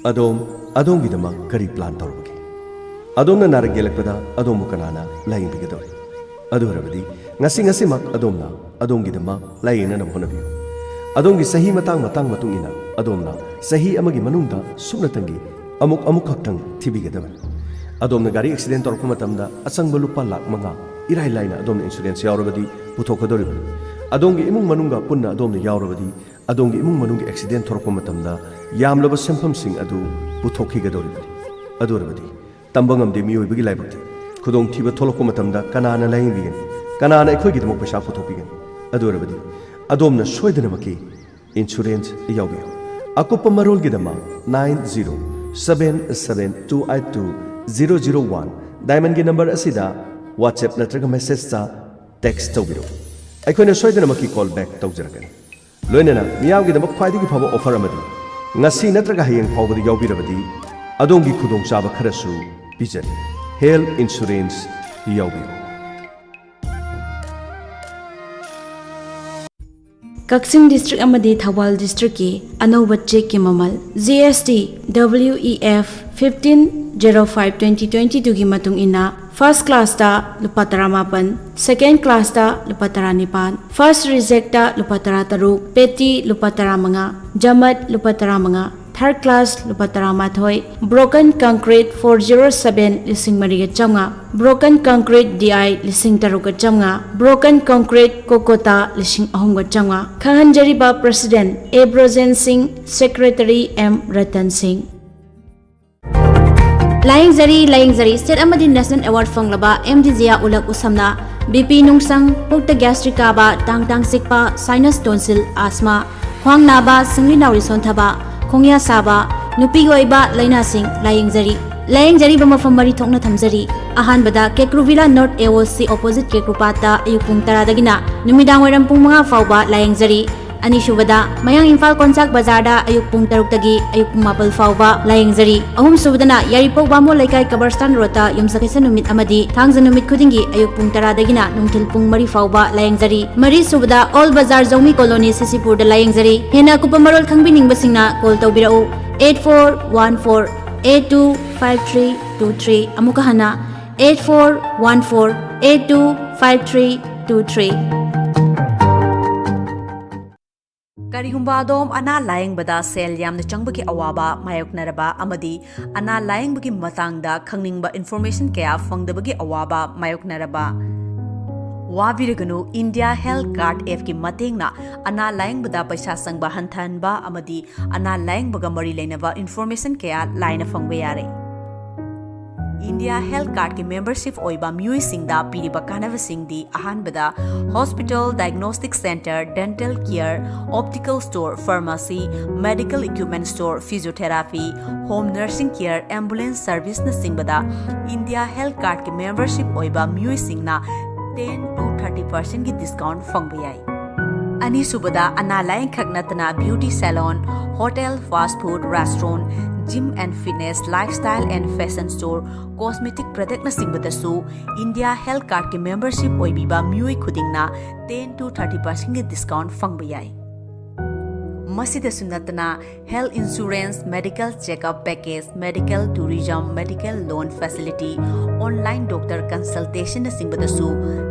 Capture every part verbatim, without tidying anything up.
ꯑꯗꯣꯝ, ꯑꯗꯣꯝꯒꯤꯗꯃꯛ ꯀꯔꯤ ꯄ꯭ꯂꯥꯟ ꯇꯧꯔꯕꯒꯦ? ꯑꯗꯣꯝꯅ ꯅꯥꯔꯛ ꯌꯦꯛꯂꯛꯄꯗ ꯑꯗꯣꯝꯕꯨ ꯀꯅꯥꯅ ꯂꯥꯌꯦꯡꯕꯤꯒꯗꯧꯔꯤ? ꯑꯗꯨ ꯑꯣꯏꯔꯕꯗꯤ, ꯉꯁꯤ ꯉꯁꯤꯃꯛ ꯑꯗꯣꯝꯅ ꯑꯗꯣꯝꯒꯤꯗꯃꯛ ꯂꯥꯌꯦꯡꯅꯅꯕ ꯍꯣꯠꯅꯕꯤꯌꯨ꯫ ꯑꯗꯣꯝꯒꯤ ꯆꯍꯤ ꯃꯇꯥꯡ ꯃꯇꯥꯡ ꯃꯇꯨꯡ ꯏꯟꯅ ꯑꯗꯣꯝꯅ ꯆꯍꯤ ꯑꯃꯒꯤ ꯃꯅꯨꯡꯗ ꯁꯨꯞꯅꯇꯪꯒꯤ ꯑꯃꯨꯛ ꯑꯃꯨꯛꯈꯛꯇꯪ ꯊꯤꯕꯤꯒꯗꯕꯅꯤ꯫ ꯑꯗꯣꯝꯅ ꯒꯥꯔꯤ ꯑꯦꯛꯁꯤꯗꯦꯟ ꯇꯧꯔꯛꯄ ꯃꯇꯝꯗ ꯑꯆꯪꯕ ꯂꯨꯄꯥ ꯂꯥꯈ ꯃꯉꯥ ꯏꯔꯥꯏ ꯂꯥꯏꯅ ꯑꯗꯣꯝꯅ ꯏꯟꯁꯨꯔꯦꯟꯁ ꯌꯥꯎꯔꯕꯗꯤ ꯄꯨꯊꯣꯛꯀꯗꯧꯔꯤꯕꯅꯤ꯫ ꯑꯗꯣꯝꯒꯤ ꯏꯃꯨꯡ ꯃꯅꯨꯡꯒ ꯄꯨꯟꯅ ꯑꯗꯣꯝꯅ ꯌꯥꯎꯔꯕꯗꯤ, ꯑꯗꯣꯝꯒꯤ ꯏꯃꯨꯡ ꯃꯅꯨꯡꯒꯤ ꯑꯦꯛꯁꯤꯗꯦꯟ ꯊꯣꯔꯛꯄ ꯃꯇꯝꯗ ꯌꯥꯝꯂꯕ ꯁꯦꯟꯐꯝꯁꯤꯡ ꯑꯗꯨ ꯄꯨꯊꯣꯛꯈꯤꯒꯗꯧꯔꯤꯕꯅꯤ꯫ ꯑꯗꯨ ꯑꯣꯏꯔꯕꯗꯤ, ꯇꯝꯕ ꯉꯝꯗꯦ ꯃꯤꯑꯣꯏꯕꯒꯤ ꯂꯥꯏꯕꯛꯇꯤ꯫ ꯈꯨꯗꯣꯡꯊꯤꯕ ꯊꯣꯛꯂꯛꯄ ꯃꯇꯝꯗ ꯀꯅꯥꯅ ꯂꯥꯌꯦꯡꯕꯤꯒꯅꯤ? ꯀꯅꯥꯅ ꯑꯩꯈꯣꯏꯒꯤꯗꯃꯛ ꯄꯩꯁꯥ ꯄꯨꯊꯣꯛꯄꯤꯒꯅꯤ? ꯑꯗꯨ ꯑꯣꯏꯔꯕꯗꯤ, ꯑꯗꯣꯝꯅ ꯁꯣꯏꯗꯅꯃꯛꯀꯤ ꯏꯟꯁꯨꯔꯦꯟꯁ ꯌꯥꯎꯕꯤꯌꯨ꯫ ꯑꯀꯨꯞꯄ ꯃꯔꯣꯜꯒꯤꯗꯃꯛ nine zero seven seven two eight two zero zero one Diamondꯒꯤ ꯅꯝꯕꯔ ꯑꯁꯤꯗ WhatsApp ꯅꯠꯇ꯭ꯔꯒ ꯃꯦꯁꯦꯖꯇ ꯇꯦꯛꯁ ꯇꯧꯕꯤꯔꯛꯎ꯫ ꯑꯩꯈꯣꯏꯅ ꯁꯣꯏꯗꯅꯃꯛꯀꯤ ꯀꯣꯜ ꯕꯦꯛ ꯇꯧꯖꯔꯛꯀꯅꯤ꯫ ꯂꯣꯏꯅꯅ ꯃꯤꯌꯥꯝꯒꯤꯗꯃꯛ ꯈ꯭ꯋꯥꯏꯗꯒꯤ ꯐꯕ ꯑꯣꯐꯔ ꯑꯃꯗꯤ ꯉꯁꯤ ꯅꯠꯇ꯭ꯔꯒ ꯍꯌꯦꯡ ꯐꯥꯎꯕꯗ ꯌꯥꯎꯕꯤꯔꯕꯗꯤ ꯑꯗꯣꯝꯒꯤ ꯈꯨꯗꯣꯡꯆꯥꯕ ꯈꯔꯁꯨ ꯄꯤꯖꯔꯤ꯫ ꯍꯦꯜꯊ ꯏꯟꯁꯨꯔꯦꯟꯁ ꯌꯥꯎꯕꯤꯌꯨ꯫ ꯀꯛꯆꯤꯡ ꯗꯤꯁꯇ꯭ꯔꯤꯛ ꯑꯃꯗꯤ ꯊꯧꯕꯥꯜ ꯗꯤꯁꯇ꯭ꯔꯤꯛꯀꯤ ꯑꯅꯧꯕ ꯆꯦꯛꯀꯤ ꯃꯃꯜ, G S T W E F fifteen zero five twenty twenty twoꯒꯤ ꯃꯇꯨꯡ ꯏꯟꯅ, ꯐꯥꯔꯁ ꯀ꯭ꯂꯥꯁꯇ ꯂꯨꯄꯥ ꯇꯔꯥꯃꯥꯄꯟ, ꯁꯦꯀꯦꯟ ꯀ꯭ꯂꯥꯁꯇ ꯂꯨꯄꯥ ꯇꯔꯥꯅꯤꯄꯥꯟ, ꯐꯥꯔꯁ ꯔꯤꯖꯦꯛꯇ ꯂꯨꯄꯥ ꯇꯔꯥꯇꯔꯨꯛ, ꯄꯦꯇꯤ ꯂꯨꯄꯥ ꯇꯔꯥꯃꯉꯥ, ꯖꯃꯠ ꯂꯨꯄꯥ ꯇꯔꯥꯃꯉꯥ, ꯊꯥꯔꯠ ꯀ꯭ꯂꯥꯁ ꯂꯨꯄꯥ ꯇꯔꯥꯃꯥꯊꯣꯏ, broken concrete four zero seven ꯂꯤꯁꯤꯡ ꯃꯔꯤꯒ ꯆꯥꯝꯃꯉꯥ, ꯕ꯭ꯔꯣꯀꯟ ꯀꯪꯀ꯭ꯔꯤꯠ D I ꯂꯤꯁꯤꯡ ꯇꯔꯨꯛꯀ ꯆꯥꯝꯃꯉꯥ, ꯕ꯭ꯔꯣꯀꯟ ꯀꯪꯀ꯭ꯔꯤꯠ ꯀꯣꯀꯣꯇꯥ ꯂꯤꯁꯤꯡ ꯑꯍꯨꯝꯒ ꯆꯥꯝꯃꯉꯥ꯫ ꯈꯪꯍꯟꯖꯔꯤꯕ ꯄ꯭ꯔꯁꯤꯗꯦꯟ ꯑꯦ ꯕ꯭ꯔꯣꯖꯦꯟ ꯁꯤꯡ, ꯁꯦꯀ꯭ꯔꯦꯇꯔꯤ ꯑꯦꯝ ꯔꯇꯟ ꯁꯤꯡ꯫ ꯂꯥꯌꯦꯡꯖꯔꯤ, ꯂꯥꯌꯦꯡꯖꯔꯤ꯫ ꯁ꯭ꯇꯦꯠ ꯑꯃꯗꯤ ꯅꯦꯁꯅꯦꯜ ꯑꯦꯋꯥꯔꯗ ꯐꯪꯂꯕ ꯑꯦꯝ ꯗꯤ ꯖꯤꯌꯥ ꯎꯂꯛ ꯎꯁꯝꯅ ꯕꯤ ꯄꯤ ꯅꯨꯡꯁꯪ, ꯄꯨꯛꯇ ꯒ꯭ꯌꯥꯁꯇ꯭ꯔꯤꯛ ꯀꯥꯕ, ꯇꯥꯡ ꯇꯥꯡ ꯆꯤꯛꯄ, ꯁꯥꯏꯅꯁ ꯇꯣꯟꯁꯤꯜ, ꯑꯁꯃꯥ, ꯈ꯭ꯋꯥꯡ ꯅꯥꯕ, ꯁꯤꯡꯂꯤ ꯅꯥꯎꯔꯤ ꯁꯣꯟꯊꯕ, ꯈꯣꯡꯌꯥ ꯁꯥꯕ, ꯅꯨꯄꯤꯒꯤ ꯑꯣꯏꯕ ꯂꯥꯏꯅꯥꯁꯤꯡ ꯂꯥꯌꯦꯡꯖꯔꯤ꯫ ꯂꯥꯌꯦꯡꯖꯔꯤꯕ ꯃꯐꯝ ꯃꯔꯤ ꯊꯣꯛꯅ ꯊꯝꯖꯔꯤ꯫ ꯑꯍꯥꯟꯕꯗ ꯀꯦꯀ꯭ꯔꯨꯚꯤꯂꯥ ꯅꯣꯔꯠ ꯑꯦ ꯑꯣ ꯁꯤ ꯑꯣꯄꯣꯖꯤꯠ ꯀꯦꯀ꯭ꯔꯨꯄꯥꯠꯇ ꯑꯌꯨꯛ ꯄꯨꯡ ꯇꯔꯥꯗꯒꯤꯅ ꯅꯨꯃꯤꯗꯥꯡ ꯋꯥꯏꯔꯝ ꯄꯨꯡ ꯃꯉꯥ ꯐꯥꯎꯕ ꯂꯥꯌꯦꯡꯖꯔꯤ꯫ ꯑꯅꯤꯁꯨꯕꯗ ꯃꯌꯥꯡ ꯏꯝꯐꯥꯜ ꯀꯣꯟꯁꯥꯛ ꯕꯖꯥꯔꯗ ꯑꯌꯨꯛ ꯄꯨꯡ ꯇꯔꯨꯛꯇꯒꯤ ꯑꯌꯨꯛ ꯄꯨꯡ ꯃꯥꯄꯜ ꯐꯥꯎꯕ ꯂꯥꯌꯦꯡꯖꯔꯤ꯫ ꯑꯍꯨꯝꯁꯨꯕꯗꯅ ꯌꯥꯏꯔꯤꯄꯣꯛ ꯕꯥꯃꯣꯟ ꯂꯩꯀꯥꯏ ꯀꯕꯔꯁꯇꯥꯟ ꯔꯣꯗꯇ ꯌꯨꯝꯁꯀꯩꯁ ꯅꯨꯃꯤꯠ ꯑꯃꯗꯤ ꯊꯥꯡꯖ ꯅꯨꯃꯤꯠ ꯈꯨꯗꯤꯡꯒꯤ ꯑꯌꯨꯛ ꯄꯨꯡ ꯇꯔꯥꯗꯒꯤꯅ ꯅꯨꯡꯊꯤꯜ ꯄꯨꯡ ꯃꯔꯤ ꯐꯥꯎꯕ ꯂꯥꯌꯦꯡꯖꯔꯤ꯫ ꯃꯔꯤꯁꯨꯕꯗ ꯑꯣꯜ ꯕꯖꯥꯔ ꯖꯧꯃꯤ ꯀꯣꯂꯣꯅꯤ ꯁꯤꯁꯤꯄꯨꯔꯗ ꯂꯥꯌꯦꯡꯖꯔꯤ꯫ ꯍꯦꯟꯅ ꯑꯀꯨꯞꯄ ꯃꯔꯣꯜ ꯈꯪꯕꯤꯅꯤꯡꯕꯁꯤꯡꯅ ꯀꯣꯜ ꯇꯧꯕꯤꯔꯛꯎ꯫ eight four one four eight two five three two three꯫ ꯑꯃꯨꯛꯀ ꯍꯟꯅ, eight four one four eight two five three two three꯫ ꯀꯔꯤꯒꯨꯝꯕ ꯑꯗꯣꯝ ꯑꯅꯥ ꯂꯥꯌꯦꯡꯕꯗ ꯁꯦꯜ ꯌꯥꯝꯅ ꯆꯪꯕꯒꯤ ꯑꯋꯥꯕ ꯃꯥꯌꯣꯛꯅꯔꯕ ꯑꯃꯗꯤ ꯑꯅꯥ ꯂꯥꯌꯦꯡꯕꯒꯤ ꯃꯇꯥꯡꯗ ꯈꯪꯅꯤꯡꯕ information ꯀꯌꯥ ꯐꯪꯗꯕꯒꯤ ꯑꯋꯥꯕ ꯃꯥꯌꯣꯛꯅꯔꯕ, ꯋꯥꯕꯤꯔꯒꯅꯨ꯫ India Health Card appꯀꯤ ꯃꯇꯦꯡꯅ ꯑꯅꯥ ꯂꯥꯌꯦꯡꯕꯗ ꯄꯩꯁꯥ ꯆꯪꯕ ꯍꯟꯊꯍꯟꯕ ꯑꯃꯗꯤ ꯑꯅꯥ ꯂꯥꯌꯦꯡꯕꯒ ꯃꯔꯤ ꯂꯩꯅꯕ information ꯀꯌꯥ ꯂꯥꯏꯅ ꯐꯪꯕ ꯌꯥꯔꯦ꯫ India Health Cardꯀꯤ membership ꯑꯣꯏꯕ ꯃꯤꯑꯣꯏꯁꯤꯡꯗ ꯄꯤꯔꯤꯕ ꯀꯥꯟꯅꯕꯁꯤꯡꯗꯤ: ꯑꯍꯥꯟꯕꯗ, hospital, diagnostic center, dental care, optical store, pharmacy, medical equipment store, physiotherapy, home nursing care, ambulance serviceꯅꯆꯤꯡꯕꯗ India Health Cardꯀꯤ membership ꯑꯣꯏꯕ ꯃꯤꯑꯣꯏꯁꯤꯡꯅ ten to thirty percentꯀꯤ discount ꯐꯪꯕ ꯌꯥꯏ꯫ ꯑꯅꯤꯁꯨꯕꯗ, ꯑꯅꯥ ꯂꯥꯌꯦꯡꯈꯛ ꯅꯠꯇꯅ beauty salon, hotel, fast food, restaurant, gym and fitness, lifestyle and fashion store, cosmetic productꯅꯆꯤꯡꯕꯗꯁꯨ India Health Cardꯀꯤ membership ꯑꯣꯏꯕꯤꯕ ꯃꯤꯑꯣꯏ ꯈꯨꯗꯤꯡꯅ ten to thirty percentꯀꯤ discount ꯐꯪꯕ ꯌꯥꯏ꯫ ꯃꯁꯤꯗꯁꯨ ꯅꯠꯇꯅ, health insurance, medical checkup package, medical tourism, medical loan facility, online doctor consultationꯅꯆꯤꯡꯕꯗꯁꯨ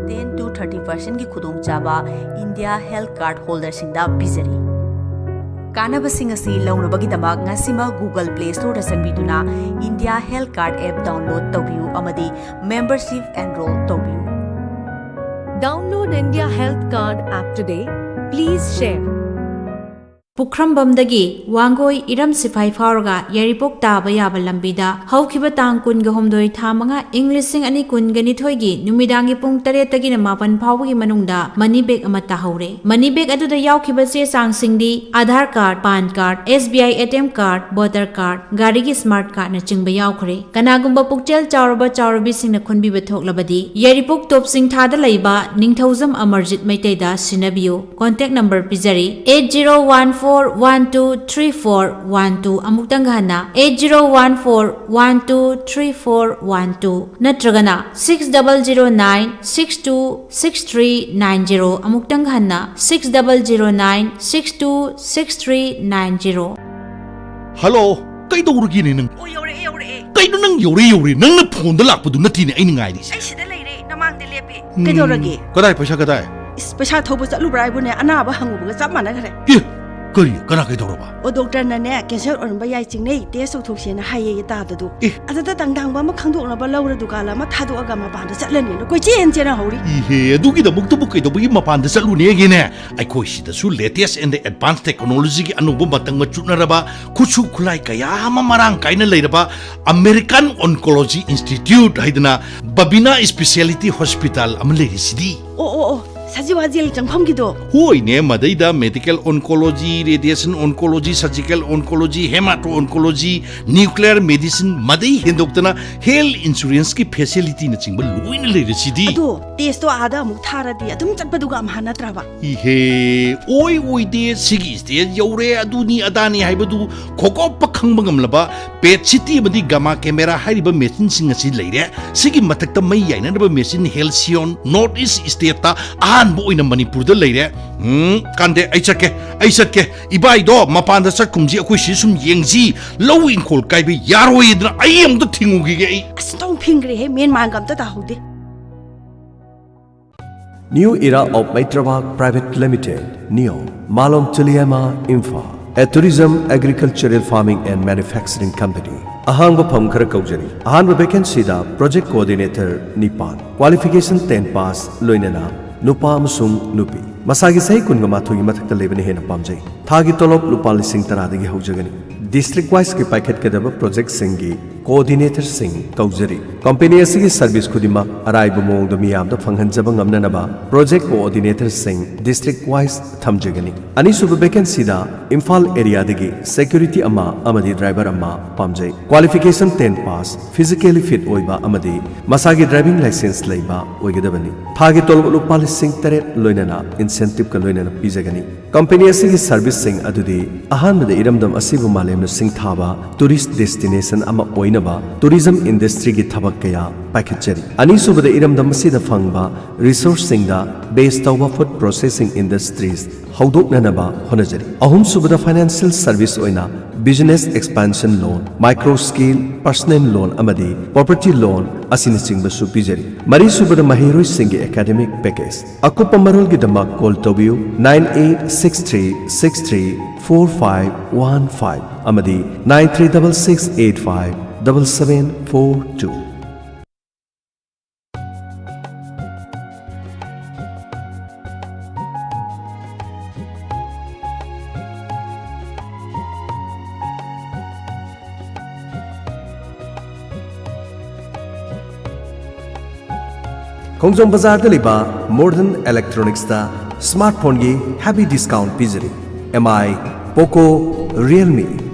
ten to thirty percentꯀꯤ ꯈꯨꯗꯣꯡꯆꯥꯕ India Health Card holderꯁꯤꯡꯗ ꯄꯤꯖꯔꯤ꯫ ꯀꯥꯟꯅꯕꯁꯤꯡ ꯑꯁꯤ ꯂꯧꯅꯕꯒꯤꯗꯃꯛ ꯉꯁꯤꯃꯛ Google Play Storeꯗ ꯆꯪꯕꯤꯗꯨꯅ India Health Card app download ꯇꯧꯕꯤꯌꯨ ꯑꯃꯗꯤ membership enroll ꯇꯧꯕꯤꯌꯨ꯫ Download India Health Card app today. Please share. ꯄꯨꯈ꯭ꯔꯝꯕꯝꯗꯒꯤ Wangoi ꯏꯔꯝ ꯁꯤꯐꯥꯏ ꯐꯥꯎꯔꯒ ꯌꯥꯏꯔꯤꯄꯣꯛ ꯇꯥꯕ ꯌꯥꯕ ꯂꯝꯕꯤꯗ ꯍꯧꯈꯤꯕ ꯇꯥꯡ ꯀꯨꯟꯒ ꯍꯨꯝꯗꯣꯏ ꯊꯥ ꯃꯉꯥ ꯏꯪ ꯂꯤꯁꯤꯡ ꯑꯅꯤ ꯀꯨꯟꯒ ꯅꯤꯊꯣꯏꯒꯤ ꯅꯨꯃꯤꯗꯥꯡꯒꯤ ꯄꯨꯡ ꯇꯔꯦꯠꯇꯒꯤꯅ ꯃꯥꯄꯟ ꯐꯥꯎꯕꯒꯤ ꯃꯅꯨꯡꯗ money bag ꯑꯃ ꯇꯥꯍꯧꯔꯦ꯫ Money bag ꯑꯗꯨꯗ ꯌꯥꯎꯈꯤꯕ ꯆꯦ ꯆꯥꯡꯁꯤꯡꯗꯤ: Aadhaar card, PAN card, S B I A T M card, voter card, ꯒꯥꯔꯤꯒꯤ smart cardꯅꯆꯤꯡꯕ ꯌꯥꯎꯈ꯭ꯔꯦ꯫ ꯀꯅꯥꯒꯨꯝꯕ ꯄꯨꯛꯆꯦꯜ ꯆꯥꯎꯔꯕ ꯆꯥꯎꯔꯕꯤꯁꯤꯡꯅ ꯈꯨꯟꯕꯤꯕ ꯊꯣꯛꯂꯕꯗꯤ ꯌꯥꯏꯔꯤꯄꯣꯛ ꯇꯣꯞ ꯆꯤꯡꯊꯥꯗ ꯂꯩꯕ ꯅꯤꯡꯊꯧꯖꯝ Amarjeet ꯃꯩꯇꯩꯗ ꯁꯤꯟꯅꯕꯤꯌꯨ꯫ Contact number ꯄꯤꯖꯔꯤ: eight zero one four one two three four one two꯫ ꯑꯃꯨꯛꯇꯪꯒ ꯍꯟꯅ, eight zero one four one two three four one two ꯅꯠꯇ꯭ꯔꯒꯅ six double zero nine six two six three nine zero꯫ ꯑꯃꯨꯛꯇꯪꯒ ꯍꯟꯅ, six double zero nine six two six three nine zero꯫ Hello, ꯀꯩꯗꯧꯔꯒꯦꯅꯦ ꯅꯪ? ꯑꯣ, ꯌꯧꯔꯛꯑꯦ, ꯌꯧꯔꯛꯑꯦ꯫ ꯀꯩꯅꯣ ꯅꯪ ꯌꯧꯔꯦ ꯌꯧꯔꯦ? ꯅꯪꯅ ꯐꯣꯟꯗ ꯂꯥꯛꯄꯗꯨ ꯅꯠꯇꯦꯅꯦ ꯑꯩꯅ ꯉꯥꯏꯔꯤꯁꯦ꯫ ꯑꯩ ꯁꯤꯗ ꯂꯩꯔꯦ, ꯅꯃꯥꯡꯗ ꯂꯦꯞꯄꯦ꯫ ꯎꯝ, ꯀꯩꯗꯧꯔꯒꯦ? ꯀꯗꯥꯏ ꯄꯩꯁꯥ ꯀꯗꯥꯏ? ꯏꯁ, ꯄꯩꯁꯥ ꯊꯧꯕ ꯆꯠꯂꯨꯕ꯭ꯔꯥ ꯍꯥꯏꯕꯨꯅꯦ, ꯑꯅꯥꯕ ꯍꯪꯉꯨꯕꯒ ꯆꯞ ꯃꯥꯟꯅꯈ꯭ꯔꯦ꯫ ꯑꯦ, ꯀꯔꯤ? ꯀꯅꯥ ꯀꯩꯗꯧꯔꯕ? ꯑꯣ, ꯗꯣꯛꯇꯔꯅꯅꯦ, ꯀꯦꯟꯁꯔ ꯑꯣꯏꯔꯝꯕ ꯌꯥꯏ, ꯆꯤꯡꯅꯩ, ꯇꯦꯁ ꯇꯧꯊꯣꯛꯁꯦꯅ ꯍꯥꯏꯌꯦ ꯇꯥꯗꯗꯨ꯫ ꯑꯦ꯫ ꯑꯗꯨꯗ ꯇꯪꯗꯥꯡꯕ ꯑꯃ ꯈꯪꯗꯣꯛꯅꯕ ꯂꯧꯔ ꯗꯨꯀꯥꯟ ꯑꯃ ꯊꯥꯗꯣꯛꯑꯒ ꯃꯄꯥꯟꯗ ꯆꯠꯂꯅꯤꯅ ꯀꯣꯏꯆꯦꯟ ꯆꯦꯟꯅ ꯍꯧꯔꯤ꯫ ꯏꯍꯦ, ꯑꯗꯨꯒꯤꯗꯃꯛꯇꯕꯨ ꯀꯩꯗꯧꯕꯒꯤ ꯃꯄꯥꯟꯗ ꯆꯠꯂꯨꯅꯦꯒꯦꯅꯦ? ꯑꯩꯈꯣꯏ ꯁꯤꯗꯁꯨ latest and advanced technologyꯒꯤ ꯑꯅꯧꯕ ꯃꯇꯝꯒ ꯆꯨꯅꯔꯕ ꯈꯨꯠꯁꯨ ꯈꯨꯠꯂꯥꯏ ꯀꯌꯥ ꯑꯃ ꯃꯔꯥꯡ ꯀꯥꯏꯅ ꯂꯩꯔꯕ American Oncology Institute ꯍꯥꯏꯗꯅ ꯕꯕꯤꯅꯥ Specialty Hospital ꯑꯃ ꯂꯩꯔꯤꯁꯤꯗꯤ꯫ ꯑꯣ, ꯑꯣ, ꯑꯣ, ꯁꯖꯤꯋꯥ ꯖꯦꯜ ꯆꯪꯐꯝꯒꯤꯗꯣ꯫ ꯍꯣꯏꯅꯦ, ꯃꯗꯩꯗ medical oncology, radiation oncology, surgical oncology, hemato oncology, nuclear medicine, ꯃꯗꯩ ꯍꯦꯟꯗꯣꯛꯇꯅ health insuranceꯀꯤ facilityꯅꯆꯤꯡꯕ ꯂꯣꯏꯅ ꯂꯩꯔꯤꯁꯤꯗꯤ꯫ ꯑꯗꯣ ꯇꯦꯁꯇꯣ ꯑꯥꯗ ꯑꯃꯨꯛ ꯊꯥꯔꯗꯤ ꯑꯗꯨꯝ ꯆꯠꯄꯗꯨꯒ ꯑꯝꯍꯥ ꯅꯠꯇ꯭ꯔꯕ? ꯏꯍꯦ, ꯑꯣꯏ ꯑꯣꯏꯗꯦ, ꯁꯤꯒꯤ stage ꯌꯧꯔꯦ, ꯑꯗꯨꯅꯤ ꯑꯗꯥꯅꯤ ꯍꯥꯏꯕꯗꯨ ꯈꯣꯀꯣꯞꯄ ꯈꯪꯕ ꯉꯝꯂꯕ ꯄꯦꯠ ꯁꯤꯇꯤ ꯑꯃꯗꯤ ꯒꯃꯥ ꯀꯦꯃꯦꯔꯥ ꯍꯥꯏꯔꯤꯕ machineꯁꯤꯡ ꯑꯁꯤ ꯂꯩꯔꯦ꯫ ꯁꯤꯒꯤ ꯃꯊꯛꯇ ꯃꯩ ꯌꯥꯏꯅꯅꯕ machine Halcyon North East stateꯇ ꯑꯍꯥꯟꯕ ꯑꯣꯏꯅ ꯃꯅꯤꯄꯨꯔꯗ ꯂꯩꯔꯦ꯫ ꯎꯝ, ꯀꯥꯟꯗꯦ, ꯑꯩ ꯆꯠꯀꯦ, ꯑꯩ ꯆꯠꯀꯦ꯫ ꯏꯕꯥꯏꯗꯣ ꯃꯄꯥꯟꯗ ꯆꯠꯈꯨꯝꯁꯤ, ꯑꯩꯈꯣꯏ ꯁꯤ ꯁꯨꯝ ꯌꯦꯡꯁꯤ꯫ ꯂꯧ ꯏꯪꯈꯣꯜ ꯀꯥꯏꯕ ꯌꯥꯔꯣꯏꯗꯅ ꯑꯩ ꯑꯃꯨꯛꯇ ꯊꯤꯡꯉꯨꯈꯤꯒꯦ ꯑꯩ꯫ ꯑꯁ, ꯊꯣꯡ ꯐꯤꯡꯈ꯭ꯔꯦꯍꯦ, ꯃꯦꯟ ꯃꯥꯟꯒ ꯑꯝꯇ ꯇꯥꯍꯧꯗꯦ꯫ New Era of Maitravak Private Limited, Neo, Malom Tuliama, Imphal, a tourism, agricultural, farming and manufacturing company. ꯑꯍꯥꯡꯕ ꯐꯝ ꯈꯔ ꯀꯧꯖꯔꯤ꯫ ꯑꯍꯥꯟꯕ vacancyꯗ project coordinator ꯅꯤꯄꯥꯟ, qualification ten pass, ꯂꯣꯏꯅꯅ ꯅꯨꯄꯥ ꯑꯃꯁꯨꯡ ꯅꯨꯄꯤ꯫ ꯃꯁꯥꯒꯤ ꯆꯍꯤ ꯀꯨꯟꯒ ꯃꯥꯊꯣꯏꯒꯤ ꯃꯊꯛꯇ ꯂꯩꯕꯅ ꯍꯦꯟꯅ ꯄꯥꯝꯖꯩ꯫ ꯊꯥꯒꯤ ꯇꯣꯂꯣꯞ ꯂꯨꯄꯥ ꯂꯤꯁꯤꯡ ꯇꯔꯥꯗꯒꯤ ꯍꯧꯖꯒꯅꯤ꯫ District wiseꯀꯤ ꯄꯥꯏꯈꯠꯀꯗꯕ projectꯁꯤꯡꯒꯤ coordinatorꯁꯤꯡ ꯀꯧꯖꯔꯤ꯫ Company ꯑꯁꯤꯒꯤ service ꯈꯨꯗꯤꯡꯃꯛ ꯑꯔꯥꯏꯕ ꯃꯑꯣꯡꯗ ꯃꯤꯌꯥꯝꯗ ꯐꯪꯍꯟꯖꯕ ꯉꯝꯅꯅꯕ project coordinatorꯁꯤꯡ district wise ꯊꯝꯖꯒꯅꯤ꯫ ꯑꯅꯤꯁꯨꯕ vacancyꯗ ꯏꯝꯐꯥꯜ areaꯗꯒꯤ security ꯑꯃ ꯑꯃꯗꯤ driver ꯑꯃ ꯄꯥꯝꯖꯩ꯫ Qualification ten pass, physically fit ꯑꯣꯏꯕ ꯑꯃꯗꯤ ꯃꯁꯥꯒꯤ driving licence ꯂꯩꯕ ꯑꯣꯏꯒꯗꯕꯅꯤ꯫ ꯊꯥꯒꯤ ꯇꯣꯂꯣꯞ ꯂꯨꯄꯥ ꯂꯤꯁꯤꯡ ꯇꯔꯦꯠ ꯂꯣꯏꯅꯅ incentiveꯀ ꯂꯣꯏꯅꯅ ꯄꯤꯖꯒꯅꯤ꯫ Company ꯑꯁꯤꯒꯤ serviceꯁꯤꯡ ꯑꯗꯨꯗꯤ ꯑꯍꯥꯟꯕꯗ ꯏꯔꯝꯗꯝ ꯑꯁꯤꯕꯨ ꯃꯥꯂꯦꯝꯅ ꯁꯤꯡꯊꯥꯕ tourist destination ꯑꯃ ꯑꯣꯏ ꯅꯕ ꯇꯨꯔꯤꯖꯝ ꯏꯟꯗꯁꯇ꯭ꯔꯤꯒꯤ ꯊꯕꯛ ꯀꯌꯥ ꯄꯥꯏꯈꯠꯆꯔꯤ꯫ ꯑꯅꯤꯁꯨꯕꯗ, ꯏꯔꯝꯗꯝ ꯑꯁꯤꯗ ꯐꯪꯕ ꯔꯤꯁꯣꯔꯁꯁꯤꯡꯗ ꯕꯦꯁ ꯇꯧꯕ ꯐꯨꯗ ꯄ꯭ꯔꯣꯁꯦꯁꯤꯡ ꯏꯟꯗꯁꯇ꯭ꯔꯤꯁ ꯍꯧꯗꯣꯛꯅꯅꯕ ꯍꯣꯠꯅꯖꯔꯤ꯫ ꯑꯍꯨꯝꯁꯨꯕꯗ, ꯐꯥꯏꯅꯥꯟꯁꯤꯌꯦꯜ ꯁꯔꯚꯤꯁ ꯑꯣꯏꯅ ꯕꯤꯖꯤꯅꯦꯁ ꯑꯦꯛꯁꯄꯥꯟꯁꯟ ꯂꯣꯟ, ꯃꯥꯏꯀ꯭ꯔꯣ ꯁ꯭ꯀꯦꯜ, ꯄꯔꯁꯅꯦꯜ ꯂꯣꯟ ꯑꯃꯗꯤ ꯄ꯭ꯔꯣꯄꯔꯇꯤ ꯂꯣꯟ ꯑꯁꯤꯅꯆꯤꯡꯕꯁꯨ ꯄꯤꯖꯔꯤ꯫ ꯃꯔꯤꯁꯨꯕꯗ, ꯃꯍꯩꯔꯣꯏꯁꯤꯡꯒꯤ ꯑꯦꯀꯥꯗꯦꯃꯤꯛ ꯄꯦꯀꯦꯖ꯫ ꯑꯀꯨꯞꯄ ꯃꯔꯣꯜꯒꯤꯗꯃꯛ ꯀꯣꯜ ꯇꯧꯕꯤꯌꯨ, nine eight six three six three four five one five ꯑꯃꯗꯤ nine three double six eight five double seven four two꯫ ꯈꯣꯡꯖꯣꯝ ꯕꯖꯥꯔꯗ ꯂꯩꯕ ꯃꯣꯗꯔꯟ ꯏꯂꯦꯛꯇ꯭ꯔꯣꯅꯤꯛꯁꯇ ꯁ꯭ꯃꯥꯔꯠꯐꯣꯟꯒꯤ ꯍꯦꯚꯤ ꯗꯤꯁꯀꯥꯎꯟꯠ ꯄꯤꯖꯔꯤ꯫ M I, Poco, Realme,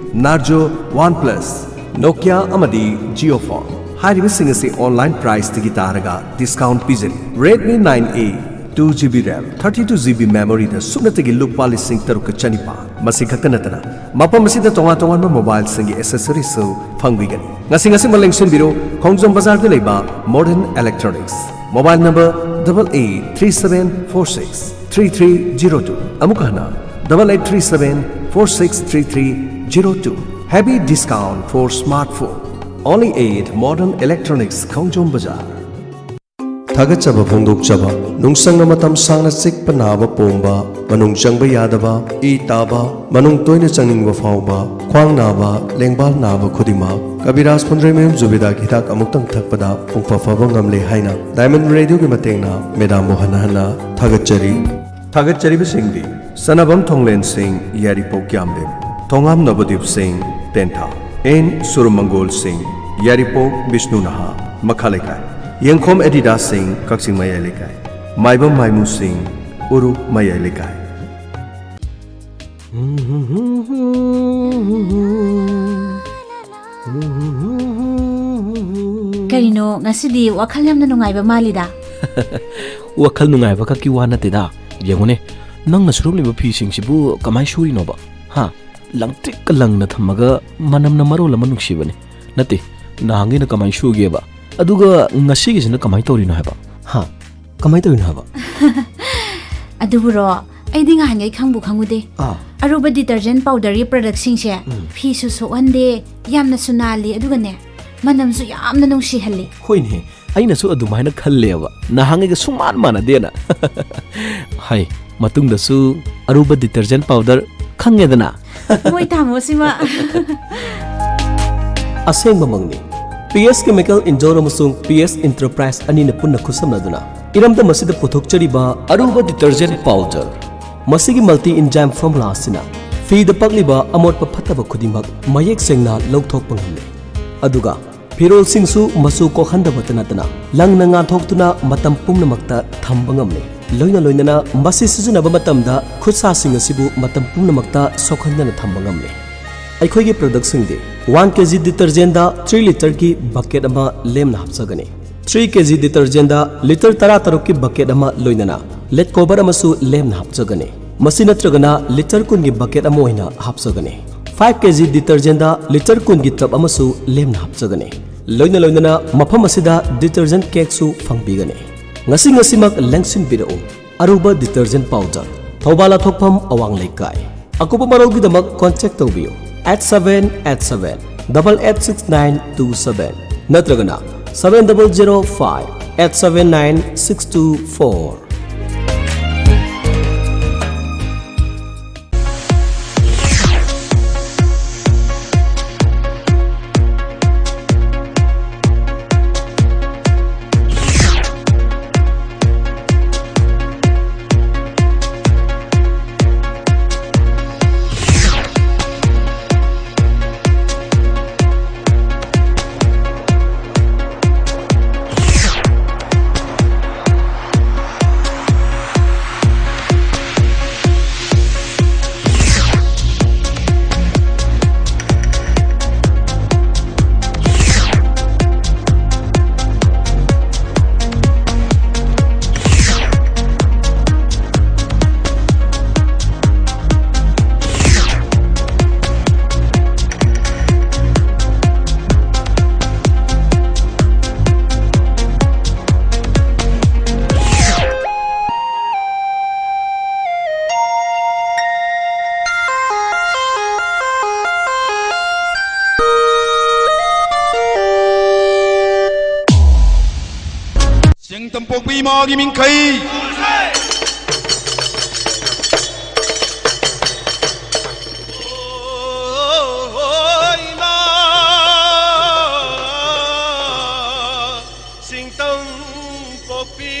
Narzo, OnePlus, Nokia ꯑꯃꯗꯤ Jio phone ꯍꯥꯏꯔꯤꯕꯁꯤꯡ ꯑꯁꯤ ꯑꯣꯟꯂꯥꯏꯟ ꯄ꯭ꯔꯥꯏꯁꯇꯒꯤ ꯇꯥꯔꯒ ꯗꯤꯁꯀꯥꯎꯟꯠ ꯄꯤꯖꯔꯤ꯫ Redmi nine A, two G B RAM, thirty two G B ꯃꯦꯃꯣꯔꯤꯗ ꯁꯨꯞꯅꯇꯒꯤ ꯂꯨꯄꯥ ꯂꯤꯁꯤꯡ ꯇꯔꯨꯛꯀ ꯆꯅꯤꯄꯥꯟ꯫ ꯃꯁꯤ ꯈꯛꯇ ꯅꯠꯇꯅ ꯃꯐꯝ ꯑꯁꯤꯗ ꯇꯣꯉꯥꯟ ꯇꯣꯉꯥꯟꯕ ꯃꯣꯕꯥꯏꯜꯁꯤꯡꯒꯤ ꯑꯦꯁꯦꯁꯔꯤꯁꯁꯨ ꯐꯪꯕꯤꯒꯅꯤ꯫ ꯉꯁꯤ ꯉꯁꯤꯃꯛ ꯂꯦꯡꯁꯤꯟꯕꯤꯔꯣ ꯈꯣꯡꯖꯣꯝ ꯕꯖꯥꯔꯗ ꯂꯩꯕ modern electronics. Mobile number double eight three seven four six three three zero two꯫ ꯑꯃꯨꯛ ꯍꯟꯅ, double eight three seven four six three three zero two꯫ Heavy discount for smartphone. Only at Modern Electronics, ꯈꯣꯡꯖꯣꯝ ꯕꯖꯥꯔ꯫ ꯊꯥꯒꯠꯆꯕ ꯐꯣꯡꯗꯣꯛꯆꯕ꯫ ꯅꯨꯡꯁꯪꯅ ꯃꯇꯝ ꯁꯥꯡꯅ ꯆꯤꯛꯄ ꯅꯥꯕ ꯄꯣꯝꯕ, ꯃꯅꯨꯡ ꯆꯪꯕ ꯌꯥꯗꯕ, ꯏ ꯇꯥꯕ, ꯃꯅꯨꯡ ꯇꯣꯏꯅ ꯆꯪꯅꯤꯡꯕ ꯐꯥꯎꯕ, ꯈ꯭ꯋꯥꯡ ꯅꯥꯕ, ꯂꯦꯡꯕꯥꯜ ꯅꯥꯕ ꯈꯨꯗꯤꯡꯃꯛ ꯀꯕꯤꯔꯥꯖ ꯐꯨꯟꯗ꯭ꯔꯩꯃꯌꯨꯝ ꯖꯨꯕꯦꯗꯥꯒꯤ ꯍꯤꯗꯥꯛ ꯑꯃꯨꯛꯇꯪ ꯊꯛꯄꯗ ꯄꯨꯡꯐ ꯐꯕ ꯉꯝꯂꯦ ꯍꯥꯏꯅ ꯗꯥꯏꯃꯟ ꯔꯦꯗꯤꯑꯣꯒꯤ ꯃꯇꯦꯡꯅ ꯃꯦꯗꯥꯝꯕꯨ ꯍꯟꯅ ꯍꯟꯅ ꯊꯥꯒꯠꯆꯔꯤ꯫ ꯊꯥꯒꯠꯆꯔꯤꯕꯁꯤꯡꯗꯤ: ꯁꯅꯥꯕꯝ ꯊꯣꯡꯂꯦꯟ ꯁꯤꯡ, ꯌꯥꯏꯔꯤꯄꯣꯛ ꯀ꯭ꯌꯥꯝꯂꯦꯟ, ꯊꯣꯉꯥꯝ ꯅꯕꯗꯤꯞ ꯁꯤꯡ, ꯇꯦꯟꯊꯥ, ꯑꯦꯟ ꯁꯨꯔꯃꯪꯒꯣꯜ ꯁꯤꯡ, ꯌꯥꯏꯔꯤꯄꯣꯛ ꯕꯤꯁꯅꯨ ꯅꯍꯥ, ꯃꯈꯥ ꯂꯩꯀꯥꯏ, ꯌꯦꯡꯈꯣꯝ ꯑꯦꯗꯤꯗꯥꯁ ꯁꯤꯡ, ꯀꯛꯆꯤꯡ ꯃꯌꯥꯏ ꯂꯩꯀꯥꯏ, ꯃꯥꯏꯕꯝ ꯃꯥꯏꯃꯨ ꯁꯤꯡ, ꯎꯔꯨꯞ ꯃꯌꯥꯏ ꯂꯩꯀꯥꯏ꯫ ꯀꯔꯤꯅꯣ, ꯉꯁꯤꯗꯤ ꯋꯥꯈꯜ ꯌꯥꯝꯅ ꯅꯨꯡꯉꯥꯏꯕ ꯃꯥꯜꯂꯤꯗ? ꯋꯥꯈꯜ ꯅꯨꯡꯉꯥꯏꯕ ꯈꯛꯀꯤ ꯋꯥ ꯅꯠꯇꯦꯗ꯫ ꯌꯦꯡꯉꯨꯅꯦ, ꯅꯪꯅ ꯁꯨꯔꯝꯂꯤꯕ ꯐꯤꯁꯤꯡꯁꯤꯕꯨ ꯀꯃꯥꯏ ꯁꯨꯔꯤꯅꯣꯕ? ꯍꯥ? ꯂꯪꯇ꯭ꯔꯤꯛꯀ ꯂꯪꯅ ꯊꯝꯃꯒ ꯃꯅꯝꯅ ꯃꯔꯣꯜ ꯑꯃ ꯅꯨꯡꯁꯤꯕꯅꯤ꯫ ꯅꯠꯇꯦ, ꯅꯍꯥꯟꯒꯤꯅ ꯀꯃꯥꯏꯅ ꯁꯨꯒꯦꯕ? ꯑꯗꯨꯒ ꯉꯁꯤꯒꯤꯁꯤꯅ ꯀꯃꯥꯏꯅ ꯇꯧꯔꯤꯅꯣ ꯍꯥꯏꯕ? ꯍꯥ? ꯀꯃꯥꯏꯅ ꯇꯧꯔꯤꯅꯣ ꯍꯥꯏꯕ? ꯑꯗꯨꯕꯨꯔꯣ, ꯑꯩꯗꯤ ꯉꯍꯥꯟꯉꯩ ꯈꯪꯕꯨ ꯈꯪꯉꯨꯗꯦ꯫ ꯑꯥ꯫ ꯑꯔꯨꯕ detergent powderꯒꯤ productꯁꯤꯡꯁꯦ ꯎꯝ꯫ ꯐꯤꯁꯨ ꯁꯣꯛꯍꯟꯗꯦ, ꯌꯥꯝꯅꯁꯨ ꯅꯥꯜꯂꯤ, ꯑꯗꯨꯒꯅꯦ, ꯃꯅꯝꯁꯨ ꯌꯥꯝꯅ ꯅꯨꯡꯁꯤꯍꯜꯂꯤ꯫ ꯍꯣꯏꯅꯦ, ꯑꯩꯅꯁꯨ ꯑꯗꯨꯃꯥꯏꯅ ꯈꯜꯂꯦꯕ꯫ ꯅꯍꯥꯟꯉꯩꯒ ꯁꯨꯡꯃꯥꯟ ꯃꯥꯟꯅꯗꯦꯅ꯫ ꯍꯥꯏ, ꯃꯇꯨꯡꯗꯁꯨ ꯑꯔꯨꯕ detergent powder ꯈꯪꯉꯦꯗꯅ꯫ ꯃꯣꯏ ꯇꯥꯃꯣꯁꯤꯃ꯫ ꯑꯁꯦꯡꯕꯃꯛꯅꯤ꯫ ꯄꯤ ꯑꯦꯁ Chemical Indore ꯑꯃꯁꯨꯡ ꯄꯤ ꯑꯦꯁ Enterprise ꯑꯅꯤꯅ ꯄꯨꯟꯅ ꯈꯨꯠꯁꯝꯅꯗꯨꯅ ꯏꯔꯝꯗꯝ ꯑꯁꯤꯗ ꯄꯨꯊꯣꯛꯆꯔꯤꯕ ꯑꯔꯨꯕ detergent powder꯫ ꯃꯁꯤꯒꯤ multi enzyme formula ꯑꯁꯤꯅ ꯐꯤꯗ ꯄꯛꯂꯤꯕ ꯑꯃꯣꯠꯄ ꯐꯠꯇꯕ ꯈꯨꯗꯤꯡꯃꯛ ꯃꯌꯦꯛ ꯁꯦꯡꯅ ꯂꯧꯊꯣꯛꯄ ꯉꯝꯃꯤ꯫ ꯑꯗꯨꯒ ꯐꯤꯔꯣꯜꯁꯤꯡꯁꯨ ꯃꯆꯨ ꯀꯣꯛꯍꯟꯗꯕꯇ ꯅꯠꯇꯅ ꯂꯪꯅ ꯉꯥꯟꯊꯣꯛꯇꯨꯅ ꯃꯇꯝ ꯄꯨꯝꯅꯃꯛꯇ ꯊꯝꯕ ꯉꯝꯃꯤ꯫ ꯂꯣꯏꯅ ꯂꯣꯏꯅꯅ ꯃꯁꯤ ꯁꯤꯖꯤꯟꯅꯕ ꯃꯇꯝꯗ ꯈꯨꯠꯁꯥꯁꯤꯡ ꯑꯁꯤꯕꯨ ꯃꯇꯝ ꯄꯨꯝꯅꯃꯛꯇ ꯁꯣꯛꯍꯟꯗꯅ ꯊꯝꯕ ꯉꯝꯃꯤ꯫ ꯑꯩꯈꯣꯏꯒꯤ productꯁꯤꯡꯗꯤ one kg detergentꯗ three litreꯒꯤ bucket ꯑꯃ ꯂꯦꯝꯅ ꯍꯥꯞꯆꯒꯅꯤ꯫ Three kg detergentꯗ litre ꯇꯔꯥꯇꯔꯨꯛꯀꯤ bucket ꯑꯃ ꯂꯣꯏꯅꯅ lat cover ꯑꯃꯁꯨ ꯂꯦꯝꯅ ꯍꯥꯞꯆꯒꯅꯤ꯫ ꯃꯁꯤ ꯅꯠꯇ꯭ꯔꯒꯅ litre ꯀꯨꯟꯒꯤ bucket ꯑꯃ ꯑꯣꯏꯅ ꯍꯥꯞꯆꯒꯅꯤ꯫ Five kg detergentꯗ litre ꯀꯨꯟꯒꯤ tub ꯑꯃꯁꯨ ꯂꯦꯝꯅ ꯍꯥꯞꯆꯒꯅꯤ꯫ ꯂꯣꯏꯅ ꯂꯣꯏꯅꯅ ꯃꯐꯝ ꯑꯁꯤꯗ detergent cakeꯁꯨ ꯐꯪꯕꯤꯒꯅꯤ꯫ ꯉꯁꯤ ꯉꯁꯤꯃꯛ ꯂꯦꯡꯁꯤꯟꯕꯤꯔꯛꯎ꯫ ꯑꯔꯨꯕ detergent powder, ꯊꯧꯕꯥꯜ ꯂꯥꯊꯣꯛꯐꯝ, ꯑꯋꯥꯡ ꯂꯩꯀꯥꯏ꯫ ꯑꯀꯨꯞꯄ ꯃꯔꯣꯜꯒꯤꯗꯃꯛ contact ꯇꯧꯕꯤꯌꯨ, eight seven eight seven double eight six nine two seven ꯅꯠꯇ꯭ꯔꯒꯅ seven double zero five eight seven nine six two four꯫ ꯆꯤꯡ ꯇꯝꯄꯣꯛꯄꯤ ꯏꯃꯥꯒꯤ ꯃꯤꯡꯈꯩ꯫ ꯏꯃꯥ ꯁꯤꯡꯇꯝ ꯄꯣꯛꯄꯤ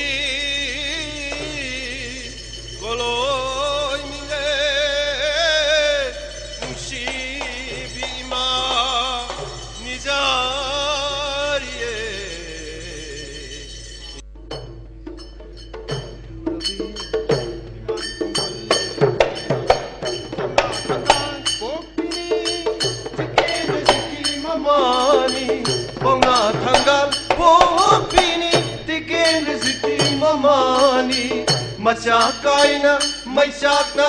ꯀꯣꯂꯣꯏ ꯃꯤꯡꯂꯦ ꯅꯨꯡꯁꯤꯕꯤ ꯏꯃꯥ ꯅꯤꯖꯥꯔꯤꯌꯦ꯫ ꯄꯥꯎꯅꯥ ꯊꯪꯒꯥꯜ ꯄꯣꯛꯄꯤꯅꯤ ꯇꯤꯀꯦꯟꯗ꯭ꯔꯖꯤꯠꯀꯤ ꯃꯃꯥꯅꯤ꯫ ꯃꯆꯥ ꯀꯥꯏꯅ ꯃꯩꯆꯥꯛꯅ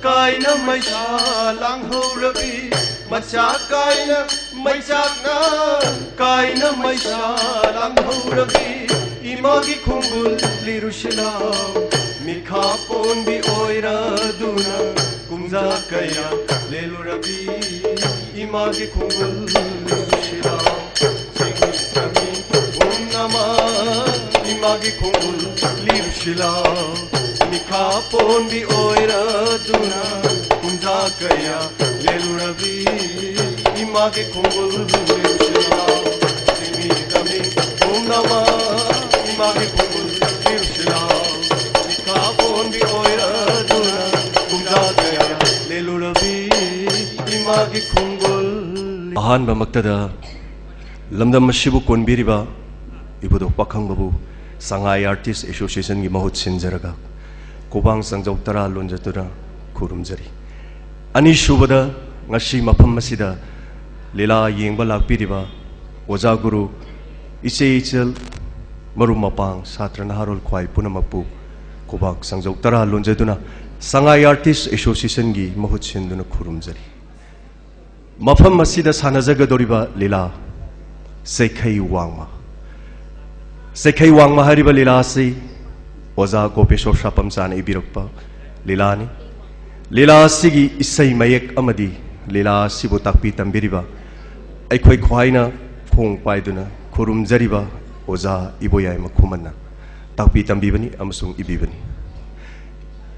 ꯀꯥꯏꯅ ꯃꯩꯁꯥ ꯂꯥꯡꯍꯧꯔꯕꯤ꯫ ꯃꯆꯥ ꯀꯥꯏꯅ ꯃꯩꯆꯥꯛꯅ ꯀꯥꯏꯅ ꯃꯩꯁꯥ ꯂꯥꯡꯍꯧꯔꯕꯤ꯫ ꯏꯃꯥꯒꯤ ꯈꯣꯡꯒꯨꯜ ꯂꯤꯔꯨꯁꯤꯂꯥꯎ ꯃꯤꯈꯥ ꯄꯣꯟꯕꯤ ꯑꯣꯏꯔꯗꯨꯅ ꯀꯨꯝꯖꯥ ꯀꯌꯥ ꯂꯦꯜꯂꯨꯔꯕꯤ꯫ ꯏꯃꯥꯒꯤ ꯈꯣꯡꯒꯨꯜ ꯂꯤꯔꯨꯁꯤꯂꯥꯎ ꯆꯤꯡꯃꯤ ꯇꯝꯃꯤ ꯄꯨꯝꯅꯃꯛ ꯏꯃꯥꯒꯤ ꯈꯣꯡꯒꯨꯜ ꯂꯤꯔꯨꯁꯤꯂꯥꯎ ꯃꯤꯈꯥ ꯄꯣꯟꯕꯤ ꯑꯣꯏꯔꯗꯨꯅ ꯀꯨꯝꯖꯥ ꯀꯌꯥ ꯂꯦꯜꯂꯨꯔꯕꯤ꯫ ꯏꯃꯥꯒꯤ ꯈꯣꯡꯒꯨꯜ ꯂꯤꯔꯨꯁꯤꯂꯥꯎ ꯆꯤꯡꯃꯤ ꯇꯝꯃꯤ ꯄꯨꯝꯅꯃꯛ ꯏꯃꯥꯒꯤ ꯈꯣꯡꯒꯨꯜ ꯂꯤꯔꯨꯁꯤꯂꯥꯎ ꯃꯤꯈꯥ ꯄꯣꯟꯕꯤ ꯑꯣꯏꯔꯗꯨꯅ ꯀꯨꯝꯖꯥ ꯀꯌꯥ ꯂꯦꯜꯂꯨꯔꯕꯤ꯫ ꯏꯃꯥꯒꯤ ꯈꯣꯡꯒꯨꯜ꯫ ꯑꯍꯥꯟꯕꯃꯛꯇꯗ ꯂꯝꯗꯝ ꯑꯁꯤꯕꯨ ꯀꯣꯟꯕꯤꯔꯤꯕ ꯏꯕꯨꯙꯧ ꯄꯥꯈꯪꯕꯕꯨ ꯁꯉꯥꯏ ꯑꯥꯔꯇꯤꯁ ꯑꯦꯁꯣꯁꯤꯌꯦꯁꯟꯒꯤ ꯃꯍꯨꯠ ꯁꯤꯟꯖꯔꯒ ꯈꯨꯕꯥꯡ ꯆꯪꯖꯧ ꯇꯔꯥ ꯂꯣꯟꯖꯗꯨꯅ ꯈꯨꯔꯨꯝꯖꯔꯤ꯫ ꯑꯅꯤꯁꯨꯕꯗ, ꯉꯁꯤ ꯃꯐꯝ ꯑꯁꯤꯗ ꯂꯤꯂꯥ ꯌꯦꯡꯕ ꯂꯥꯛꯄꯤꯔꯤꯕ ꯑꯣꯖꯥ ꯒꯨꯔꯨ, ꯏꯆꯦ ꯏꯆꯜ, ꯃꯔꯨꯞ ꯃꯄꯥꯡ, ꯁꯥꯇ꯭ꯔ ꯅꯍꯥꯔꯣꯜ ꯈ꯭ꯋꯥꯏ ꯄꯨꯝꯅꯃꯛꯄꯨ ꯈꯨꯕꯥꯛ ꯆꯪꯖꯧ ꯇꯔꯥ ꯂꯣꯟꯖꯗꯨꯅ ꯁꯉꯥꯏ ꯑꯥꯔꯇꯤꯁ ꯑꯦꯁꯣꯁꯤꯌꯦꯁꯟꯒꯤ ꯃꯍꯨꯠ ꯁꯤꯟꯗꯨꯅ ꯈꯨꯔꯨꯝꯖꯔꯤ꯫ ꯃꯐꯝ ꯑꯁꯤꯗ ꯁꯥꯟꯅꯖꯒꯗꯧꯔꯤꯕ ꯂꯤꯂꯥ ꯆꯩꯈꯩ ꯋꯥꯡꯃ꯫ ꯆꯩꯈꯩ ꯋꯥꯡꯃ ꯍꯥꯏꯔꯤꯕ ꯂꯤꯂꯥ ꯑꯁꯤ ꯑꯣꯖꯥ ꯒꯣꯄꯦꯁꯣꯔ ꯁꯥꯄꯝꯆꯥꯅ ꯏꯕꯤꯔꯛꯄ ꯂꯤꯂꯥꯅꯤ꯫ ꯂꯤꯂꯥ ꯑꯁꯤꯒꯤ ꯏꯁꯩ ꯃꯌꯦꯛ ꯑꯃꯗꯤ ꯂꯤꯂꯥ ꯑꯁꯤꯕꯨ ꯇꯥꯛꯄꯤ ꯇꯝꯕꯤꯔꯤꯕ ꯑꯩꯈꯣꯏ ꯈ꯭ꯋꯥꯏꯅ ꯈꯣꯡ ꯄꯥꯏꯗꯨꯅ ꯈꯨꯔꯨꯝꯖꯔꯤꯕ ꯑꯣꯖꯥ ꯏꯕꯣꯌꯥꯏꯃ ꯈꯨꯃꯟꯅ ꯇꯥꯛꯄꯤ ꯇꯝꯕꯤꯕꯅꯤ ꯑꯃꯁꯨꯡ ꯏꯕꯤꯕꯅꯤ꯫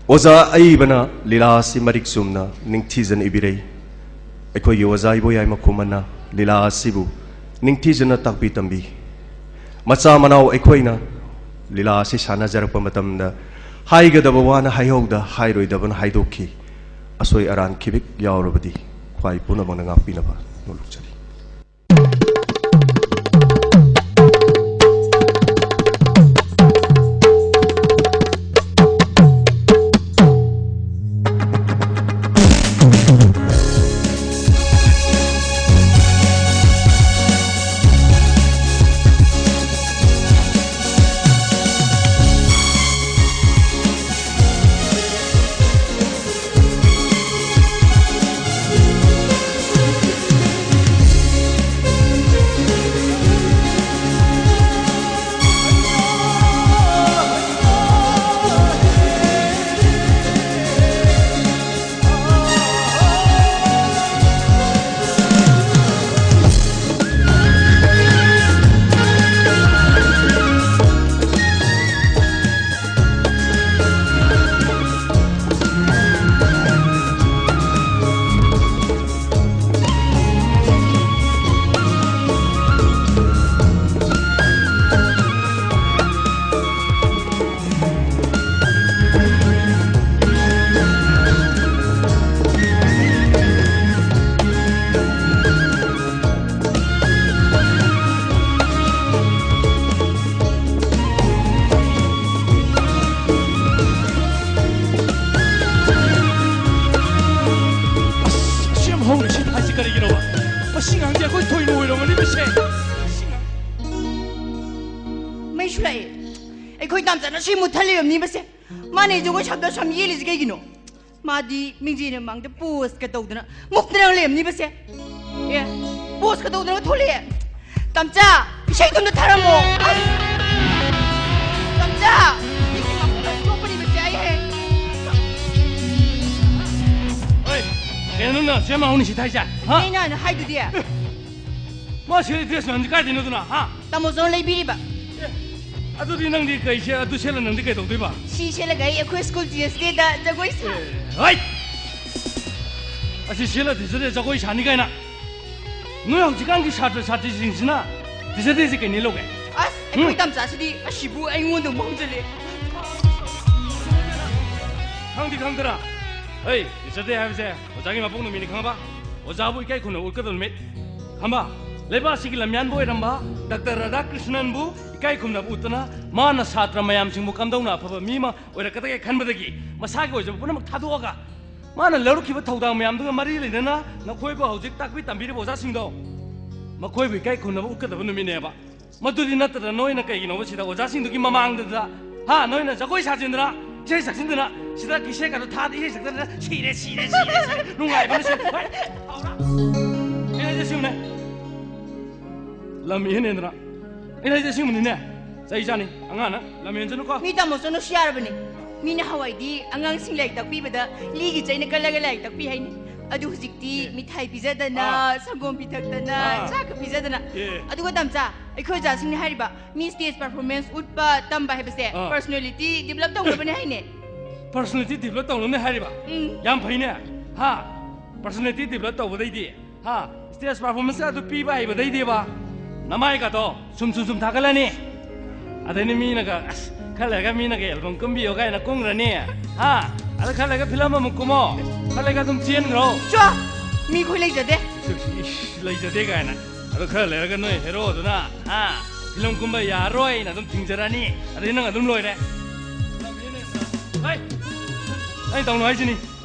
ꯑꯣꯖꯥ ꯑꯏꯕꯅ ꯂꯤꯂꯥ ꯑꯁꯤ ꯃꯔꯤꯛ ꯆꯨꯝꯅ ꯅꯤꯡꯊꯤꯖꯅ ꯏꯕꯤꯔꯛꯏ꯫ ꯑꯩꯈꯣꯏꯒꯤ ꯑꯣꯖꯥ ꯏꯕꯣꯌꯥꯏꯃ ꯈꯨꯃꯟꯅ ꯂꯤꯂꯥ ꯑꯁꯤꯕꯨ ꯅꯤꯡꯊꯤꯖꯅ ꯇꯥꯛꯄꯤ ꯇꯝꯕꯤ꯫ ꯃꯆꯥ ꯃꯅꯥꯎ ꯑꯩꯈꯣꯏꯅ ꯂꯤꯂꯥ ꯑꯁꯤ ꯁꯥꯟꯅꯖꯔꯛꯄ ꯃꯇꯝꯗ ꯍꯥꯏꯒꯗꯕ ꯋꯥꯅ ꯍꯥꯏꯍꯧꯗ, ꯍꯥꯏꯔꯣꯏꯗꯕꯅ ꯍꯥꯏꯗꯣꯛꯈꯤ꯫ ꯑꯁꯣꯏ ꯑꯔꯥꯟ ꯈꯤꯕꯤꯛ ꯌꯥꯎꯔꯕꯗꯤ ꯈ꯭ꯋꯥꯏ ꯄꯨꯝꯅꯃꯛꯅ ꯉꯥꯛꯄꯤꯅꯕ ꯅꯣꯜꯂꯨꯛꯆꯔꯤ꯫ ꯑꯁ, ꯑꯁꯤ ꯌꯥꯝ ꯍꯧꯔꯤꯁꯤ ꯍꯥꯏꯁꯤ ꯀꯔꯤꯒꯤꯅꯣꯕ? ꯃꯁꯤ ꯉꯥꯡꯁꯦ ꯑꯩꯈꯣꯏ ꯊꯣꯏꯅ ꯑꯣꯏꯔꯝꯒꯅꯤ ꯃꯁꯦ꯫ ꯃꯁꯤ ꯉꯥꯡ- ꯃꯩꯁꯨ ꯂꯥꯛꯑꯦ꯫ ꯑꯩꯈꯣꯏ ꯇꯥꯝꯆꯥꯅ ꯁꯤ ꯃꯨꯠꯊꯠ ꯂꯩꯔꯝꯅꯤ ꯃꯁꯦ꯫ ꯃꯥꯅ ꯑꯩ ꯖꯒꯣꯏ ꯁꯥꯕꯗ ꯁꯨꯝ ꯌꯦꯠꯂꯤꯁꯦ ꯀꯩꯒꯤꯅꯣ? ꯃꯥꯗꯤ ꯃꯤꯡꯖꯦꯜ ꯃꯃꯥꯡꯗ ꯄꯣꯁꯀ ꯇꯧꯗꯅ ꯃꯨꯛꯇꯅ ꯂꯩꯔꯝꯅꯤꯕꯁꯦ꯫ ꯑꯦ, ꯄꯣꯁꯀ ꯇꯧꯗꯅ ꯊꯣꯛꯂꯛꯑꯦ꯫ ꯇꯝꯆꯥ, ꯏꯁꯩꯗꯣ ꯑꯝꯇ ꯊꯥꯔꯝꯃꯣ꯫ ꯑꯁ! ꯇꯝꯆꯥ, ꯃꯤꯒꯤ ꯃꯥꯡꯗ ꯂꯣꯏ ꯆꯣꯞꯄꯅꯤꯕꯁꯦ ꯑꯩ ꯍꯌꯦꯡ꯫ ꯍꯣꯏ, ꯀꯩꯅꯣ ꯅꯪꯅ ꯁꯦꯝ ꯍꯧꯅꯤ ꯁꯤ ꯊꯥꯏꯁꯦ? ꯍꯥ? ꯑꯩꯅ ꯍꯥꯟꯅ ꯍꯥꯏꯗꯨꯗꯤ꯫ ꯃꯥ ꯁꯦꯠꯂꯤ ꯗ꯭ꯔꯦꯁ ꯃꯌꯥꯝꯁꯤ ꯀꯥꯏꯗꯩꯅꯣ ꯑꯗꯨꯅ, ꯍꯥ? ꯇꯥꯃꯣ ꯖꯣꯟ ꯂꯩꯕꯤꯔꯤꯕ꯫ ꯑꯦ, ꯑꯗꯨꯗꯤ ꯅꯪꯗꯤ ꯀꯩ ꯁꯦ-, ꯑꯗꯨ ꯁꯦꯠꯂ ꯅꯪꯗꯤ ꯀꯩ ꯇꯧꯗꯣꯏꯕ? ꯁꯤ ꯁꯦꯠꯂꯒ ꯑꯩ ꯑꯩꯈꯣꯏ ꯁ꯭ꯀꯨꯜ ꯇꯤꯆꯔꯁ ꯗꯦꯗ ꯖꯒꯣꯏ ꯁꯥ- ꯑꯦ, ꯍꯩꯠ! ꯑꯁꯤ ꯁꯦꯠꯂ ꯇꯤꯆꯔꯁ ꯗꯦ ꯖꯒꯣꯏ ꯁꯥꯅꯤ ꯀꯥꯏꯅ? ꯅꯣꯏ ꯍꯧꯖꯤꯛꯀꯥꯟꯒꯤ ꯁꯥꯇ꯭ꯔ ꯁꯥꯇ꯭ꯔꯤꯁꯤꯡꯁꯤꯅ ꯇꯤꯆꯔꯁ ꯗꯦꯁꯤ ꯀꯩ ꯅꯦꯠ ꯂꯧꯒꯦ? ꯑꯁ, ꯑꯩꯈꯣꯏ ꯎꯝ? ꯇꯝꯆꯥꯁꯤꯗꯤ ꯑꯁꯤꯕꯨ ꯑꯩꯉꯣꯟꯗ ꯃꯥꯡꯖꯜꯂꯦ꯫ ꯈꯪꯗꯤ ꯈꯪꯗ꯭ꯔꯥ? ꯍꯩ, ꯇꯤꯆꯔꯁ ꯗꯦ ꯍꯥꯏꯕꯁꯦ ꯑꯣꯖꯥꯒꯤ ꯃꯄꯣꯛ ꯅꯨꯃꯤꯠꯅꯤ ꯈꯪꯉꯕ? ꯑꯣꯖꯥꯕꯨ ꯏꯀꯥꯏ ꯈꯨꯝꯅꯕ ꯎꯠꯀꯗꯕ ꯅꯨꯃꯤꯠ꯫ ꯈꯪꯕ? ꯂꯩꯕꯥꯛ ꯑꯁꯤꯒꯤ ꯂꯝꯌꯥꯟꯕ ꯑꯣꯏꯔꯝꯕ ꯗꯥꯛꯇꯔ ꯔꯥꯙꯥꯀ꯭ꯔꯤꯁꯅꯟꯕꯨ ꯏꯀꯥꯏ ꯈꯨꯝꯅꯕ ꯎꯠꯇꯨꯅ ꯃꯥꯅ ꯁꯥꯇ꯭ꯔ ꯃꯌꯥꯝꯁꯤꯡꯕꯨ ꯀꯝꯗꯧꯅ ꯑꯐꯕ ꯃꯤ ꯑꯃ ꯑꯣꯏꯔꯛꯀꯗꯒꯦ ꯈꯟꯕꯗꯒꯤ ꯃꯁꯥꯒꯤ ꯑꯣꯏꯖꯕ ꯄꯨꯝꯅꯃꯛ ꯊꯥꯗꯣꯛꯑꯒ ꯃꯥꯅ ꯂꯧꯔꯛꯈꯤꯕ ꯊꯧꯗꯥꯡ ꯃꯌꯥꯝꯗꯨꯒ ꯃꯔꯤ ꯂꯩꯅꯅ ꯅꯈꯣꯏꯕꯨ ꯍꯧꯖꯤꯛ ꯇꯥꯛꯄꯤ ꯇꯝꯕꯤꯔꯤꯕ ꯑꯣꯖꯥꯁꯤꯡꯗꯣ ꯃꯈꯣꯏꯕꯨ ꯏꯀꯥꯏ ꯈꯨꯝꯅꯕ ꯎꯠꯀꯗꯕ ꯅꯨꯃꯤꯠꯅꯦꯕ꯫ ꯃꯗꯨꯗꯤ ꯅꯠꯇꯗꯅ ꯅꯣꯏꯅ ꯀꯩꯒꯤꯅꯣꯕ ꯁꯤꯗ ꯑꯣꯖꯥꯁꯤꯡꯗꯨꯒꯤ ꯃꯃꯥꯡꯗꯨꯗ, ꯍꯥ, ꯅꯣꯏꯅ ꯖꯒꯣꯏ ꯁꯥꯖꯤꯟꯗꯅ, ꯏꯁꯩ ꯁꯛꯆꯤꯟꯗꯅ, ꯁꯤꯗ ꯀꯤꯁꯦꯠꯀꯗꯣ ꯊꯥꯗ ꯏꯁꯩ ꯁꯛꯇꯅ ꯁꯤꯔꯦ, ꯁꯤꯔꯦ, ꯁꯤꯔꯦ, ꯁꯤꯔꯦ, ꯅꯨꯡꯉꯥꯏꯕꯅ ꯁꯤꯔꯦ꯫ ꯍꯣꯏ, ꯍꯥꯎꯔꯥ? ꯑꯩꯅ ꯍꯥꯏꯁꯦ ꯁꯤꯡꯉꯨꯅꯦ꯫ ꯂꯝ ꯏꯍꯦꯟ ꯍꯦꯟꯗꯅ꯫ ꯑꯩꯅ ꯍꯥꯏꯁꯦ ꯁꯤꯡꯕꯅꯤꯅꯦ꯫ ꯆꯩ ꯆꯥꯅꯤ꯫ ꯑꯉꯥꯡꯅ ꯂꯝ ꯍꯦꯟꯖꯅꯨꯀꯣ꯫ ꯃꯤ ꯇꯥꯃꯣ ꯆꯅꯨ ꯁꯤ ꯌꯥꯔꯕꯅꯦ꯫ ꯃꯤꯅ ꯍꯋꯥꯏꯗꯤ ꯑꯉꯥꯡꯁꯤꯡ ꯂꯥꯏꯔꯤꯛ ꯇꯥꯛꯄꯤꯕꯗ ꯂꯤꯒꯤ ꯆꯩꯅ ꯀꯜꯂꯒ ꯂꯥꯏꯔꯤꯛ ꯇꯥꯛꯄꯤ ꯍꯥꯏꯅꯤ꯫ ꯑꯗꯨ ꯍꯧꯖꯤꯛꯇꯤ ꯑꯦ꯫ ꯃꯤꯊꯥꯏ ꯄꯤꯖꯗꯅ, ꯑꯥ꯫ ꯁꯪꯒꯣꯝ ꯄꯤꯊꯛꯇꯅ, ꯑꯥ꯫ ꯆꯥꯛꯀ ꯄꯤꯖꯗꯅ꯫ ꯑꯦ꯫ ꯑꯗꯨꯒ ꯇꯥꯝꯆꯥ, ꯑꯩꯈꯣꯏ ꯑꯣꯖꯥꯁꯤꯡꯅ ꯍꯥꯏꯔꯤꯕ ꯃꯤ ꯁ꯭ꯇꯦꯖ ꯄꯔꯐꯣꯔꯃꯦꯟꯁ ꯎꯠꯄ ꯇꯝꯕ ꯍꯥꯏꯕꯁꯦ ꯑꯥ꯫ ꯄꯔꯁꯣꯅꯦꯂꯤꯇꯤ ꯗꯤꯕꯦꯂꯞ ꯇꯧꯅꯕꯅꯦ ꯍꯥꯏꯅꯦ꯫ ꯄꯔꯁꯣꯅꯦꯂꯤꯇꯤ ꯗꯤꯕꯦꯂꯞ ꯇꯧꯅꯕꯅꯦ ꯍꯥꯏꯔꯤꯕ? ꯎꯝ꯫ ꯌꯥꯝ ꯐꯩꯅꯦ꯫ ꯍꯥ? ꯄꯔꯁꯣꯅꯦꯂꯤꯇꯤ ꯗꯤꯕꯦꯂꯞ ꯇꯧꯕꯗꯩꯗꯤ, ꯍꯥ? ꯁ꯭ꯇꯦꯖ ꯄꯔꯐꯣꯔꯃꯦꯟꯁ ꯑꯗꯨ ꯄꯤꯕ ꯍꯩꯕꯗꯩꯗꯤꯕ ꯅꯃꯥꯏꯒꯗꯣ ꯁꯨꯝ ꯁꯨꯝ ꯁꯨꯝ ꯊꯥꯒꯠꯂꯅꯤ꯫ ꯑꯗꯩꯗꯤ ꯃꯤꯅꯒ, "ꯑꯁ, ꯈꯔ ꯂꯩꯔꯒ ꯃꯤꯅꯒ ꯑꯦꯜꯕꯝ ꯀꯨꯝꯕꯤꯌꯣ" ꯀꯥꯏꯅ ꯀꯨꯝꯈ꯭ꯔꯅꯤ꯫ ꯍꯥ? ꯑꯗ ꯈꯔ ꯂꯩꯔꯒ ꯐꯤꯂꯝ ꯑꯃꯨꯛ ꯀꯨꯝꯃꯣ꯫ ꯈꯔ ꯂꯩꯔꯒ ꯑꯗꯨꯝ ꯆꯦꯟꯈ꯭ꯔꯣ꯫ ꯆꯣ! ꯃꯤ ꯑꯩꯈꯣꯏ ꯂꯩꯖꯗꯦ꯫ ꯏꯁ, ꯏꯁ, ꯂꯩꯖꯗꯦ ꯀꯥꯏꯅ꯫ ꯑꯗꯣ ꯈꯔ ꯂꯩꯔꯒ ꯅꯣꯏ ꯍꯦꯔꯣꯗꯨꯅ, ꯍꯥ? ꯐꯤꯂꯝ ꯀꯨꯝꯕ ꯌꯥꯔꯣꯏꯅ ꯑꯗꯨꯝ ꯊꯤꯡꯖꯔꯅꯤ꯫ ꯑꯗꯩ ꯅꯪ ꯑꯗꯨꯝ ꯂꯣꯏꯔꯦ꯫ ꯍꯩ! ꯑꯩ ꯇꯧꯅꯨ ꯍꯥꯏꯁꯤꯅꯤ꯫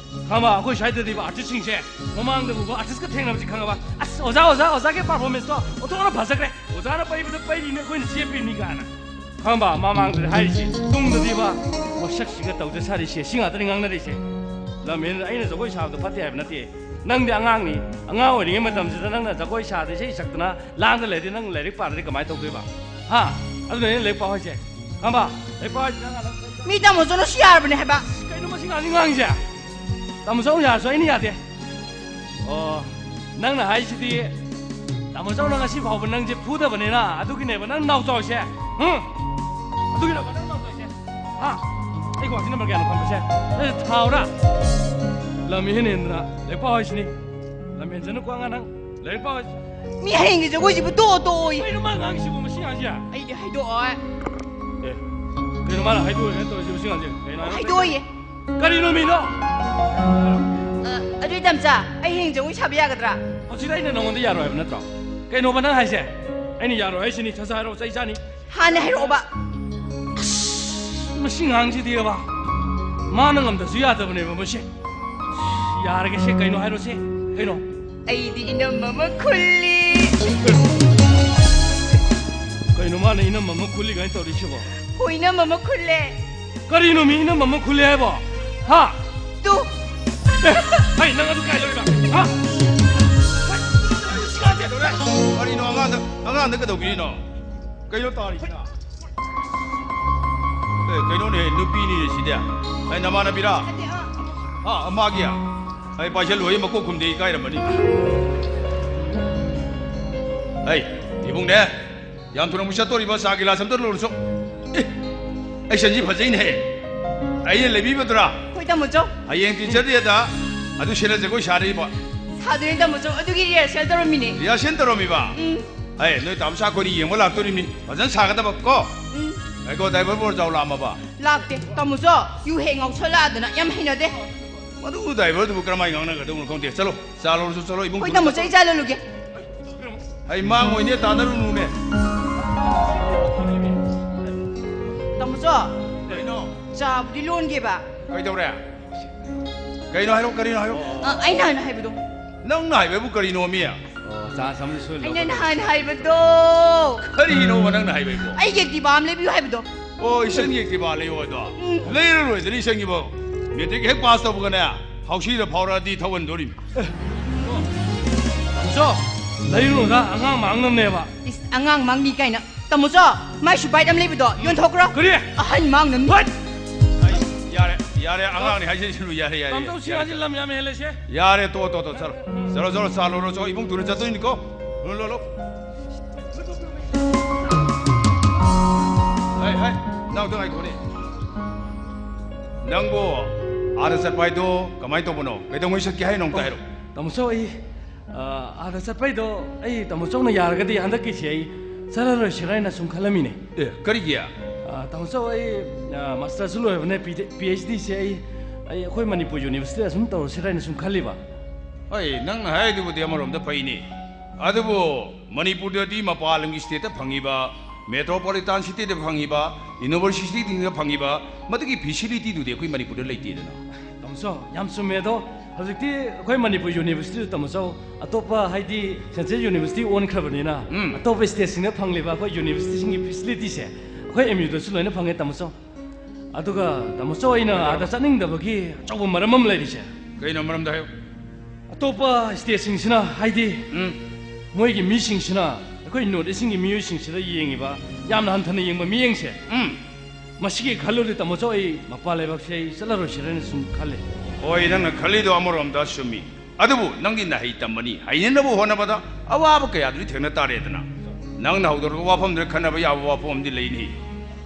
ꯈꯪꯉꯕ? ꯑꯩꯈꯣꯏ ꯁ꯭ꯋꯥꯏꯗꯗꯤꯕ ꯑꯥꯔꯇꯤꯁꯁꯤꯡꯁꯦ ꯃꯃꯥꯡꯗ ꯎꯕ ꯑꯥꯔꯇꯤꯁꯀ ꯊꯦꯡꯅꯕꯁꯤ ꯈꯪꯉꯕ? "ꯑꯁ, ꯑꯣꯖꯥ, ꯑꯣꯖꯥ, ꯑꯣꯖꯥꯒꯤ ꯄꯔꯐꯣꯔꯃꯦꯟꯁꯇꯣ ꯑꯣꯟꯊꯣꯛꯅ ꯐꯖꯈ꯭ꯔꯦ꯫ ꯑꯣꯖꯥꯅ ꯄꯩꯕꯗ ꯄꯩꯔꯤꯅꯤ, ꯑꯩꯈꯣꯏꯅ ꯆꯦꯞꯄꯤꯅꯤ" ꯀꯥꯏꯅ꯫ ꯈꯪꯉꯕ? ꯃꯃꯥꯡꯗꯗꯤ ꯍꯥꯏꯔꯤꯁꯤ, ꯇꯨꯡꯗꯗꯤꯕ ꯃꯁꯛꯁꯤꯒ ꯇꯧꯖ ꯁꯥꯔꯤꯁꯦ, ꯁꯤ ꯉꯥꯛꯇꯅꯤ ꯉꯥꯡꯅꯔꯤꯁꯦ꯫ ꯂꯝꯍꯦꯟ ꯑꯩꯅ ꯖꯒꯣꯏ ꯁꯥꯕꯗꯣ ꯐꯠꯇꯦ ꯍꯥꯏꯕ ꯅꯠꯇꯦ꯫ ꯅꯪꯗꯤ ꯑꯉꯥꯡꯅꯤ꯫ ꯑꯉꯥꯡ ꯑꯣꯏꯔꯤꯉꯩ ꯃꯇꯝꯁꯤꯗ ꯅꯪꯅ ꯖꯒꯣꯏ ꯁꯥꯗꯅ ꯏꯁꯩ ꯁꯛꯇꯅ ꯂꯥꯡꯗ ꯂꯩꯔꯗꯤ ꯅꯪ ꯂꯥꯏꯔꯤꯛ ꯄꯥꯗ꯭ꯔꯗꯤ ꯀꯃꯥꯏꯅ ꯇꯧꯗꯣꯏꯕ? ꯍꯥ? ꯑꯗꯨꯅ ꯑꯩꯅ ꯂꯥꯏꯔꯤꯛ ꯄꯥꯎ ꯍꯥꯏꯁꯦ꯫ ꯈꯪꯉꯕ? ꯂꯥꯏꯔꯤꯛ ꯄꯥꯎ ꯍꯥꯏꯁꯦ ꯅꯪ ꯑꯗꯨꯝ ꯃꯤ ꯇꯥꯃꯣ ꯆꯅꯨ ꯁꯤ ꯌꯥꯔꯕꯅꯦ ꯍꯥꯏꯕ꯫ ꯀꯩꯅꯣ ꯃꯁꯤ ꯉꯥꯡꯁꯤ ꯉꯥꯡꯁꯦ? ꯇꯥꯃꯣ ꯆꯅꯨ ꯌꯥꯔꯁꯨ ꯑꯩꯅ ꯌꯥꯗꯦ꯫ ꯑꯣ, ꯅꯪꯅ ꯍꯥꯏꯁꯤꯗꯤ ꯇꯥꯃꯣ ꯆꯧꯅ ꯉꯁꯤ ꯐꯥꯎꯕ ꯅꯪꯁꯦ ꯐꯨꯗꯕꯅꯤꯅ ꯑꯗꯨꯒꯤꯅꯦꯕ ꯅꯪ ꯅꯥꯎ ꯆꯥꯎꯔꯤꯁꯦ꯫ ꯍꯨꯝ? ꯑꯗꯨꯒꯤꯅꯦꯕ ꯅꯪ ꯅꯥꯎ ꯆꯥꯎꯔꯤꯁꯦ꯫ ꯍꯥ? ꯑꯩ ꯋꯥꯁꯤ ꯅꯝꯕꯔ ꯀꯌꯥꯅꯣ ꯈꯪꯕꯁꯦ? ꯑꯦ, ꯊꯥꯎꯔꯥ? ꯂꯝ ꯍꯦꯟ ꯍꯦꯟꯗꯅ ꯂꯥꯏꯔꯤꯛ ꯄꯥꯎ ꯍꯥꯏꯁꯤꯅꯤ꯫ ꯂꯝ ꯍꯦꯟꯖꯅꯨꯀꯣ ꯑꯉꯥꯡ ꯅꯪ꯫ ꯂꯥꯏꯔꯤꯛ ꯄꯥꯎ ꯍꯥꯏꯁꯤ꯫ ꯃꯤ ꯍꯌꯦꯡꯒꯤ ꯖꯒꯣꯏꯁꯤꯕꯨ ꯇꯣꯛꯑꯣ ꯇꯣꯛꯑꯣꯌꯦ꯫ ꯀꯩꯅꯣ ꯃꯥ ꯉꯥꯡꯉꯤꯁꯤꯕꯨ ꯃꯁꯤ ꯉꯥꯡꯁꯦ? ꯑꯩꯗꯤ ꯍꯥꯏꯗꯣꯛꯑꯣꯏ꯫ ꯑꯦ, ꯀꯩꯅꯣ ꯃꯥꯅ ꯍꯥꯏꯗꯣꯛꯑꯣꯏ ꯀꯩꯅꯣ ꯇꯧꯔꯤꯁꯤ ꯃꯁꯤ ꯉꯥꯡꯁꯦ? ꯀꯩꯅꯣ ꯍꯥꯏꯔꯣ? ꯍꯥꯏꯗꯣꯛꯑꯣꯏꯌꯦ꯫ ꯀꯔꯤꯅꯣ ꯃꯤꯅꯣ? ꯑ, ꯑꯗꯨꯗꯤ ꯇꯝꯆꯥ, ꯑꯩ ꯍꯌꯦꯡ ꯖꯒꯣꯏ ꯁꯥꯕ ꯌꯥꯒꯗ꯭ꯔꯥ? ꯍꯧꯖꯤꯛ ꯑꯩꯅ ꯅꯉꯣꯟꯗ ꯌꯥꯔꯣꯏ ꯍꯥꯏꯕ ꯅꯠꯇ꯭ꯔꯣ? ꯀꯩꯅꯣꯕ ꯅꯪ ꯍꯥꯏꯁꯦ? ꯑꯩꯅ ꯌꯥꯔꯣꯏ ꯍꯥꯏꯁꯤꯅꯤ, ꯁꯠ ꯁꯠ ꯍꯥꯏꯔꯛꯑꯣ, ꯆꯩ ꯆꯥꯅꯤ꯫ ꯍꯥꯟꯅ ꯍꯥꯏꯔꯛꯑꯣꯕ꯫ ꯑꯁ, ꯃꯁꯤ ꯉꯥꯡꯁꯤꯗꯤꯕ꯫ ꯃꯥꯅ ꯉꯝꯗꯁꯨ ꯌꯥꯗꯕꯅꯦꯕ ꯃꯁꯦ꯫ ꯌꯥꯔꯒꯦꯁꯦ, ꯀꯩꯅꯣ ꯍꯥꯏꯔꯣꯁꯦ꯫ ꯀꯩꯅꯣ? ꯑꯩꯗꯤ ꯏꯅꯝ ꯑꯃ ꯈꯨꯜꯂꯤ꯫ ꯀꯩꯅꯣ ꯃꯥꯅ ꯏꯅꯝ ꯑꯃ ꯈꯨꯜꯂꯤ ꯀꯥꯏꯅ ꯇꯧꯔꯤꯁꯤꯕꯣ? ꯍꯣꯏ, ꯏꯅꯝ ꯑꯃ ꯈꯨꯜꯂꯦ꯫ ꯀꯔꯤꯅꯣ ꯃꯤ ꯏꯅꯝ ꯑꯃ ꯈꯨꯜꯂꯦ ꯍꯥꯏꯕꯣ? ꯍꯥ? ꯇꯨ꯫ ꯑꯦ, ꯍꯩ, ꯅꯪ ꯑꯗꯨ ꯀꯥꯏ ꯂꯧꯔꯤꯕ? ꯍꯥ? ꯀꯔꯤꯅꯣ ꯑꯉꯥꯡꯗ, ꯑꯉꯥꯡꯗ ꯀꯩꯗꯧꯕꯤꯔꯤꯅꯣ? ꯀꯩꯅꯣ ꯇꯥꯔꯤꯁꯤꯅ? ꯑꯦ, ꯀꯩꯅꯣꯅꯦ, ꯅꯨꯄꯤꯅꯤꯅꯦ ꯁꯤꯗꯤ꯫ ꯑꯩ ꯅꯃꯥꯟꯅꯕꯤꯔꯥ? ꯅꯠꯇꯦ, ꯑꯥ꯫ ꯑꯥ, ꯃꯥꯒꯤ? ꯑꯩ ꯄꯥꯏꯁꯜꯂꯨ, ꯑꯩ ꯃꯀꯣꯛ ꯈꯨꯝꯗꯦ, ꯏꯀꯥꯏꯔꯝꯃꯅꯤ꯫ ꯑꯩ, ꯏꯕꯨꯡꯅꯦ, ꯌꯥꯝ ꯊꯨꯅ ꯑꯃꯨꯛ ꯆꯠꯇꯣꯔꯤꯕ, ꯆꯥ ꯒꯤꯂꯥꯁ ꯑꯝꯇ ꯂꯣꯜꯂꯨꯆꯣ꯫ ꯑꯦ, ꯑꯩ ꯁꯟꯁꯤ ꯐꯖꯩꯅꯦ꯫ ꯑꯩꯅ ꯂꯩꯕꯤꯕꯗꯨꯔꯥ? ꯍꯣꯏ, ꯇꯥꯃꯣ ꯆꯧ꯫ ꯍꯌꯦꯡ teacher dayꯗ ꯑꯗꯨ ꯁꯦꯠꯂ ꯖꯒꯣꯏ ꯁꯥꯔꯤꯕ꯫ ꯁꯥꯗꯣꯏꯅꯦ, ꯇꯥꯃꯣ ꯆꯧ꯫ ꯑꯗꯨꯒꯤ rehearsal ꯇꯧꯔꯝꯃꯤꯅꯦ꯫ Rehearsal ꯇꯧꯔꯝꯃꯤꯕ? ꯎꯝ꯫ ꯑꯦ, ꯅꯣꯏ ꯇꯥꯃꯣ ꯁꯥꯈꯣꯏꯅꯤ ꯌꯦꯡꯕ ꯂꯥꯛꯇꯣꯔꯤꯃꯤ꯫ ꯐꯖꯅ ꯁꯥꯒꯗꯕ ꯀꯣ꯫ ꯎꯝ꯫ ꯉꯥꯏꯈꯣ, driver ꯕꯣꯔꯖꯥꯎ ꯂꯥꯛꯑꯝꯃꯕ? ꯂꯥꯛꯇꯦ꯫ ꯇꯥꯃꯣ ꯆꯧ, ꯌꯨ ꯍꯦꯛ ꯉꯥꯎꯁꯜꯂꯛꯑꯗꯅ ꯌꯥꯝ ꯍꯩꯅꯗꯦ꯫ ꯃꯗꯨ driverꯗꯨꯕꯨ ꯀꯔꯝꯍꯥꯏꯅ ꯉꯥꯡꯅꯒꯗꯧꯅꯣ ꯈꯪꯗꯦ꯫ ꯆꯠꯂꯣ, ꯆꯥ ꯂꯣꯜꯂꯨꯆꯣ, ꯆꯠꯂꯣ, ꯏꯕꯨꯡ ꯍꯣꯏ, ꯊꯨꯅ ꯇꯥꯃꯣ ꯆꯠꯂꯣ꯫ ꯆꯧ, ꯑꯩ ꯆꯥ ꯂꯣꯜꯂꯨꯒꯦ꯫ ꯑꯩ ꯃꯥꯡꯉꯣꯏꯅꯦ, ꯇꯥꯟꯅꯔꯨꯅꯨꯅꯦ꯫ ꯇꯥꯃꯣ ꯆꯧ꯫ ꯀꯩꯅꯣ? ꯆꯥꯕꯨꯗꯤ ꯂꯣꯟꯒꯦꯕ꯫ ꯀꯩꯗꯧꯔꯦ? ꯀꯩꯅꯣ ꯍꯥꯏꯔꯣ, ꯀꯔꯤꯅꯣ ꯍꯥꯏꯔꯣ? ꯑ, ꯑꯩꯅ ꯍꯥꯟꯅ ꯍꯥꯏꯕꯗꯣ꯫ ꯅꯪꯅ ꯍꯥꯏꯕꯕꯨ ꯀꯔꯤꯅꯣ, ꯃꯤ? ꯑꯣ, ꯆꯥ ꯁꯝꯅ ꯁꯣꯏ ꯑꯩꯅ ꯂꯧꯈꯠꯂꯣ꯫ ꯅꯍꯥꯟ ꯍꯥꯏꯕꯗꯣ꯫ ꯀꯔꯤꯅꯣꯕ ꯅꯪꯅ ꯍꯥꯏꯕꯕꯨ? ꯑꯩꯒꯤ Activa ꯑꯃ ꯂꯩꯕꯤꯌꯨ ꯍꯥꯏꯕꯗꯣ꯫ ꯑꯣ, ꯏꯆꯟꯒꯤ Activa ꯂꯩꯌꯣ ꯍꯥꯏꯗꯣ? ꯎꯝ꯫ ꯂꯩꯔꯔꯣꯏꯗꯅ ꯏꯆꯟꯒꯤꯕꯨ꯫ Matric ꯍꯦꯛ pass ꯇꯧꯕꯒꯅꯦ, ꯍꯥꯎꯁꯤꯗ ꯐꯥꯎꯔꯛꯑꯗꯤ ꯊꯧꯍꯟꯗꯣꯔꯤꯃꯤ꯫ ꯇꯥꯃꯣꯆꯧ, ꯂꯩꯔꯨꯔꯒ ꯑꯉꯥꯡ ꯃꯥꯡꯅꯕꯅꯦꯕ꯫ ꯏꯁ, ꯑꯉꯥꯡ ꯃꯥꯡꯅꯤ ꯀꯥꯏꯅ꯫ ꯇꯥꯃꯣꯆꯧ, ꯃꯥꯏꯁꯨ bike ꯑꯃ ꯂꯩꯕꯗꯣ ꯌꯣꯟꯊꯣꯛꯈ꯭ꯔꯣ꯫ ꯀꯔꯤ? ꯑꯍꯟ ꯃꯥꯡꯅꯕꯅꯤ꯫ What? ꯑꯩ, ꯌꯥꯔꯦ, ꯌꯥꯔꯦ, ꯑꯉꯥꯡꯅꯤ ꯍꯥꯏꯖꯁꯅꯨ, ꯌꯥꯔꯦ, ꯌꯥꯔꯦ, ꯇꯥꯃꯣꯆꯧ, ꯁꯤ ꯌꯥꯔꯦ꯫ ꯑꯉꯥꯡꯁꯤ ꯂꯝ ꯌꯥꯝ ꯍꯦꯜꯂꯦꯁꯦ꯫ ꯌꯥꯔꯦ, ꯇꯣ, ꯇꯣ, ꯇꯣ, ꯆꯠꯂꯣ꯫ ꯆꯠꯂꯣ, ꯆꯠꯂꯣ, ꯆꯥ ꯂꯣꯜꯂꯣ, ꯆꯣ, ꯏꯕꯨꯡ ꯊꯨꯅ ꯆꯠꯇꯣꯏꯅꯤꯀꯣ꯫ ꯂꯣ, ꯂꯣ, ꯂꯣ꯫ ꯍꯩ, ꯍꯩ, ꯅꯪ ꯑꯝꯇ ꯉꯥꯏꯈꯣꯅꯦ꯫ ꯅꯪꯕꯨ ꯑꯥꯗ ꯆꯠꯄ ꯍꯥꯏꯗꯣ ꯀꯃꯥꯏꯅ ꯇꯧꯕꯅꯣ? ꯀꯩꯗꯧꯉꯩ ꯆꯠꯀꯦ ꯍꯥꯏꯅꯣ? ꯑꯝꯇ ꯍꯥꯏꯔꯣ꯫ ꯇꯥꯃꯣ ꯆꯧ, ꯑꯩ, ꯑ, ꯑꯥꯗ ꯆꯠꯄꯩꯗꯣ ꯑꯩ ꯇꯥꯃꯣ ꯆꯧꯅ ꯌꯥꯔꯒꯗꯤ ꯍꯟꯗꯛꯀꯤꯁꯦ ꯑꯩ ꯆꯠꯂꯔꯣꯏꯁꯤꯔꯥ ꯍꯥꯏꯅ ꯁꯨꯝ ꯈꯜꯂꯝꯃꯤꯅꯦ꯫ ꯑꯦ, ꯀꯔꯤꯒꯤ? ꯑ, ꯇꯥꯃꯣ ꯆꯧ, ꯑꯩ, ꯑ, ꯃꯥꯁꯇꯔꯁꯨ ꯂꯣꯏꯔꯕꯅꯦ, ꯄꯤ-, ꯄꯤ ꯑꯩꯆ ꯗꯤꯁꯦ ꯑꯩ, ꯑꯩ ꯑꯩꯈꯣꯏ ꯃꯅꯤꯄꯨꯔ ꯌꯨꯅꯤꯚꯔꯁꯤꯇꯤꯗ ꯁꯨꯝ ꯇꯧꯔꯁꯤꯔꯥ ꯍꯥꯏꯅ ꯁꯨꯝ ꯈꯜꯂꯤꯕ꯫ ꯍꯣꯏ, ꯅꯪꯅ ꯍꯥꯏꯗꯨꯕꯨꯗꯤ ꯑꯃꯔꯣꯝꯗ ꯐꯩꯅꯦ꯫ ꯑꯗꯨꯕꯨ ꯃꯅꯤꯄꯨꯔꯗꯗꯤ ꯃꯄꯥꯟ ꯂꯝꯒꯤ ꯁ꯭ꯇꯦꯠꯇ ꯐꯪꯉꯤꯕ, ꯃꯦꯇ꯭ꯔꯣꯄꯣꯂꯤꯇꯥꯟ ꯁꯤꯇꯤꯗ ꯐꯪꯉꯤꯕ, ꯌꯨꯅꯤꯚꯔꯁꯤꯇꯤꯁꯤꯡꯗ ꯐꯪꯉꯤꯕ ꯃꯗꯨꯒꯤ ꯐꯦꯁꯤꯂꯤꯇꯤꯗꯨꯗꯤ ꯑꯩꯈꯣꯏ ꯃꯅꯤꯄꯨꯔꯗ ꯂꯩꯇꯦꯗꯅ꯫ ꯇꯥꯃꯣ ꯆꯧ, ꯌꯥꯝ ꯆꯨꯝꯃꯦ꯫ ꯑꯗꯣ ꯍꯧꯖꯤꯛꯇꯤ ꯑꯩꯈꯣꯏ ꯃꯅꯤꯄꯨꯔ ꯌꯨꯅꯤꯚꯔꯁꯤꯇꯤꯗ, ꯇꯥꯃꯣ ꯆꯧ, ꯑꯇꯣꯞꯄ, ꯍꯥꯏꯗꯤ, ꯁꯦꯟꯇ꯭ꯔꯦꯜ ꯌꯨꯅꯤꯚꯔꯁꯤꯇꯤ ꯑꯣꯟꯈ꯭ꯔꯕꯅꯤꯅ, ꯎꯝ꯫ ꯑꯇꯣꯞꯄ ꯁ꯭ꯇꯦꯠꯁꯤꯡꯗ ꯐꯪꯂꯤꯕ ꯑꯩꯈꯣꯏ ꯌꯨꯅꯤꯚꯔꯁꯤꯇꯤꯁꯤꯡꯒꯤ ꯐꯦꯁꯤꯂꯤꯇꯤꯁꯦ ꯑꯩꯈꯣꯏ ꯑꯦꯝ ꯌꯨꯗꯁꯨ ꯂꯣꯏꯅ ꯐꯪꯉꯦ, ꯇꯥꯃꯣ ꯆꯧ꯫ ꯑꯗꯨꯒ ꯇꯥꯃꯣ ꯆꯧ, ꯑꯩꯅ ꯑꯥꯗ ꯆꯠꯅꯤꯡꯗꯕꯒꯤ ꯑꯆꯧꯕ ꯃꯔꯝ ꯑꯃ ꯂꯩꯔꯤꯁꯦ꯫ ꯀꯩꯅꯣ ꯃꯔꯝꯗ ꯍꯥꯏꯌꯨ꯫ ꯑꯇꯣꯞꯄ ꯁ꯭ꯇꯦꯠꯁꯤꯡꯁꯤꯅ, ꯍꯥꯏꯗꯤ, ꯎꯝ꯫ ꯃꯣꯏꯒꯤ ꯃꯤꯁꯤꯡꯁꯤꯅ ꯑꯩꯈꯣꯏ ꯅꯣꯔꯠ ꯏꯁ꯭ꯠꯀꯤ ꯃꯤꯑꯣꯏꯁꯤꯡꯁꯤꯗ ꯌꯦꯡꯉꯤꯕ, ꯌꯥꯝꯅ ꯍꯟꯊꯅ ꯌꯦꯡꯕ ꯃꯤꯠꯌꯦꯡꯁꯦ, ꯎꯝ꯫ ꯃꯁꯤꯒꯤ ꯈꯜꯂꯨꯔꯗꯤ, ꯇꯥꯃꯣ ꯆꯧ, ꯑꯩ ꯃꯄꯥꯟ ꯂꯩꯕꯥꯛꯁꯦ ꯑꯩ ꯆꯠꯂꯔꯣꯏꯁꯤꯔꯅ ꯁꯨꯝ ꯈꯜꯂꯦ꯫ ꯍꯣꯏ, ꯅꯪꯅ ꯈꯜꯂꯤꯗꯣ ꯑꯃꯔꯣꯝꯗ ꯆꯨꯝꯃꯤ꯫ ꯑꯗꯨꯕꯨ ꯅꯪꯒꯤ ꯅꯍꯩ ꯇꯝꯕꯅꯤ, ꯍꯩꯅꯅꯕ ꯍꯣꯠꯅꯕꯗ ꯑꯋꯥꯕ ꯀꯌꯥꯗꯨꯗꯤ ꯊꯦꯡꯅ ꯇꯥꯔꯦꯗꯅ꯫ ꯅꯪꯅ ꯍꯧꯗꯣꯔꯛꯄ ꯋꯥꯐꯝꯗꯨꯗ ꯈꯟꯅꯕ ꯌꯥꯕ ꯋꯥꯐꯝ ꯑꯃꯗꯤ ꯂꯩꯅꯤ꯫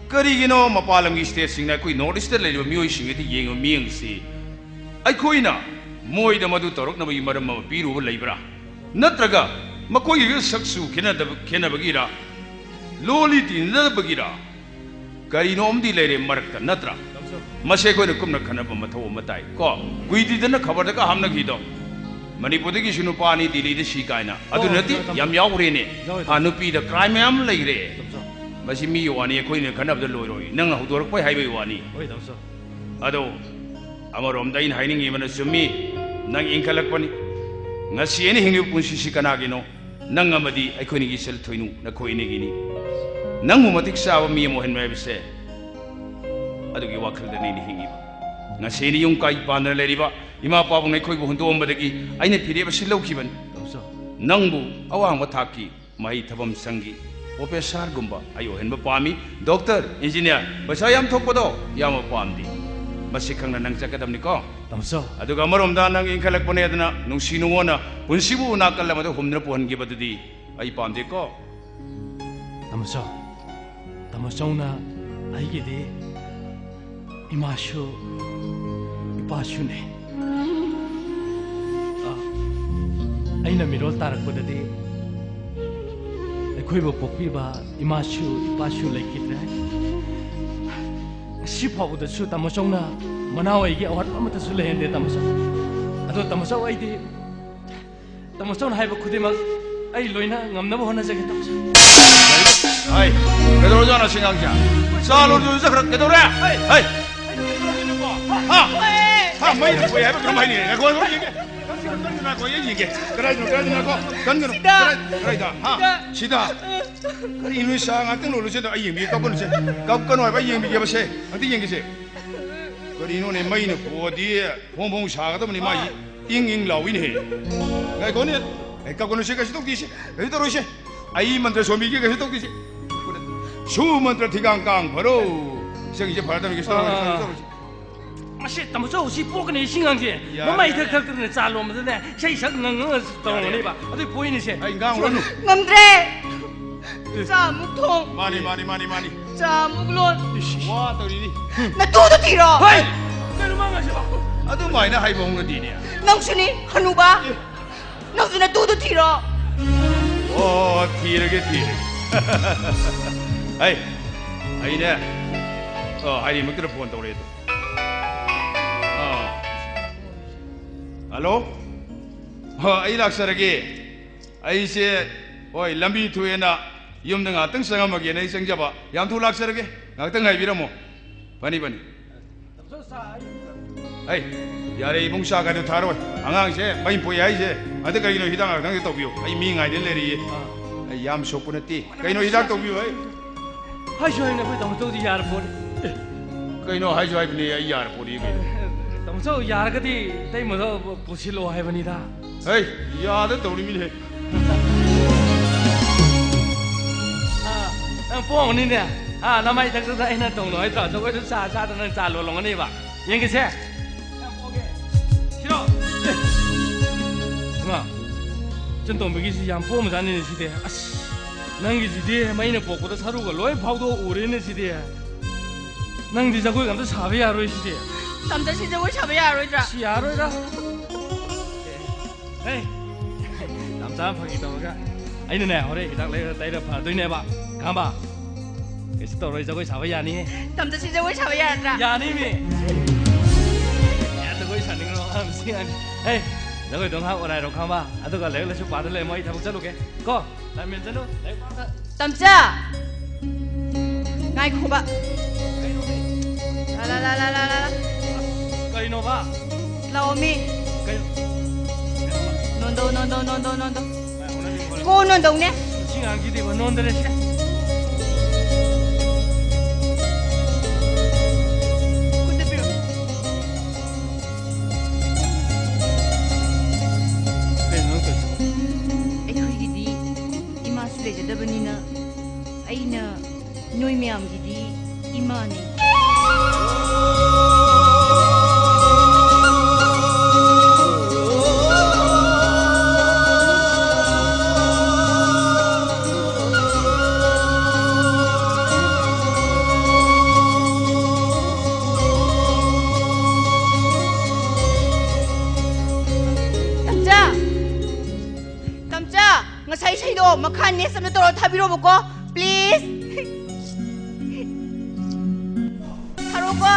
ꯀꯔꯤꯒꯤꯅꯣ ꯃꯄꯥꯟ ꯂꯝꯒꯤ ꯁ꯭ꯇꯦꯠꯁꯤꯡꯅ ꯑꯩꯈꯣꯏ ꯅꯣꯔꯠ ꯏꯁ꯭ꯠꯇ ꯂꯩꯔꯤꯕ ꯃꯤꯑꯣꯏꯁꯤꯡ ꯑꯗꯨ ꯌꯦꯡꯕ ꯃꯤꯠꯌꯦꯡꯁꯤ ꯑꯩꯈꯣꯏꯅ ꯃꯣꯏꯗ ꯃꯗꯨ ꯇꯧꯔꯛꯅꯕꯒꯤ ꯃꯔꯝ ꯑꯃ ꯄꯤꯔꯨꯕ ꯂꯩꯕ꯭ꯔꯥ? ꯅꯠꯇ꯭ꯔꯒ ꯃꯈꯣꯏꯒꯤ ꯁꯛꯆꯨ ꯈꯦꯠꯅꯗꯕ, ꯈꯦꯠꯅꯕꯒꯤꯔꯥ? ꯂꯣꯜ ꯂꯤ ꯇꯤꯟꯅꯗꯕꯒꯤꯔꯥ? ꯀꯔꯤꯅꯣ ꯑꯃꯗꯤ ꯂꯩꯔꯦ ꯃꯔꯛꯇ, ꯅꯠꯇ꯭ꯔꯥ? ꯃꯁꯤ ꯑꯩꯈꯣꯏꯅ ꯀꯨꯞꯅ ꯈꯟꯅꯕ ꯃꯊꯧ ꯑꯃ ꯇꯥꯏ ꯀꯣ꯫ ꯀꯨꯏꯗ꯭ꯔꯤꯗꯅ ꯈꯕꯔꯗꯒ ꯍꯥꯞꯅꯈꯤꯗꯣ, ꯃꯅꯤꯄꯨꯔꯗꯒꯤꯁꯨ ꯅꯨꯄꯥ ꯑꯅꯤ ꯗꯤꯜꯂꯤꯗ ꯁꯤ ꯀꯥꯏꯅ꯫ ꯑꯗꯨ ꯑꯣ, ꯅꯠꯇꯦ, ꯇꯥꯃꯣ ꯆꯧ꯫ ꯌꯥꯝ ꯌꯥꯎꯈ꯭ꯔꯦꯅꯦ꯫ ꯌꯥꯎꯋꯦ, ꯑꯥ, ꯇꯥꯃꯣ ꯆꯧ꯫ ꯅꯨꯄꯤꯗ ꯀ꯭ꯔꯥꯏꯝ ꯃꯌꯥꯝ ꯂꯩꯈ꯭ꯔꯦ꯫ ꯇꯥꯃꯣ ꯆꯧ꯫ ꯃꯁꯤ ꯃꯤꯒꯤ ꯋꯥꯅꯤ, ꯑꯩꯈꯣꯏꯅ ꯈꯟꯅꯕꯗ ꯂꯣꯏꯔꯣꯏ꯫ ꯅꯪꯅ ꯍꯧꯗꯣꯔꯛꯄꯩ ꯍꯥꯏꯕꯒꯤ ꯋꯥꯅꯤ꯫ ꯍꯣꯏ, ꯇꯥꯃꯣ ꯆꯧ꯫ ꯑꯗꯣ ꯑꯃꯔꯣꯝꯗ ꯑꯩꯅ ꯍꯥꯏꯅꯤꯡꯉꯤꯕꯅ ꯆꯨꯝꯃꯤ, ꯅꯪ ꯏꯟꯈꯠꯂꯛꯄꯅꯤ꯫ ꯉꯁꯤ ꯑꯩꯅ ꯍꯤꯡꯂꯤꯕ ꯄꯨꯟꯁꯤꯁꯤ ꯀꯅꯥꯒꯤꯅꯣ? ꯅꯪ ꯑꯃꯗꯤ ꯑꯩꯈꯣꯏꯅꯤꯒꯤ ꯏꯆꯜ ꯊꯣꯏꯅꯨ, ꯅꯈꯣꯏ ꯑꯅꯤꯒꯤꯅꯤ꯫ ꯅꯪꯕꯨ ꯃꯇꯤꯛ ꯆꯥꯕ ꯃꯤ ꯑꯃ ꯑꯣꯏꯍꯟꯕ ꯍꯥꯏꯕꯁꯦ, ꯑꯗꯨꯒꯤ ꯋꯥꯈꯜꯗꯅꯤ ꯑꯩꯅ ꯍꯤꯡꯉꯤꯕ꯫ ꯉꯁꯤ ꯑꯩꯅ ꯌꯨꯝ ꯀꯥꯏ ꯄꯥꯟꯗꯅ ꯂꯩꯔꯤꯕ ꯏꯃꯥ ꯄꯥꯕꯨꯡꯅ ꯑꯩꯈꯣꯏꯕꯨ ꯍꯨꯟꯗꯣꯛꯑꯝꯕꯗꯒꯤ ꯑꯩꯅ ꯐꯤꯔꯦꯞ ꯑꯁꯤ ꯂꯧꯈꯤꯕꯅꯤ꯫ ꯇꯥꯃꯣ ꯆꯧ꯫ ꯅꯪꯕꯨ ꯑꯋꯥꯡꯕ ꯊꯥꯛꯀꯤ ꯃꯍꯩ ꯊꯕꯝ ꯁꯪꯒꯤ ꯄ꯭ꯔꯣꯐꯦꯁꯔꯒꯨꯝꯕ ꯑꯩ ꯑꯣꯏꯍꯟꯕ ꯄꯥꯝꯃꯤ꯫ ꯗꯣꯛꯇꯔ, ꯏꯟꯖꯤꯅꯤꯌꯥꯔ, ꯄꯩꯁꯥ ꯌꯥꯝ ꯊꯣꯛꯄꯗꯣ ꯌꯥꯝꯅ ꯄꯥꯝꯗꯦ꯫ ꯃꯁꯤ ꯈꯪꯅ ꯅꯪ ꯆꯠꯀꯗꯕꯅꯤꯀꯣ꯫ ꯇꯥꯃꯣꯆꯧ꯫ ꯑꯗꯨꯒ ꯑꯃꯔꯣꯝꯗ ꯅꯪ ꯏꯟꯈꯠꯂꯛꯄꯅꯦꯗꯅ ꯅꯨꯡꯁꯤ ꯅꯨꯡꯉꯣꯟꯅ ꯄꯨꯟꯁꯤꯕꯨ ꯅꯥꯀꯜ ꯑꯃꯗ ꯍꯨꯝꯗꯅ ꯄꯨꯍꯟꯈꯤꯕꯗꯨꯗꯤ ꯑꯩ ꯄꯥꯝꯗꯦꯀꯣ꯫ ꯇꯥꯃꯣꯆꯧ, ꯇꯥꯃꯣꯆꯧꯅ ꯑꯩꯒꯤꯗꯤ ꯏꯃꯥꯁꯨ ꯏꯄꯥꯁꯨꯅꯦ꯫ ꯑ, ꯑꯩꯅ ꯃꯤꯔꯣꯜ ꯇꯥꯔꯛꯄꯗꯗꯤ ꯑꯩꯈꯣꯏꯕꯨ ꯄꯣꯛꯄꯤꯕ ꯏꯃꯥꯁꯨ ꯏꯄꯥꯁꯨ ꯂꯩꯈꯤꯗ꯭ꯔꯦ꯫ ꯉꯁꯤ ꯐꯥꯎꯕꯗꯁꯨ ꯇꯥꯃꯣꯆꯧꯅ ꯃꯅꯥꯎ ꯑꯩꯒꯤ ꯑꯋꯥꯠꯄ ꯑꯃꯠꯇꯁꯨ ꯂꯩꯍꯟꯗꯦ ꯇꯥꯃꯣꯆꯧ꯫ ꯑꯗꯣ ꯇꯥꯃꯣꯆꯧ, ꯑꯩꯗꯤ ꯇꯥꯃꯣꯆꯧꯅ ꯍꯥꯏꯕ ꯈꯨꯗꯤꯡꯃꯛ ꯑꯩ ꯂꯣꯏꯅ ꯉꯝꯅꯕ ꯍꯣꯠꯅꯖꯒꯦ ꯇꯥꯃꯣꯆꯧ꯫ ꯍꯥꯏ, ꯀꯩꯗꯧꯔꯖꯥꯠꯅꯣ ꯁꯤ ꯑꯉꯥꯡꯁꯦ? ꯆꯥ ꯂꯣꯟꯗꯨꯁꯨ ꯆꯠꯈ꯭ꯔ ꯀꯩꯗꯧꯔꯦ? ꯍꯩ! ꯍꯥ? ꯍꯥ, ꯃꯩ ꯐꯨꯏ ꯍꯥꯏꯕ ꯀꯔꯝ ꯍꯥꯏꯅꯤ? ꯉꯥꯏꯈꯣ, ꯉꯥꯏꯈꯣ, ꯌꯦꯡꯒꯦ꯫ ꯀꯟꯒꯅꯨ, ꯉꯥꯏꯈꯣ, ꯑꯩ ꯌꯦꯡꯒꯦ꯫ ꯀꯗꯥꯏꯗꯅꯣ, ꯀꯗꯥꯏꯗꯅꯣ, ꯉꯥꯏꯈꯣ꯫ ꯀꯟꯒꯅꯨ꯫ ꯁꯤꯗ꯫ ꯀꯗꯥꯏ-, ꯀꯗꯥꯏꯗ? ꯍꯥ? ꯁꯤꯗ꯫ ꯀꯔꯤꯅꯣ, ꯁꯥ ꯉꯥꯛꯇꯪ ꯂꯣꯜꯂꯨꯁꯦ꯫ ꯑꯗꯣ ꯑꯩ ꯌꯦꯡꯕꯤꯒꯦ, ꯀꯞꯀꯅꯨꯁꯦ꯫ ꯀꯞꯀꯅꯨ ꯍꯥꯏꯕ, ꯑꯩ ꯌꯦꯡꯕꯤꯒꯦꯕꯁꯦ꯫ ꯑꯝꯇ ꯌꯦꯡꯒꯦꯁꯦ꯫ ꯀꯔꯤꯅꯣꯅꯦ, ꯃꯩꯅ ꯐꯨꯑꯗꯤ ꯐꯣꯡ ꯐꯣꯡ ꯁꯥꯒꯗꯕꯅꯤ, ꯃꯥ ꯏꯪ ꯏꯪ ꯂꯥꯎꯏꯅꯦꯍꯦ꯫ ꯉꯥꯏꯈꯣꯅꯦ꯫ ꯑꯦ, ꯀꯞꯀꯅꯨꯁꯦ, ꯀꯩꯁꯨ ꯇꯧꯗꯦꯁꯦ꯫ ꯀꯩꯁꯨ ꯇꯧꯔꯣꯏꯁꯦ꯫ ꯑꯩ ꯃꯟꯇ꯭ꯔ ꯁꯣꯟꯕꯤꯒꯦ, ꯀꯩꯁꯨ ꯇꯧꯗꯦꯁꯦ꯫ ꯁꯨ ꯃꯟꯇ꯭ꯔ ꯊꯤꯒꯥꯡ ꯀꯥꯡ ꯐꯔꯣ꯫ ꯏꯆꯪꯁꯦ ꯐꯔꯗꯕꯅꯤ, ꯀꯩꯁꯨ ꯇꯧꯔꯣꯏ, ꯑꯥ꯫ ꯀꯩꯁꯨ ꯇꯧꯔꯣꯏꯁꯦ꯫ ꯃꯁꯤ ꯇꯥꯃꯣꯆꯧ ꯁꯤ ꯄꯣꯛꯀꯅꯤ ꯁꯤ ꯉꯥꯡꯁꯦ꯫ ꯌꯥꯔꯦ, ꯃꯃꯥꯏ ꯌꯥꯔꯦ꯫ ꯊꯛ ꯊꯛꯇꯅ ꯆꯥ ꯂꯣꯟꯕꯗꯅꯦ, ꯏꯁꯩ ꯁꯛ ꯉꯪ ꯉꯪ ꯇꯧꯔꯝꯒꯅꯦꯕ꯫ ꯌꯥꯔꯦ꯫ ꯑꯗꯨꯏ ꯄꯣꯏꯅꯤꯁꯦ꯫ ꯑꯩ ꯉꯥꯡꯉꯨꯔꯅꯨ꯫ ꯉꯝꯗ꯭ꯔꯦ꯫ ꯆꯥ ꯑꯃꯨꯛ ꯊꯣꯡ꯫ ꯃꯥꯅꯤ, ꯃꯥꯅꯤ, ꯃꯥꯅꯤ, ꯃꯥꯅꯤ꯫ ꯆꯥ ꯑꯃꯨꯛ ꯂꯣꯟ꯫ ꯏꯁ, ꯏꯁ꯫ ꯋꯥ ꯇꯧꯔꯤꯅꯤ꯫ ꯅꯇꯨꯗꯣ ꯊꯤꯔꯣ꯫ ꯍꯩ! ꯀꯩꯅꯣ ꯃꯥ ꯉꯥꯡꯁꯤꯕꯣ? ꯑꯗꯨꯃꯥꯏꯅ ꯍꯥꯏꯕ ꯍꯧꯅꯗꯦꯅꯦ꯫ ꯅꯪꯁꯨꯅꯤ, ꯍꯅꯨꯕ꯫ ꯑꯦ꯫ ꯅꯪꯁꯨ ꯅꯇꯨꯗꯣ ꯊꯤꯔꯣ꯫ ꯑꯣ, ꯊꯤꯔꯒꯦ, ꯊꯤꯔꯒꯦ꯫ ꯍꯩ, ꯑꯩꯅꯦ, ꯑꯣ, ꯍꯥꯏꯔꯤꯃꯛꯇꯗ ꯐꯣꯟ ꯇꯧꯔꯛꯑꯦ ꯑꯗꯣ꯫ ꯑꯥ꯫ ꯍꯜꯂꯣ? ꯍꯣ, ꯑꯩ ꯂꯥꯛꯆꯔꯒꯦ꯫ ꯑꯩꯁꯦ, ꯍꯣꯏ, ꯂꯝꯕꯤ ꯊꯣꯛꯑꯦꯅ ꯌꯨꯝꯗ ꯉꯥꯏꯍꯥꯛꯇꯪ ꯆꯪꯉꯝꯃꯒꯦꯅ ꯑꯩ ꯆꯪꯖꯕ꯫ ꯌꯥꯝ ꯊꯨ ꯂꯥꯛꯆꯔꯒꯦ꯫ ꯉꯥꯏꯍꯥꯛꯇꯪ ꯉꯥꯏꯕꯤꯔꯝꯃꯣ꯫ ꯐꯅꯤ, ꯐꯅꯤ꯫ ꯑꯩ, ꯌꯥꯔꯦ, ꯏꯕꯨꯡ, ꯆꯥ ꯀꯥꯏꯗꯣ ꯊꯥꯔꯣꯏ꯫ ꯑꯉꯥꯡꯁꯦ ꯃꯩ ꯄꯣꯛꯑꯦ ꯍꯥꯏꯁꯦ꯫ ꯑꯗ ꯀꯔꯤꯒꯤꯅꯣ ꯍꯤꯗꯥꯛ ꯉꯥꯛꯇꯪꯗꯤ ꯇꯧꯕꯤꯌꯨ꯫ ꯑꯩ ꯃꯤ ꯉꯥꯏꯗꯅ ꯂꯩꯔꯤꯌꯦ꯫ ꯑꯥ꯫ ꯑꯩ ꯌꯥꯝ ꯁꯣꯛꯄ ꯅꯠꯇꯦ꯫ ꯀꯩꯅꯣ ꯍꯤꯗꯥꯛ ꯇꯧꯕꯤꯌꯨ, ꯑꯩ꯫ ꯍꯥꯏꯁꯨ ꯍꯥꯏꯅ ꯑꯩꯈꯣꯏ ꯇꯥꯃꯣꯆꯧꯗꯤ ꯌꯥꯔ ꯄꯣꯠꯅꯤ꯫ ꯑꯦ, ꯀꯩꯅꯣ ꯍꯥꯏꯁꯨ ꯍꯥꯏꯕꯅꯦ, ꯑꯩ ꯌꯥꯔ ꯄꯣꯠꯅꯤ ꯀꯩꯅꯣ꯫ ꯇꯥꯃꯣꯆꯧ ꯌꯥꯔꯒꯗꯤ ꯏꯇꯩꯃꯗꯣ ꯄꯨꯁꯤꯜꯂꯣ ꯍꯥꯏꯕꯅꯤꯗ꯫ ꯍꯩ, ꯌꯥꯗ ꯇꯧꯔꯤꯃꯤꯅꯦ꯫ ꯑꯥ, ꯅꯪ ꯄꯣꯡꯉꯅꯤꯅꯦ꯫ ꯑꯥ, ꯅꯃꯥꯏ ꯊꯛꯇꯨꯗ ꯑꯩꯅ ꯇꯧꯅꯣ ꯍꯥꯏꯗ꯭ꯔꯣ? ꯑꯩꯈꯣꯏꯁꯨ ꯆꯥ ꯆꯥꯗꯅ ꯅꯪ ꯆꯥ ꯂꯣꯜꯂꯝꯒꯅꯦꯕ꯫ ꯌꯦꯡꯒꯦꯁꯦ꯫ ꯅꯪ ꯄꯣꯡꯒꯦ꯫ ꯏꯃꯥ, ꯏꯆꯟꯇꯣꯝꯕꯤꯒꯤꯁꯤ ꯌꯥꯝ ꯄꯣꯝꯖꯥꯠꯅꯤꯅꯦ ꯁꯤꯗꯤ꯫ ꯑꯁ, ꯅꯪꯒꯤꯁꯤꯗꯤ ꯃꯩꯅ ꯄꯣꯛꯄꯗ ꯁꯔꯨꯒ ꯂꯣꯏ ꯐꯥꯎꯗꯣꯛꯎꯔꯦꯅꯦ ꯁꯤꯗꯤ꯫ ꯅꯪꯗꯤ ꯖꯒꯣꯏꯒ ꯑꯝꯇ ꯁꯥꯕ ꯌꯥꯔꯣꯏ ꯁꯤꯗꯤ꯫ ꯇꯝꯆꯥ, ꯁꯤ ꯖꯒꯣꯏ ꯁꯥꯕ ꯌꯥꯔꯣꯏꯗ꯭ꯔꯥ? ꯁꯤ ꯌꯥꯔꯣꯏꯗ꯫ ꯍꯦ, ꯇꯝꯆꯥ ꯐꯥꯒꯤ ꯇꯧꯔꯒ꯫ ꯑꯩꯅꯅꯦ, ꯍꯣꯔꯦꯟ ꯍꯤꯗꯥꯛ ꯂꯩꯔ ꯇꯩꯔ ꯐꯗꯣꯏꯅꯦꯕ꯫ ꯈꯪꯉꯕ? ꯀꯩꯁꯨ ꯇꯧꯔꯣꯏ, ꯖꯒꯣꯏ ꯁꯥꯕ ꯌꯥꯅꯤꯍꯦ꯫ ꯇꯝꯆꯥ, ꯁꯤ ꯖꯒꯣꯏ ꯁꯥꯕ ꯌꯥꯔꯗ꯭ꯔꯥ? ꯌꯥꯅꯤ ꯃꯤ꯫ ꯑꯦ, ꯖꯒꯣꯏ ꯁꯥꯅꯤꯡꯉ꯭ꯔꯣ? ꯁꯤ ꯌꯥꯅꯤ꯫ ꯍꯦ, ꯖꯒꯣꯏꯗꯣ ꯉꯥꯏꯍꯥꯛ ꯑꯣꯔꯥꯏꯔꯣ ꯈꯪꯉꯕ? ꯑꯗꯨꯒ ꯂꯥꯏꯔꯤꯛ ꯂꯥꯏꯁꯨ ꯄꯥꯗ ꯂꯩꯔꯝꯃꯣ, ꯑꯩ ꯊꯕꯛ ꯆꯠꯂꯨꯒꯦ꯫ ꯀꯣ, ꯇꯥꯏꯝ ꯃꯦꯟꯁꯟꯂꯨ, ꯂꯥꯏꯔꯤꯛ ꯄꯥ꯫ ꯇꯝꯆꯥ! ꯉꯥꯏꯈꯣꯕ꯫ ꯀꯩꯅꯣ ꯃꯤ? ꯂꯥ, ꯂꯥ, ꯂꯥ, ꯂꯥ, ꯂꯥ, ꯂꯥ꯫ ꯀꯩꯅꯣꯕ? ꯂꯥꯛꯑꯣ ꯃꯤ꯫ ꯀꯩꯅꯣ? ꯅꯣꯟꯗꯧ, ꯅꯣꯟꯗꯧ, ꯅꯣꯟꯗꯧ, ꯅꯣꯟꯗꯧ꯫ ꯉꯥꯏꯈꯣ, ꯅꯪ ꯃꯤ ꯍꯣꯔꯦꯟ꯫ ꯀꯣ ꯅꯣꯟꯗꯧꯅꯦ꯫ ꯁꯤ ꯉꯥꯡꯁꯤꯗꯤꯕ ꯅꯣꯟꯗꯔꯦ ꯁꯦ꯫ ꯈꯨꯠꯇ ꯄꯤꯔꯛꯑꯣ꯫ ꯀꯩꯅꯣ ꯅꯪ ꯇꯧꯔꯤꯁꯤꯕꯣ? ꯑꯩꯈꯣꯏꯒꯤꯗꯤ ꯏꯃꯥꯁꯨ ꯂꯩꯖꯗꯕꯅꯤꯅ ꯑꯩꯅ ꯅꯣꯏ ꯃꯌꯥꯝꯒꯤꯗꯤ ꯏꯃꯥꯅꯤ꯫ ꯇꯝꯆꯥ! ꯇꯝꯆꯥ! ꯉꯁꯥꯏ ꯏꯁꯩꯗꯣ ꯃꯈꯥ next ꯑꯝꯇ ꯇꯧꯔ ꯊꯥꯕꯤꯔꯛꯑꯣꯕꯀꯣ, please꯫ ꯊꯥꯔꯛꯑꯣꯀꯣ꯫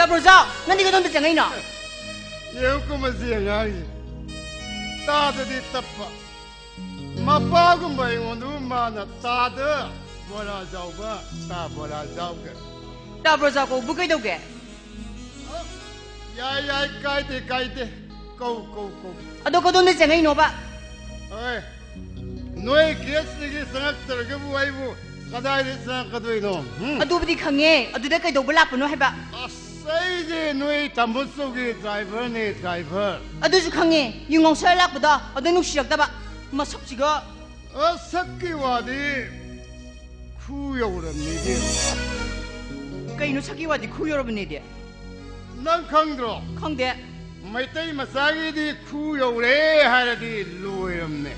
ꯕ꯭ꯔꯣꯖꯥꯎ, ꯅꯪꯗꯤ ꯀꯗꯣꯝꯗ ꯆꯪꯉꯛꯏꯅꯣ? ꯌꯦꯡꯉꯨꯀꯣ ꯃꯁꯤ ꯑꯉꯥꯡꯁꯦ꯫ ꯇꯥꯗꯗꯤ ꯇꯞꯄ꯫ ꯃꯄꯥꯒꯨꯝꯕ ꯑꯩꯉꯣꯟꯗꯕꯨ ꯃꯥꯅ "ꯇꯥꯗ ꯕꯣꯔꯥ ꯆꯥꯎꯕ, ꯇꯥ ꯕꯣꯔꯥ ꯆꯥꯎꯒꯦ"꯫ ꯇꯥ ꯕ꯭ꯔꯣꯖꯥꯎ ꯀꯧꯕꯨ ꯀꯩꯗꯧꯒꯦ? ꯌꯥꯏ, ꯌꯥꯏ, ꯀꯥꯏꯗꯦ, ꯀꯥꯏꯗꯦ꯫ ꯀꯧ, ꯀꯧ, ꯀꯧ꯫ ꯑꯗꯣ ꯀꯗꯣꯝꯗ ꯆꯪꯉꯛꯏꯅꯣꯕ? ꯍꯣꯏ, ꯅꯣꯏ ꯒꯦꯠꯁꯤꯗꯒꯤ ꯆꯪꯉꯛꯇ꯭ꯔꯒꯕꯨ ꯑꯩꯕꯨ ꯀꯗꯥꯏꯗ ꯆꯪꯉꯛꯀꯗꯣꯏꯅꯣ? ꯍꯨꯝ? ꯑꯗꯨꯕꯨꯗꯤ ꯈꯪꯉꯦ, ꯑꯗꯨꯗ ꯀꯩꯗꯧꯕ ꯂꯥꯛꯄꯅꯣ ꯍꯥꯏꯕ? ꯑꯁ, ꯑꯩꯁꯦ ꯅꯣꯏ ꯇꯥꯃꯣꯆꯧꯒꯤ ꯗ꯭ꯔꯥꯏꯚꯔꯅꯦ, ꯗ꯭ꯔꯥꯏꯚꯔ꯫ ꯑꯗꯨꯁꯨ ꯈꯪꯉꯦ, ꯌꯨ ꯉꯥꯎꯁꯜꯂ ꯂꯥꯛꯄꯗꯣ ꯑꯗꯨ ꯅꯨꯡꯁꯤꯔꯛꯇꯕ꯫ ꯃꯁꯛꯁꯤꯒ꯫ ꯑ, ꯁꯛꯀꯤ ꯋꯥꯗꯤ ꯈꯨ ꯌꯧꯔꯕꯅꯤꯗꯤ꯫ ꯀꯩꯅꯣ ꯁꯛꯀꯤ ꯋꯥꯗꯤ ꯈꯨ ꯌꯧꯔꯕꯅꯤꯗꯤ? ꯅꯪ ꯈꯪꯗ꯭ꯔꯣ? ꯈꯪꯗꯦ꯫ ꯃꯩꯇꯩ ꯃꯆꯥꯒꯤꯗꯤ ꯈꯨ ꯌꯧꯔꯦ ꯍꯥꯏꯔꯗꯤ ꯂꯣꯏꯔꯝꯅꯦ꯫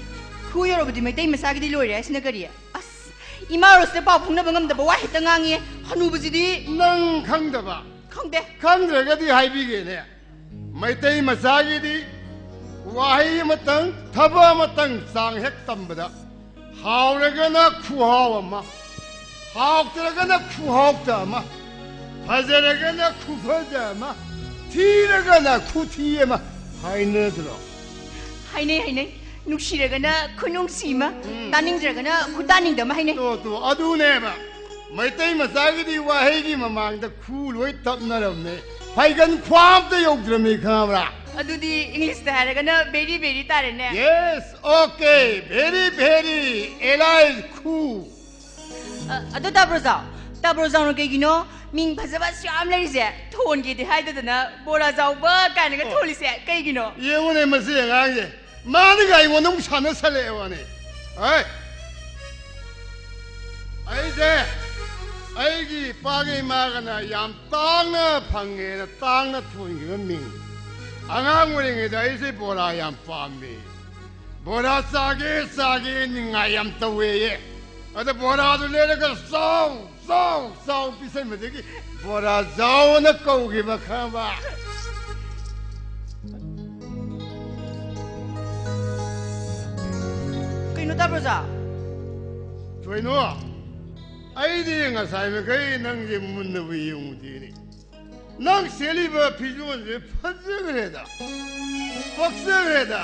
ꯈꯨ ꯌꯧꯔꯕꯗꯤ ꯃꯩꯇꯩ ꯃꯆꯥꯒꯤꯗꯤ ꯂꯣꯏꯔꯦ ꯍꯥꯏꯁꯤꯅ ꯀꯔꯤ? ꯑꯁ, ꯏꯃꯥ ꯔꯣꯁꯇ ꯄꯥꯎ ꯐꯥꯎꯅꯕ ꯉꯝꯗꯕ ꯋꯥ ꯍꯦꯛꯇ ꯉꯥꯡꯉꯤ꯫ ꯍꯅꯨꯕꯁꯤꯗꯤ꯫ ꯅꯪ ꯈꯪꯗꯕ? ꯈꯪꯗꯦ꯫ ꯈꯪꯗ꯭ꯔꯒꯗꯤ ꯍꯥꯏꯕꯤꯒꯦꯅꯦ꯫ ꯃꯩꯇꯩ ꯃꯆꯥꯒꯤꯗꯤ ꯋꯥꯍꯩ ꯑꯃꯇꯪ, ꯊꯕꯛ ꯑꯃꯇꯪ ꯆꯥꯡ ꯍꯦꯛ ꯇꯝꯕꯗ ꯍꯥꯎꯔꯒꯅ ꯈꯨꯍꯥꯎ ꯑꯃ, ꯍꯥꯎꯇ꯭ꯔꯒꯅ ꯈꯨꯍꯥꯎꯇ ꯑꯃ, ꯐꯖꯔꯒꯅ ꯈꯨꯐꯖ ꯑꯃ, ꯊꯤꯔꯒꯅ ꯈꯨꯊꯤ ꯑꯃ ꯍꯥꯏꯅꯗ꯭ꯔꯣ? ꯍꯥꯏꯅꯩ, ꯍꯥꯏꯅꯩ꯫ ꯅꯨꯡꯁꯤꯔꯒꯅ ꯈꯨꯅꯨꯡꯁꯤ ꯑꯃ, ꯎꯝ꯫ ꯇꯥꯅꯤꯡꯗ꯭ꯔꯒꯅ ꯈꯨꯇꯥꯅꯤꯡꯗ ꯑꯃ ꯍꯥꯏꯅꯩ꯫ ꯇꯣ, ꯇꯣ, ꯑꯗꯨꯅꯦꯕ꯫ ꯃꯩꯇꯩ ꯃꯆꯥꯒꯤꯗꯤ ꯋꯥꯍꯩꯒꯤ ꯃꯃꯥꯡꯗ ꯈꯨ ꯂꯣꯏ ꯇꯞꯅꯔꯝꯅꯦ꯫ ꯐꯩꯒꯟ ꯈ꯭ꯋꯥ ꯑꯝꯇ ꯌꯧꯗ꯭ꯔꯝꯅꯤ, ꯈꯪꯉꯕ꯭ꯔꯥ? ꯑꯗꯨꯗꯤ ꯏꯪꯂꯤꯁꯇ ꯍꯥꯏꯔꯒꯅ very, very ꯇꯥꯔꯦꯅꯦ꯫ Yes, okay, very, very, alive, ꯈꯨ꯫ ꯑ, ꯑꯗꯣ ꯇꯥꯕ꯭ꯔꯣꯖꯥꯎ, ꯇꯥꯕ꯭ꯔꯣꯖꯥꯎꯅ ꯀꯩꯒꯤꯅꯣ ꯃꯤꯡ ꯐꯖꯕ ꯑꯁꯨꯛ ꯌꯥꯝ ꯂꯩꯔꯤꯁꯦ ꯊꯣꯟꯒꯦꯗꯤ ꯍꯥꯏꯗꯗꯅ ꯕꯣꯔꯥ ꯆꯥꯎꯕ ꯀꯥꯏꯅꯒ ꯑꯣ꯫ ꯊꯣꯜꯂꯤꯁꯦ ꯀꯩꯒꯤꯅꯣ? ꯌꯦꯡꯉꯨꯅꯦ ꯃꯁꯤ ꯑꯉꯥꯡꯁꯦ, ꯃꯥꯅꯒ ꯑꯩꯉꯣꯟꯗ ꯑꯃꯨꯛ ꯁꯥꯟꯅꯁꯜꯂꯛꯑꯦ ꯋꯥꯅꯦ꯫ ꯍꯣꯏ, ꯑꯩꯁꯦ ꯑꯩꯒꯤ ꯏꯄꯥꯒ ꯏꯃꯥꯒꯅ ꯌꯥꯝ ꯇꯥꯡꯅ ꯐꯪꯉꯦꯅ ꯇꯥꯡꯅ ꯊꯣꯟꯈꯤꯕ ꯃꯤꯡ꯫ ꯑꯉꯥꯡ ꯑꯣꯏꯔꯤꯉꯩꯗ ꯑꯩꯁꯦ ꯕꯣꯔꯥ ꯌꯥꯝ ꯄꯥꯝꯃꯤ꯫ ꯕꯣꯔꯥ ꯆꯥꯒꯦ ꯆꯥꯒꯦ ꯅꯤꯡꯉꯥꯏ ꯌꯥꯝ ꯇꯧꯋꯦꯌꯦ꯫ ꯑꯗ ꯕꯣꯔꯥꯗꯨ ꯂꯩꯔꯒ ꯆꯥꯎ ꯆꯥꯎ ꯆꯥꯎ ꯄꯤꯁꯟꯕꯗꯒꯤ ꯕꯣꯔꯥ ꯆꯥꯎꯅ ꯀꯧꯈꯤꯕ, ꯈꯪꯉꯕ? ꯀꯩꯅꯣ ꯇꯥꯕ꯭ꯔꯣꯖꯥ? ꯊꯣꯏꯅꯣ, ꯑꯩꯗꯤ ꯉꯁꯥꯏ ꯃꯈꯩ ꯅꯪꯁꯦ ꯃꯨꯟꯅꯕꯨ ꯌꯦꯡꯉꯨꯗꯦꯅꯦ꯫ ꯅꯪ ꯁꯦꯠꯂꯤꯕ ꯐꯤꯖꯣꯜꯁꯦ ꯐꯖꯈ꯭ꯔꯦꯗ, ꯄꯛꯆꯈ꯭ꯔꯦꯗ꯫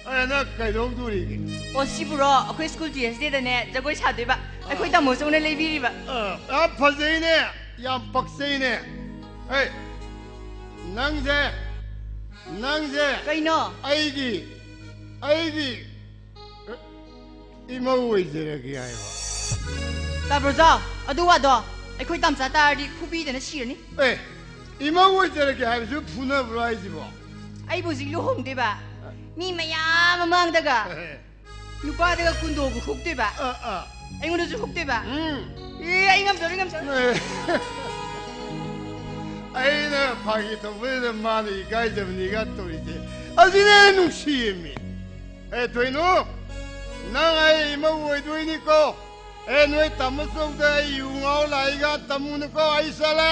ꯑꯦ, ꯅꯪ ꯀꯩꯗꯧꯗꯣꯔꯤꯒꯦ? ꯑꯣ, ꯁꯤꯕꯨꯔꯣ? ꯑꯩꯈꯣꯏ ꯁ꯭ꯀꯨꯜ ꯗ꯭ꯔꯦꯁ ꯗꯦꯗꯅꯦ ꯖꯒꯣꯏ ꯁꯥꯗꯣꯏꯕ꯫ ꯑꯩꯈꯣꯏ ꯇꯥꯃꯣ ꯆꯧꯅ ꯂꯩꯕꯤꯔꯤꯕ꯫ ꯑ, ꯌꯥꯝ ꯐꯖꯩꯅꯦ, ꯌꯥꯝ ꯄꯛꯆꯩꯅꯦ꯫ ꯍꯦ, ꯅꯪꯁꯦ, ꯅꯪꯁꯦ ꯀꯩꯅꯣ? ꯑꯩꯒꯤ, ꯑꯩꯒꯤ ꯏꯃꯧ ꯑꯣꯏꯖꯔꯒꯦ ꯍꯥꯏꯕ꯫ ꯇꯥꯕ꯭ꯔꯣꯖꯥꯎ, ꯑꯗꯨ ꯋꯥꯗꯣ ꯑꯩꯈꯣꯏ ꯇꯥꯝꯆꯥ ꯇꯥꯔꯗꯤ ꯐꯨꯕꯤꯗꯅ ꯁꯤꯔꯅꯤ꯫ ꯑꯦ, ꯏꯃꯧ ꯑꯣꯏꯖꯔꯒꯦ ꯍꯥꯏꯕꯁꯨ ꯐꯨꯅꯕ꯭ꯔꯣ ꯍꯥꯏꯁꯤꯕꯣ? ꯑꯩꯕꯨ ꯍꯧꯖꯤꯛ ꯂꯨꯍꯣꯡꯗꯣꯏꯕ, ꯃꯤ ꯃꯌꯥꯝ ꯃꯃꯥꯡꯗꯒ ꯑꯦ꯫ ꯅꯨꯄꯥꯗꯒ ꯀꯨꯟꯗꯣꯕꯨ ꯍꯨꯛꯇꯣꯏꯕ, ꯑꯥ, ꯑꯥ꯫ ꯑꯩꯉꯣꯟꯗꯁꯨ ꯍꯨꯛꯇꯣꯏꯕ꯫ ꯎꯝ꯫ ꯑꯦ, ꯑꯩ ꯉꯝꯖꯔꯣꯏ, ꯉꯝꯖꯔꯣꯏ꯫ ꯑꯦ꯫ ꯑꯩꯅ ꯐꯥꯒꯤ ꯇꯧꯕꯁꯤꯗ ꯃꯥꯅ ꯏꯀꯥꯏꯖꯕꯅꯤꯒ ꯇꯧꯔꯤꯁꯦ, ꯑꯁꯤꯅ ꯍꯦꯟꯅ ꯅꯨꯡꯁꯤꯌꯦꯃꯤ꯫ ꯑꯦ, ꯊꯣꯏꯅꯨ, ꯅꯪ ꯑꯩ ꯏꯃꯧ ꯑꯣꯏꯗꯣꯏꯅꯤꯀꯣ꯫ ꯑꯦ, ꯅꯣꯏ ꯇꯥꯃꯣ ꯆꯧꯗ ꯑꯩ ꯌꯨ ꯉꯥꯎ ꯂꯥꯛꯏꯒ ꯇꯝꯃꯨꯅꯨꯀꯣ, ꯑꯩ ꯆꯠꯂꯦ꯫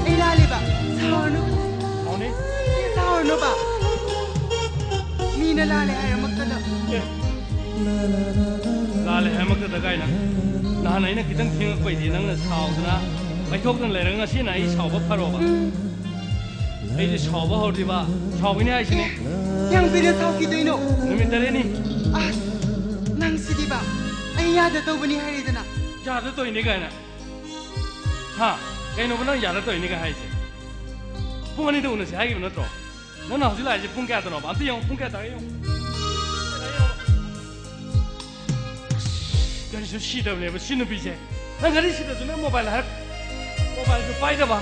ꯑꯩ ꯂꯥꯜꯂꯦꯕ꯫ ꯁꯥꯎꯔꯅꯨ꯫ ꯃꯧꯅꯦ꯫ ꯁꯥꯎꯔꯅꯨꯕ꯫ ꯃꯤꯅ ꯂꯥꯜꯂꯦ ꯍꯥꯏꯔꯃꯛꯇꯗ꯫ ꯑꯦ꯫ ꯂꯥꯜꯂꯦ ꯍꯥꯏꯔꯃꯛꯇꯗ ꯀꯥꯏꯅ꯫ ꯅꯍꯥꯟ ꯑꯩꯅ ꯈꯤꯇꯪ ꯊꯦꯡꯉꯛꯄꯩꯗꯤ ꯅꯪꯅ ꯁꯥꯎꯗꯅ ꯄꯩꯊꯣꯛꯇꯅ ꯂꯩꯔꯒ ꯉꯁꯤꯅ ꯑꯩ ꯁꯥꯎꯕ ꯐꯔꯣꯕ? ꯎꯝ꯫ ꯑꯩꯗꯤ ꯁꯥꯎꯕ ꯍꯧꯔꯗꯤꯕ ꯁꯥꯎꯒꯅꯤ ꯍꯥꯏꯁꯤꯅꯤ꯫ ꯀꯌꯥꯝ ꯀꯨꯏꯅ ꯁꯥꯎꯈꯤꯗꯣꯏꯅꯣ? ꯅꯨꯃꯤꯠ ꯇꯔꯦꯠꯅꯤ꯫ ꯑꯁ, ꯅꯪ ꯁꯤꯗꯤꯕ꯫ ꯑꯩ ꯌꯥꯗ ꯇꯧꯕꯅꯤ ꯍꯥꯏꯔꯦꯗꯅ꯫ ꯌꯥꯗ ꯇꯧꯏꯅꯦ ꯀꯥꯏꯅ꯫ ꯍꯥ? ꯀꯩꯅꯣꯕ ꯅꯪ ꯌꯥꯗ ꯇꯧꯏꯅꯦꯒ ꯍꯥꯏꯁꯦ? ꯄꯨꯡ ꯑꯅꯤꯗ ꯎꯅꯁꯦ ꯍꯥꯏꯈꯤꯕ ꯅꯠꯇ꯭ꯔꯣ? ꯅꯪꯅ ꯍꯧꯖꯤꯛ ꯂꯥꯛꯏꯁꯦ ꯄꯨꯡ ꯀꯌꯥꯗꯅꯣꯕ? ꯑꯝꯇ ꯌꯦꯡꯉꯣ, ꯄꯨꯡ ꯀꯌꯥ ꯇꯥꯔꯦ ꯌꯦꯡꯉꯣ꯫ ꯒꯥꯔꯤꯁꯨ ꯁꯤꯗꯕꯅꯦꯕ ꯁꯤ ꯅꯨꯄꯤꯁꯦ꯫ ꯅꯪ ꯒꯥꯔꯤ ꯁꯤꯗꯁꯨ ꯅꯪ ꯃꯣꯕꯥꯏꯜ ꯍꯥꯏꯔꯛ-, ꯃꯣꯕꯥꯏꯜꯁꯨ ꯄꯥꯏꯗꯕ꯫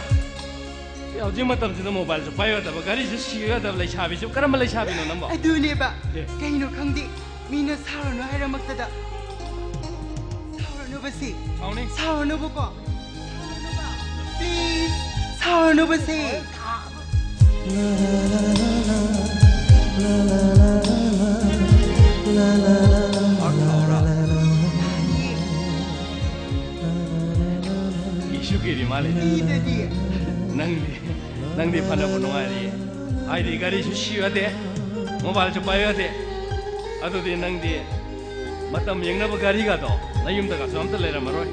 ꯑꯦ, ꯍꯧꯖꯤꯛ ꯃꯇꯝꯁꯤꯗ ꯃꯣꯕꯥꯏꯜꯁꯨ ꯄꯥꯏꯕ ꯌꯥꯗꯕ, ꯒꯥꯔꯤꯁꯨ ꯁꯤꯕ ꯌꯥꯗꯕ ꯂꯩꯁꯥꯕꯤꯁꯨ ꯀꯔꯝꯕ ꯂꯩꯁꯥꯕꯤꯅꯣ ꯅꯪꯕꯣ? ꯑꯗꯨꯅꯦꯕ꯫ ꯑꯦ꯫ ꯀꯩꯅꯣ ꯈꯪꯗꯦ, ꯃꯤꯅ ꯁꯥꯎꯔꯅꯨ ꯍꯥꯏꯔꯃꯛꯇꯗ꯫ ꯁꯥꯎꯔꯅꯨꯕꯁꯦ꯫ ꯁꯥꯎꯅꯤ꯫ ꯁꯥꯎꯔꯅꯨꯕꯀꯣ꯫ ꯁꯥꯎꯔꯅꯨꯕ꯫ Please, ꯁꯥꯎꯔꯅꯨꯕꯁꯦ꯫ ꯄꯥꯛ ꯁꯥꯎꯔ꯫ ꯀꯤꯔꯤ ꯃꯥꯜꯂꯦ꯫ ꯀꯤꯗꯗꯤ꯫ ꯅꯪꯗꯤ, ꯅꯪꯗꯤ ꯐꯅꯕꯨ ꯅꯨꯡꯉꯥꯏꯔꯤꯌꯦ꯫ ꯍꯥꯏꯗꯤ ꯒꯥꯔꯤꯁꯨ ꯁꯤꯌꯨ ꯌꯥꯗꯦ, ꯃꯣꯕꯥꯏꯜꯁꯨ ꯄꯥꯏꯌꯨ ꯌꯥꯗꯦ꯫ ꯑꯗꯨꯗꯤ ꯅꯪꯗꯤ ꯃꯇꯝ ꯌꯦꯡꯅꯕ ꯒꯥꯔꯤꯒꯗꯣ ꯅꯌꯨꯝꯗꯒꯁꯨ ꯑꯝꯇ ꯂꯩꯔꯝꯃꯔꯣꯏ꯫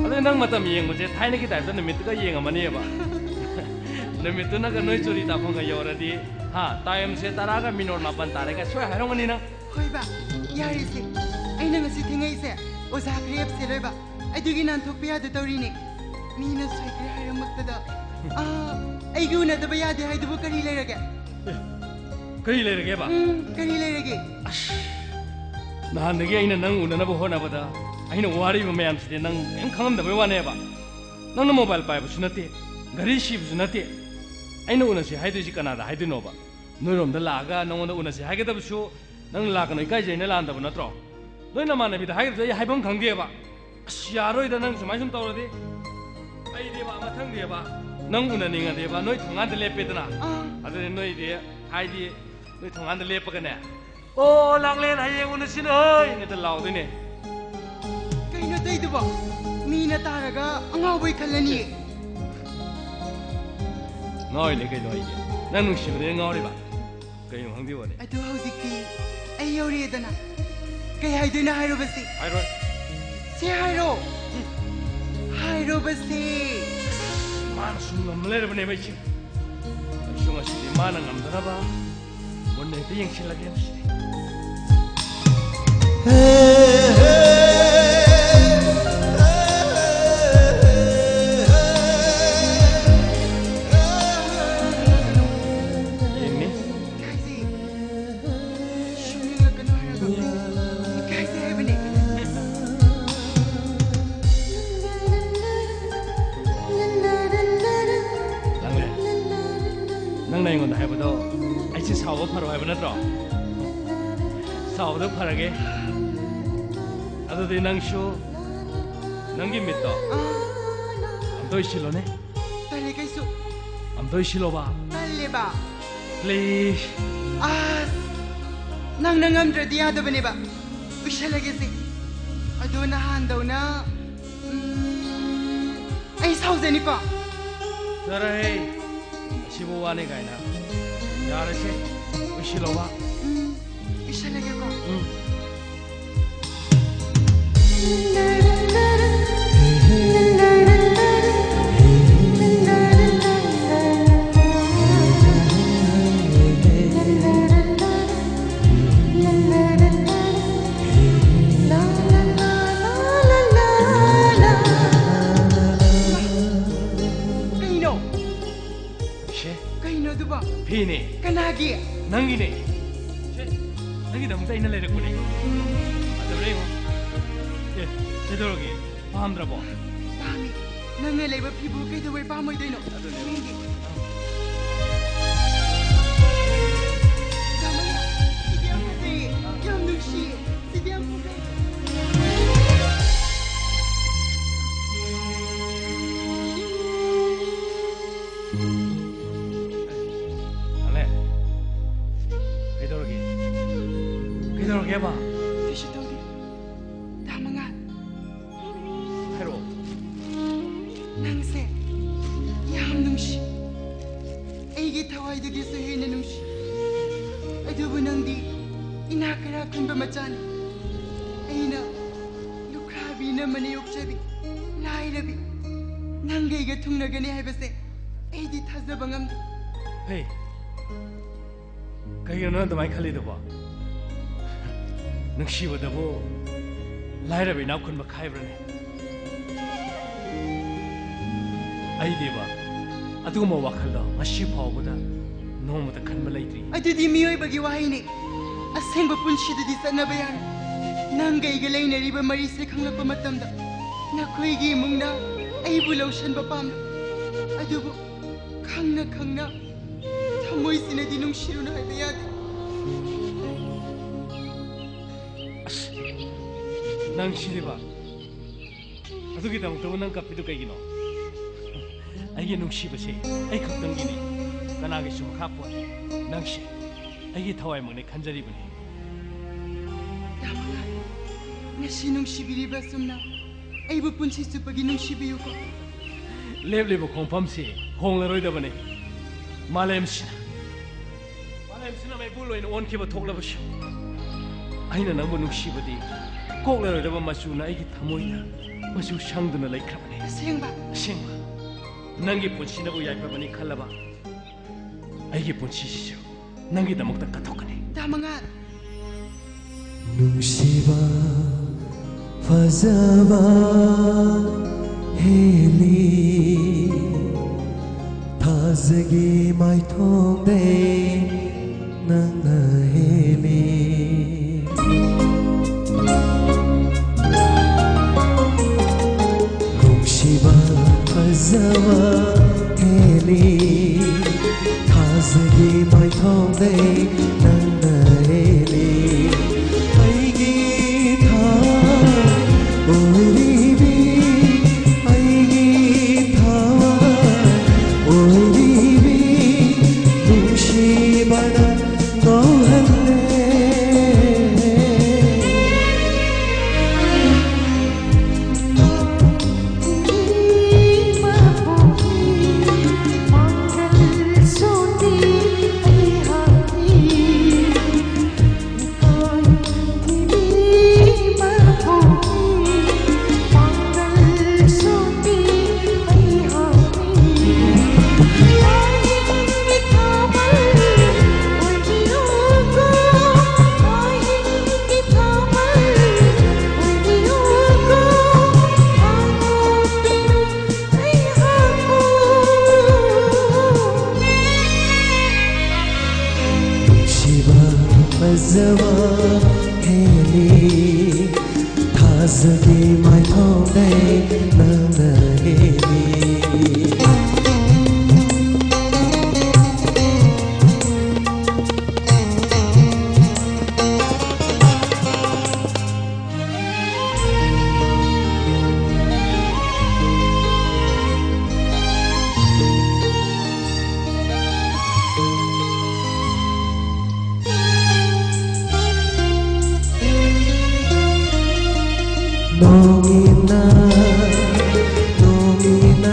ꯑꯗꯨ ꯅꯪ ꯃꯇꯝ ꯌꯦꯡꯕꯁꯦ ꯊꯥꯏꯅꯒꯤ ꯇꯥꯏꯞꯇ ꯅꯨꯃꯤꯠꯇꯨꯒ ꯌꯦꯡꯉꯝꯃꯅꯦꯕ꯫ ꯅꯨꯃꯤꯠꯇꯨꯅꯒ ꯅꯣꯏ ꯆꯨꯔꯤ ꯇꯥꯐꯝꯒ ꯌꯧꯔꯗꯤ, ꯍꯥ, ꯇꯥꯏꯝꯁꯦ ꯇꯔꯥꯒ ꯃꯤꯅꯣꯠ ꯃꯥꯄꯟ ꯇꯥꯔꯦꯒ ꯁꯣꯏ ꯍꯥꯏꯔꯝꯒꯅꯤ ꯅꯪ꯫ ꯍꯣꯏꯕ, ꯌꯥꯔꯤꯁꯦ꯫ ꯑꯩꯅ ꯉꯁꯤ ꯊꯦꯡꯉꯛꯏꯁꯦ ꯑꯣꯖꯥ ꯈꯔ ꯌꯥꯝ ꯁꯦꯜꯂꯣꯏꯕ꯫ ꯑꯗꯨꯒꯤ ꯅꯥꯟꯊꯣꯛꯄ ꯌꯥꯗ ꯇꯧꯔꯤꯅꯦ꯫ ꯃꯤꯅ ꯁꯣꯏꯈ꯭ꯔꯦ ꯍꯥꯏꯔꯝꯃꯛꯄꯗ, ꯑꯥ, ꯑꯩꯒꯤ ꯎꯅꯗꯕ ꯌꯥꯗꯦ ꯍꯥꯏꯗꯨꯕꯨ ꯀꯔꯤ ꯂꯩꯔꯒꯦ? ꯀꯔꯤ ꯂꯩꯔꯒꯦꯕ? ꯎꯝ, ꯀꯔꯤ ꯂꯩꯔꯒꯦ? ꯑꯁ, ꯅꯍꯥꯟꯗꯒꯤ ꯑꯩꯅ ꯅꯪ ꯎꯅꯅꯕ ꯍꯣꯠꯅꯕꯗ ꯑꯩꯅ ꯋꯥꯔꯤꯕ ꯃꯌꯥꯝꯁꯤꯗꯤ ꯅꯪ ꯀꯔꯤꯝ ꯈꯪꯉꯝꯗꯕꯩ ꯋꯥꯅꯦꯕ꯫ ꯅꯪꯅ ꯃꯣꯕꯥꯏꯜ ꯄꯥꯏꯕꯁꯨ ꯅꯠꯇꯦ, ꯒꯥꯔꯤ ꯁꯤꯕꯁꯨ ꯅꯠꯇꯦ꯫ ꯑꯩꯅ ꯎꯅꯁꯤ ꯍꯥꯏꯗꯣꯏꯁꯤ ꯀꯅꯥꯗ ꯍꯥꯏꯗꯣꯏꯅꯣꯕ? ꯅꯣꯏꯔꯣꯝꯗ ꯂꯥꯛꯑꯒ ꯅꯉꯣꯟꯗ ꯎꯅꯁꯤ ꯍꯥꯏꯒꯗꯕꯁꯨ ꯅꯪ ꯂꯥꯛꯀꯅꯨ ꯏꯀꯥꯏꯖꯩꯅ ꯂꯥꯟꯗꯕ ꯅꯠꯇ꯭ꯔꯣ? ꯅꯣꯏ ꯅꯃꯥꯟꯅꯕꯤꯗ ꯍꯥꯏꯒꯗꯕꯁꯨ ꯑꯩ ꯍꯥꯏꯐꯝ ꯈꯪꯗꯦꯕ꯫ ꯑꯁ, ꯌꯥꯔꯣꯏꯗ, ꯅꯪ ꯁꯨꯃꯥꯏ ꯁꯨꯝ ꯇꯧꯔꯗꯤ꯫ ꯑꯩꯗꯤꯕ, ꯃꯊꯪꯗꯤꯕ, ꯅꯪ ꯎꯅꯅꯤꯡꯉꯗꯤꯕ, ꯅꯣꯏ ꯊꯣꯡꯒꯥꯟꯗ ꯂꯦꯞꯄꯦꯗꯅ꯫ ꯑꯥ꯫ ꯑꯗꯨꯗꯤ ꯅꯣꯏꯗꯤ, ꯍꯥꯏꯗꯤ, ꯅꯣꯏ ꯊꯣꯡꯒꯥꯟꯗ ꯂꯦꯞꯄꯒꯅꯦ, "ꯑꯣ, ꯂꯥꯡꯂꯦꯟ, ꯍꯌꯦꯡ ꯎꯅꯁꯤ ꯅꯣꯏ!" ꯅꯠꯇ ꯂꯥꯎꯗꯣꯏꯅꯦ꯫ ꯀꯩꯅꯣ ꯇꯧꯏꯗꯨꯕꯣ? ꯃꯤꯅ ꯇꯥꯔꯒ ꯑꯉꯥꯎꯕꯩ ꯈꯜꯂꯅꯤ꯫ ꯉꯥꯎꯔꯤꯅꯦ ꯀꯩꯅꯣ ꯑꯩꯗꯤ꯫ ꯅꯪ ꯅꯨꯡꯁꯤꯕꯗꯩ ꯉꯥꯎꯔꯤꯕ꯫ ꯀꯩꯅꯣ ꯈꯪꯗꯦꯕꯣꯅꯦ꯫ ꯑꯗꯨ ꯍꯧꯖꯤꯛꯇꯤ ꯑꯩ ꯌꯧꯔꯛꯑꯦꯗꯅ꯫ ꯀꯩ ꯍꯥꯏꯗꯣꯏꯅꯣ ꯍꯥꯏꯔꯣꯕꯁꯦ? ꯍꯥꯏꯔꯣꯏ꯫ ꯁꯦ ꯍꯥꯏꯔꯣ꯫ ꯍꯥꯏꯔꯣꯕꯁꯦ꯫ ꯃꯥꯅ ꯁꯨꯝ ꯉꯝꯃ ꯂꯩꯔꯕꯅꯦꯕ ꯑꯩꯁꯦ꯫ ꯑꯩꯁꯨ ꯉꯁꯤꯗꯤ ꯃꯥꯅ ꯉꯝꯗꯅꯕ ꯃꯨꯟꯅ ꯍꯦꯛꯇ ꯌꯦꯡꯁꯤꯜꯂꯒꯦ ꯉꯁꯤꯗꯤ꯫ ꯌꯦꯡꯅꯤ꯫ ꯏꯀꯥꯏꯖꯩ꯫ ꯁꯨꯝ ꯌꯦꯡꯂꯛꯀꯅꯨ ꯍꯥꯏꯔꯒ꯫ ꯏꯀꯥꯏꯖꯩ ꯍꯥꯏꯕꯅꯦ꯫ ꯂꯥꯡꯂꯦꯟ, ꯅꯪꯅ ꯑꯩꯉꯣꯟꯗ ꯍꯥꯏꯕꯗꯣ ꯑꯩꯁꯦ ꯁꯥꯎꯕ ꯐꯔꯣ ꯍꯥꯏꯕ ꯅꯠꯇ꯭ꯔꯣ? ꯁꯥꯎꯕꯗꯣ ꯐꯔꯒꯦ꯫ ꯑꯗꯨꯗꯤ ꯅꯪꯁꯨ ꯅꯪꯒꯤ ꯃꯤꯠꯇꯣ ꯑꯝꯇ ꯎꯏꯁꯤꯜꯂꯣꯅꯦ꯫ ꯇꯜꯂꯦ ꯀꯩꯁꯨ꯫ ꯑꯝꯇ ꯎꯏꯁꯤꯜꯂꯣꯕ꯫ ꯇꯜꯂꯦꯕ꯫ Please. ꯑꯁ, ꯅꯪꯅ ꯉꯝꯗ꯭ꯔꯗꯤ ꯌꯥꯗꯕꯅꯦꯕ꯫ ꯎꯏꯁꯜꯂꯒꯦꯁꯦ꯫ ꯑꯗꯣ ꯅꯍꯥꯟꯗꯧꯅ, ꯎꯝ, ꯑꯩ ꯁꯥꯎꯖꯅꯤꯀꯣ꯫ ꯆꯠꯂꯍꯦ, ꯑꯁꯤꯕꯨ ꯋꯥꯅꯤ ꯀꯥꯏꯅ꯫ ꯌꯥꯔꯁꯦ, ꯂꯣꯏꯁꯤꯜꯂꯣꯕ꯫ ꯎꯝ, ꯂꯣꯏꯁꯤꯜꯂꯒꯦꯀꯣ꯫ ꯎꯝ꯫ ꯀꯩꯅꯣ? ꯁꯦ꯫ ꯀꯩꯅꯣ ꯑꯗꯨꯕꯣ? ꯐꯤꯅꯦ꯫ ꯀꯅꯥꯒꯤ? ꯅꯪꯒꯤꯅꯦ꯫ ꯁꯦ, ꯅꯪꯒꯤꯗꯃꯛꯇ ꯑꯩꯅ ꯂꯩꯔꯛꯄꯅꯦ꯫ ꯐꯖꯕ꯭ꯔꯥ ꯌꯦꯡꯉꯣ꯫ ꯑꯦ, ꯀꯩꯗꯧꯔꯒꯦ? ꯄꯥꯝꯗ꯭ꯔꯕꯣ? ꯄꯥꯝꯃꯤ꯫ ꯅꯪꯅ ꯂꯩꯕ ꯐꯤꯕꯨ ꯀꯩꯗꯧꯕꯩ ꯄꯥꯝꯃꯣꯏꯗꯣꯏꯅꯣ? ꯑꯗꯨꯅꯦ꯫ ꯌꯦꯡꯒꯦ꯫ ꯗꯥ ꯃꯉꯥꯜ, ꯁꯤꯗꯤ ꯌꯥꯝ ꯐꯖꯩꯌꯦ, ꯌꯥꯝ ꯅꯨꯡꯁꯤꯌꯦ, ꯁꯤꯗꯤ ꯌꯥꯝ ꯐꯖꯩ꯫ ꯑꯂꯦ, ꯀꯩꯗꯧꯔꯒꯦ? ꯀꯩꯗꯧꯔꯒꯦꯕ? ꯀꯩꯁꯨ ꯇꯧꯗꯦ꯫ ꯗꯥ ꯃꯉꯥꯜ꯫ ꯍꯥꯏꯔꯛꯑꯣ꯫ ꯅꯪꯁꯦ ꯌꯥꯝ ꯅꯨꯡꯁꯤ꯫ ꯑꯩꯒꯤ ꯊꯋꯥꯏꯗꯒꯤꯁꯨ ꯍꯦꯟꯅ ꯅꯨꯡꯁꯤ꯫ ꯑꯗꯨꯕꯨ ꯅꯪꯗꯤ ꯏꯅꯥꯛ ꯀꯩꯔꯥꯛ ꯈꯨꯟꯕ ꯃꯆꯥꯅꯤ꯫ ꯑꯩꯅ ꯂꯨꯈ꯭ꯔꯥꯕꯤ ꯅꯝꯃꯅ ꯌꯣꯛꯆꯕꯤ ꯂꯥꯏꯔꯕꯤ ꯅꯪꯒ ꯑꯩꯒ ꯊꯨꯡꯅꯒꯅꯤ ꯍꯥꯏꯕꯁꯦ ꯑꯩꯗꯤ ꯊꯥꯖꯕ ꯉꯝꯗꯦ꯫ ꯍꯦ, ꯀꯩꯒꯤꯅꯣ ꯅꯪ ꯑꯗꯨꯃꯥꯏꯅ ꯈꯜꯂꯤꯗꯨꯕꯣ? ꯅꯨꯡꯁꯤꯕꯗꯕꯨ ꯂꯥꯏꯔꯕ ꯏꯅꯥꯛ ꯈꯨꯟꯕ ꯈꯥꯏꯕ꯭ꯔꯅꯦ? ꯑꯩꯗꯤꯕ ꯑꯗꯨꯒꯨꯝꯕ ꯋꯥꯈꯜꯗꯣ ꯉꯁꯤ ꯐꯥꯎꯕꯗ ꯅꯣꯡꯃꯇ ꯈꯟꯕ ꯂꯩꯇ꯭ꯔꯤ꯫ ꯑꯗꯨꯗꯤ ꯃꯤꯑꯣꯏꯕꯒꯤ ꯋꯥꯍꯩꯅꯤ꯫ ꯑꯁꯦꯡꯕ ꯄꯨꯟꯁꯤꯗꯗꯤ ꯆꯠꯅꯕ ꯌꯥꯔꯣꯏ꯫ ꯅꯪꯒ ꯑꯩꯒ ꯂꯩꯅꯔꯤꯕ ꯃꯔꯤꯁꯦ ꯈꯪꯂꯛꯄ ꯃꯇꯝꯗ ꯅꯈꯣꯏꯒꯤ ꯏꯃꯨꯡꯅ ꯑꯩꯕꯨ ꯂꯧꯁꯤꯟꯕ ꯄꯥꯝꯂꯣꯏ꯫ ꯑꯗꯨꯕꯨ ꯈꯪꯅ ꯈꯪꯅ ꯊꯃꯣꯏꯁꯤꯅꯗꯤ ꯅꯨꯡꯁꯤꯔꯨꯅꯨ ꯍꯥꯏꯕ ꯌꯥꯗꯦ꯫ ꯑꯁ, ꯅꯪ ꯁꯤꯗꯤꯕ꯫ ꯑꯗꯨꯒꯤꯗꯃꯛꯇꯕꯨ ꯅꯪ ꯀꯞꯄꯤꯗꯨ ꯀꯩꯒꯤꯅꯣ? ꯑꯩꯒꯤ ꯅꯨꯡꯁꯤꯕꯁꯦ ꯑꯩ ꯈꯛꯇꯪꯒꯤꯅꯤ, ꯀꯅꯥꯒꯤꯁꯨ ꯃꯈꯥ ꯄꯣꯟꯗꯦ꯫ ꯅꯪꯁꯦ ꯑꯩꯒꯤ ꯊꯋꯥꯏꯃꯛꯅꯦ ꯈꯟꯖꯔꯤꯕꯅꯤ꯫ ꯗꯥ ꯃꯉꯥꯜ, ꯉꯁꯤ ꯅꯨꯡꯁꯤꯕꯤꯔꯤꯕ ꯑꯁꯨꯝꯅ ꯑꯩꯕꯨ ꯄꯨꯟꯁꯤ ꯆꯨꯞꯄꯒꯤ ꯅꯨꯡꯁꯤꯕꯤꯌꯨꯀꯣ꯫ ꯂꯦꯞꯂꯤꯕ ꯈꯣꯡꯐꯝꯁꯤ ꯍꯣꯡꯂꯔꯣꯏꯗꯕꯅꯤ꯫ ꯃꯥꯂꯦꯝꯁꯤꯅ, ꯃꯥꯂꯦꯝꯁꯤꯅ ꯃꯩꯕꯨ ꯂꯣꯏꯅ ꯑꯣꯟꯈꯤꯕ ꯊꯣꯛꯂꯕꯁꯨ, ꯑꯩꯅ ꯅꯪꯕꯨ ꯅꯨꯡꯁꯤꯕꯗꯤ ꯀꯣꯛꯂꯔꯣꯏꯗꯕ ꯃꯆꯨꯅ ꯑꯩꯒꯤ ꯊꯃꯣꯏꯗ ꯃꯆꯨ ꯁꯪꯗꯨꯅ ꯂꯩꯈ꯭ꯔꯕꯅꯤ꯫ ꯑꯁꯦꯡꯕ? ꯑꯁꯦꯡꯕ꯫ ꯅꯪꯒꯤ ꯄꯨꯟꯁꯤꯅꯕꯨ ꯌꯥꯏꯐꯕꯅꯤ ꯈꯜꯂꯕ ꯑꯩꯒꯤ ꯄꯨꯟꯁꯤꯁꯤꯁꯨ ꯅꯪꯒꯤꯗꯃꯛꯇ ꯀꯠꯊꯣꯛꯀꯅꯤ꯫ ꯗꯥ ꯃꯉꯥꯜ꯫ ꯅꯨꯡꯁꯤꯕ ꯐꯖꯕ ꯍꯦꯜꯂꯤ, ꯊꯥꯖꯒꯤ ꯃꯥꯏꯊꯣꯡꯗꯩ ꯅꯪꯅ ꯍꯦꯜꯂꯤ꯫ ꯅꯨꯡꯁꯤꯕ ꯐꯖꯕ ꯍꯦꯜꯂꯤ, ꯊꯥꯖꯒꯤ ꯃꯥꯏꯊꯣꯡꯗꯩ ꯅꯪꯅ ꯍꯦꯜꯂꯤ꯫ ꯑꯩꯒꯤ ꯊꯋꯥꯏ ꯑꯣꯏꯔꯤꯕꯤ, ꯑꯩꯒꯤ ꯊꯋꯥꯏ ꯑꯣꯏꯔꯤꯕꯤ, ꯅꯨꯡꯁꯤꯕꯅ ꯉꯥꯎꯍꯜꯂꯦ꯫ ꯅꯨꯡꯁꯤꯕ ꯐꯖꯕ ꯍꯦꯜꯂꯤ, ꯊꯥꯖꯒꯤ ꯃꯥꯏꯊꯣꯡꯗꯩ ꯅꯪꯅ ꯍꯦꯜꯂꯤ꯫ ꯅꯣꯡꯏꯅ, ꯅꯣꯡꯏꯅ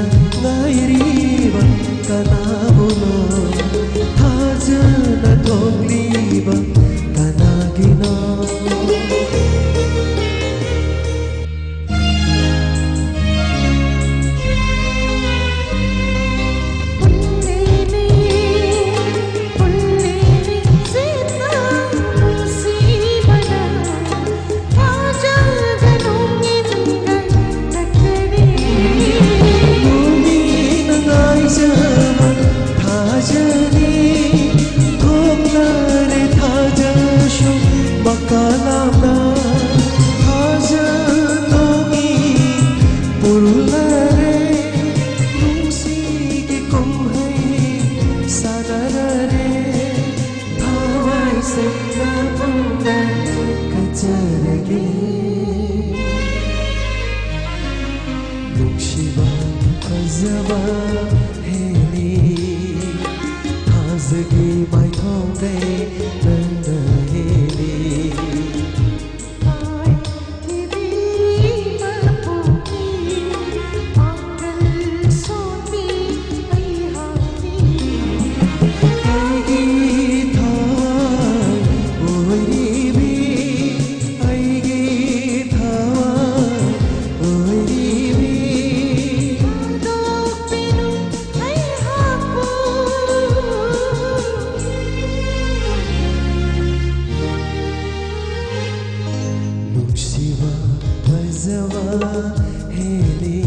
ꯍꯦꯜꯂꯤ,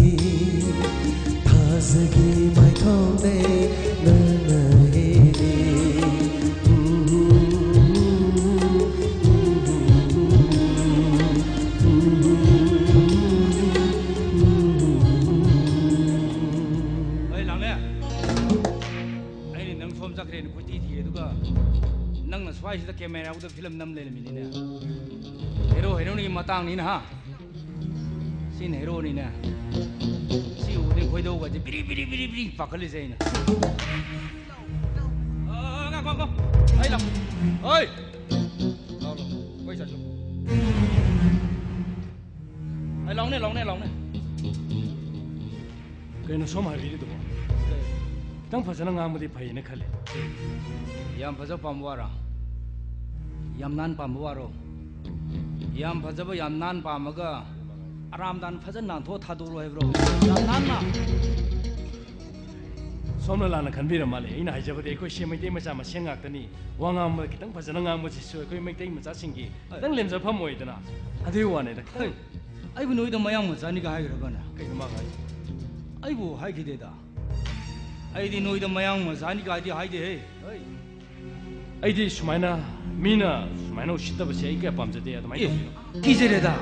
ꯊꯥꯖꯒꯤ ꯃꯥꯏꯊꯣꯡꯗꯩ ꯅꯪꯅ ꯍꯦꯜꯂꯤ꯫ ꯍꯣꯏ, ꯂꯥꯎꯅꯦ꯫ ꯑꯩꯅ ꯅꯪ ꯁꯣꯝ ꯆꯠꯈ꯭ꯔꯦꯅ ꯀꯣꯏꯊꯤ ꯊꯤꯔꯦ, ꯑꯗꯨꯒ ꯅꯪꯅ ꯁ꯭ꯋꯥꯏꯁꯤꯗ ꯀꯦꯃꯦꯔꯥ ꯎꯗ ꯐꯤꯂꯝ ꯅꯝ ꯂꯩꯔꯝꯃꯤꯅꯤꯅꯦ꯫ ꯍꯦꯔꯣ ꯍꯦꯔꯣꯅꯤꯒꯤ ꯃꯇꯥꯡꯅꯤꯅ, ꯍꯥ? ꯁꯤꯅ ꯍꯦꯔꯣꯅꯤꯅꯦ꯫ ꯁꯤ ꯎꯕꯗꯩ ꯈꯣꯏꯗꯧꯒꯁꯦ ꯕꯤꯔꯤ ꯕꯤꯔꯤ ꯕꯤꯔꯤ ꯕꯤꯔꯤ ꯄꯥꯈꯠꯂꯤꯁꯦ ꯑꯩꯅ꯫ ꯑ, ꯉꯥꯏꯈꯣ, ꯉꯥꯏꯈꯣ꯫ ꯑꯩ ꯂꯥꯛ-, ꯑꯣꯏ! ꯂꯥꯎ, ꯂꯥꯎ꯫ ꯀꯣꯏ ꯆꯠꯂꯨ꯫ ꯑꯩ ꯂꯥꯎꯅꯦ, ꯂꯥꯎꯅꯦ, ꯂꯥꯎꯅꯦ꯫ ꯀꯩꯅꯣ ꯁꯣꯝ ꯍꯥꯏꯕꯤꯔꯤꯗꯨꯕꯣ? ꯈꯤꯇꯪ ꯐꯖꯅ ꯉꯥꯡꯕꯗꯤ ꯐꯩꯌꯦꯅ ꯈꯜꯂꯤ꯫ ꯌꯥꯝ ꯐꯖꯕ ꯄꯥꯝꯕ ꯋꯥꯔꯣ? ꯌꯥꯝ ꯅꯥꯟ ꯄꯥꯝꯕ ꯋꯥꯔꯣ? ꯌꯥꯝ ꯐꯖꯕ, ꯌꯥꯝ ꯅꯥꯟ ꯄꯥꯝꯃꯒ ꯑꯔꯥꯝꯗꯥꯟ ꯐꯖꯅ ꯅꯥꯟꯊꯣꯛꯑ ꯊꯥꯗꯣꯛꯎꯔꯣ ꯍꯥꯏꯕ꯭ꯔꯣ? ꯌꯥꯝ ꯅꯥꯟꯅ꯫ ꯁꯣꯝꯅ ꯂꯥꯟꯅ ꯈꯟꯕꯤꯔ ꯃꯥꯜꯂꯦ꯫ ꯑꯩꯅ ꯍꯥꯏꯖꯕꯗꯤ ꯑꯩꯈꯣꯏꯁꯦ ꯃꯩꯇꯩ ꯃꯆꯥ ꯃꯁꯦꯟ ꯉꯥꯛꯇꯅꯤ꯫ ꯋꯥ ꯉꯥꯡꯕꯗ ꯈꯤꯇꯪ ꯐꯖꯅ ꯉꯥꯡꯕꯁꯤꯁꯨ ꯑꯩꯈꯣꯏ ꯃꯩꯇꯩ ꯃꯆꯥꯁꯤꯡꯒꯤ ꯈꯤꯇꯪ ꯂꯦꯝꯖꯐꯝ ꯑꯣꯏꯗꯅ꯫ ꯑꯗꯨꯒꯤ ꯋꯥꯅꯤꯗ꯫ ꯈꯤꯇꯪ ꯍꯩ, ꯑꯩꯕꯨ ꯅꯣꯏꯗ ꯃꯌꯥꯡ ꯃꯆꯥꯅꯤꯒ ꯍꯥꯏꯈ꯭ꯔꯕꯅꯦ? ꯀꯩꯅꯣ ꯃꯥ ꯍꯥꯏꯁꯦ? ꯑꯩꯕꯨ ꯍꯥꯏꯈꯤꯗꯦꯗ꯫ ꯑꯩꯗꯤ ꯅꯣꯏꯗ ꯃꯌꯥꯡ ꯃꯆꯥꯅꯤꯒꯗꯤ ꯍꯥꯏꯗꯦꯍꯦ꯫ ꯍꯩ꯫ ꯑꯩꯗꯤ ꯁꯨꯃꯥꯏꯅ ꯃꯤꯅ ꯁꯨꯃꯥꯏꯅ ꯎꯁꯤꯠꯇꯕꯁꯦ ꯑꯩ ꯀꯌꯥ ꯄꯥꯝꯖꯗꯦ꯫ ꯑꯗꯨꯃꯥꯏꯅ ꯑꯦ, ꯇꯧꯕꯤꯅꯣ꯫ ꯀꯤꯖꯔꯦꯗ꯫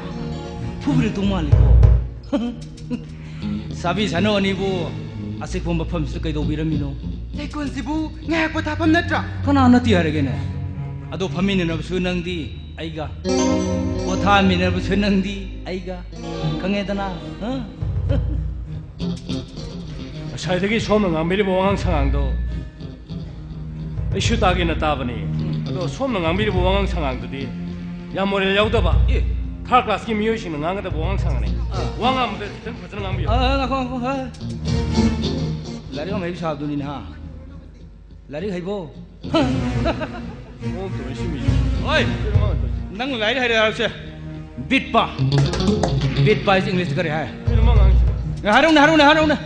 ꯐꯨꯕꯤꯔꯛꯇꯧ ꯃꯥꯜꯂꯤꯀꯣ꯫ ꯁꯥꯕꯤ ꯁꯥꯅꯧ ꯑꯅꯤꯕꯨ ꯑꯆꯤꯛꯄ ꯃꯐꯝꯁꯤꯗ ꯀꯩꯗꯧꯕꯤꯔꯝꯃꯤꯅꯣ? ꯂꯩꯀꯣꯜꯁꯤꯕꯨ ꯉꯥꯏꯍꯥꯛ ꯄꯣꯊꯥꯐꯝ ꯅꯠꯇ꯭ꯔꯥ? ꯀꯅꯥ ꯅꯠꯇꯦ ꯍꯥꯏꯔꯒꯦꯅꯦ? ꯑꯗꯣ ꯐꯝꯃꯤꯟꯅꯅꯕꯁꯨ ꯅꯪꯗꯤ ꯑꯩꯒ, ꯄꯣꯊꯥꯃꯤꯟꯅꯕꯁꯨ ꯅꯪꯗꯤ ꯑꯩꯒ, ꯈꯪꯉꯦꯗꯅ? ꯍꯥ? ꯉꯁꯥꯏꯗꯒꯤ ꯁꯣꯝꯅ ꯉꯥꯡꯕꯤꯔꯤꯕ ꯋꯥꯉꯥꯡ ꯁꯉꯥꯡꯗꯣ ꯑꯩꯁꯨ ꯇꯥꯒꯦꯅ ꯇꯥꯕꯅꯤ꯫ ꯑꯗꯣ ꯁꯣꯝꯅ ꯉꯥꯡꯕꯤꯔꯤꯕ ꯋꯥꯉꯥꯡ ꯁꯉꯥꯡꯗꯨꯗꯤ ꯌꯥꯝ ꯃꯣꯔꯦꯜ ꯌꯥꯎꯗꯕ, ꯑꯦ꯫ ꯊꯥꯔꯠ ꯀ꯭ꯂꯥꯁꯀꯤ ꯃꯤꯑꯣꯏꯁꯤꯡꯅ ꯉꯥꯡꯒꯗꯕ ꯋꯥꯉꯥꯡ ꯁꯉꯥꯡꯅꯤ꯫ ꯑꯥ꯫ ꯋꯥ ꯉꯥꯡꯕꯗ ꯈꯤꯇꯪ ꯐꯖꯅ ꯉꯥꯡꯕꯤꯌꯨ꯫ ꯑꯥ, ꯉꯥꯏꯈꯣ, ꯉꯥꯏꯈꯣ, ꯍꯥ꯫ ꯂꯥꯏꯔꯤꯛ ꯌꯥꯝ ꯍꯩꯕ ꯁꯥꯕꯗꯨꯅꯤꯅꯦ, ꯍꯥ? ꯂꯥꯏꯔꯤꯛ ꯍꯩꯕꯣ? ꯃꯑꯣꯡ ꯇꯧꯔꯤ ꯁꯤ ꯃꯤꯁꯦ꯫ ꯍꯣꯏ꯫ ꯀꯩꯅꯣ ꯃꯥ ꯇꯧꯔꯤꯁꯦ? ꯅꯪ ꯂꯥꯏꯔꯤꯛ ꯍꯩꯔꯦ ꯍꯥꯏꯕꯁꯦ? ꯕꯤꯠꯄ꯫ ꯕꯤꯠꯄ ꯍꯥꯏꯁꯦ ꯏꯪꯂꯤꯁꯇ ꯀꯔꯤ ꯍꯥꯏ? ꯀꯩꯅꯣ ꯃꯥ ꯉꯥꯡꯉꯤꯁꯦ? ꯑꯦ, ꯍꯥꯏꯔꯛꯎꯅꯦ, ꯍꯥꯏꯔꯛꯎꯅꯦ, ꯍꯥꯏꯔꯛꯎꯅꯦ꯫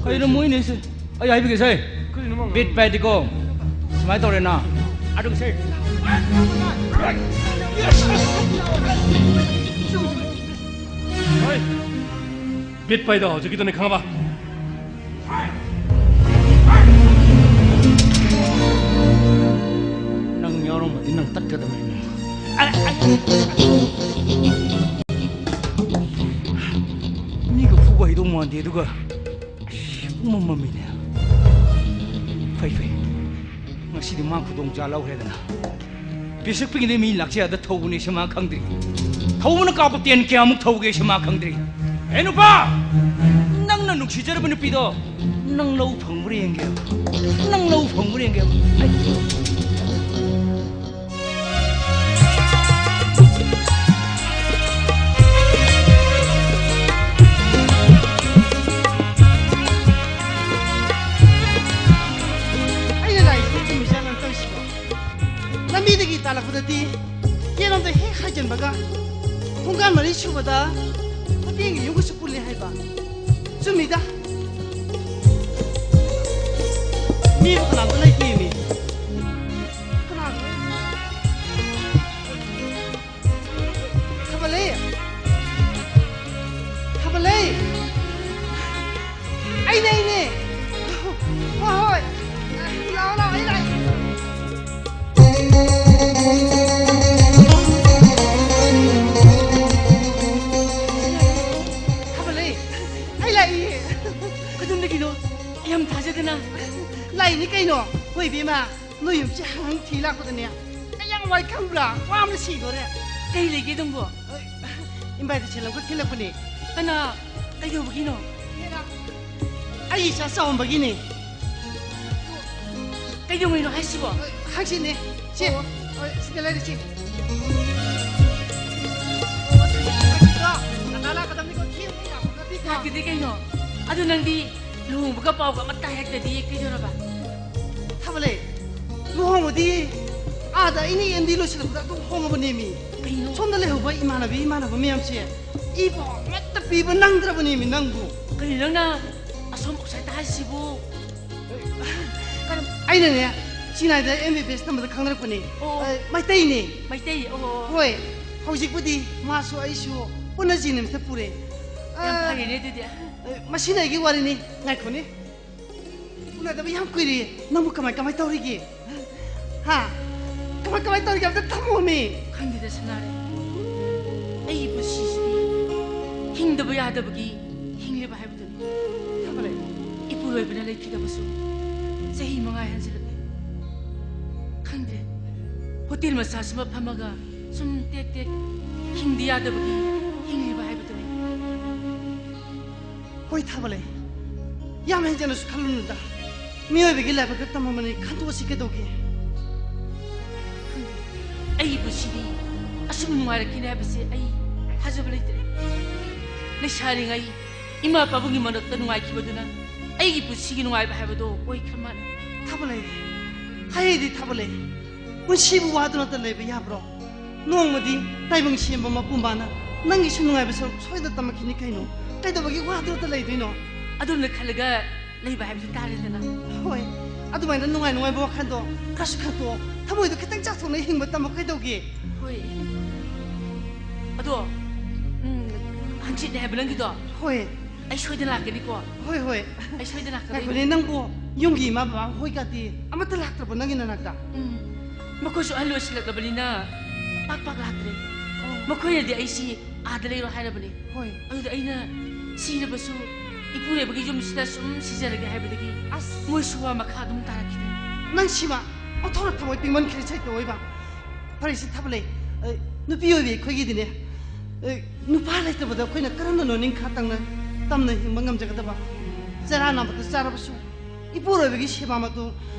ꯀꯩꯅꯣ ꯃꯣꯏꯅꯦꯁꯦ? ꯑꯩ ꯍꯥꯏꯕꯤꯒꯦꯁꯦ꯫ ꯀꯩꯅꯣ ꯃꯥ ꯉꯥꯡꯉꯤꯁꯦ? ꯕꯤꯠꯄ ꯍꯥꯏꯗꯤꯀꯣ, ꯁꯨꯃꯥꯏꯅ ꯇꯧꯔꯦꯅ꯫ ꯑꯗꯨꯒꯁꯦ꯫ ꯍꯣꯏ꯫ ꯃꯤꯠ ꯄꯥꯏꯗꯣ ꯍꯧꯖꯤꯛꯀꯤꯗꯨꯅꯦ, ꯈꯪꯉꯕ? ꯅꯪ ꯌꯥꯎꯔꯝꯃꯗꯤ ꯅꯪ ꯇꯠꯀꯗꯕꯅꯤ꯫ ꯃꯤꯒ ꯐꯨꯕ ꯍꯩꯗꯧ ꯃꯥꯟꯗꯦ, ꯑꯗꯨꯒ ꯄꯨꯡꯃꯝ ꯃꯝꯃꯤꯅꯦ꯫ ꯐꯩ, ꯐꯩ, ꯉꯁꯤꯗꯤ ꯃꯥ ꯈꯨꯗꯣꯡ ꯆꯥ ꯂꯧꯈ꯭ꯔꯦꯗꯅ꯫ ꯄꯤꯁꯛ ꯄꯤꯛꯏꯉꯩꯗꯩ ꯃꯤ ꯂꯥꯛꯆ ꯌꯥꯗ ꯊꯧꯕꯅꯦꯁꯦ ꯃꯥ ꯈꯪꯗ꯭ꯔꯤ꯫ ꯊꯧꯕꯅ ꯀꯥꯞꯄ ꯇꯦꯟ ꯀꯌꯥꯃꯨꯛ ꯊꯧꯒꯦꯁꯦ ꯃꯥ ꯈꯪꯗ꯭ꯔꯤ꯫ ꯑꯦ ꯅꯨꯄꯥ! ꯅꯪꯅ ꯅꯨꯡꯁꯤꯖꯔꯕ ꯅꯨꯄꯤꯗꯣ ꯅꯪ ꯂꯧ ꯐꯪꯕ꯭ꯔꯥ ꯌꯦꯡꯒꯦ꯫ ꯅꯪ ꯂꯧ ꯐꯪꯕ꯭ꯔꯥ ꯌꯦꯡꯒꯦ꯫ ꯑꯩ ꯑꯩꯅ ꯂꯥꯛꯏꯁꯤꯕꯨ ꯆꯨꯝꯃꯤꯖꯥꯠꯂ ꯇꯧꯔꯤꯁꯤꯕꯣ? ꯂꯝꯕꯤꯗꯒꯤ ꯇꯥꯜꯂꯛꯄꯗꯗꯤ ꯌꯦꯠꯂꯣꯝꯗ ꯍꯦꯛ ꯍꯥꯏꯖꯤꯟꯕꯒ ꯊꯣꯡꯒꯥꯟ ꯃꯔꯤ ꯁꯨꯕꯗ ꯃꯇꯦꯡꯒꯤ ꯌꯨꯝꯒꯁꯨ ꯄꯨꯜꯂꯦ ꯍꯥꯏꯕ꯫ ꯆꯨꯝꯃꯤꯗ꯫ ꯃꯤꯕꯨ ꯀꯅꯥꯝꯇ ꯂꯩꯇꯦꯃꯤ꯫ ꯀꯅꯥꯅꯣ? ꯊꯥꯕꯜꯂꯩ! ꯊꯥꯕꯜꯂꯩ! ꯑꯩꯅꯦ, ꯑꯩꯅꯦ! ꯍꯣꯏ, ꯍꯣꯏ! ꯂꯥꯛꯑꯣ, ꯂꯥꯛꯑꯣ, ꯑꯩ ꯂꯥꯛꯑꯦ! ꯊꯥꯕꯜꯂꯩ! ꯑꯩ ꯂꯥꯛꯏꯌꯦ! ꯀꯗꯣꯝꯗꯒꯤꯅꯣ? ꯌꯥꯝ ꯊꯥꯖꯗꯅ꯫ ꯂꯥꯛꯏꯅꯤ ꯀꯩꯅꯣ! ꯍꯣꯏ, ꯏꯕꯦꯝꯃ, ꯅꯣꯏ ꯌꯨꯝꯁꯦ ꯍꯪ ꯊꯤ ꯂꯥꯛꯄꯗꯅꯦ, ꯀꯌꯥꯝ ꯋꯥꯏ ꯈꯪꯕ꯭ꯔꯥ? ꯋꯥꯕꯅ ꯁꯤꯗꯣꯔꯦ꯫ ꯀꯩ ꯂꯩꯒꯦ ꯑꯗꯨꯝꯕꯣ? ꯏꯟꯚꯥꯏꯇꯦꯁꯟ ꯑꯃꯈꯛ ꯊꯤꯜꯂꯛꯄꯅꯦ꯫ ꯀꯅꯥ? ꯀꯩꯗꯧꯕꯒꯤꯅꯣ? ꯑꯩ ꯏꯆꯥ ꯆꯥꯎꯝꯕꯒꯤꯅꯦ꯫ ꯀꯩꯗꯧꯉꯩꯅꯣ ꯍꯥꯏꯁꯤꯕꯣ? ꯍꯪꯆꯤꯠꯅꯦ꯫ ꯁꯦ, ꯑꯣ꯫ ꯍꯣꯏ, ꯁꯤꯗ ꯂꯩꯔꯦ, ꯁꯦ꯫ ꯑꯣ, ꯁꯤꯗ ꯂꯥꯛꯀꯗꯕꯅꯤꯀꯣ, ꯊꯦꯡꯕ ꯌꯥꯕ ꯅꯠꯇꯦꯀꯣ꯫ ꯂꯥꯛꯇꯗꯤ ꯀꯩꯅꯣ? ꯑꯗꯨ ꯅꯪꯗꯤ ꯂꯨꯍꯣꯡꯕꯒ ꯄꯥꯎꯒ ꯑꯃꯠꯇ ꯍꯦꯛꯇꯗꯤ ꯀꯩꯗꯧꯔꯕ? ꯊꯥꯕꯜꯂꯩ, ꯂꯨꯍꯣꯡꯕꯗꯤ ꯑꯥꯗ ꯑꯩꯅ ꯑꯦꯝ ꯗꯤ ꯂꯣꯏꯁꯤꯜꯂꯛꯄꯗ ꯑꯗꯨꯝ ꯍꯣꯡꯉꯕꯅꯦꯃꯤ꯫ ꯀꯩꯅꯣ? ꯁꯣꯝꯗ ꯂꯩꯍꯧꯕ ꯏꯃꯥꯟꯅꯕꯤ, ꯏꯃꯥꯟꯅꯕ ꯃꯌꯥꯝꯁꯦ ꯏ ꯄꯥꯎ ꯑꯃꯠꯇ ꯄꯤꯕ ꯅꯪꯗ꯭ꯔꯕꯅꯦꯃꯤ ꯅꯪꯕꯨ꯫ ꯀꯩꯅꯣ ꯅꯪꯅ ꯑꯁꯣꯝ ꯑꯥꯎꯠꯁꯥꯏꯗꯇ ꯍꯥꯏꯁꯤꯕꯨ? ꯑꯩꯅꯅꯦ, ꯆꯤꯅꯥꯏꯗ ꯑꯦꯝ ꯕꯤ ꯕꯤ ꯑꯦꯁ ꯇꯝꯕꯗ ꯈꯪꯅꯔꯛꯄꯅꯦ꯫ ꯑꯣ꯫ ꯑ, ꯃꯩꯇꯩꯅꯦ꯫ ꯃꯩꯇꯩ? ꯑꯣ꯫ ꯍꯣꯏ, ꯍꯧꯖꯤꯛꯄꯨꯗꯤ ꯃꯥꯁꯨ ꯑꯩꯁꯨ ꯄꯨꯟꯅ ꯖꯦꯅꯤꯝꯁꯇ ꯄꯨꯔꯦ꯫ ꯌꯥꯝ ꯐꯔꯦꯅꯦ ꯑꯗꯨꯗꯤ꯫ ꯑꯦ, ꯃꯁꯤꯅ ꯑꯩꯒꯤ ꯋꯥꯔꯤꯅꯤ꯫ ꯉꯥꯏꯈꯣꯅꯦ꯫ ꯎꯅꯗꯕ ꯌꯥꯝ ꯀꯨꯏꯔꯦ꯫ ꯅꯪꯕꯨ ꯀꯃꯥꯏ, ꯀꯃꯥꯏ ꯇꯧꯔꯤꯒꯦ? ꯍꯥ? ꯀꯃꯥꯏ, ꯀꯃꯥꯏ ꯇꯧꯔꯤꯒꯦ? ꯑꯝꯇ ꯊꯝꯃꯣꯃꯤ꯫ ꯈꯪꯗꯦꯗ ꯁꯅꯥꯔꯩ, ꯑꯩꯒꯤ ꯄꯨꯟꯁꯤꯁꯤꯗꯤ ꯍꯤꯡꯗꯕ ꯌꯥꯗꯕꯒꯤ ꯍꯤꯡꯂꯤꯕ ꯍꯥꯏꯕꯗꯨꯅꯤ꯫ ꯊꯝꯕꯂꯩ꯫ ꯏꯄꯨꯔꯣꯏꯕꯅ ꯂꯩꯈꯤꯗꯕꯁꯨ ꯆꯍꯤ ꯃꯉꯥ ꯍꯦꯟꯖꯤꯜꯂꯛꯂꯦ꯫ ꯈꯪꯗ꯭ꯔꯦ, ꯍꯣꯇꯦꯜ ꯃꯆꯥꯁꯤꯃ ꯐꯝꯃꯒ ꯁꯨꯝ ꯇꯦꯛ ꯇꯦꯛ ꯍꯤꯡꯗ ꯌꯥꯗꯕꯒꯤ ꯍꯤꯡꯂꯤꯕ ꯍꯥꯏꯕꯗꯨꯅꯤ꯫ ꯍꯣꯏ ꯊꯥꯕꯂꯩ, ꯌꯥꯝ ꯍꯦꯟꯖꯅꯁꯨ ꯈꯜꯂꯨꯅꯨꯗ꯫ ꯃꯤꯑꯣꯏꯕꯒꯤ ꯂꯥꯏꯕꯛꯇ ꯇꯝꯃꯕꯅꯤ, ꯈꯟꯗꯣꯛꯑꯁꯤ ꯀꯩꯗꯧꯒꯦ? ꯑꯩꯒꯤ ꯄꯨꯟꯁꯤꯗꯤ ꯑꯁꯨꯝ ꯅꯨꯡꯉꯥꯏꯔꯛꯈꯤꯅꯤ ꯍꯥꯏꯕꯁꯦ ꯑꯩ ꯊꯥꯖꯕ ꯂꯩꯇ꯭ꯔꯦ꯫ ꯂꯩꯁꯥꯔꯤꯉꯩ ꯏꯃꯥ ꯄꯥꯕꯨꯡꯒꯤ ꯃꯔꯛꯇ ꯅꯨꯡꯉꯥꯏꯈꯤꯕꯗꯨꯅ ꯑꯩꯒꯤ ꯄꯨꯟꯁꯤꯒꯤ ꯅꯨꯡꯉꯥꯏꯕ ꯍꯥꯏꯕꯗꯣ ꯑꯣꯏꯈ꯭ꯔ ꯃꯥꯜꯂꯦ꯫ ꯊꯥꯕꯂꯩ, ꯍꯥꯏꯗꯤ ꯊꯥꯕꯂꯩ, ꯄꯨꯟꯁꯤꯕꯨ ꯋꯥꯗꯨꯅꯇ ꯂꯩꯕ ꯌꯥꯕ꯭ꯔꯣ? ꯅꯣꯡꯃꯗꯤ ꯇꯥꯏꯕꯪ ꯁꯦꯝꯕ ꯃꯄꯨꯝꯕꯥꯅ ꯅꯪꯒꯤꯁꯨ ꯅꯨꯡꯉꯥꯏꯕ ꯁꯔꯨꯛ ꯁꯣꯏꯗ ꯇꯝꯃꯛꯈꯤꯅꯤ ꯀꯩꯅꯣ꯫ ꯀꯩꯗꯧꯕꯒꯤ ꯋꯥꯗꯨꯅꯇ ꯂꯩꯗꯣꯏꯅꯣ? ꯑꯗꯣꯝꯅ ꯈꯜꯂꯒ ꯂꯩꯕ ꯍꯥꯏꯕꯗꯨ ꯇꯥꯔꯦꯗꯅ꯫ ꯍꯣꯏ, ꯑꯗꯨꯃꯥꯏꯅ ꯅꯨꯡꯉꯥꯏ ꯅꯨꯡꯉꯥꯏꯕ ꯋꯥꯈꯜꯗꯣ ꯈꯔꯁꯨ ꯈꯟꯇꯣꯛꯑꯣ꯫ ꯊꯃꯣꯏꯗꯣ ꯈꯤꯇꯪ ꯆꯥꯎꯊꯣꯛꯅ ꯍꯤꯡꯕ ꯇꯝꯃꯣ ꯀꯩꯗꯧꯒꯦ? ꯍꯣꯏ꯫ ꯑꯗꯣ, ꯎꯝ, ꯍꯪꯆꯤꯠꯅꯦ ꯍꯥꯏꯕ ꯅꯪꯒꯤꯗꯣ? ꯍꯣꯏ꯫ ꯑꯩ ꯁꯣꯏꯗꯅ ꯂꯥꯛꯀꯅꯤꯀꯣ? ꯍꯣꯏ, ꯍꯣꯏ꯫ ꯑꯩ ꯁꯣꯏꯗꯅ ꯂꯥꯛꯀꯅꯤ꯫ ꯉꯥꯏꯈꯣꯅꯦ, ꯅꯪꯕꯨ ꯌꯨꯝꯒꯤ ꯏꯃꯥ ꯕꯕꯥ ꯍꯣꯏ ꯀꯥꯇꯤ ꯑꯃꯠꯇ ꯂꯥꯛꯇ꯭ꯔꯕꯣ ꯅꯪꯒꯤ ꯅꯅꯥꯛꯇ? ꯎꯝ, ꯃꯈꯣꯏꯁꯨ ꯑꯍꯜ ꯑꯣꯏꯁꯤꯜꯂꯛꯂꯕꯅꯤꯅ ꯄꯥꯛ ꯄꯥꯛ ꯂꯥꯛꯇ꯭ꯔꯦ꯫ ꯑꯣ꯫ ꯃꯈꯣꯏꯅꯗꯤ ꯑꯩꯁꯤ ꯑꯥꯗ ꯂꯩꯔꯣ ꯍꯥꯏꯔꯕꯅꯤ꯫ ꯍꯣꯏ꯫ ꯑꯗꯨꯗ ꯑꯩꯅ ꯁꯤꯔꯕꯁꯨ ꯏꯄꯨꯔꯣꯏꯕꯒꯤ ꯌꯨꯝꯁꯤꯗ ꯁꯨꯝ ꯁꯤꯖꯔꯒꯦ ꯍꯥꯏꯕꯗꯒꯤ ꯑꯁ꯫ ꯃꯣꯏꯁꯨ ꯋꯥ ꯃꯈꯥ ꯑꯗꯨꯝ ꯇꯥꯔꯛꯈꯤꯗ꯭ꯔꯦ꯫ ꯅꯪ ꯁꯤꯃ ꯑꯣꯟꯊꯣꯔꯛ ꯊꯃꯣꯏ ꯄꯤꯡꯃꯟꯈ꯭ꯔꯦ ꯁꯩꯇ ꯑꯣꯏꯕ꯫ ꯐꯔꯦꯁꯤ ꯊꯥꯕꯂꯩ, ꯑ, ꯅꯨꯄꯤ ꯑꯣꯏꯕꯤ ꯑꯩꯈꯣꯏꯒꯤꯗꯤꯅꯦ, ꯑ, ꯅꯨꯄꯥ ꯂꯩꯇꯕꯗ ꯑꯩꯈꯣꯏꯅ ꯀꯔꯝꯅꯅꯣ ꯅꯤꯡꯈꯥ ꯇꯝꯅ, ꯇꯝꯅ ꯍꯤꯡꯕ ꯉꯝꯖꯒꯗꯕ? ꯆꯔꯥ ꯅꯥꯝꯕꯗ ꯆꯥꯔꯕꯁꯨ, ꯏꯄꯨꯔꯣꯏꯕꯒꯤ ꯁꯦꯕꯥ ꯃꯇꯣ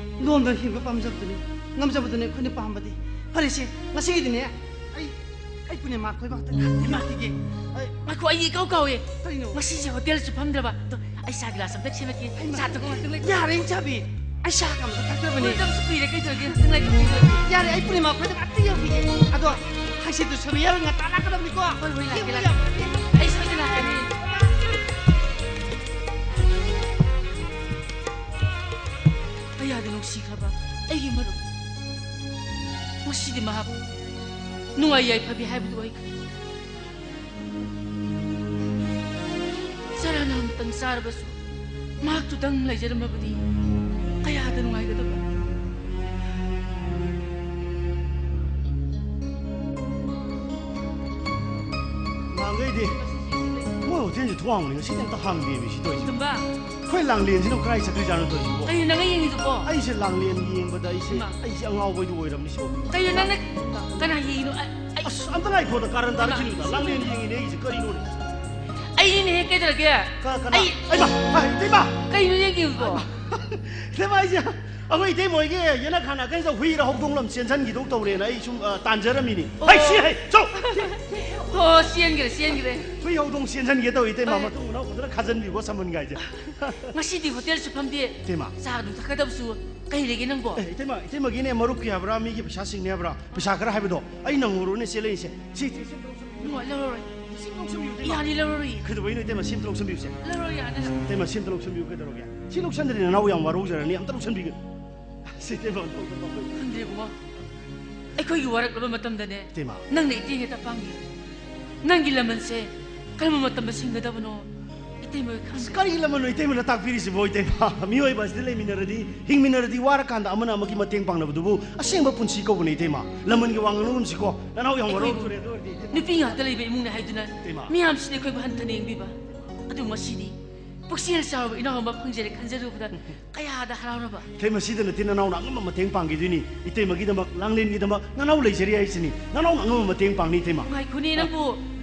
ꯂꯣꯝꯗ ꯍꯤꯡꯕ ꯄꯥꯝꯖꯕꯗꯨꯅꯤ, ꯉꯝꯖꯕꯗꯨꯅꯤ ꯑꯩꯈꯣꯏꯅ ꯄꯥꯝꯕꯗꯤ꯫ ꯐꯔꯦꯁꯦ, ꯉꯁꯤꯒꯤꯗꯤꯅꯦ, ꯑꯩ, ꯑꯩ ꯄꯨꯅꯦꯃꯥ ꯀꯣꯏꯕ ꯈꯛꯇ ꯂꯥꯛꯈꯤꯒꯦ꯫ ꯑꯩ ꯉꯥꯏꯈꯣ, ꯑꯩ ꯏꯀꯥꯎ ꯀꯥꯎꯋꯦ꯫ ꯀꯔꯤꯅꯣ? ꯉꯁꯤꯁꯦ ꯍꯣꯇꯦꯜꯁꯨ ꯐꯝꯗ꯭ꯔꯕ꯫ ꯑꯗꯣ ꯑꯩ ꯆꯥ ꯒꯤꯂꯥꯁ ꯑꯝꯇ ꯁꯦꯝꯃꯛꯀꯦ꯫ ꯍꯩꯃꯥ꯫ ꯆꯥ ꯊꯛꯄ ꯉꯥꯛꯇꯪ ꯂꯩ꯫ ꯌꯥꯔꯦ, ꯏꯆꯥꯕꯤ꯫ ꯑꯩ ꯆꯥꯒ ꯑꯝꯇ ꯊꯛꯇꯕꯅꯦ꯫ ꯍꯣꯏ, ꯅꯪꯁꯨ ꯀꯨꯏꯔꯦ, ꯀꯩꯗꯧꯔꯒꯦ? ꯉꯥꯛꯇꯪ ꯂꯩ, ꯀꯩꯗꯧꯔꯒꯦ? ꯌꯥꯔꯦ, ꯑꯩ ꯄꯨꯔꯅꯤꯃꯥ ꯑꯩꯈꯣꯏꯗ ꯉꯥꯛꯇ ꯌꯧꯈꯤꯒꯦ꯫ ꯑꯗꯣ ꯍꯪꯆꯤꯠꯇꯨ ꯁꯣꯏꯕ ꯌꯥꯔꯣꯏ, ꯉꯟꯇꯥ ꯂꯥꯛꯀꯗꯕꯅꯤꯀꯣ꯫ ꯍꯣꯏ, ꯍꯣꯏ, ꯂꯥꯛꯀꯦ, ꯌꯦꯡꯕ ꯂꯥꯛꯀꯦ꯫ ꯌꯥꯔꯣꯏ꯫ ꯑꯩ ꯁꯣꯏꯗꯅ ꯂꯥꯛꯀꯅꯤ꯫ ꯀꯌꯥꯗ ꯅꯨꯡꯁꯤꯈ꯭ꯔꯕ ꯑꯩꯒꯤ ꯃꯔꯨꯞ꯫ ꯉꯁꯤꯗꯤ ꯃꯍꯥꯛ ꯅꯨꯡꯉꯥꯏ ꯌꯥꯏꯐꯕꯤ ꯍꯥꯏꯕꯗꯨ ꯑꯣꯏꯈ꯭ꯔꯦ꯫ ꯇꯪ ꯆꯥꯔꯕꯁꯨ ꯃꯍꯥꯛꯇꯨꯗꯪ ꯂꯩꯖꯔꯝꯃꯕꯗꯤ ꯀꯌꯥꯗ ꯅꯨꯡꯉꯥꯏꯒꯗꯕ꯫ ꯅꯍꯥꯟꯈꯩꯗꯤ ꯃꯣꯏ ꯍꯣꯇꯦꯜꯁꯦ ꯊꯣꯡ ꯍꯥꯡꯕꯅꯤ, ꯉꯁꯤꯗꯤ ꯑꯝꯇ ꯍꯥꯡꯗꯦꯃꯤ ꯁꯤ ꯇꯧꯔꯤꯁꯦ꯫ ꯇꯨꯝꯕ, ꯑꯩꯈꯣꯏ ꯂꯥꯡꯂꯦꯟꯁꯤꯅ ꯀꯗꯥꯏ ꯆꯠꯈ꯭ꯔꯤꯖꯥꯠꯅꯣ ꯇꯧꯔꯤꯁꯤꯕꯣ? ꯀꯩꯅꯣ ꯅꯪꯅ ꯌꯦꯡꯉꯤꯗꯨꯕꯣ? ꯑꯩꯁꯦ ꯂꯥꯡꯂꯦꯟ ꯌꯦꯡꯕꯗ ꯑꯩꯁꯦ ꯏꯃꯥ꯫ ꯑꯩꯁꯦ ꯑꯉꯥꯎꯕꯩꯗꯨ ꯑꯣꯏꯔꯝꯅꯤ ꯁꯤꯕꯣ꯫ ꯀꯩꯅꯣ ꯅꯪꯅ ꯀꯅꯥ ꯌꯦꯡꯉꯤꯅꯣ? ꯑꯩ, ꯑꯩ, ꯑꯁ, ꯑꯝꯇ ꯉꯥꯏꯈꯣꯗ, ꯀꯥꯔꯟ ꯇꯥꯔꯛꯈꯤꯅꯨꯗ꯫ ꯏꯃꯥ꯫ ꯂꯥꯡꯂꯦꯟ ꯌꯦꯡꯉꯤꯅꯦ ꯑꯩꯁꯦ, ꯀꯔꯤꯅꯣꯅꯦ? ꯑꯩꯅꯦꯍꯦ, ꯀꯩꯗꯧꯔꯒꯦ? ꯀ-, ꯀꯅꯥ? ꯑꯩ, ꯑꯩꯃ, ꯑ, ꯏꯇꯩꯃ! ꯀꯩꯅꯣ ꯌꯦꯡꯉꯤꯕꯣ? ꯏꯇꯩꯃ, ꯑꯩꯁꯦ ꯑꯩꯈꯣꯏ ꯏꯇꯩꯃ ꯍꯣꯏꯒꯤ ꯌꯦꯅꯈꯥ ꯅꯥꯀꯟꯁꯤꯗ ꯍꯨꯏꯔ ꯍꯧꯗꯣꯡ ꯂꯝ ꯆꯦꯟꯁꯤꯟꯈꯤꯗꯧ ꯇꯧꯔꯦꯅ ꯑꯩ ꯁꯨꯝ, ꯑ, ꯇꯥꯟꯖꯔꯝꯃꯤꯅꯤ꯫ ꯑꯣ꯫ ꯍꯩ, ꯁꯤ, ꯍꯩ, ꯆꯧ! ꯑꯣ, ꯆꯦꯟꯈ꯭ꯔꯦ, ꯆꯦꯟꯈ꯭ꯔꯦ꯫ ꯍꯨꯏ ꯍꯧꯗꯣꯡ ꯆꯦꯟꯁꯤꯟꯒꯦ ꯇꯧꯏ, ꯏꯇꯩꯃ꯫ ꯑꯦ꯫ ꯃꯇꯨꯡ ꯃꯅꯥꯎ ꯐꯖꯅ ꯈꯥꯖꯤꯟꯕꯤꯀꯣ, ꯁꯝꯕꯟꯒꯥꯏꯁꯦ꯫ ꯉꯁꯤꯗꯤ ꯍꯣꯇꯦꯜꯁꯨ ꯐꯝꯗꯦ꯫ ꯏꯇꯩꯃ꯫ ꯆꯥ ꯑꯗꯨꯝ ꯊꯛꯀꯗꯕꯁꯨ ꯀꯩ ꯂꯩꯒꯦ ꯅꯪꯕꯣ? ꯑꯦ, ꯏꯇꯩꯃ, ꯏꯇꯩꯃꯒꯤꯅꯦ, ꯃꯔꯨꯞꯀꯤ ꯍꯥꯏꯕ꯭ꯔꯥ, ꯃꯤꯒꯤ ꯄꯩꯁꯥ ꯁꯤꯡꯅꯤ ꯍꯥꯏꯕ꯭ꯔꯥ, ꯄꯩꯁꯥ ꯈꯔ ꯍꯥꯏꯕꯗꯣ, ꯑꯩ ꯅꯪꯍꯧꯔꯣꯅꯦ ꯆꯦꯜꯂꯛꯏꯁꯦ꯫ ꯁꯤ, ꯁꯤ, ꯏꯕꯨꯡꯉꯣ, ꯂꯧꯔꯔꯣꯏ꯫ ꯁꯤ ꯂꯧꯁꯟꯕꯤꯌꯨ, ꯏꯇꯩꯃ꯫ ꯌꯥꯅꯤ, ꯂꯧꯔꯔꯣꯏ꯫ ꯀꯩꯗꯧꯕꯩꯅꯣ, ꯏꯇꯩꯃ? ꯁꯤ ꯑꯝꯇ ꯂꯧꯁꯟꯕꯤꯌꯨꯁꯦ꯫ ꯂꯧꯔꯔꯣꯏ, ꯌꯥꯅꯤ꯫ ꯏꯇꯩꯃ, ꯁꯤ ꯑꯝꯇ ꯂꯧꯁꯟꯕꯤꯌꯨ, ꯀꯩꯗꯧꯔꯒꯦ? ꯁꯤ ꯂꯧꯁꯟꯗ꯭ꯔꯗꯤ ꯅꯅꯥꯎ ꯌꯥꯝ ꯋꯥꯔꯧꯖꯔꯅꯤ, ꯑꯝꯇ ꯂꯧꯁꯟꯕꯤꯒꯦ꯫ ꯁꯤ, ꯏꯇꯩꯃ, ꯑꯝꯇ, ꯑꯝꯇ, ꯑꯝꯇ꯫ ꯈꯪꯗ꯭ꯔꯦ ꯏꯕꯨꯡꯉꯣ, ꯑꯩꯈꯣꯏꯒꯤ ꯋꯥꯔꯛꯂꯕ ꯃꯇꯝꯗꯅꯦ, ꯏꯇꯩꯃ꯫ ꯅꯪꯅ ꯏꯇꯩ ꯍꯦꯛꯇ ꯄꯥꯡꯉꯤ꯫ ꯅꯪꯒꯤ ꯂꯃꯟꯁꯦ ꯀꯔꯝꯕ ꯃꯇꯝꯗ ꯁꯤꯡꯒꯗꯕꯅꯣ ꯏꯇꯩꯃ ꯈꯪꯗꯦ꯫ ꯑꯁ, ꯀꯔꯤ ꯂꯃꯟꯅꯣ ꯏꯇꯩꯃꯅ ꯇꯥꯛꯄꯤꯔꯤꯁꯤꯕꯣ, ꯏꯇꯩꯃ? ꯃꯤꯑꯣꯏꯕ ꯑꯁꯤꯗ ꯂꯩꯃꯤꯟꯅꯔꯗꯤ, ꯍꯤꯡꯃꯤꯟꯅꯔꯗꯤ ꯋꯥꯔꯀꯥꯟꯗ ꯑꯃꯅ ꯑꯃꯒꯤ ꯃꯇꯦꯡ ꯄꯥꯡꯅꯕꯗꯨꯕꯨ ꯑꯁꯦꯡꯕ ꯄꯨꯟꯁꯤ ꯀꯧꯕꯅꯤ, ꯏꯇꯩꯃ꯫ ꯂꯃꯟꯒꯤ ꯋꯥ ꯉꯥꯡꯅꯒꯨꯝꯁꯤꯀꯣ, ꯅꯅꯥꯎ ꯌꯥꯝ ꯑꯩꯈꯣꯏꯕꯨ ꯋꯥꯔꯧꯗꯣꯔꯦ ꯑꯗꯨ ꯑꯣꯏꯔꯗꯤ, ꯏꯇꯩꯃ꯫ ꯅꯨꯄꯤ ꯉꯥꯛꯇ ꯂꯩꯕ ꯏꯃꯨꯡꯅꯦ ꯍꯥꯏꯗꯨꯅ ꯏꯇꯩꯃ꯫ ꯃꯤꯌꯥꯝꯁꯤꯅ ꯑꯩꯈꯣꯏꯕꯨ ꯍꯟꯊꯅ ꯌꯦꯡꯕꯤꯕ꯫ ꯑꯗꯨ ꯉꯁꯤꯗꯤ ꯄꯨꯛꯆꯦꯜ ꯆꯥꯎꯔꯕ ꯏꯅꯥꯎ ꯑꯃ ꯐꯪꯖꯔꯦ ꯈꯟꯖꯔꯨꯕꯗ ꯀꯌꯥꯗ ꯍꯔꯥꯎꯔꯕ꯫ ꯏꯇꯩꯃ, ꯁꯤꯗ ꯅꯠꯇꯦ ꯅꯅꯥꯎꯅ ꯑꯉꯝꯕ ꯃꯇꯦꯡ ꯄꯥꯡꯈꯤꯗꯣꯏꯅꯤ꯫ ꯏꯇꯩꯃꯒꯤꯗꯃꯛ, ꯂꯥꯡꯂꯦꯟꯒꯤꯗꯃꯛ ꯅꯅꯥꯎ ꯂꯩꯖꯔꯤ ꯍꯥꯏꯁꯤꯅꯤ꯫ ꯅꯅꯥꯎꯅ ꯑꯉꯝꯕ ꯃꯇꯦꯡ ꯄꯥꯡꯅꯤ, ꯏꯇꯩꯃ꯫ ꯉꯥꯏꯈꯣꯅꯦ ꯅꯪꯕꯨ,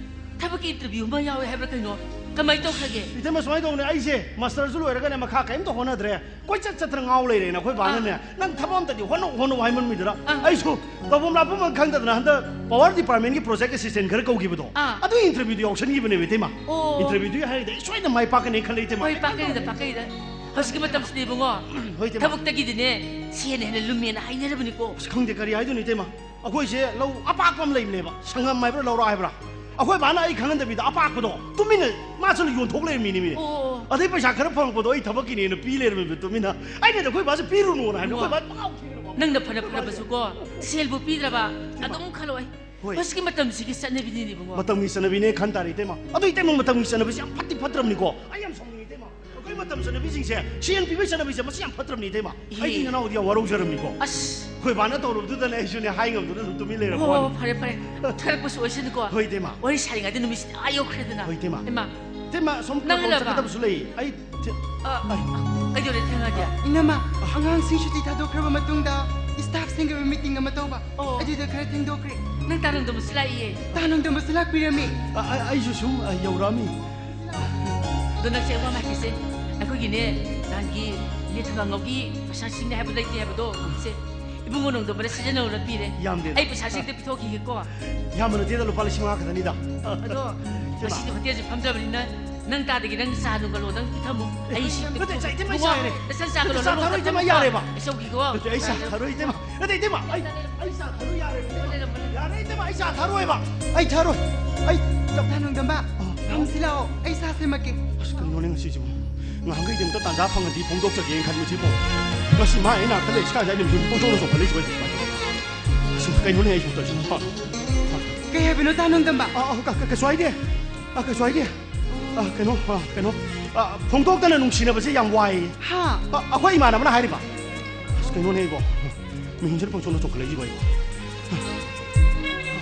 ꯊꯕꯛꯀꯤ ꯏꯟꯇꯔꯚꯤꯌꯨ ꯑꯃ ꯌꯥꯎꯋꯦ ꯍꯥꯏꯕ꯭ꯔꯥ ꯀꯩꯅꯣ? ꯀꯃꯥꯏꯅ ꯇꯧꯈ꯭ꯔꯒꯦ? ꯏꯇꯩꯃ, ꯁꯨꯃꯥꯏꯅ ꯇꯧꯕꯅꯦ, ꯑꯩꯁꯦ ꯃꯥꯁꯇꯔꯁꯨ ꯂꯣꯏꯔꯒꯅꯦ ꯃꯈꯥ ꯀꯔꯤꯝꯇ ꯍꯣꯠꯅꯗ꯭ꯔꯦ꯫ ꯀꯣꯏꯆꯠ ꯆꯠꯇꯅ ꯉꯥꯎ ꯂꯩꯔꯦꯅ ꯑꯩꯈꯣꯏ ꯕꯥꯅꯅꯦ, ꯑꯥ꯫ "ꯅꯪ ꯊꯕꯛ ꯑꯝꯇꯗꯤ ꯍꯣꯠꯅꯧ, ꯍꯣꯠꯅꯧ" ꯍꯥꯏꯃꯟꯕꯤꯗꯅ ꯑꯥ꯫ ꯑꯩꯁꯨ ꯇꯧꯐꯝ ꯂꯥꯛꯐꯝ ꯑꯃ ꯈꯪꯗꯗꯅ ꯍꯟꯗꯛ power department ꯒꯤ project assistant ꯈꯔ ꯀꯧꯈꯤꯕꯗꯣ, ꯑꯥ꯫ ꯑꯗꯨꯒꯤ interview ꯗꯨ ꯌꯥꯎꯁꯟꯈꯤꯕꯅꯦꯕ, ꯏꯇꯩꯃ꯫ ꯑꯣ꯫ Interview ꯗꯨ ꯍꯥꯏꯔꯗꯤ ꯑꯩ ꯁꯣꯏꯗꯅ ꯃꯥꯏ ꯄꯥꯛꯀꯅꯤ ꯈꯜꯂꯦ, ꯏꯇꯩꯃ꯫ ꯍꯣꯏ, ꯄꯥꯛꯀꯅꯤꯗ, ꯄꯥꯛꯀꯅꯤꯗ꯫ ꯍꯧꯖꯤꯛꯀꯤ ꯃꯇꯝꯁꯤꯗꯤ ꯏꯕꯨꯡꯉꯣ, ꯍꯣꯏ, ꯏꯇꯩꯃ꯫ ꯊꯕꯛꯇꯒꯤꯗꯤꯅꯦ ꯁꯦꯟꯅ ꯍꯦꯟꯅ ꯂꯨꯝꯃꯦꯅ ꯍꯥꯏꯅꯔꯕꯅꯤꯀꯣ꯫ ꯑꯁ, ꯈꯪꯗꯦ ꯀꯔꯤ ꯍꯥꯏꯗꯣꯏꯅꯣ, ꯏꯇꯩꯃ꯫ ꯑꯩꯈꯣꯏꯁꯦ ꯂꯧ ꯑꯄꯥꯛꯄ ꯑꯃ ꯂꯩꯕꯅꯦꯕ, ꯁꯪꯉꯝ ꯍꯥꯏꯕ꯭ꯔꯥ ꯂꯧꯔꯥꯛ ꯍꯥꯏꯕ꯭ꯔꯥ, ꯑꯩꯈꯣꯏ ꯕꯥꯅ ꯑꯩ ꯈꯪꯍꯟꯗꯕꯤꯗ ꯑꯄꯥꯛꯄꯗꯣ ꯇꯨꯃꯤꯟꯅ ꯃꯥꯁꯨ ꯌꯣꯟꯊꯣꯛ ꯂꯩꯔꯝꯃꯤꯅꯦ꯫ ꯑꯣ꯫ ꯑꯗꯩ ꯄꯩꯁꯥ ꯈꯔ ꯐꯪꯉꯛꯄꯗꯣ ꯑꯩ ꯊꯕꯛꯀꯤꯅꯦꯅ ꯄꯤ ꯂꯩꯔꯝꯃꯦꯕ ꯇꯨꯃꯤꯟꯅ꯫ ꯑꯩꯅꯗꯤ ꯑꯩꯈꯣꯏ ꯕꯥꯁꯦ ꯄꯤꯔꯨꯅꯣꯅ ꯍꯥꯏꯕꯅꯦ, ꯑꯩꯈꯣꯏ ꯕꯥ ꯄꯪꯉꯥꯎ ꯊꯤꯔꯕ꯫ ꯅꯪꯅ ꯐꯅ ꯐꯔꯕꯁꯨꯀꯣ, ꯁꯦꯜꯕꯨ ꯄꯤꯗ꯭ꯔꯕ ꯑꯗꯨꯝ ꯈꯜꯂꯣ꯫ ꯑꯩ ꯍꯣꯏ꯫ ꯍꯧꯖꯤꯛꯀꯤ ꯃꯇꯝꯁꯤꯒꯤ ꯆꯠꯅꯕꯤꯅꯤꯅꯦ, ꯏꯕꯨꯡꯉꯣ꯫ ꯃꯇꯝꯒꯤ ꯆꯠꯅꯕꯤꯅꯦ ꯈꯟ ꯇꯥꯔꯦ, ꯏꯇꯩꯃ꯫ ꯑꯗꯨ ꯏꯇꯩꯃ, ꯃꯇꯝꯒꯤ ꯆꯠꯅꯕꯤꯁꯦ ꯌꯥꯝ ꯐꯠꯇꯤ ꯐꯠꯇ꯭ꯔꯕꯅꯤꯀꯣ꯫ ꯑꯩ ꯌꯥꯝ ꯁꯥꯎꯅꯤꯡꯉꯤ, ꯏꯇꯩꯃ꯫ ꯑꯩꯈꯣꯏ ꯃꯇꯝ ꯆꯠꯅꯕꯤꯁꯤꯡꯁꯦ, ꯁꯦꯟ ꯄꯤꯕꯒꯤ ꯆꯠꯅꯕꯤꯁꯦ, ꯃꯁꯤ ꯌꯥꯝ ꯐꯠꯇ꯭ꯔꯕꯅꯤ, ꯏꯇꯩꯃ꯫ ꯏꯍꯦ꯫ ꯑꯩꯒꯤ ꯅꯅꯥꯎꯗꯤ ꯌꯥꯝ ꯋꯥꯔꯧꯖꯔꯝꯅꯤꯀꯣ꯫ ꯑꯁ꯫ ꯑꯩꯈꯣꯏ ꯕꯥꯅ ꯇꯧꯔꯕꯗꯨꯗꯅꯦ ꯑꯩꯁꯨꯅꯦ ꯍꯥꯏ ꯉꯝꯗꯅ ꯑꯗꯨꯝ ꯇꯨꯃꯤꯟ ꯂꯩꯔꯕ ꯍꯣ, ꯍꯣ, ꯋꯥꯅꯤ꯫ ꯐꯔꯦ, ꯐꯔꯦ꯫ ꯊꯥꯔꯛꯄꯁꯨ ꯑꯣꯏꯁꯅꯨꯀꯣ꯫ ꯍꯣꯏ, ꯏꯇꯩꯃ꯫ ꯋꯥꯔꯤ ꯁꯥꯔꯤꯉꯩꯗ ꯅꯨꯃꯤꯠꯁꯤꯗꯤ ꯑꯥ ꯌꯧꯈ꯭ꯔꯦꯗꯅ꯫ ꯍꯣꯏ, ꯏꯇꯩꯃ꯫ ꯏꯃꯥ꯫ ꯏꯇꯩꯃ, ꯁꯣꯝ ꯅꯪ ꯈꯔ ꯍꯜꯂꯛꯑꯕ? ꯆꯠꯀꯗꯕꯁꯨ ꯂꯩ꯫ ꯑꯩ ꯊꯦ-, ꯑ, ꯑꯩ ꯀꯩꯗꯧꯔꯦ ꯊꯦꯡꯉꯗꯤ? ꯏꯅꯝꯃ, ꯑꯉꯥꯡꯁꯤꯡ ꯁꯨꯇꯤ ꯊꯥꯗꯣꯛꯈ꯭ꯔꯕ ꯃꯇꯨꯡꯗ staff ꯁꯤꯡꯒꯤ meeting ꯑꯃ ꯇꯧꯕ꯫ ꯑꯣ꯫ ꯑꯗꯨꯗ ꯈꯔ ꯊꯦꯡꯗꯣꯛꯈ꯭ꯔꯦ꯫ ꯅꯪ ꯇꯥ ꯅꯣꯡꯗꯝꯕꯁꯨ ꯂꯥꯛꯏꯌꯦ꯫ ꯇꯥ ꯅꯣꯡꯗꯝꯕꯁꯨ ꯂꯥꯛꯄꯤꯔꯝꯃꯤ꯫ ꯑ, ꯑ, ꯑꯩꯁꯨ ꯁꯨꯝ, ꯑ, ꯌꯧꯔꯛꯑꯝꯃꯤ꯫ ꯑꯗꯣ ꯅꯪꯁꯦ, ꯑꯩ ꯋꯥ ꯑꯃ ꯍꯥꯏꯒꯦꯁꯦ꯫ ꯑꯩꯈꯣꯏꯒꯤꯅꯦ, ꯅꯍꯥꯟꯒꯤ ꯏꯅꯦ ꯊꯣꯏꯕꯥꯉꯧꯒꯤ ꯄꯩꯁꯥꯁꯤꯡꯅꯦ ꯍꯥꯏꯕ ꯂꯩꯇꯦ ꯍꯥꯏꯕꯗꯣ, ꯁꯦ, ꯏꯕꯨꯡꯉꯣ ꯅꯣꯡꯗꯝꯕꯅ ꯁꯤꯖꯤꯟꯅꯧꯅ ꯄꯤꯔꯦ꯫ ꯌꯥꯝꯗꯦꯗ꯫ ꯑꯩ ꯄꯩꯁꯥꯁꯦ ꯍꯦꯛꯇ ꯄꯤꯊꯣꯛꯈꯤꯒꯦꯀꯣ꯫ ꯌꯥꯝꯕ ꯅꯠꯇꯦꯗ, ꯂꯨꯄꯥ ꯂꯤꯁꯤꯡ ꯃꯉꯥ ꯈꯛꯇꯅꯤꯗ꯫ ꯑꯗꯣ ꯏꯃꯥ꯫ ꯉꯁꯤꯗꯤ ꯍꯣꯇꯦꯜꯁꯨ ꯐꯝꯗ꯭ꯔꯕꯅꯤꯅ, ꯅꯪ ꯇꯥꯗꯒꯤ ꯅꯪ ꯆꯥ ꯅꯨꯡꯒ ꯂꯣꯟꯗꯪ ꯄꯤꯊꯝꯃꯨ꯫ ꯑꯩ ꯁꯤ ꯅꯠꯇꯦ, ꯏꯆꯥ, ꯏꯇꯩꯃ, ꯑꯩ ꯆꯥ ꯌꯥꯔꯦ꯫ ꯏꯕꯨꯡꯉꯣ, ꯅꯆꯟ ꯆꯥ ꯅꯠꯇꯦ, ꯆꯥ ꯊꯛꯑꯔꯣꯏ, ꯏꯇꯩꯃ, ꯑꯩ ꯌꯥꯔꯦꯕ꯫ ꯑꯩ ꯆꯧꯈꯤꯒꯦꯀꯣ꯫ ꯅꯠꯇꯦ, ꯑꯩ ꯆꯥ ꯊꯛꯑꯔꯣꯏ, ꯏꯇꯩꯃ꯫ ꯅꯠꯇꯦ, ꯏꯇꯩꯃ, ꯑꯩ, ꯑꯩ ꯆꯥ ꯊꯛꯑꯔꯣꯏ, ꯌꯥꯔꯦ, ꯏꯇꯩꯃ꯫ ꯌꯥꯔꯦ, ꯏꯇꯩꯃ, ꯑꯩ ꯆꯥ ꯊꯛꯑꯔꯣꯏꯕ꯫ ꯑꯩ ꯊꯛꯑꯔꯣꯏ꯫ ꯑꯩ ꯆꯥ ꯇꯥ ꯅꯣꯡꯗꯝꯕ, ꯑꯣ꯫ ꯐꯝꯁꯤ ꯂꯥꯛꯑꯣ꯫ ꯑꯩ ꯆꯥ ꯁꯦꯝꯃꯛꯀꯦ꯫ ꯑꯁ, ꯀꯩꯅꯣꯅꯦ ꯉꯁꯤꯁꯤꯕꯨ? ꯉꯍꯥꯟꯈꯩꯗꯤ ꯑꯝꯇ ꯇꯥꯟꯖꯥ ꯐꯪꯉꯗꯤ ꯐꯣꯡꯗꯣꯛꯆꯒꯦꯅ ꯈꯟꯕꯁꯤꯕꯨ, ꯉꯁꯤ ꯃꯥ ꯑꯩ ꯅꯥꯛꯇ ꯂꯩꯔꯤꯁꯤ ꯀꯥꯟꯁꯤꯗ ꯑꯩꯅ ꯃꯤꯍꯨꯟ ꯄꯨꯡꯁꯣꯛꯇ ꯆꯣꯡꯈꯠꯂꯛꯏꯁꯤꯕꯨ ꯑꯩ ꯀꯃꯥꯏꯅ ꯇꯧꯕ? ꯑꯁ, ꯀꯩꯅꯣꯅꯦ ꯑꯩꯁꯤꯕꯨ ꯇꯧꯔꯤꯁꯤꯕꯨ? ꯍꯥ? ꯀꯩ ꯍꯥꯏꯕꯅꯣ, ꯇꯥ ꯅꯣꯡꯗꯝꯕ? ꯑ, ꯑ, ꯀ-, ꯀ-, ꯀꯩꯁꯨ ꯍꯥꯏꯗꯦ꯫ ꯑ, ꯀꯩꯁꯨ ꯍꯥꯏꯗꯦ꯫ ꯑ, ꯀꯩꯅꯣ, ꯑ, ꯀꯩꯅꯣ, ꯑ, ꯐꯣꯡꯗꯣꯛꯇꯅ ꯅꯨꯡꯁꯤꯅꯕꯁꯦ ꯌꯥꯝ ꯋꯥꯏꯌꯦ꯫ ꯍꯥ? ꯑ, ꯑꯩꯈꯣꯏ ꯏꯃꯥꯟꯅꯕꯅ ꯍꯥꯏꯔꯤꯕ꯫ ꯑꯁ, ꯀꯩꯅꯣꯅꯦ ꯑꯩꯕꯣ? ꯃꯤꯍꯨꯟꯁꯤꯅ ꯄꯪꯆꯣꯡꯗ ꯆꯣꯡꯈꯠꯂꯛꯏꯁꯤꯕꯣ ꯑꯩꯕꯣ?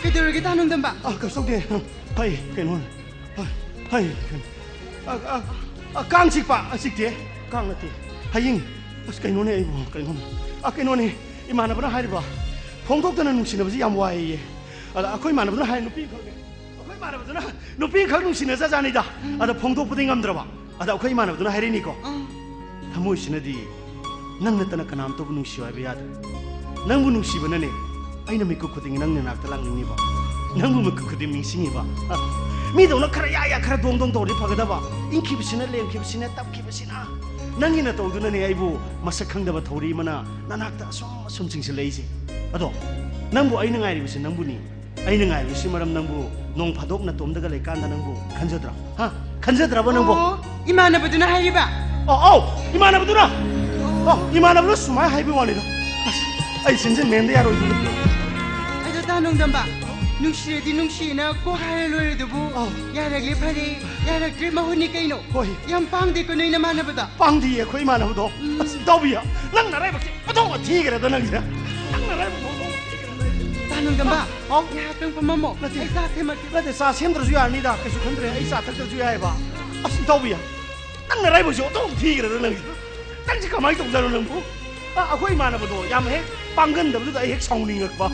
ꯀꯩꯗꯧꯔꯒꯦ, ꯇꯥ ꯅꯣꯡꯗꯝꯕ? ꯑ, ꯀꯩꯁꯨ ꯇꯧꯗꯦ꯫ ꯍꯩ, ꯀꯩꯅꯣ? ꯍꯩ, ꯍꯩ, ꯀꯩꯅꯣ? ꯑ, ꯑ, ꯑ, ꯀꯥꯡ ꯆꯤꯛꯄ? ꯑ, ꯆꯤꯛꯇꯦ꯫ ꯀꯥꯡ ꯅꯠꯇꯦ꯫ ꯍꯌꯤꯡ꯫ ꯑꯁ, ꯀꯩꯅꯣꯅꯦ ꯑꯩꯕꯨ? ꯀꯩꯅꯣꯅꯦ? ꯑ, ꯀꯩꯅꯣꯅꯦ꯫ ꯏꯃꯥꯟꯅꯕꯅ ꯍꯥꯏꯔꯤꯕ, ꯐꯣꯡꯗꯣꯛꯇꯅ ꯅꯨꯡꯁꯤꯅꯕꯁꯤ ꯌꯥꯝ ꯋꯥꯏꯌꯦ꯫ ꯑꯗ ꯑꯩꯈꯣꯏ ꯏꯃꯥꯟꯅꯕꯗꯨꯅ ꯍꯥꯏ, ꯅꯨꯄꯤ ꯈꯛ-, ꯑꯩꯈꯣꯏ ꯏꯃꯥꯟꯅꯕꯗꯨꯅ ꯅꯨꯄꯤ ꯈꯛ ꯅꯨꯡꯁꯤꯅꯖꯥꯠꯅꯤꯗ꯫ ꯎꯝ꯫ ꯑꯗ ꯐꯣꯡꯗꯣꯛꯄꯗꯤ ꯉꯝꯗ꯭ꯔꯕ꯫ ꯑꯗ ꯑꯩꯈꯣꯏ ꯏꯃꯥꯟꯅꯕꯗꯨꯅ ꯍꯥꯏꯔꯛꯏꯅꯤꯀꯣ꯫ ꯎꯝ꯫ ꯊꯃꯣꯏꯁꯤꯅꯗꯤ ꯅꯪ ꯅꯠꯇꯅ ꯀꯅꯥꯝꯇꯕꯨ ꯅꯨꯡꯁꯤꯌꯨ ꯍꯥꯏꯕ ꯌꯥꯗ꯭ꯔꯦ꯫ ꯅꯪꯕꯨ ꯅꯨꯡꯁꯤꯕꯅꯅꯦ, ꯑꯩꯅ ꯃꯤꯀꯨꯞ ꯈꯨꯗꯤꯡꯒꯤ ꯅꯪ ꯅꯅꯥꯛꯇ ꯂꯥꯛꯅꯤꯡꯉꯤꯕ, ꯅꯪꯕꯨ ꯃꯤꯀꯨꯞ ꯈꯨꯗꯤꯡ ꯅꯤꯡꯁꯤꯡꯉꯤꯕ꯫ ꯑ, ꯃꯤꯗꯧꯅ ꯈꯔ ꯌꯥ ꯌꯥ ꯈꯔ ꯗꯣꯡ ꯗꯣꯡ ꯇꯧꯔꯗꯤ ꯐꯒꯗꯕ꯫ ꯏꯪꯈꯤꯕꯁꯤꯅ, ꯂꯦꯝꯈꯤꯕꯁꯤꯅ, ꯇꯞꯈꯤꯕꯁꯤꯅ꯫ ꯅꯪꯒꯤ ꯅꯇꯧꯗꯨꯅꯅꯦ ꯑꯩꯕꯨ ꯃꯁꯛ ꯈꯪꯗꯕ ꯊꯧꯔꯤ ꯑꯃꯅ ꯅꯅꯥꯛꯇ ꯑꯁꯨꯝ ꯑꯁꯨꯝ ꯆꯤꯡꯁꯤꯜꯂꯛꯏꯁꯦ꯫ ꯑꯗꯣ ꯅꯪꯕꯨ ꯑꯩꯅ ꯉꯥꯏꯔꯤꯕꯁꯤ ꯅꯪꯕꯨꯅꯤ꯫ ꯑꯩꯅ ꯉꯥꯏꯔꯤꯕꯁꯤ ꯃꯔꯝ ꯅꯪꯕꯨ ꯅꯣꯡ ꯐꯥꯗꯣꯛ ꯅꯇꯣꯝꯗꯒ ꯂꯩꯀꯥꯟꯗ ꯅꯪꯕꯨ ꯈꯟꯖꯗ꯭ꯔꯥ? ꯍꯥ? ꯈꯟꯖꯗ꯭ꯔꯕ ꯅꯪꯕꯨ? ꯑꯣ, ꯏꯃꯥꯟꯅꯕꯗꯨꯅ ꯍꯥꯏꯔꯤꯕ? ꯑꯣ, ꯑꯧ, ꯏꯃꯥꯟꯅꯕꯗꯨꯅ꯫ ꯑꯣ꯫ ꯑꯧ, ꯏꯃꯥꯟꯅꯕꯗꯨꯅ ꯁꯨꯃꯥꯏꯅ ꯍꯥꯏꯕꯒꯤ ꯋꯥꯅꯤꯗ꯫ ꯑꯁ, ꯑꯩ ꯁꯤꯟꯖꯟ ꯃꯦꯟꯗ ꯌꯥꯔꯣꯏꯗꯣꯔꯤ꯫ ꯑꯗꯣ ꯇꯥ ꯅꯣꯡꯗꯝꯕ, ꯅꯨꯡꯁꯤꯔꯗꯤ ꯅꯨꯡꯁꯤꯅ ꯀꯣꯛ ꯍꯥꯏꯔ ꯂꯣꯏꯔꯦ ꯑꯗꯨꯕꯨ꯫ ꯑꯧ꯫ ꯌꯥꯔꯛꯂꯦ ꯐꯔꯦ, ꯌꯥꯔꯛꯇ꯭ꯔꯦ ꯃꯍꯨꯠꯅꯤ ꯀꯩꯅꯣ꯫ ꯍꯣꯏ꯫ ꯌꯥꯝ ꯄꯥꯡꯗꯦꯀꯣ ꯅꯣꯏ ꯅꯃꯥꯟꯅꯕꯗꯣ꯫ ꯄꯥꯡꯗꯤꯌꯦ ꯑꯩꯈꯣꯏ ꯏꯃꯥꯟꯅꯕꯗꯣ꯫ ꯎꯝ꯫ ꯑꯁ, ꯏꯇꯥꯎꯕꯤ, ꯅꯪ ꯅꯔꯥꯏꯕꯛꯁꯦ ꯑꯣꯟꯊꯣꯛꯅ ꯊꯤꯈ꯭ꯔꯦꯗ ꯅꯪꯁꯦ꯫ ꯅꯪ ꯅꯔꯥꯏꯕꯛꯁꯦ ꯑꯣꯟꯊꯣꯛꯅ ꯊꯤꯈ꯭ꯔꯦꯗ꯫ ꯇꯥ ꯅꯣꯡꯗꯝꯕ, ꯍꯥꯎ? ꯉꯥꯏꯍꯥꯛꯇꯪ ꯐꯝꯃꯝꯃꯣ꯫ ꯅꯠꯇꯦ꯫ ꯑꯩ ꯆꯥ ꯁꯦꯝꯃꯛꯀꯦ꯫ ꯅꯠꯇꯦ, ꯆꯥ ꯁꯦꯝꯗ꯭ꯔꯁꯨ ꯌꯥꯔꯅꯤꯗ, ꯀꯩꯁꯨ ꯈꯟꯗ꯭ꯔꯦ꯫ ꯑꯩ ꯆꯥ ꯊꯛꯇ꯭ꯔꯁꯨ ꯌꯥꯏꯑꯕ꯫ ꯑꯁ, ꯏꯇꯥꯎꯕꯤ, ꯅꯪ ꯅꯔꯥꯏꯕꯛꯁꯦ ꯑꯣꯟꯊꯣꯛꯅ ꯊꯤꯈ꯭ꯔꯦꯗ ꯅꯪꯁꯦ꯫ ꯅꯪꯁꯦ ꯀꯃꯥꯏꯅ ꯇꯧꯖꯥꯠꯅꯣ ꯅꯪꯕꯨ? ꯑ, ꯑꯩꯈꯣꯏ ꯏꯃꯥꯟꯅꯕꯗꯣ ꯌꯥꯝ ꯍꯦꯛ ꯄꯥꯡꯒꯟꯗꯕꯗꯨꯗ ꯑꯩ ꯍꯦꯛ ꯁꯥꯎꯅꯤꯡꯉꯛꯄ꯫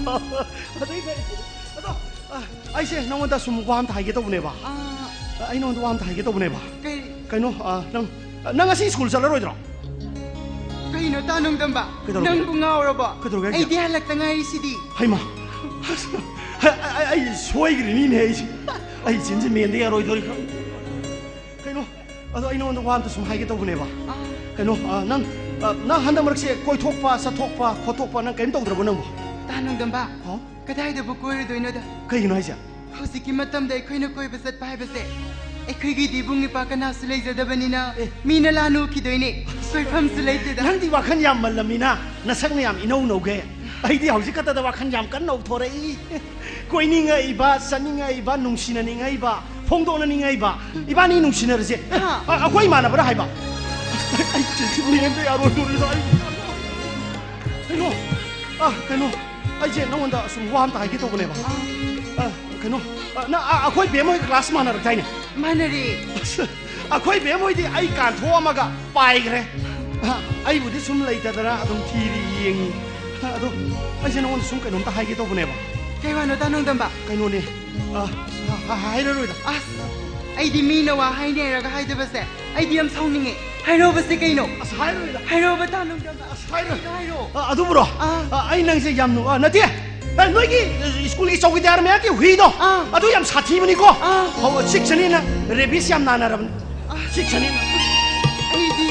ꯑꯗꯩꯗ ꯑꯩ, ꯑꯗꯣ, ꯑ, ꯑꯩꯁꯦ ꯅꯉꯣꯟꯗ ꯁꯨꯝ ꯋꯥ ꯑꯝꯇ ꯍꯥꯏꯒꯦ ꯇꯧꯕꯅꯦꯕ꯫ ꯑꯥ꯫ ꯑ, ꯑꯩ ꯅꯉꯣꯟꯗ ꯋꯥ ꯑꯝꯇ ꯍꯥꯏꯒꯦ ꯇꯧꯕꯅꯦꯕ꯫ ꯀꯩ? ꯀꯩꯅꯣ, ꯑ, ꯅꯪ, ꯑ, ꯅꯪ ꯉꯁꯤ ꯁ꯭ꯀꯨꯜ ꯆꯠꯂꯔꯣꯏꯗ꯭ꯔꯣ? ꯀꯩꯅꯣ ꯇꯥ ꯅꯣꯡꯗꯝꯕ? ꯀꯩꯗꯧꯔꯒꯦ? ꯅꯪꯕꯨ ꯉꯥꯎꯔꯕꯣ? ꯀꯩꯗꯧꯔꯒꯦ ꯍꯥꯏꯁꯦ? ꯑꯩꯗꯤ ꯍꯜꯂꯛꯇ ꯉꯥꯏꯔꯤꯁꯤꯗꯤ꯫ ꯍꯩꯃꯥ! ꯑꯩ, ꯑꯩ, ꯑꯩ ꯁꯣꯏꯈ꯭ꯔꯤꯅꯤꯅꯦ ꯑꯩꯁꯦ꯫ ꯑꯩ ꯆꯤꯟꯁꯦ ꯃꯦꯟꯗ ꯌꯥꯔꯣꯏꯗꯧꯔꯤ ꯈꯪ-, ꯀꯩꯅꯣ, ꯑꯗꯣ ꯑꯩ ꯅꯉꯣꯟꯗ ꯋꯥ ꯑꯝꯇ ꯁꯨꯝ ꯍꯥꯏꯒꯦ ꯇꯧꯕꯅꯦꯕ꯫ ꯑꯥ꯫ ꯀꯩꯅꯣ, ꯑ, ꯅꯪ, ꯑ, ꯅꯪ ꯍꯟꯗꯛ ꯃꯔꯛꯁꯦ ꯀꯣꯏꯊꯣꯛꯄ, ꯆꯠꯊꯣꯛꯄ, ꯈꯣꯠꯇꯣꯛꯄ ꯅꯪ ꯀꯔꯤꯝ ꯇꯧꯗ꯭ꯔꯕꯣ ꯅꯪꯕꯣ? ꯇꯥ ꯅꯣꯡꯗꯝꯕ, ꯍꯥꯎ? ꯀꯗꯥꯏꯗꯕꯨ ꯀꯣꯏꯔꯨꯗꯣꯏꯅꯣꯗ? ꯀꯩꯒꯤꯅꯣ ꯍꯥꯏꯁꯦ? ꯍꯧꯖꯤꯛꯀꯤ ꯃꯇꯝꯗ ꯑꯩꯈꯣꯏꯅ ꯀꯣꯏꯕ ꯆꯠꯄ ꯍꯥꯏꯕꯁꯦ ꯑꯩꯈꯣꯏꯒꯤꯗꯤ ꯏꯕꯨꯡ ꯏꯄ꯭ꯋꯥ ꯀꯅꯥꯁꯨ ꯂꯩꯖꯗꯕꯅꯤꯅ ꯑꯦ꯫ ꯃꯤꯅ ꯂꯥꯟꯅ ꯎꯈꯤꯗꯣꯏꯅꯦ꯫ ꯀꯣꯏꯐꯝꯁꯨ ꯂꯩꯇꯦꯗ꯫ ꯅꯪꯗꯤ ꯋꯥꯈꯜ ꯌꯥꯝꯃꯜꯂꯝꯃꯤꯅ ꯅꯁꯛꯅ ꯌꯥꯝ ꯏꯅꯧ ꯅꯧꯒꯩ꯫ ꯑꯩꯗꯤ ꯍꯧꯖꯤꯛ ꯈꯛꯇꯗ ꯋꯥꯈꯜ ꯌꯥꯝ ꯀꯟꯅ ꯅꯧꯊꯣꯔꯛꯏ꯫ ꯀꯣꯏꯅꯤꯡꯉꯛꯏꯕ, ꯆꯠꯅꯤꯡꯉꯛꯏꯕ, ꯅꯨꯡꯁꯤꯅꯅꯤꯡꯉꯛꯏꯕ, ꯐꯣꯡꯗꯣꯛꯅꯅꯤꯡꯉꯛꯏꯕ꯫ ꯏꯕꯥꯅꯤ ꯅꯨꯡꯁꯤꯅꯔꯁꯦ꯫ ꯍꯥ? ꯑ, ꯑꯩꯈꯣꯏ ꯏꯃꯥꯟꯅꯕꯅ ꯍꯥꯏꯕ꯫ ꯑꯩ ꯆꯦꯟꯁꯤꯟꯕ ꯍꯦꯟꯕ ꯌꯥꯔꯣꯏꯗꯣꯔꯤꯗ ꯑꯩ꯫ ꯀꯩꯅꯣ? ꯑ, ꯀꯩꯅꯣ? ꯑꯩꯁꯦ ꯅꯉꯣꯟꯗ ꯁꯨꯝ ꯋꯥ ꯑꯝꯇ ꯍꯥꯏꯒꯦ ꯇꯧꯕꯅꯦꯕ꯫ ꯑ, ꯀꯩꯅꯣ? ꯑ, ꯅ-, ꯑ, ꯑꯩꯈꯣꯏ ꯕꯦꯝ ꯍꯣꯏ ꯀ꯭ꯂꯥꯁ ꯃꯥꯟꯅꯔꯛꯇꯥꯏꯅꯦ? ꯃꯥꯟꯅꯔꯦ꯫ ꯑꯩꯈꯣꯏ ꯕꯦꯝ ꯍꯣꯏꯗꯤ ꯑꯩ ꯀꯥꯟꯊꯣꯛꯑꯝꯃꯒ ꯄꯥꯏꯈ꯭ꯔꯦ꯫ ꯑ, ꯑꯩꯕꯨꯗꯤ ꯁꯨꯝ ꯂꯩꯇꯗꯅ ꯑꯗꯨꯝ ꯊꯤꯔꯤ ꯌꯦꯡꯉꯤ꯫ ꯑ, ꯑꯗꯣ ꯑꯩꯁꯦ ꯅꯉꯣꯟꯗ ꯁꯨꯝ ꯀꯩꯅꯣꯝꯇ ꯍꯥꯏꯒꯦ ꯇꯧꯕꯅꯦꯕ꯫ ꯀꯩ ꯋꯥꯅꯣ ꯇꯥ ꯅꯣꯡꯗꯝꯕ? ꯀꯩꯅꯣꯅꯦ꯫ ꯑ, ꯑ, ꯑ, ꯍꯥꯏꯔꯔꯣꯏꯗ꯫ ꯑꯁ, ꯑꯩꯗꯤ ꯃꯤꯅ ꯋꯥ ꯍꯥꯏꯅꯔꯒ ꯍꯥꯏꯗꯕꯁꯦ ꯑꯩꯗꯤ ꯌꯥꯝ ꯁꯥꯎꯅꯤꯡꯉꯦ꯫ ꯍꯥꯏꯔꯣꯕꯁꯦ ꯀꯩꯅꯣ? ꯑꯁ, ꯍꯥꯏꯔꯣꯏꯗ꯫ ꯍꯥꯏꯔꯣꯕ ꯇꯥ ꯅꯣꯡꯗꯝꯕ꯫ ꯑꯁ, ꯍꯥꯏꯔꯣꯏ꯫ ꯀꯩꯅꯣ ꯍꯥꯏꯔꯣ꯫ ꯑ, ꯑꯗꯨꯕꯨꯔꯣ? ꯑꯥ꯫ ꯑ, ꯑꯩ ꯅꯪꯁꯦ ꯌꯥꯝ ꯅꯨꯡ-, ꯑ, ꯅꯠꯇꯦ꯫ ꯑ, ꯅꯣꯏꯒꯤ, ꯑ, ꯁ꯭ꯀꯨꯜꯒꯤ ꯆꯧꯀꯤꯗꯥꯔ ꯃꯌꯥꯝꯒꯤ ꯍꯨꯏꯗꯣ? ꯑꯥ꯫ ꯑꯗꯨ ꯌꯥꯝ ꯁꯥꯊꯤꯕꯅꯤꯀꯣ꯫ ꯑꯥ꯫ ꯍꯧ-, ꯆꯤꯛꯁꯅꯤ ꯅꯪ꯫ ꯔꯦꯕꯤꯁ ꯌꯥꯝ ꯅꯥꯅꯔꯕꯅꯤ꯫ ꯑꯥ꯫ ꯆꯤꯛꯁꯅꯤ ꯅꯪ꯫ ꯑꯩꯗꯤ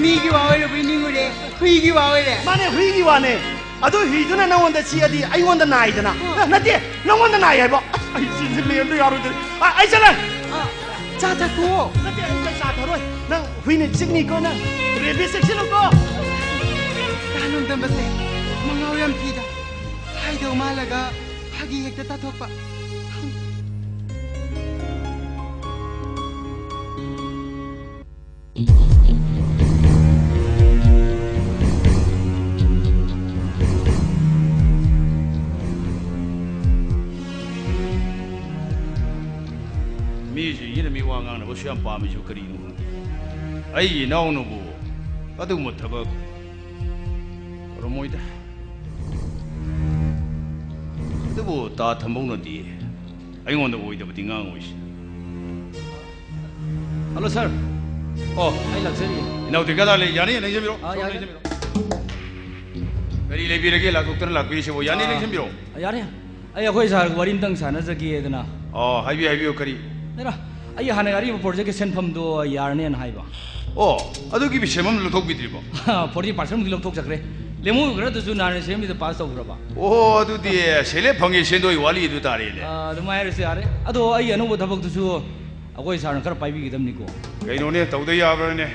ꯃꯤꯒꯤ ꯋꯥ ꯑꯣꯏꯔꯕꯣꯏ ꯅꯤꯡꯉꯨꯔꯦ꯫ ꯍꯨꯏꯒꯤ ꯋꯥ ꯑꯣꯏꯔꯦ꯫ ꯃꯥꯅꯦ, ꯍꯨꯏꯒꯤ ꯋꯥꯅꯦ꯫ ꯑꯗꯨ ꯍꯨꯏꯗꯨꯅ ꯅꯪꯉꯣꯟꯗ ꯆꯤꯛꯑꯗꯤ ꯑꯩꯉꯣꯟꯗ ꯅꯥꯏꯗꯅ꯫ ꯑꯥ꯫ ꯑ, ꯅꯠꯇꯦ, ꯅꯪꯉꯣꯟꯗ ꯅꯥꯏ ꯍꯥꯏꯕ꯫ ꯑꯁ, ꯑꯩ ꯆꯤꯟꯁꯦ ꯃꯦꯟꯗ ꯌꯥꯔꯣꯏꯗꯣꯔꯤ꯫ ꯑ, ꯑꯩ ꯆꯠꯂꯦ꯫ ꯑ, ꯆꯥ ꯊꯛꯈꯨꯑꯣ꯫ ꯅꯠꯇꯦ, ꯑꯩ ꯆꯥ ꯊꯛꯑꯔꯣꯏ꯫ ꯅꯪ ꯍꯨꯏꯅ ꯆꯤꯛꯅꯤꯀꯣ ꯅꯪ꯫ ꯔꯦꯕꯤꯁ ꯆꯦꯛꯁꯤꯜꯂꯨꯀꯣ꯫ ꯇꯥ ꯅꯣꯡꯗꯝꯕꯁꯦ ꯃꯉꯥꯎ ꯌꯥꯝ ꯊꯤꯗ꯫ ꯍꯥꯏꯗꯧ ꯃꯥꯜꯂꯒ ꯐꯥꯒꯤ ꯍꯦꯛꯇ ꯇꯥꯊꯣꯛꯄ꯫ ꯃꯤꯁꯤꯡꯁꯤꯅ ꯃꯤ ꯋꯥ ꯉꯥꯡꯅꯕꯁꯨ ꯌꯥꯝ ꯄꯥꯝꯃꯤꯁꯨ ꯀꯔꯤꯅꯣ ꯈꯪꯗꯦ꯫ ꯑꯩꯒꯤ ꯏꯅꯥꯎꯅꯕꯨ ꯑꯗꯨꯒꯨꯝꯕ ꯊꯕꯛ ꯇꯧꯔꯝꯃꯣꯏꯗ꯫ ꯑꯗꯨꯕꯨ ꯇꯥ ꯊꯝꯕꯧꯅꯗꯤ ꯑꯩꯉꯣꯟꯗ ꯑꯣꯏꯗꯕꯗꯤ ꯉꯥꯡꯉꯣꯏꯁꯦ꯫ ꯍꯜꯂꯣ, ꯁꯥꯔ꯫ ꯑꯣ, ꯑꯩ ꯂꯥꯛꯆꯔꯤꯌꯦ꯫ ꯏꯅꯥꯎ ꯗꯨꯔꯒꯥꯗꯥ ꯂꯩ, ꯌꯥꯅꯤ, ꯂꯦꯡꯁꯤꯟꯕꯤꯔꯣ꯫ ꯑꯥ, ꯁꯣꯝ ꯌꯥꯅꯤ꯫ ꯂꯦꯡꯁꯤꯟꯕꯤꯔꯣ꯫ ꯀꯔꯤ ꯂꯩꯕꯤꯔꯒꯦ ꯂꯥꯛꯊꯣꯛꯇꯅ ꯂꯥꯛꯄꯤꯔꯤꯁꯤꯕꯨ? ꯌꯥꯅꯤ, ꯑꯥ, ꯂꯦꯡꯁꯤꯟꯕꯤꯔꯣ꯫ ꯌꯥꯅꯤ꯫ ꯑꯩ ꯑꯩꯈꯣꯏ ꯁꯥꯔꯒ ꯋꯥꯔꯤ ꯑꯝꯇꯪ ꯁꯥꯟꯅꯖꯒꯦꯗꯅ꯫ ꯑꯣ, ꯍꯥꯏꯕꯤꯌꯨ, ꯍꯥꯏꯕꯤꯌꯨ, ꯀꯔꯤ? ꯅꯦꯔꯥ, ꯑꯩ ꯍꯥꯟꯅ ꯑꯔꯤꯕ ꯄ꯭ꯔꯣꯖꯦꯛꯀꯤ ꯁꯦꯟꯐꯝꯗꯣ ꯌꯥꯔꯅꯦꯅ ꯍꯥꯏꯕ꯫ ꯑꯣ, ꯑꯗꯨꯒꯤ ꯁꯦꯟꯐꯝ ꯂꯧꯊꯣꯛꯄꯤꯗ꯭ꯔꯤꯕꯣ? ꯐꯣꯔꯇꯤ ꯄꯥꯔꯁꯦꯟꯃꯨꯛꯇꯤ ꯂꯧꯊꯣꯛꯆꯈ꯭ꯔꯦ꯫ ꯂꯦꯝꯍꯧꯈ꯭ꯔꯗꯨꯁꯨ ꯅꯍꯥꯟ ꯑꯦꯁꯦꯝꯕ꯭ꯂꯤꯗ ꯄꯥꯁ ꯇꯧꯈ꯭ꯔꯕ꯫ ꯑꯣ, ꯑꯗꯨꯗꯤ ꯁꯦꯜ ꯍꯦꯛ ꯐꯪꯉꯦ ꯁꯦꯟꯗꯣꯏ ꯋꯥꯠꯂꯤ ꯑꯗꯨ ꯇꯥꯔꯦꯅꯦ꯫ ꯑꯥ, ꯑꯗꯨꯃꯥꯏꯅ ꯍꯥꯏꯔꯁꯨ ꯌꯥꯔꯦ꯫ ꯑꯗꯣ ꯑꯩ ꯑꯅꯧꯕ ꯊꯕꯛꯇꯨꯁꯨ ꯑꯩꯈꯣꯏ ꯁꯥꯔꯅ ꯈꯔ ꯄꯥꯏꯕꯤꯒꯗꯕꯅꯤꯀꯣ꯫ ꯀꯩꯅꯣꯅꯦ, ꯇꯧꯗ ꯌꯥꯕ꯭ꯔꯥꯅꯦ?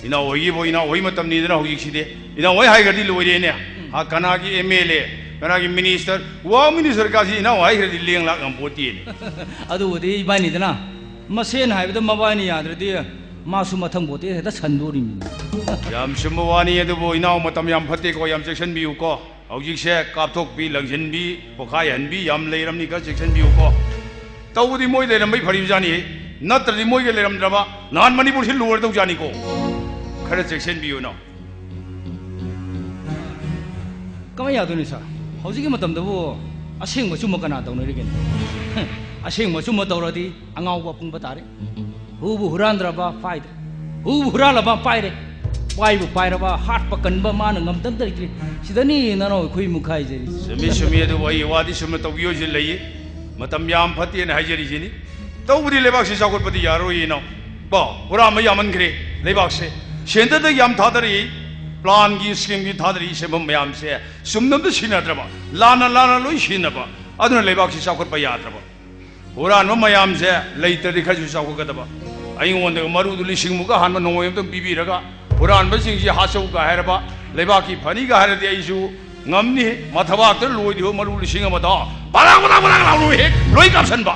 ꯏꯅꯥꯎ ꯍꯣꯏꯒꯤꯕꯨ ꯏꯅꯥꯎ ꯍꯣꯏ ꯃꯇꯝꯅꯤꯗꯅ ꯍꯧꯖꯤꯛꯁꯤꯗꯤ꯫ ꯏꯅꯥꯎ ꯍꯣꯏ ꯍꯥꯏꯈ꯭ꯔꯗꯤ ꯂꯣꯏꯔꯦꯅꯦ꯫ ꯎꯝ꯫ ꯍꯥ, ꯀꯅꯥꯒꯤ ꯑꯦꯝ ꯑꯦꯜ ꯑꯦ, ꯀꯅꯥꯒꯤ ꯃꯤꯅꯤꯁꯇꯔ, ꯋꯥ ꯃꯤꯅꯤꯁꯇꯔ ꯀꯥꯁꯤ ꯏꯅꯥꯎ ꯍꯥꯏꯈ꯭ꯔꯗꯤ ꯂꯦꯡ ꯂꯥꯛ ꯉꯝꯄꯣꯠꯇꯦꯅꯦ꯫ ꯑꯗꯨꯕꯨꯗꯤ ꯏꯕꯥꯅꯤꯗꯅ ꯃꯁꯦꯟ ꯍꯥꯏꯕꯗ ꯃꯕꯥꯅꯤ ꯌꯥꯗ꯭ꯔꯗꯤ ꯃꯥꯁꯨ ꯃꯊꯪ ꯚꯣꯠꯇꯤ ꯍꯦꯛꯇ ꯁꯟꯗꯣꯔꯤꯃꯤꯅꯦ꯫ ꯌꯥꯝ ꯆꯨꯝꯕ ꯋꯥꯅꯤ, ꯑꯗꯨꯕꯨ ꯏꯅꯥꯎ ꯃꯇꯝ ꯌꯥꯝ ꯐꯠꯇꯦꯀꯣ, ꯌꯥꯝ ꯆꯦꯛꯁꯤꯟꯕꯤꯌꯨꯀꯣ꯫ ꯍꯧꯖꯤꯛꯁꯦ ꯀꯥꯞꯊꯣꯛꯄꯤ, ꯂꯪꯁꯤꯟꯕꯤ, ꯄꯣꯈꯥꯏꯍꯟꯕꯤ ꯌꯥꯝ ꯂꯩꯔꯝꯅꯤ, ꯈꯔ ꯆꯦꯛꯁꯤꯟꯕꯤꯌꯨꯀꯣ꯫ ꯇꯧꯕꯗꯤ ꯃꯣꯏ ꯂꯩꯔꯝꯕꯩ ꯐꯔꯤꯕꯖꯥꯠꯅꯤ, ꯅꯠꯇ꯭ꯔꯗꯤ ꯃꯣꯏꯒ ꯂꯩꯔꯝꯗ꯭ꯔꯕ ꯅꯍꯥꯟ ꯃꯅꯤꯄꯨꯔꯁꯤ ꯂꯣꯏꯔꯗꯧꯖꯥꯠꯅꯤꯀꯣ꯫ ꯈꯔ ꯆꯦꯛꯁꯤꯟꯕꯤꯌꯨ ꯏꯅꯥꯎ꯫ ꯀꯃꯥꯏꯅ ꯌꯥꯗꯣꯏꯅꯣ ꯁꯥꯔ? ꯍꯧꯖꯤꯛꯀꯤ ꯃꯇꯝꯗꯕꯨ ꯑꯁꯦꯡꯕ ꯑꯆꯨꯝꯕ ꯀꯅꯥ ꯇꯧꯅꯔꯤꯒꯦꯅꯦ? ꯑꯁꯦꯡꯕ ꯑꯆꯨꯝꯕ ꯇꯧꯔꯗꯤ ꯑꯉꯥꯎꯕ ꯑꯄꯪꯕ ꯇꯥꯔꯦ꯫ ꯍꯨꯕꯨ ꯍꯨꯔꯥꯟꯗ꯭ꯔꯕ ꯄꯥꯏꯗ꯭ꯔꯦ, ꯍꯨꯕꯨ ꯍꯨꯔꯥꯜꯂꯕ ꯄꯥꯏꯔꯦ, ꯄꯥꯏꯕꯨ ꯄꯥꯏꯔꯕ ꯍꯥꯠꯄ ꯀꯟꯕ ꯃꯥꯅ ꯉꯝꯗꯕ ꯂꯩꯇ꯭ꯔꯦ꯫ ꯁꯤꯗꯅꯤ ꯅꯅꯥꯎ ꯑꯩꯈꯣꯏ ꯃꯨꯛꯈꯥꯏꯖꯔꯤꯁꯦ꯫ ꯆꯨꯝꯃꯤ, ꯆꯨꯝꯃꯤ, ꯑꯗꯨꯕꯨ ꯑꯩ ꯋꯥꯗꯤ ꯆꯨꯝꯅ ꯇꯧꯕꯤꯌꯣꯏꯁꯦ ꯂꯩꯌꯦ꯫ ꯃꯇꯝ ꯌꯥꯝ ꯐꯠꯇꯦꯅ ꯍꯥꯏꯖꯔꯤꯁꯤꯅꯤ꯫ ꯇꯧꯕꯗꯤ ꯂꯩꯕꯥꯛꯁꯤ ꯆꯥꯎꯈꯠꯄꯗꯤ ꯌꯥꯔꯣꯏꯌꯦ ꯏꯅꯥꯎ꯫ ꯀꯣ, ꯍꯨꯔꯥꯟꯕ ꯌꯥꯝꯃꯟꯈ꯭ꯔꯦ ꯂꯩꯕꯥꯛꯁꯦ꯫ ꯁꯦꯟꯇꯔꯗ ꯌꯥꯝ ꯊꯥꯗꯔꯛꯏ, ꯄ꯭ꯂꯥꯟꯒꯤ, ꯁ꯭ꯀꯤꯝꯒꯤ ꯊꯥꯗꯔꯛꯏ ꯁꯦꯟꯐꯝ ꯃꯌꯥꯝꯁꯦ ꯆꯨꯝꯅ ꯑꯝꯇ ꯁꯤꯖꯤꯟꯅꯗ꯭ꯔꯕ, ꯂꯥꯟꯅ ꯂꯥꯟꯅ ꯂꯣꯏ ꯁꯤꯖꯤꯟꯅꯕ, ꯑꯗꯨꯅ ꯂꯩꯕꯥꯛꯁꯤ ꯆꯥꯎꯈꯠꯄ ꯌꯥꯗ꯭ꯔꯕ꯫ ꯍꯨꯔꯥꯟꯕ ꯃꯌꯥꯝꯁꯦ ꯂꯩꯇ꯭ꯔꯗꯤ ꯈꯔꯁꯨ ꯆꯥꯎꯈꯠꯀꯗꯕ꯫ ꯑꯩꯉꯣꯟꯗ ꯃꯔꯨꯗꯨ ꯂꯤꯁꯤꯡꯃꯨꯛꯀ ꯍꯥꯟꯕ ꯅꯣꯡꯃꯩ ꯑꯝꯇꯪ ꯄꯤꯕꯤꯔꯒ, ꯍꯨꯔꯥꯟꯕꯁꯤꯡꯁꯤ ꯍꯥꯠꯆꯧꯒ ꯍꯥꯏꯔꯕ, ꯂꯩꯕꯥꯛꯀꯤ ꯐꯅꯤꯒ ꯍꯥꯏꯔꯗꯤ ꯑꯩꯁꯨ ꯉꯝꯅꯤ꯫ ꯃꯊꯕꯥꯛꯇ ꯂꯣꯏꯗ꯭ꯔꯤꯕ ꯃꯔꯨ ꯂꯤꯁꯤꯡ ꯑꯃꯗꯣ ꯕꯂꯥꯡ ꯕꯂꯥꯡ ꯕꯂꯥꯡ ꯂꯥꯎꯅ ꯍꯦꯛ ꯂꯣꯏ ꯀꯥꯞꯁꯟꯕ꯫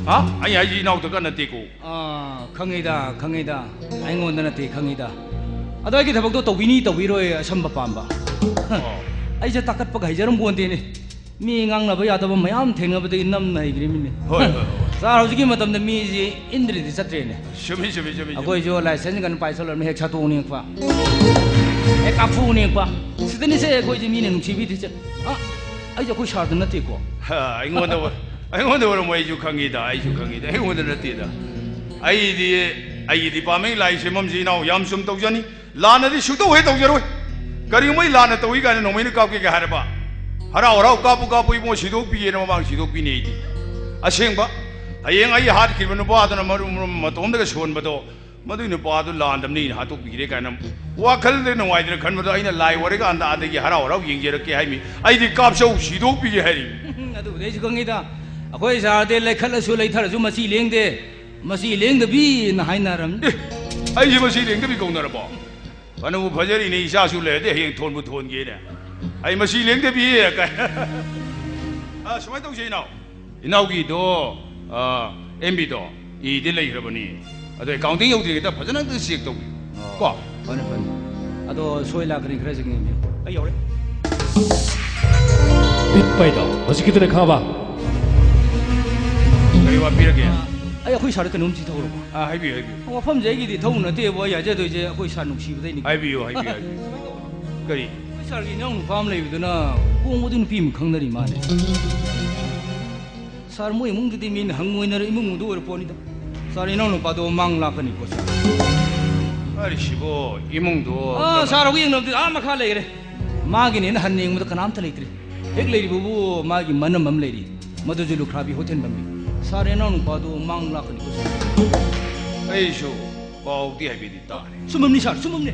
ꯍꯥ? ꯑꯩ ꯍꯥꯏꯁꯤ ꯏꯅꯥꯎꯗꯒ ꯅꯠꯇꯦꯀꯣ꯫ ꯑꯥ, ꯈꯪꯉꯤꯗ, ꯈꯪꯉꯤꯗ꯫ ꯑꯩꯉꯣꯟꯗ ꯅꯠꯇꯦ, ꯈꯪꯉꯤꯗ꯫ ꯑꯗꯣ ꯑꯩꯒꯤ ꯊꯕꯛꯇꯣ ꯇꯧꯕꯤꯅꯤ ꯇꯧꯕꯤꯔꯣꯏ ꯑꯁꯝꯕ ꯄꯥꯝꯕ꯫ ꯑꯣ꯫ ꯑꯩꯁꯦ ꯇꯥꯈꯠꯄꯒ ꯍꯩꯖꯔꯝꯄꯣꯟꯇꯦꯅꯦ꯫ ꯃꯤ ꯉꯥꯡꯅꯕ ꯌꯥꯗꯕ ꯃꯌꯥꯝ ꯊꯦꯡꯅꯕꯗꯒꯤ ꯅꯝꯅ ꯍꯩꯈ꯭ꯔꯤꯃꯤꯅꯦ꯫ ꯍꯣꯏ, ꯍꯣꯏ, ꯍꯣꯏ꯫ ꯁꯥꯔ, ꯍꯧꯖꯤꯛꯀꯤ ꯃꯇꯝꯗ ꯃꯤꯁꯤ ꯏꯟꯗ꯭ꯔꯗꯤ ꯆꯠꯇ꯭ꯔꯦꯅꯦ꯫ ꯆꯨꯝꯃꯤ, ꯆꯨꯝꯃꯤ, ꯆꯨꯝꯃꯤ, ꯆꯨꯝꯃꯤ꯫ ꯑꯩꯈꯣꯏꯁꯨ ꯂꯥꯏꯁꯦꯟꯁ ꯀꯩꯅꯣ ꯄꯥꯏꯁꯜꯂꯕꯅꯤ, ꯍꯦꯛ ꯁꯠꯇꯣꯛꯅꯤꯡꯉꯛꯄ, ꯍꯦꯛ ꯀꯥꯞꯊꯣꯛꯅꯤꯡꯉꯛꯄ꯫ ꯁꯤꯗꯅꯤꯁꯦ ꯑꯩꯈꯣꯏꯁꯦ ꯃꯤꯅ ꯅꯨꯡꯁꯤꯕꯤꯗ꯭ꯔꯤꯁꯦ꯫ ꯑ, ꯑꯩꯁꯦ ꯑꯩꯈꯣꯏ ꯁꯥꯔꯗ ꯅꯠꯇꯦꯀꯣ꯫ ꯍꯥ, ꯑꯩꯉꯣꯟꯗ ꯑꯣꯏ-, ꯑꯩꯉꯣꯟꯗ ꯑꯣꯏꯔꯝꯃꯣꯏ, ꯑꯩꯁꯨ ꯈꯪꯉꯤꯗ, ꯑꯩꯁꯨ ꯈꯪꯉꯤꯗ, ꯑꯩꯉꯣꯟꯗ ꯅꯠꯇꯦꯗ꯫ ꯑꯩꯗꯤ, ꯑꯩꯒꯤ ꯗꯤꯄꯥꯔꯠꯃꯦꯟꯒꯤ ꯂꯥꯏ ꯁꯦꯝꯐꯝꯁꯤ ꯏꯅꯥꯎ ꯌꯥꯝ ꯆꯨꯝ ꯇꯧꯖꯅꯤ꯫ ꯂꯥꯟꯅꯗꯤ ꯁꯨꯛꯇꯧ ꯍꯦꯛ ꯇꯧꯖꯔꯣꯏ꯫ ꯀꯔꯤꯒꯨꯝꯕ ꯑꯩ ꯂꯥꯟꯅ ꯇꯧꯏ ꯀꯥꯏꯅ ꯅꯣꯡꯃꯩꯅ ꯀꯥꯞꯀꯦꯒ ꯍꯥꯏꯔꯕ, ꯍꯔꯥꯎ ꯍꯔꯥꯎ ꯀꯥꯞꯄꯨ ꯀꯥꯞꯄꯨ ꯏꯕꯨꯡꯉꯣ, ꯁꯤꯗꯣꯛꯄꯤꯒꯦꯅ ꯃꯃꯥꯡ ꯁꯤꯗꯣꯛꯄꯤꯅꯤ ꯑꯩꯗꯤ꯫ ꯑꯁꯦꯡꯕ, ꯍꯌꯦꯡ ꯑꯩ ꯍꯥꯠꯈꯤꯕ ꯅꯨꯄꯥꯗꯨꯅ ꯃꯔꯨ ꯃꯔꯨ ꯃꯇꯣꯝꯗꯒ ꯁꯣꯟꯕꯗꯣ, ꯃꯗꯨꯏ ꯅꯨꯄꯥꯗꯨ ꯂꯥꯟꯗꯕꯅꯤꯅ ꯍꯥꯠꯇꯣꯛꯄꯤꯈ꯭ꯔꯦ ꯀꯥꯏꯅ ꯋꯥꯈꯜꯗ ꯅꯨꯡꯉꯥꯏꯗꯅ ꯈꯟꯕꯗꯣ, ꯑꯩꯅ ꯂꯥꯏ ꯑꯣꯏꯔꯀꯥꯟꯗ ꯑꯗꯒꯤ ꯍꯔꯥꯎ ꯍꯔꯥꯎ ꯌꯦꯡꯖꯔꯛꯀꯦ ꯍꯥꯏꯃꯤ꯫ ꯑꯩꯗꯤ ꯀꯥꯞꯆꯧ ꯁꯤꯗꯣꯛꯄꯤꯒꯦ ꯍꯥꯏꯔꯤ꯫ ꯑꯗꯨꯕꯨꯗꯤ ꯑꯩꯁꯨ ꯈꯪꯉꯤꯗ, ꯑꯩꯈꯣꯏ ꯁꯥꯔꯗꯤ ꯂꯩꯈꯠꯂꯁꯨ ꯂꯩꯊꯔꯁꯨ ꯃꯁꯤ ꯂꯦꯡꯗꯦ, ꯃꯁꯤ ꯂꯦꯡꯗꯕꯤꯅ ꯍꯥꯏꯅꯔꯝꯅꯤ꯫ ꯑꯦ, ꯑꯩꯁꯦ ꯃꯁꯤ ꯂꯦꯡꯗꯕꯤ ꯀꯧꯅꯔꯕꯣ? ꯐꯅꯕꯨ ꯐꯖꯔꯤꯅꯦ, ꯏꯆꯥꯁꯨ ꯂꯩꯔꯗꯤ ꯍꯌꯦꯡ ꯊꯣꯟꯕꯨ ꯊꯣꯟꯒꯦꯅꯦ꯫ ꯑꯩ ꯃꯁꯤ ꯂꯦꯡꯗꯕꯤ ꯀꯥꯏ꯫ ꯑ, ꯁꯨꯃꯥꯏꯅ ꯇꯧꯁꯦ ꯏꯅꯥꯎ꯫ ꯏꯅꯥꯎꯒꯤꯗꯣ, ꯑ, ꯑꯦꯝ ꯕꯤꯗꯣ ꯏꯗꯤ ꯂꯩꯈ꯭ꯔꯕꯅꯤ꯫ ꯑꯗꯣ ꯑꯦꯀꯥꯎꯟꯇꯤꯡ ꯌꯧꯗ꯭ꯔꯤꯉꯩꯗ ꯐꯖꯅ ꯑꯝꯇ ꯆꯦꯛ ꯇꯧꯕꯤꯌꯨ꯫ ꯑꯣ, ꯀꯣ? ꯐꯅꯤ, ꯐꯅꯤ꯫ ꯑꯗꯣ ꯁꯣꯏ ꯂꯥꯛꯀꯅꯤ, ꯈꯔ ꯆꯦꯛ ꯌꯦꯡꯕꯤꯌꯨ꯫ ꯑꯩ ꯌꯧꯔꯦ꯫ ꯄꯤꯛꯄꯩꯗꯣ ꯍꯧꯖꯤꯛꯀꯤꯗꯨꯅꯦ ꯈꯪꯉꯕ? ꯀꯔꯤ ꯋꯥꯠꯄꯤꯔꯒꯦ? ꯑꯩ ꯑꯩꯈꯣꯏ ꯁꯥꯔꯗ ꯀꯩꯅꯣꯝ ꯆꯤꯊꯍꯧꯔꯕ? ꯑꯥ, ꯍꯥꯏꯕꯤꯌꯨ, ꯍꯥꯏꯕꯤꯌꯨ꯫ ꯋꯥꯐꯝꯁꯦ ꯑꯩꯒꯤꯗꯤ ꯊꯧ ꯅꯠꯇꯦꯕ, ꯑꯩ ꯍꯥꯏꯖꯗꯣꯏꯁꯦ ꯑꯩꯈꯣꯏ ꯁꯥꯔ ꯅꯨꯡꯁꯤꯕꯗꯩꯅꯤ꯫ ꯍꯥꯏꯕꯤꯌꯨ, ꯍꯥꯏꯕꯤꯌꯨ, ꯍꯥꯏꯕꯤꯌꯨ꯫ ꯀꯔꯤ? ꯑꯩꯈꯣꯏ ꯁꯥꯔꯒꯤ ꯏꯅꯥꯎ ꯅꯨꯄꯥ ꯑꯃ ꯂꯩꯕꯗꯨꯅ ꯍꯣꯡꯕꯗꯨ ꯅꯨꯄꯤ ꯑꯃ ꯈꯪꯅꯔꯤ ꯃꯥꯅꯦ꯫ ꯁꯥꯔ, ꯃꯣꯏ ꯏꯃꯨꯡꯗꯨꯗꯤ ꯃꯤꯅ ꯍꯪꯉꯣꯏꯅꯔ ꯏꯃꯨꯡꯗꯨ ꯑꯣꯏꯔ ꯄꯣꯠꯅꯤꯗ꯫ ꯁꯥꯔ, ꯏꯅꯥꯎ ꯅꯨꯄꯥꯗꯣ ꯃꯥꯡ ꯂꯥꯛꯀꯅꯤꯀꯣ, ꯁꯥꯔ꯫ ꯍꯥꯏꯔꯤꯁꯤꯕꯣ, ꯏꯃꯨꯡꯗꯣ ꯑꯥ, ꯀꯅꯥ- ꯁꯥꯔ, ꯍꯧꯖꯤꯛ ꯌꯦꯡꯅꯕꯗꯤ ꯑꯥ ꯃꯈꯥ ꯂꯩꯈ꯭ꯔꯦ꯫ ꯃꯥꯒꯤꯅꯦꯅ ꯍꯟꯅ ꯌꯦꯡꯕꯗ ꯀꯅꯥꯝꯇ ꯂꯩꯇ꯭ꯔꯦ꯫ ꯍꯦꯛ ꯂꯩꯔꯤꯕꯕꯨ ꯃꯥꯒꯤ ꯃꯅꯝ ꯑꯃ ꯂꯩꯔꯤ꯫ ꯃꯗꯨꯁꯨ ꯂꯨꯈ꯭ꯔꯥꯕꯤ ꯍꯣꯇꯦꯜ ꯐꯝꯃꯤ꯫ ꯁꯥꯔ, ꯏꯅꯥꯎ ꯅꯨꯄꯥꯗꯣ ꯃꯥꯡ ꯂꯥꯛꯀꯅꯤꯀꯣ, ꯁꯥꯔ꯫ ꯑꯩꯁꯨ ꯄꯥꯎꯗꯤ ꯍꯥꯏꯐꯦꯠꯇꯤ ꯇꯥꯔꯦ꯫ ꯆꯨꯝꯃꯝꯅꯤ ꯁꯥꯔ, ꯆꯨꯝꯃꯝꯅꯤ꯫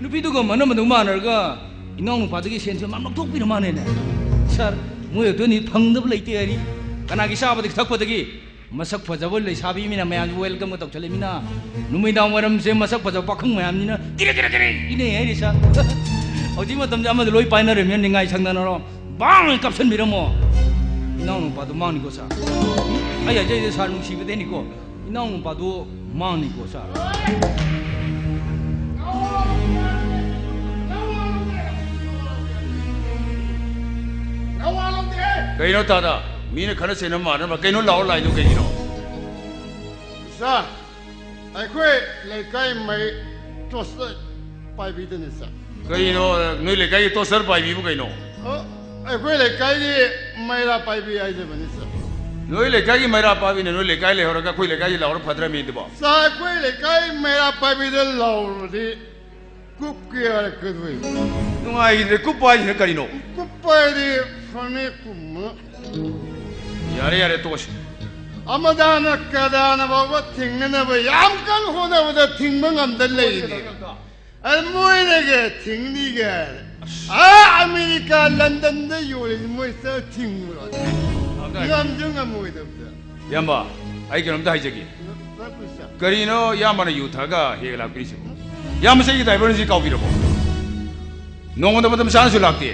ꯅꯨꯄꯤꯗꯨꯒ ꯃꯅꯝ ꯑꯗꯨꯝ ꯃꯥꯟꯅꯔꯒ ꯏꯅꯥꯎ ꯅꯨꯄꯥꯗꯒꯤ ꯁꯦꯟꯁꯦ ꯃꯥ ꯂꯧꯊꯣꯛꯄꯤꯔ ꯃꯥꯅꯦꯅꯦ꯫ ꯁꯥꯔ, ꯃꯣꯏ ꯑꯗꯨꯅꯤ ꯐꯪꯗꯕ ꯂꯩꯇꯦ ꯍꯥꯏꯔꯤ꯫ ꯀꯅꯥꯒꯤ ꯆꯥꯕꯗꯒꯤ ꯊꯛꯄꯗꯒꯤ ꯃꯁꯛ ꯐꯖꯕ ꯂꯩꯁꯥꯕꯤ ꯃꯤꯅ ꯃꯌꯥꯝꯁꯨ ꯋꯦꯜꯀꯝꯒ ꯇꯧꯁꯜꯂꯛꯃꯤꯅ ꯅꯨꯃꯤꯗꯥꯡ ꯋꯥꯏꯔꯝꯁꯦ ꯃꯁꯛ ꯐꯖꯕ ꯄꯥꯈꯪ ꯃꯌꯥꯝꯁꯤꯅ ꯇꯤꯔꯤ ꯇꯤꯔꯤ ꯇꯤꯔꯤ ꯏꯅꯩ ꯍꯥꯏꯔꯤ ꯁꯥꯔ꯫ ꯍꯧꯖꯤꯛ ꯃꯇꯝꯁꯦ ꯑꯃꯗ ꯂꯣꯏ ꯄꯥꯏꯅꯔꯕꯅꯤꯅ ꯅꯤꯡꯉꯥꯏ ꯁꯪꯗꯅꯔꯣ, ꯕꯥꯡ ꯀꯥꯞꯁꯟꯕꯤꯔꯝꯃꯣ꯫ ꯏꯅꯥꯎ ꯅꯨꯄꯥꯗꯣ ꯃꯥꯡꯅꯤꯀꯣ ꯁꯥꯔ꯫ ꯑꯩ ꯍꯥꯏꯖꯩꯁꯦ ꯁꯥꯔ ꯅꯨꯡꯁꯤꯕꯗꯩꯅꯤꯀꯣ꯫ ꯏꯅꯥꯎ ꯅꯨꯄꯥꯗꯣ ꯃꯥꯡꯅꯤꯀꯣ ꯁꯥꯔ꯫ ꯀꯩꯅꯣ ꯇꯥꯗ? ꯃꯤꯅ ꯈꯠꯅ ꯆꯩꯅꯕ ꯃꯥꯟꯅꯕ ꯀꯩꯅꯣ ꯂꯥꯎꯔ ꯂꯥꯛꯏꯗꯣ ꯀꯩꯒꯤꯅꯣ? ꯁꯥꯔ, ꯑꯩꯈꯣꯏ ꯂꯩꯀꯥꯏ ꯃꯩ ꯇꯣꯔꯆ ꯂꯥꯏꯠ ꯄꯥꯏꯕꯤꯗꯨꯅꯤ ꯁꯥꯔ꯫ ꯀꯩꯅꯣ, ꯅꯣꯏ ꯂꯩꯀꯥꯏꯒꯤ ꯇꯣꯔꯆ ꯂꯥꯏꯠ ꯄꯥꯏꯕꯤꯕꯨ ꯀꯩꯅꯣ? ꯑꯣ, ꯑꯩꯈꯣꯏ ꯂꯩꯀꯥꯏꯒꯤ ꯃꯩꯔꯥ ꯄꯥꯏꯕꯤ ꯍꯥꯏꯖꯕꯅꯤ ꯁꯥꯔ꯫ ꯅꯣꯏ ꯂꯩꯀꯥꯏꯒꯤ ꯃꯩꯔꯥ ꯄꯥꯏꯕꯤꯅ ꯅꯣꯏ ꯂꯩꯀꯥꯏ ꯂꯩꯍꯧꯔꯒ ꯑꯩꯈꯣꯏ ꯂꯩꯀꯥꯏꯒꯤ ꯂꯥꯎꯔ ꯐꯗ꯭ꯔꯃꯤ ꯑꯗꯨꯕꯣ? ꯁꯥꯔ, ꯑꯩꯈꯣꯏ ꯂꯩꯀꯥꯏ ꯃꯩꯔꯥ ꯄꯥꯏꯕꯤꯗ ꯂꯥꯎꯔꯗꯤ ꯀꯨꯞꯀꯦ ꯍꯥꯏꯔꯛꯀꯗꯣꯏꯅꯤ꯫ ꯅꯨꯡꯉꯥꯏꯈꯤꯗ꯭ꯔꯦ꯫ ꯀꯨꯞꯄ ꯍꯥꯏꯁꯤꯅ ꯀꯔꯤꯅꯣ? ꯀꯨꯞꯄ ꯍꯥꯏꯗꯤ ꯐꯅꯦꯛꯀꯨꯝꯕ꯫ ꯌꯥꯔꯦ, ꯌꯥꯔꯦ, ꯇꯣꯛꯑꯁꯤ꯫ ꯑꯃꯗꯥꯅ ꯀꯗꯥꯅ ꯐꯥꯎꯕ ꯊꯤꯡꯅꯅꯕ ꯌꯥꯝ ꯀꯟꯅ ꯍꯣꯠꯅꯕꯗ ꯊꯤꯡꯕ ꯉꯝꯗ ꯂꯩꯔꯤꯅꯦ꯫ ꯑꯗ ꯃꯣꯏꯅꯒ ꯊꯤꯡꯅꯤꯒ ꯍꯥꯏꯔꯦ꯫ ꯑꯥ, ꯑꯃꯦꯔꯤꯀꯥ ꯂꯟꯗꯟꯗ ꯌꯣꯜꯂꯤꯁꯤ ꯃꯣꯏ ꯆꯠ ꯊꯤꯡꯉꯨꯔꯣ? ꯉꯝꯁꯨ ꯉꯝꯃꯣꯏꯗꯕꯗ꯫ ꯏꯌꯥꯝꯕ, ꯑꯩ ꯀꯩꯅꯣꯝꯇ ꯍꯥꯏꯖꯒꯦ꯫ ꯁꯥꯔ꯫ ꯀꯔꯤꯅꯣ ꯏꯌꯥꯝꯕꯅ ꯌꯨ ꯊꯛꯑꯒ ꯍꯦꯛ ꯂꯥꯛꯄꯤꯔꯤꯁꯤꯕꯣ? ꯏꯌꯥꯝꯕꯁꯦ ꯑꯩꯒꯤ ꯗ꯭ꯔꯥꯏꯚꯔꯅꯤ ꯁꯤ ꯀꯥꯎꯕꯤꯔꯕꯣ? ꯅꯣꯡꯃꯗ ꯃꯇꯝ ꯆꯥꯅꯁꯨ ꯂꯥꯛꯇꯦ꯫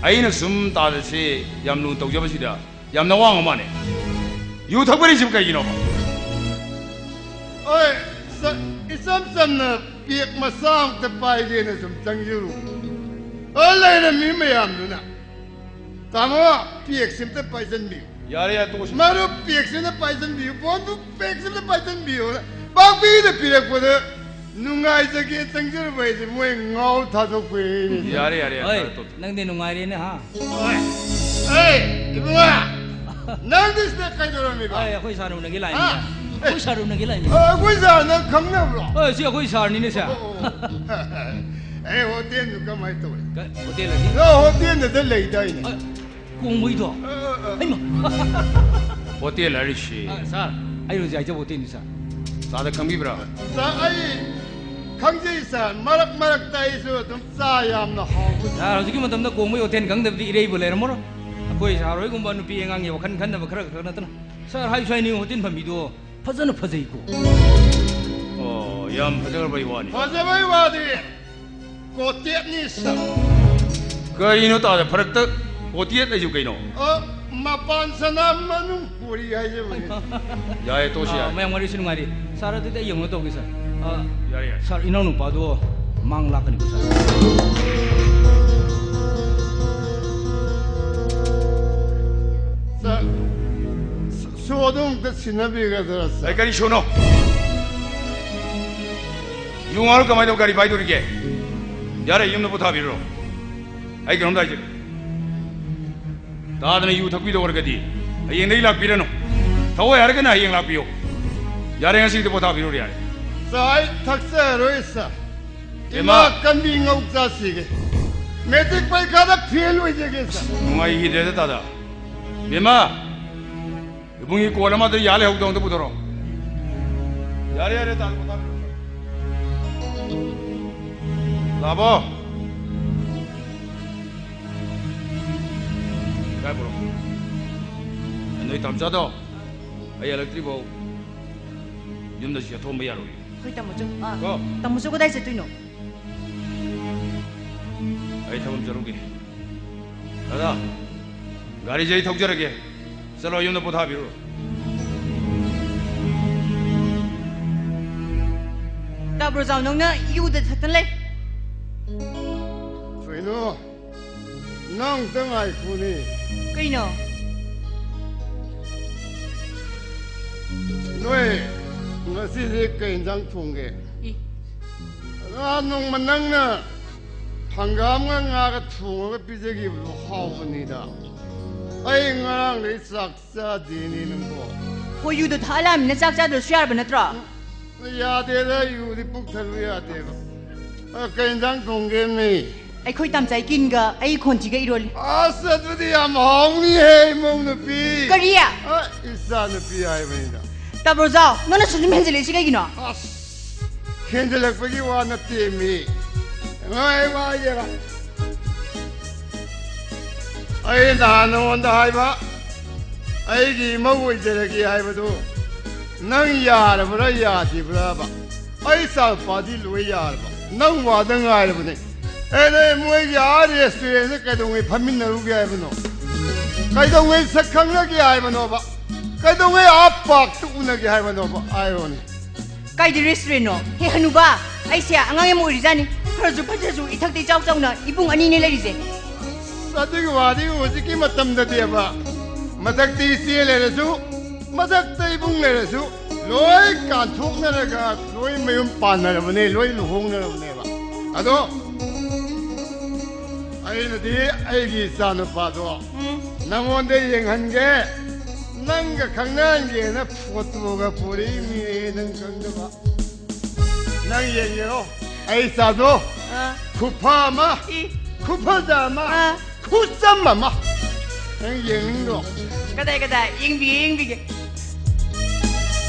ꯑꯩꯅ ꯁꯨꯝ ꯇꯥꯗꯁꯤ ꯌꯥꯝ ꯂꯨꯅ ꯇꯧꯖꯕꯁꯤꯗ ꯌꯥꯝꯅ ꯋꯥꯡꯕ ꯃꯥꯅꯦ꯫ ꯌꯨ ꯊꯛꯄꯤꯔꯤꯁꯤꯕꯨ ꯀꯩꯒꯤꯅꯣꯕ? ꯍꯣꯏ, ꯁ-, ꯏꯆꯝ ꯆꯝꯅ ꯄꯦꯛ ꯃꯆꯥ ꯑꯝꯇ ꯄꯥꯏꯒꯦꯅ ꯁꯨꯝ ꯆꯪꯖꯔꯨ꯫ ꯑ, ꯂꯩꯔꯝꯃꯤ ꯃꯌꯥꯝꯗꯨꯅ, "ꯇꯥꯃꯣ, ꯄꯦꯛꯁꯤ ꯑꯝꯇ ꯄꯥꯏꯁꯤꯟꯕꯤꯌꯨ꯫ ꯌꯥꯔꯦ, ꯌꯥꯔꯦ, ꯇꯣꯛꯑꯁꯤ꯫ ꯃꯔꯨꯞ, ꯄꯦꯛꯁꯤ ꯑꯝꯇ ꯄꯥꯏꯁꯤꯟꯕꯤꯌꯨ꯫ ꯕꯣꯟꯗꯨ ꯄꯦꯛꯁꯤ ꯑꯝꯇ ꯄꯥꯏꯁꯤꯟꯕꯤꯌꯨ"꯫ ꯄꯥꯛꯄꯤꯗ ꯄꯤꯔꯛꯄꯗ ꯅꯨꯡꯉꯥꯏꯖꯒꯦ ꯆꯪꯖꯔꯨꯕ ꯍꯥꯏꯁꯦ ꯃꯣꯏ ꯉꯥꯎ ꯊꯥꯗꯣꯛꯄꯩꯅꯦ꯫ ꯌꯥꯔꯦ, ꯌꯥꯔꯦ, ꯌꯥꯔꯦ, ꯍꯣꯏ, ꯇꯣꯛꯑꯣ꯫ ꯅꯪꯗꯤ ꯅꯨꯡꯉꯥꯏꯔꯦꯅꯦ, ꯍꯥ? ꯍꯣꯏ꯫ ꯑꯦ, ꯏꯕꯨꯡꯉꯣ, ꯅꯪꯗꯤ ꯁꯤꯗ ꯀꯩꯗꯧꯔꯝꯃꯤꯕ? ꯑꯦ, ꯑꯩꯈꯣꯏ ꯁꯥꯔ ꯎꯅꯒꯦ ꯂꯥꯛꯏꯅꯦ꯫ ꯍꯥ? ꯑꯩꯈꯣꯏ ꯁꯥꯔ ꯎꯅꯒꯦ ꯂꯥꯛꯏꯅꯦ꯫ ꯑ, ꯑꯩꯈꯣꯏ ꯁꯥꯔ ꯅꯪ ꯈꯪꯅꯕ꯭ꯔꯣ? ꯍꯣꯏ, ꯁꯤ ꯑꯩꯈꯣꯏ ꯁꯥꯔꯅꯤꯅꯦ, ꯁꯥꯔ꯫ ꯑꯣ, ꯑꯣ, ꯑꯣ꯫ ꯑꯦ, ꯍꯣꯇꯦꯜꯗꯨ ꯀꯃꯥꯏꯅ ꯇꯧꯔꯤ? ꯀ-, ꯍꯣꯇꯦꯜ ꯑꯗꯤ? ꯅꯪ ꯍꯣꯇꯦꯜꯗꯨꯗ ꯂꯩꯗꯥꯏꯅꯦ? ꯑ, ꯀꯣꯡꯕꯩꯗꯣ? ꯑ, ꯑ, ꯑ꯫ ꯍꯩꯃꯥ! ꯍꯣꯇꯦꯜ ꯍꯥꯏꯔꯤꯁꯤ꯫ ꯑ, ꯁꯥꯔ, ꯑꯩ ꯍꯧꯖꯤꯛ ꯍꯥꯏꯖꯕ ꯍꯣꯇꯦꯜꯅꯤ, ꯁꯥꯔ꯫ ꯁꯥꯔꯗ ꯈꯪꯕꯤꯕ꯭ꯔꯥ? ꯁꯥꯔ, ꯑꯩ ꯈꯪꯖꯩ, ꯁꯥꯔ꯫ ꯃꯔꯛ ꯃꯔꯛꯇ ꯑꯩꯁꯨ ꯑꯗꯨꯝ ꯆꯥ ꯌꯥꯝꯅ ꯍꯥꯎꯕ꯫ ꯁꯥꯔ, ꯍꯧꯖꯤꯛꯀꯤ ꯃꯇꯝꯗ ꯀꯣꯡꯕꯩ ꯍꯣꯇꯦꯜ ꯈꯪꯗꯕꯗꯤ ꯏꯔꯩꯕꯨ ꯂꯩꯔꯝꯃꯔꯣꯏ꯫ ꯑꯩꯈꯣꯏ ꯁꯥꯔ ꯍꯣꯏꯒꯨꯝꯕ ꯅꯨꯄꯤ ꯑꯉꯥꯡꯒꯤ ꯋꯥꯈꯜ ꯈꯟꯗꯕ ꯈꯔ ꯈꯛ ꯅꯠꯇꯅ꯫ ꯁꯥꯔ, ꯍꯥꯏꯁꯨ ꯍꯥꯏꯅꯤꯡꯉꯤ, ꯍꯣꯇꯦꯜ ꯐꯝꯃꯤꯗꯣ ꯐꯖꯅ ꯐꯖꯩꯀꯣ꯫ ꯑꯣ, ꯌꯥꯝ ꯐꯖꯈ꯭ꯔꯕꯩ ꯋꯥꯅꯤ꯫ ꯐꯖꯕꯩ ꯋꯥꯗꯤ ꯀꯣꯇꯦꯠꯅꯤ ꯁꯥꯔ꯫ ꯀꯩꯅꯣ ꯇꯥꯗ ꯐꯔꯛꯇ ꯀꯣꯇꯦꯠ ꯍꯥꯏꯁꯤꯕꯨ ꯀꯩꯅꯣ? ꯑ, ꯃꯄꯥꯟ ꯁꯅꯥ ꯃꯅꯨꯡ ꯀꯣꯔꯤ ꯍꯥꯏꯖꯕꯅꯤ꯫ ꯌꯥꯏꯌꯦ, ꯇꯣꯛꯁꯤ, ꯑꯥ, ꯌꯥꯏꯌꯦ꯫ ꯃꯌꯥꯝ ꯋꯥꯔꯤꯁꯨ ꯅꯨꯡꯉꯥꯏꯔꯤ꯫ ꯁꯥꯔ, ꯑꯗꯨꯗꯤ ꯑꯩ ꯌꯦꯡꯉꯨ ꯇꯧꯒꯦ, ꯁꯥꯔ꯫ ꯑꯥ, ꯌꯥꯔꯦ, ꯌꯥꯔꯦ꯫ ꯁꯥꯔ, ꯏꯅꯥꯎꯅꯨꯄꯥꯗꯣ ꯃꯥꯡ ꯂꯥꯛꯀꯅꯤꯀꯣ, ꯁꯥꯔ꯫ ꯁꯥꯔ, ꯁꯣꯗꯣ ꯑꯝꯇ ꯁꯤꯟꯅꯕꯤꯒꯗ꯭ꯔꯥ, ꯁꯥꯔ? ꯑꯩ ꯀꯔꯤ ꯁꯣꯅꯣ? ꯌꯨ ꯉꯥꯎꯔ ꯀꯃꯥꯏꯅ ꯇꯧ ꯒꯥꯔꯤ ꯄꯥꯏꯗꯣꯔꯤꯒꯦ? ꯌꯥꯔꯦ, ꯌꯨꯝꯗ ꯄꯣꯊꯥꯕꯤꯔꯨꯔꯣ꯫ ꯑꯩ ꯀꯩꯅꯣꯝꯇ ꯍꯥꯏꯖꯒꯦ꯫ ꯇꯥꯗꯅ ꯌꯨ ꯊꯛꯄꯤꯗ ꯑꯣꯏꯔꯒꯗꯤ ꯍꯌꯦꯡꯗꯒꯤ ꯂꯥꯛꯄꯤꯔꯅꯨ꯫ ꯊꯛꯑꯣꯏ ꯍꯥꯏꯔꯒꯅ ꯍꯌꯦꯡ ꯂꯥꯛꯄꯤꯌꯨ꯫ ꯌꯥꯔꯦ, ꯉꯁꯤꯒꯤꯗꯤ ꯄꯣꯊꯥꯕꯤꯔꯨꯔꯣ ꯌꯥꯔꯦ꯫ ꯁꯥꯔ, ꯑꯩ ꯊꯛꯆꯔꯔꯣꯏ, ꯁꯥꯔ꯫ ꯏꯃꯥ! ꯏꯃꯥ ꯀꯟꯕꯤ ꯉꯧ ꯆꯥꯁꯤꯒꯦ꯫ ꯃꯦꯇ꯭ꯔꯤꯛ ꯄꯔꯤꯈꯥꯗ ꯐꯦꯜ ꯑꯣꯏꯖꯒꯦ, ꯁꯥꯔ꯫ ꯅꯨꯡꯉꯥꯏꯈꯤꯗ꯭ꯔꯦꯗ, ꯇꯥꯗ꯫ ꯕꯦꯝꯃ! ꯏꯕꯨꯡꯒꯤ ꯀꯣꯜ ꯑꯃꯗ ꯌꯥ ꯂꯩꯍꯧꯗꯣ ꯑꯝꯇ ꯄꯨꯊꯣꯔꯛꯑꯣ꯫ ꯌꯥꯔꯦ, ꯌꯥꯔꯦ, ꯇꯥꯗ, ꯄꯣꯊꯥꯕꯤꯔꯣ꯫ ꯂꯥꯛꯑꯕꯣ? ꯀꯥꯏ ꯄꯨꯔꯛꯑꯣ? ꯅꯣꯏ ꯇꯥꯃꯣꯆꯥꯗꯣ ꯑꯩ ꯍꯜꯂꯛꯇ꯭ꯔꯤꯐꯥꯎ ꯌꯨꯝꯗ ꯆꯦꯊꯣꯛꯑꯝꯕ ꯌꯥꯔꯣꯏ꯫ ꯍꯣꯏ, ꯇꯥꯃꯣꯆꯧ꯫ ꯑꯥ, ꯀꯣ? ꯇꯥꯃꯣꯆꯧ ꯀꯗꯥꯏ ꯆꯠꯇꯣꯏꯅꯣ? ꯑꯩ ꯊꯕꯛ ꯑꯃ ꯆꯠꯂꯨꯒꯦ꯫ ꯗꯥꯗꯥ, ꯒꯥꯔꯤꯁꯦ ꯑꯩ ꯊꯧꯖꯔꯒꯦ꯫ ꯆꯠꯂꯣ, ꯌꯨꯝꯗ ꯄꯣꯊꯥꯕꯤꯔꯨꯔꯣ꯫ ꯇꯥꯕ꯭ꯔꯣ, ꯖꯥꯎ, ꯅꯪꯅ ꯌꯨꯗ ꯊꯛꯇꯅ ꯂꯩ꯫ ꯀꯩꯅꯣ? ꯅꯪ ꯑꯝꯇ ꯉꯥꯏꯈꯣꯅꯦ꯫ ꯀꯩꯅꯣ? ꯅꯣꯏ ꯉꯁꯤꯗꯤ ꯀꯩ ꯏꯟꯖꯥꯡ ꯊꯣꯡꯒꯦ? ꯏ꯫ ꯉꯍꯥꯟ ꯅꯣꯡꯃ ꯅꯪꯅ ꯍꯪꯒꯥꯝꯒ ꯉꯥꯒ ꯊꯣꯡꯉꯒ ꯄꯤꯖꯈꯤꯕꯗꯣ ꯍꯥꯎꯕꯅꯤꯗ꯫ ꯑꯩ ꯉꯔꯥꯡꯗꯩ ꯆꯥꯛ ꯆꯥꯗꯦꯅꯦ ꯅꯪꯕꯣ꯫ ꯍꯣꯏ, ꯌꯨꯗꯣ ꯊꯛꯑ ꯂꯥꯛꯑꯃꯤꯅ ꯆꯥꯛ ꯆꯥꯗ꯭ꯔꯁꯨ ꯌꯥꯔꯕ ꯅꯠꯇ꯭ꯔꯣ? ꯌꯥꯗꯦꯗ, ꯌꯨꯗꯤ ꯄꯨꯛ ꯊꯜꯂꯨ ꯌꯥꯗꯦꯕ꯫ ꯑ, ꯀꯩ ꯏꯟꯖꯥꯡ ꯊꯣꯡꯒꯦꯃꯤ? ꯑꯩꯈꯣꯏ ꯇꯥꯝꯆꯥꯏ ꯀꯤꯟꯒ ꯑꯩ ꯈꯣꯟꯊꯤꯒ ꯏꯔꯣꯜꯂꯤ꯫ ꯑꯁ, ꯑꯗꯨꯗꯤ ꯌꯥꯝ ꯍꯥꯎꯅꯤꯍꯦ, ꯏꯃꯧ ꯅꯨꯄꯤ꯫ ꯀꯔꯤ? ꯑ, ꯏꯆꯥ ꯅꯨꯄꯤ ꯍꯥꯏꯕꯅꯤꯗ꯫ ꯇꯥꯕ꯭ꯔꯣ, ꯖꯥꯎ? ꯅꯪꯅ ꯁꯨꯝ ꯁꯨꯝ ꯍꯦꯟꯖꯜꯂꯛꯏꯁꯤ ꯀꯩꯒꯤꯅꯣ? ꯑꯁ, ꯍꯦꯟꯖꯜꯂꯛꯄꯒꯤ ꯋꯥ ꯅꯠꯇꯦꯃꯤ꯫ ꯉꯥꯏ, ꯋꯥ ꯍꯥꯏꯒꯦꯕ꯫ ꯑꯩ ꯅꯍꯥꯟ ꯅꯉꯣꯟꯗ ꯍꯥꯏꯕ, ꯑꯩꯒꯤ ꯏꯃꯧ ꯑꯣꯏꯖꯔꯒꯦ ꯍꯥꯏꯕꯗꯨ ꯅꯪ ꯌꯥꯔꯕ꯭ꯔꯥ ꯌꯥꯗ꯭ꯔꯤꯕ꯭ꯔꯥꯕ? ꯑꯩ ꯏꯆꯥꯅꯨꯄꯥꯗꯤ ꯂꯣꯏ ꯌꯥꯔꯕ꯫ ꯅꯪ ꯋꯥꯗ ꯉꯥꯏꯔꯕꯅꯦ꯫ ꯑꯦ, ꯅꯣꯏ ꯃꯣꯏꯒꯤ ꯑꯥ restaurant ꯀꯩꯗꯧꯉꯩ ꯐꯝꯃꯤꯟꯅꯔꯨꯒꯦ ꯍꯥꯏꯕꯅꯣ? ꯀꯩꯗꯧꯉꯩ ꯁꯛ ꯈꯪꯅꯒꯦ ꯍꯥꯏꯕꯅꯣꯕ? ꯀꯩꯗꯧꯉꯩ ꯑꯥ park ꯇ ꯎꯅꯒꯦ ꯍꯥꯏꯕꯅꯣꯕ? ꯍꯥꯏꯔꯣꯅꯦ꯫ ꯀꯥꯏꯗ restaurant ꯅꯣ? ꯍꯦ ꯍꯅꯨꯕꯥ, ꯑꯩꯁꯦ ꯑꯉꯥꯡ ꯌꯥꯝ ꯑꯣꯏꯔꯤꯖꯥꯠꯅꯤ꯫ ꯐꯔꯁꯨ ꯐꯠꯇ꯭ꯔꯁꯨ ꯏꯊꯛꯇ ꯏꯆꯥꯎ ꯆꯥꯎꯅ ꯏꯕꯨꯡ ꯑꯅꯤꯅꯦ ꯂꯩꯔꯤꯁꯦ꯫ ꯑꯁ, ꯑꯗꯨꯒꯤ ꯋꯥꯗꯤ ꯍꯧꯖꯤꯛꯀꯤ ꯃꯇꯝꯗꯗꯤꯕ, ꯃꯊꯛꯇ ꯏꯆꯦ ꯂꯩꯔꯁꯨ, ꯃꯊꯛꯇ ꯏꯕꯨꯡ ꯂꯩꯔꯁꯨ, ꯂꯣꯏ ꯀꯥꯟꯊꯣꯛꯅꯔꯒ ꯂꯣꯏ ꯃꯌꯨꯝ ꯄꯥꯟꯅꯔꯕꯅꯦ, ꯂꯣꯏ ꯂꯨꯍꯣꯡꯅꯔꯕꯅꯦꯕ꯫ ꯑꯗꯣ ꯑꯩꯅꯗꯤ ꯑꯩꯒꯤ ꯏꯆꯥꯅꯨꯄꯥꯗꯣ ꯎꯝ꯫ ꯅꯪꯉꯣꯟꯗ ꯌꯦꯡꯍꯟꯒꯦ, ꯅꯪꯒ ꯈꯪꯅꯍꯟꯒꯦꯅ photo ꯒ ꯄꯨꯔꯛꯏꯃꯤꯅꯦ, ꯅꯪ ꯈꯪꯗꯕ꯫ ꯅꯪ ꯌꯦꯡꯒꯦꯔꯣ? ꯑꯩ ꯏꯆꯥꯗꯣ ꯑꯥ꯫ ꯈꯨꯐ ꯑꯃ, ꯏ꯫ ꯈꯨꯐꯖ ꯑꯃ, ꯑꯥ꯫ ꯈꯨꯆꯝ ꯑꯃ꯫ ꯅꯪ ꯌꯦꯡꯅꯤꯡꯗ꯭ꯔꯣ? ꯀꯗꯥꯏ, ꯀꯗꯥꯏ? ꯌꯦꯡꯕꯤꯒꯦ, ꯌꯦꯡꯕꯤꯒꯦ꯫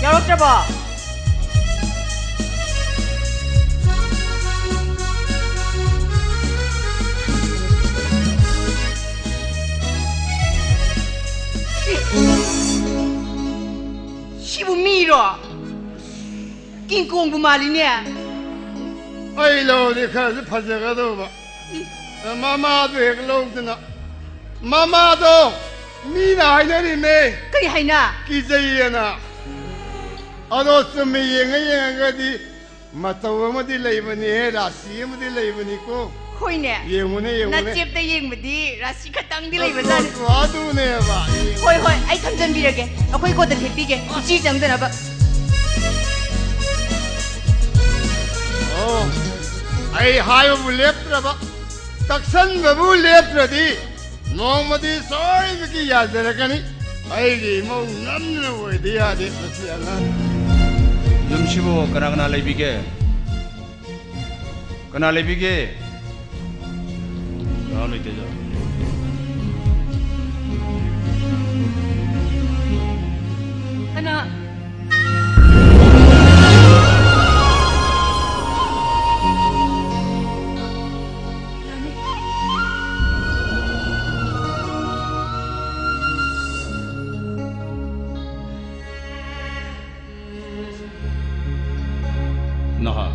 ꯌꯥꯎꯔꯛꯇ꯭ꯔꯕꯣ? ꯁꯤꯕꯨ ꯃꯤꯔꯣ? ꯀꯤꯡ ꯀꯣꯡꯕꯨ ꯃꯥꯜꯂꯤꯅꯦ꯫ ꯑꯩ ꯂꯧꯔꯗꯤ ꯈꯔꯁꯨ ꯐꯖꯒꯗꯧꯕ꯫ ꯃꯃꯥꯗꯨ ꯍꯦꯛ ꯂꯧꯗꯅ꯫ ꯃꯃꯥꯗꯣ ꯃꯤꯅ ꯍꯥꯏꯅꯔꯤꯃꯦ꯫ ꯀꯔꯤ ꯍꯥꯏꯅ? ꯀꯤꯖꯩꯌꯦꯅ꯫ ꯑꯗꯣ ꯆꯨꯝꯃꯤ, ꯌꯦꯡꯉ ꯌꯦꯡꯉꯒꯗꯤ ꯃꯇꯧ ꯑꯃꯗꯤ ꯂꯩꯕꯅꯤꯍꯦ, ꯔꯥꯁꯤ ꯑꯃꯗꯤ ꯂꯩꯕꯅꯤꯀꯣ꯫ ꯍꯣꯏꯅꯦ꯫ ꯌꯦꯡꯉꯨꯅꯦ, ꯌꯦꯡꯉꯨꯅꯦ꯫ ꯅꯆꯦꯞꯇ ꯌꯦꯡꯕꯗꯤ ꯔꯥꯁꯤ ꯈꯇꯪꯗꯤ ꯂꯩꯕꯖꯥꯠꯅꯤ꯫ ꯑꯗꯨ, ꯑꯗꯨꯅꯦꯕ, ꯌꯦꯡꯉꯨ꯫ ꯍꯣꯏ, ꯍꯣꯏ, ꯑꯩ ꯊꯝꯖꯟꯕꯤꯔꯒꯦ꯫ ꯑꯩꯈꯣꯏ ꯀꯣꯟꯗ ꯊꯦꯠꯄꯤꯒꯦ꯫ ꯎꯆꯤ ꯆꯪꯗꯅꯕ꯫ ꯑꯣ, ꯑꯩ ꯍꯥꯏꯕꯕꯨ ꯂꯦꯞꯇ꯭ꯔꯕ, ꯇꯛꯁꯟꯕꯕꯨ ꯂꯦꯞꯇ꯭ꯔꯗꯤ ꯅꯣꯡꯃꯗꯤ ꯁꯣꯏꯗꯅ ꯌꯥꯖꯔꯛꯀꯅꯤ꯫ ꯑꯩꯒꯤ ꯏꯃꯧ ꯅꯝꯗꯅ ꯑꯣꯏꯗ ꯌꯥꯗꯦ ꯃꯁꯤ ꯑꯉꯥꯡ꯫ ꯌꯨꯝꯁꯤꯕꯨ ꯀꯅꯥ ꯀꯅꯥ ꯂꯩꯕꯤꯒꯦ? ꯀꯅꯥ ꯂꯩꯕꯤꯒꯦ? ꯀꯅꯥ ꯂꯩꯇꯦꯗ꯫ ꯀꯅꯥ? ꯅꯍꯥ,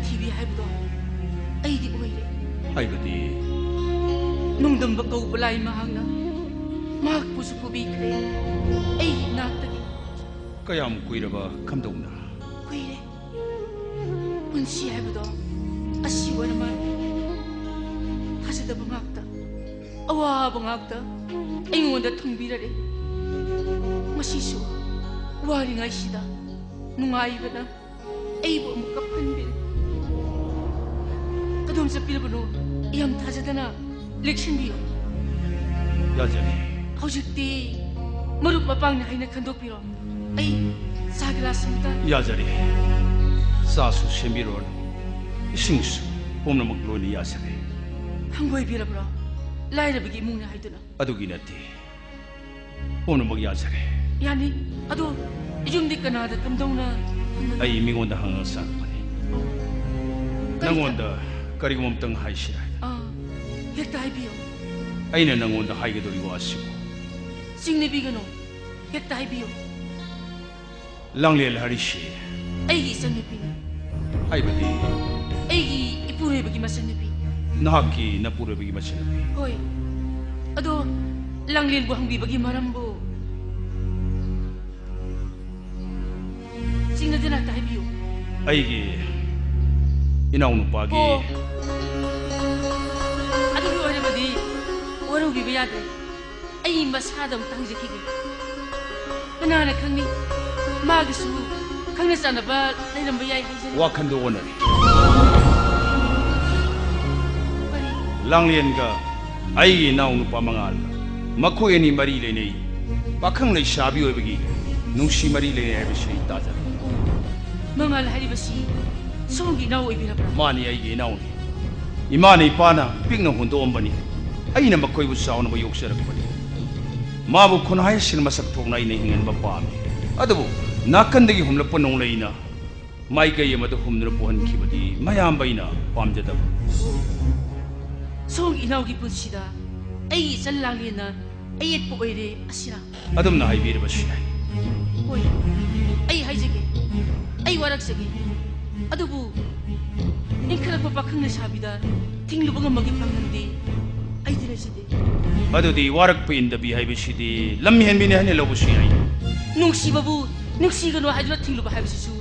ꯊꯤꯕꯤ ꯍꯥꯏꯕꯗꯣ ꯑꯩꯗꯤ ꯑꯣꯏꯔꯦ꯫ ꯍꯥꯏꯕꯗꯤ? ꯅꯣꯡꯗꯝꯕ ꯀꯧꯕ ꯂꯥꯏ ꯃꯍꯥꯛꯅ ꯃꯍꯥꯛꯄꯨꯁꯨ ꯄꯨꯕꯤꯈ꯭ꯔꯦ ꯑꯩꯒꯤ ꯏꯅꯥꯛꯇꯒꯤ꯫ ꯀꯌꯥꯝ ꯀꯨꯏꯔꯕ ꯀꯝꯗꯧꯅ? ꯀꯨꯏꯔꯦ꯫ ꯄꯨꯟꯁꯤ ꯍꯥꯏꯕꯗꯣ ꯑꯁꯤ ꯑꯣꯏꯔ ꯃꯥꯜꯂꯦ꯫ ꯊꯥꯖꯗꯕ ꯉꯥꯛꯇ, ꯑꯋꯥꯕ ꯉꯥꯛꯇ ꯑꯩꯉꯣꯟꯗ ꯊꯨꯡꯕꯤꯔꯔꯦ꯫ ꯉꯁꯤꯁꯨ ꯋꯥꯔꯤꯉꯩꯁꯤꯗ ꯅꯨꯡꯉꯥꯏꯕꯅ ꯑꯩꯕꯨ ꯑꯃꯨꯛ ꯀꯞꯍꯟꯕꯤꯔꯦ꯫ ꯀꯗꯣꯝ ꯆꯠꯄꯤꯔꯕꯅꯣ? ꯌꯥꯝ ꯊꯥꯖꯗꯅ ꯂꯦꯛꯁꯤꯟꯕꯤꯌꯨ꯫ ꯌꯥꯖꯔꯦ꯫ ꯍꯧꯖꯤꯛꯇꯤ ꯃꯔꯨꯞ ꯃꯄꯥꯡꯅꯤ ꯍꯥꯏꯅ ꯈꯟꯗꯣꯛꯄꯤꯔꯣ꯫ ꯑꯩ ꯆꯥ ꯒꯤꯂꯥꯁ ꯑꯃꯇ꯫ ꯌꯥꯖꯔꯦ꯫ ꯆꯥꯁꯨ ꯁꯦꯝꯕꯤꯔꯣ, ꯏꯁꯤꯡꯁꯨ, ꯄꯨꯝꯅꯃꯛ ꯂꯣꯏꯅ ꯌꯥꯖꯔꯦ꯫ ꯍꯪꯒꯣꯏꯕꯤꯔꯕ꯭ꯔꯣ? ꯂꯥꯏꯔꯕꯒꯤ ꯏꯃꯨꯡꯅꯤ ꯍꯥꯏꯗꯨꯅ꯫ ꯑꯗꯨꯒꯤ ꯅꯠꯇꯦ꯫ ꯄꯨꯝꯅꯃꯛ ꯌꯥꯖꯔꯦ꯫ ꯌꯥꯅꯤ꯫ ꯑꯗꯣ ꯌꯨꯝꯗꯤ ꯀꯅꯥꯗ ꯀꯝꯗꯧꯅ? ꯑꯩ ꯃꯤꯉꯣꯟꯗ ꯍꯪꯉꯒ ꯆꯪꯉꯛꯄꯅꯤ꯫ ꯀꯔꯤ ꯅꯪꯉꯣꯟꯗ ꯀꯔꯤꯒꯨꯝꯕ ꯑꯝꯇꯪ ꯍꯥꯏꯁꯤꯔꯥ ꯍꯥꯏꯅ꯫ ꯑꯥ, ꯍꯦꯛꯇ ꯍꯥꯏꯕꯤꯌꯨ꯫ ꯑꯩꯅ ꯅꯪꯉꯣꯟꯗ ꯍꯥꯏꯒꯗꯧꯔꯤꯕ ꯋꯥꯁꯤꯕꯨ꯫ ꯆꯤꯡꯅꯕꯤꯒꯅꯨ꯫ ꯍꯦꯛꯇ ꯍꯥꯏꯕꯤꯌꯨ꯫ ꯂꯥꯡꯂꯦꯟ ꯍꯥꯏꯔꯤꯁꯤ ꯑꯩꯒꯤ ꯏꯆꯟꯅꯨꯄꯤꯅꯤ꯫ ꯍꯥꯏꯕꯗꯤ? ꯑꯩꯒꯤ ꯏꯄꯨꯔꯣꯏꯕꯒꯤ ꯃꯆꯟꯅꯨꯄꯤ꯫ ꯅꯍꯥꯛꯀꯤ ꯅꯄꯨꯔꯣꯏꯕꯒꯤ ꯃꯆꯟꯅꯨꯄꯤ? ꯍꯣꯏ꯫ ꯑꯗꯣ ꯂꯥꯡꯂꯦꯟꯕꯨ ꯍꯪꯕꯤꯕꯒꯤ ꯃꯔꯝꯕꯨ ꯆꯤꯡꯅꯗꯅ ꯍꯦꯛꯇ ꯍꯥꯏꯕꯤꯌꯨ꯫ ꯑꯩꯒꯤ ꯏꯅꯥꯎꯅꯨꯄꯥꯒꯤ ꯑꯣ꯫ ꯑꯗꯨꯒꯤ ꯑꯣꯏꯔꯕꯗꯤ ꯋꯥꯔꯧꯕꯤꯕ ꯌꯥꯗ꯭ꯔꯦ꯫ ꯑꯩ ꯃꯁꯥꯗ ꯑꯃꯨꯛꯇ ꯍꯪꯖꯈꯤꯒꯦ꯫ ꯀꯅꯥꯅ ꯈꯪꯅꯤ? ꯃꯥꯒꯤꯁꯨ ꯈꯪꯅ ꯆꯥꯟꯅꯕ ꯂꯩꯔꯝꯕ ꯌꯥꯏ ꯍꯥꯏꯖꯔꯤ꯫ ꯋꯥꯈꯟꯗꯣ ꯑꯣꯟꯅꯔꯦ꯫ ꯀꯔꯤ? ꯂꯥꯡꯂꯦꯟꯒ ꯑꯩꯒꯤ ꯏꯅꯥꯎꯅꯨꯄꯥ ꯃꯉꯥꯜꯒ ꯃꯈꯣꯏ ꯑꯅꯤ ꯃꯔꯤ ꯂꯩꯅꯩ꯫ ꯄꯥꯈꯪ ꯂꯩꯁꯥꯕꯤ ꯑꯣꯏꯕꯒꯤ ꯅꯨꯡꯁꯤ ꯃꯔꯤ ꯂꯩꯅꯩ ꯍꯥꯏꯕꯁꯤ ꯑꯩ ꯇꯥꯖꯔꯦ꯫ ꯃꯉꯥꯜ ꯍꯥꯏꯔꯤꯕꯁꯤ ꯁꯣꯝꯒꯤ ꯏꯅꯥꯎ ꯑꯣꯏꯕꯤꯔꯕ꯭ꯔꯥ? ꯃꯥꯅꯤ, ꯑꯩꯒꯤ ꯏꯅꯥꯎꯅꯤ꯫ ꯏꯃꯥꯅ ꯏꯄꯥꯅ ꯄꯤꯛꯅ ꯍꯨꯟꯗꯣꯛꯑꯝꯕꯅꯤ꯫ ꯑꯩꯅ ꯃꯈꯣꯏꯕꯨ ꯆꯥꯎꯅꯕ ꯌꯣꯛꯆꯔꯛꯄꯅꯤ꯫ ꯃꯥꯕꯨ ꯈꯨꯟꯍꯥꯏꯁꯤꯅ ꯃꯁꯛ ꯊꯣꯛꯅ ꯑꯩꯅ ꯍꯤꯡꯍꯟꯕ ꯄꯥꯝꯃꯤ꯫ ꯑꯗꯨꯕꯨ ꯅꯥꯀꯟꯗꯒꯤ ꯍꯨꯝꯂꯛꯄ ꯅꯣꯡꯂꯩꯅ ꯃꯥꯏꯀꯩ ꯑꯃꯗ ꯍꯨꯝꯗꯨꯅ ꯄꯨꯍꯟꯈꯤꯕꯗꯤ ꯃꯌꯥꯝꯕ ꯑꯩꯅ ꯄꯥꯝꯖꯗꯕ꯫ ꯁꯣꯝꯒꯤ ꯏꯅꯥꯎꯒꯤ ꯄꯨꯟꯁꯤꯗ ꯑꯩꯒꯤ ꯏꯆꯟ ꯂꯥꯡꯂꯦꯟꯅ ꯑꯌꯦꯠꯄ ꯑꯣꯏꯔꯦ ꯑꯁꯤꯔꯥ? ꯑꯗꯨꯝꯅ ꯍꯥꯏꯕꯤꯔꯕꯁꯨ ꯌꯥꯏ꯫ ꯍꯣꯏ, ꯑꯩ ꯍꯥꯏꯖꯒꯦ, ꯑꯩ ꯋꯥꯔꯛꯆꯒꯦ꯫ ꯑꯗꯨꯕꯨ ꯄꯥꯈꯪ ꯂꯩꯁꯥꯕꯤꯗ ꯊꯤꯡꯂꯨꯕ ꯉꯝꯕꯒꯤ ꯄꯥꯡꯒꯜꯗꯤ ꯑꯩꯗꯤ ꯂꯩꯖꯗꯦ꯫ ꯑꯗꯨꯗꯤ ꯋꯥꯔꯛꯄ ꯏꯟꯗꯕꯤ ꯍꯥꯏꯕꯁꯤꯗꯤ ꯂꯝꯍꯦꯟꯕꯤꯅꯤ ꯍꯥꯏꯅ ꯂꯧꯕꯁꯨ ꯌꯥꯏ꯫ ꯅꯨꯡꯁꯤꯕꯕꯨ ꯅꯨꯡꯁꯤꯒꯅꯨ ꯍꯥꯏꯗꯨꯅ ꯊꯤꯡꯂꯨꯕ ꯍꯥꯏꯕꯁꯤꯁꯨ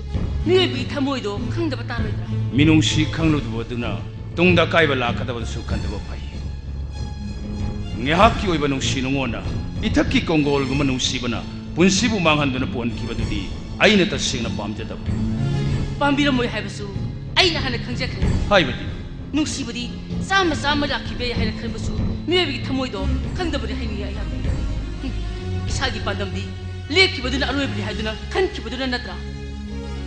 ꯃꯤꯑꯣꯏꯕꯒꯤ ꯊꯃꯣꯏꯗꯣ ꯈꯪꯗꯕ ꯇꯥꯔꯣꯏꯗ꯭ꯔꯥ? ꯃꯤꯅꯨꯡꯁꯤ ꯈꯪꯂꯨꯗꯕꯗꯨꯅ ꯇꯨꯡꯗ ꯑꯀꯥꯏꯕ ꯂꯥꯛꯀꯗꯕꯗꯨꯁꯨ ꯈꯟꯗꯕ ꯐꯩ꯫ ꯉꯥꯏꯍꯥꯛꯀꯤ ꯑꯣꯏꯕ ꯅꯨꯡꯁꯤ ꯅꯨꯡꯉꯣꯟꯅ ꯏꯊꯛꯀꯤ ꯀꯣꯡꯒꯣꯜꯒꯨꯝꯕ ꯅꯨꯡꯁꯤꯕꯅ ꯄꯨꯟꯁꯤꯕꯨ ꯃꯥꯡꯍꯟꯗꯨꯅ ꯄꯣꯟꯈꯤꯕꯗꯨꯗꯤ ꯑꯩꯅ ꯇꯁꯦꯡꯅ ꯄꯥꯝꯖꯗꯕ꯫ ꯄꯥꯝꯕꯤꯔꯝꯃꯣꯏ ꯍꯥꯏꯕꯁꯨ ꯑꯩꯅ ꯍꯥꯟꯅ ꯈꯪꯖꯈ꯭ꯔꯦ꯫ ꯍꯥꯏꯕꯗꯤ? ꯅꯨꯡꯁꯤꯕꯗꯤ ꯆꯥꯝꯃ ꯆꯥꯝꯃ ꯂꯥꯛꯈꯤꯕ ꯌꯥꯏ ꯍꯥꯏꯅ ꯈꯟꯕꯁꯨ ꯃꯤꯑꯣꯏꯕꯒꯤ ꯊꯃꯣꯏꯗꯣ ꯈꯪꯗꯕꯅꯤ ꯍꯥꯏꯅꯤꯡꯉꯤ ꯑꯩꯍꯥꯛ꯫ ꯍꯨꯝ, ꯏꯁꯥꯒꯤ ꯄꯥꯟꯗꯝꯗꯤ ꯂꯦꯞꯈꯤꯕꯗꯨꯅ ꯑꯔꯣꯏꯕꯅꯤ ꯍꯥꯏꯗꯨꯅ ꯈꯟꯈꯤꯕꯗꯨꯅ ꯅꯠꯇ꯭ꯔꯥ?